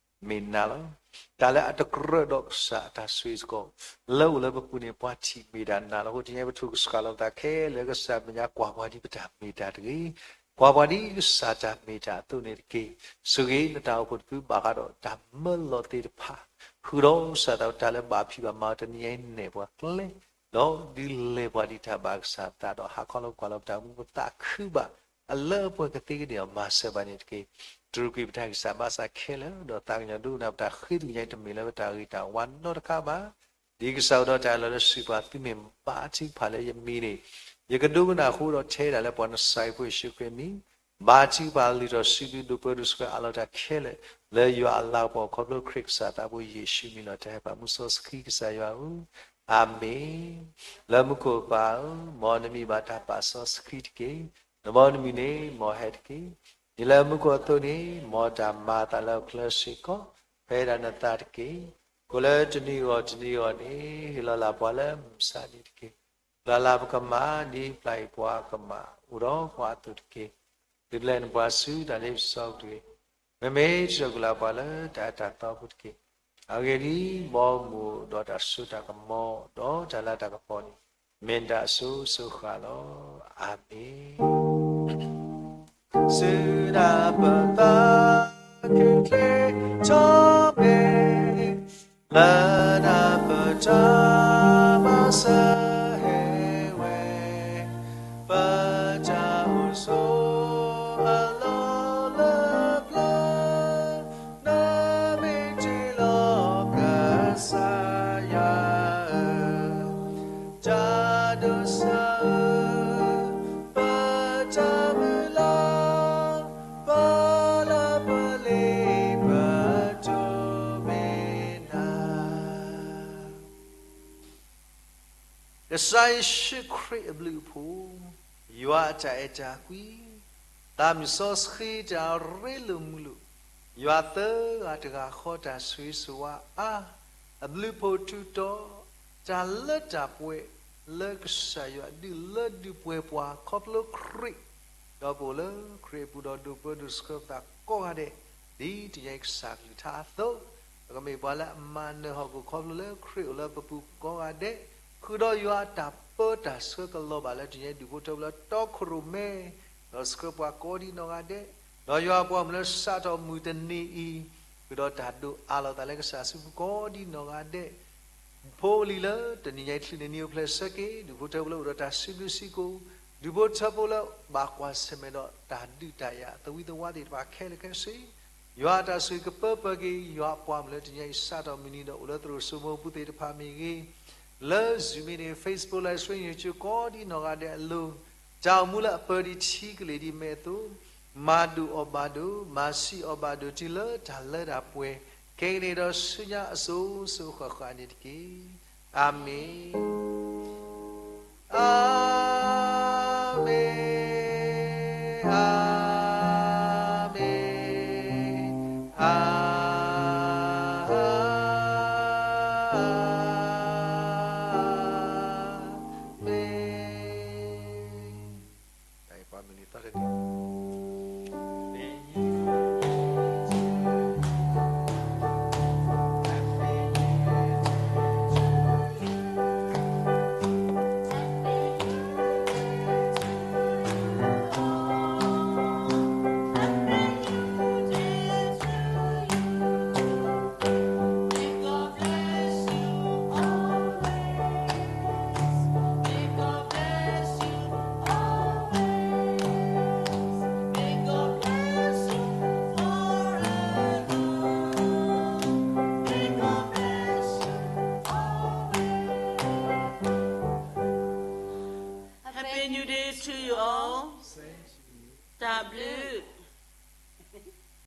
မ့ၢ်နၤလီၤ. တၢ်လၢအတကြၢးဒီးကစၢ်အတၢ်ဆိၣ်ဂ့ၤစ့ၢ်ကီး လၢအိၣ်လၢပပူၤန့ၣ် ပှၤထံၣ်မ့ၢ်ဒၣ်နၤလီၤ. အဃိတနံၤအံၤ ပထိၣ်ကစှၤလီၤပသးခဲလၢာ် ကစၢ်မဲာ်ညါ ကွၢ်ပှၤဒ်ပတၢ်မ့ၢ်တၢ်တဂ့ၤ, ကွၢ်ပှၤဒ်ကစၢ်တၢ်မ့ၢ်တၢ်အသိးန့ၣ်တက့ၢ်. ဆိၣ်ဂ့ၤနတၢ်အိၣ်ဖှိၣ်တဖုဘၣ်ဃးဒီးတၢ်မၢလီၤသ့ၣ်တဖၣ်, ဃုာ်ဒီးကစၢ်သး တၢ်လၢဘၣ်ဖံးဘၣ်မၤအီၤတနံၤအံၤ နဲၣ်ပှၤကျဲ ဒီးဒုးလဲၤပှၤဒ်တၢ်ဘၣ်ကစၢ်သးဒီး ဟးခီလီၤကွၢ်လီၤပတၢ်အိၣ်မူ ပသးခုဘၣ် အလၢအပှဲၤကသ့ကန့ၢ်အီၤ မၤစၢၤဘၣ်န့ၣ်တက့ၢ်. တရူးကွံာ်ပတၢ်ဂံၢ်စၢ်ဘါစၢ်ခဲလၢာ် ဒီးသးကညီၤဒိကနၣ်ပတၢ်ဃ့တကညါအံၤ တမ့ၢ်လၢပတၢ်ဂ့ၤတၢ်ဝါနီတခါဘၣ်. ဒ်ကစၢ်အိၣ်ဒီးတၢ်အၢၣ်လီၤလၢ စံးပှၤသုမ့ၢ်ဘါထုကဖၣ်လၢယမံၤန့ၣ် ယကဒိကနၣ်ဃုာ်ဒီးထဲဒၣ်လၢပှၤနစၤအံၤဖိယ့ၣ်ၡူးခရံာ်အမံၤ ဘါထုကဖၣ်လုၢ်ထီၣ်စံးဘျုးဒိးပၢဒိးဆှၢအးလီၤတၢ်ခဲလၢာ် လၢယွၤအလၤကပီၤခီဖျိခရံာ်ကစၢ်သးဘိယ့ၣ်ၡူးမံၤလီၤ. တၢ်ဟဲပာ်မူစီဆှံကစၢ်ယွၤဧၢ, အၤမ့ၣ်. လၢမူခိၣ်ပၢ်ဧၢ, မ်နမံၤဘၣ်တၢ်ပာ်စီဆှံတက့ၢ်. နဘီနမုၢ်န့ၣ် မ်ဟဲတက့ၢ်. ဒ်လၢမူခိၣ်အသိးန့ၣ် မ်တၢ်မၤအသးလၢဟီၣ်ခိၣ်ချၢစ့ၢ်ကီး ဖဲဒၣ်နသးတက့ၢ်. ကိၣ်လၢတနံၤဂီၢ်တနံၤဂီၢ်န့ၣ် ဟ့ၣ်လီၤလၢပှၤလၢမုၢ်ဆါနံၤတက့ၢ်. ပျၢ်လၢပကမၣ် ဒ်ပျၢ်အံၤပှၤကမၣ် အိၣ်ဒီးပှၤအသိးတက့ၢ်. ဒုးပျဲနပှၤဆူတၢ်လ့ပစီပူၤတဂ့ၤ. မ့မ့ၢ်တၢ်ကလၤပှၤလၢတၢ်အၢတၢ်သီပူၤတက့ၢ်. အဂ့ၢ်ဒ်အံၤ, ဘီမုၢ်ဒီးတၢ်စိတၢ်ကမီၤ ဒီးတၢ်လၤတၢ်ကပီၤန့ၣ် မ့ၢ်တၢ်အစိၤစိၤဃၣ်လီၤ. အၤမ့ၣ်. စုနၢ်ပၢၢ်သးခုချ့ထီၣ်မဲာ် လၢနၢ်ပၢၢ်တၢ်မၤစၢၤဟဲဝဲ ပတၢ်အိၣ်ဆိးအလီၢ်လၢပျၢၤ နမ့ၢ်တုၤလီၤကစၢ်ယွၤဧၢ, တၢ်ဒိးစၢ်ဧၢ, ပတၢ်မုၢ်လၢ် ပလၢပလ့ပတိၢ်မ့ၢ်နၤ ကစၢ်ယ့ၣ်ၡူးခရံာ်အဘျုးအဖှိၣ်, ယွၤအတၢ်အဲၣ်တၢ်ကွံ, သးမုၢ်စီဆှံတၢ်ရ့လိာ်မုာ်လိာ်, ယွၤသၢဂၤတဂၤဃီတၢ်ဆိၣ်ဂ့ၤဆိၣ်ဝါအါ, အဘျုးဖှိၣ်ထူးတီၤ, တၢ်လၢတၢ်ပှဲၤ, လၢကစၢ်ယွၤဒုးလၢဒုးပှဲၤပှၤခီဖျိခရံာ်, ဒီးပအိၣ်လၢခရံာ်အပူၤဒီးဒိးပၢဒိးဆှၢပသးကိးဂၤဒဲး, ဒ်တနံၤအံၤကစၢ်ကလုၢ်ကထါအသိး, ပကမ့ၢ်ပှၤလၢအမၤနၢၤဟီၣ်ခိၣ်ခီဖျိလၢခရံာ်အိၣ်လၢပပူၤကိးဂၤဒဲး, ဃုာ်ဒီးယွၤအတၢ်ပၢတၢ်ဆှၢကလီၤဘၣ်လၢတနံၤအံၤဒုးဖိထၢဖိလၢတီခိၣ်ရိၣ်မဲ, ဒီးဆှၢပှၤကိးဒ်နီၢ်ဂၤဒဲး, ဒီးယွၤအပှၤမုၣ်လၢစးထီၣ်မုၢ်တနံၤအံၤ, ဃုာ်ဒီးတၢ်ဒိးအးလီၤသးလၢကစၢ်စုပူၤကိးဒ်နီၢ်ဂၤဒဲး, ဖိလံၤလၢတနံၤညါအံၤ ချုးန့ၢ်နံၤအိၣ်ဖျဲၣ်ဆၢက့ၤ ဒုးဖိထၢဖိလၢအိၣ်ဒီးတၢ်စံးဘျုးစံးဖှိၣ်, ဒုးဖိထၢဖိလၢဘၣ်ကွၢ်ဆၢၣ်မဲာ်ဒီးတၢ်ဒုးတၢ်ယၤ သဝံသဝါသ့ၣ်တဖၣ်ခဲလၢာ်ခဲဆ့, ယွၤအတၢ်ဆိၣ်ဂ့ၤကပၢပှဲၤက့ၤ ယွၤအပှၤမုၣ်လၢတနံၤညါအံၤ စးထီၣ်မုၢ်နံၤဒီးအိၣ်လၢသရိာ်စိမိၤပူၤသ့ၣ်တဖၣ်မ့ၢ်ဂ့ၤ, လၢ Zoom မ့ၢ်န့ၣ် Facebook Live Stream YouTube ကိးဒ်နီၢ်ဂၤဒဲးအလိၤ, တၢ်အိၣ်မူလၢအပၢဒံးထံကလ့ၢ်ဒ်အမ့ၢ်အသိး, မၤဒိၣ်အီၤဘၣ်ဒိး, မၤဆံးအီၤဘၣ်ဒိး တုၤလၢတၢ်လၢတၢ်ပှဲၤ, ခဲကနံၣ်အံၤဒီးဆူညါအစိၤစိၤဃၣ်ဃၣ်န့ၣ်တက့ၢ်. အၤမ့ၣ်, အၤမ့ၣ်, အၤမ့ၣ်. တၢ်အဲၣ်ပှၤမုၢ်နံၤသီတနံၤ Happy New Day to you all. တၢ်ဘျုး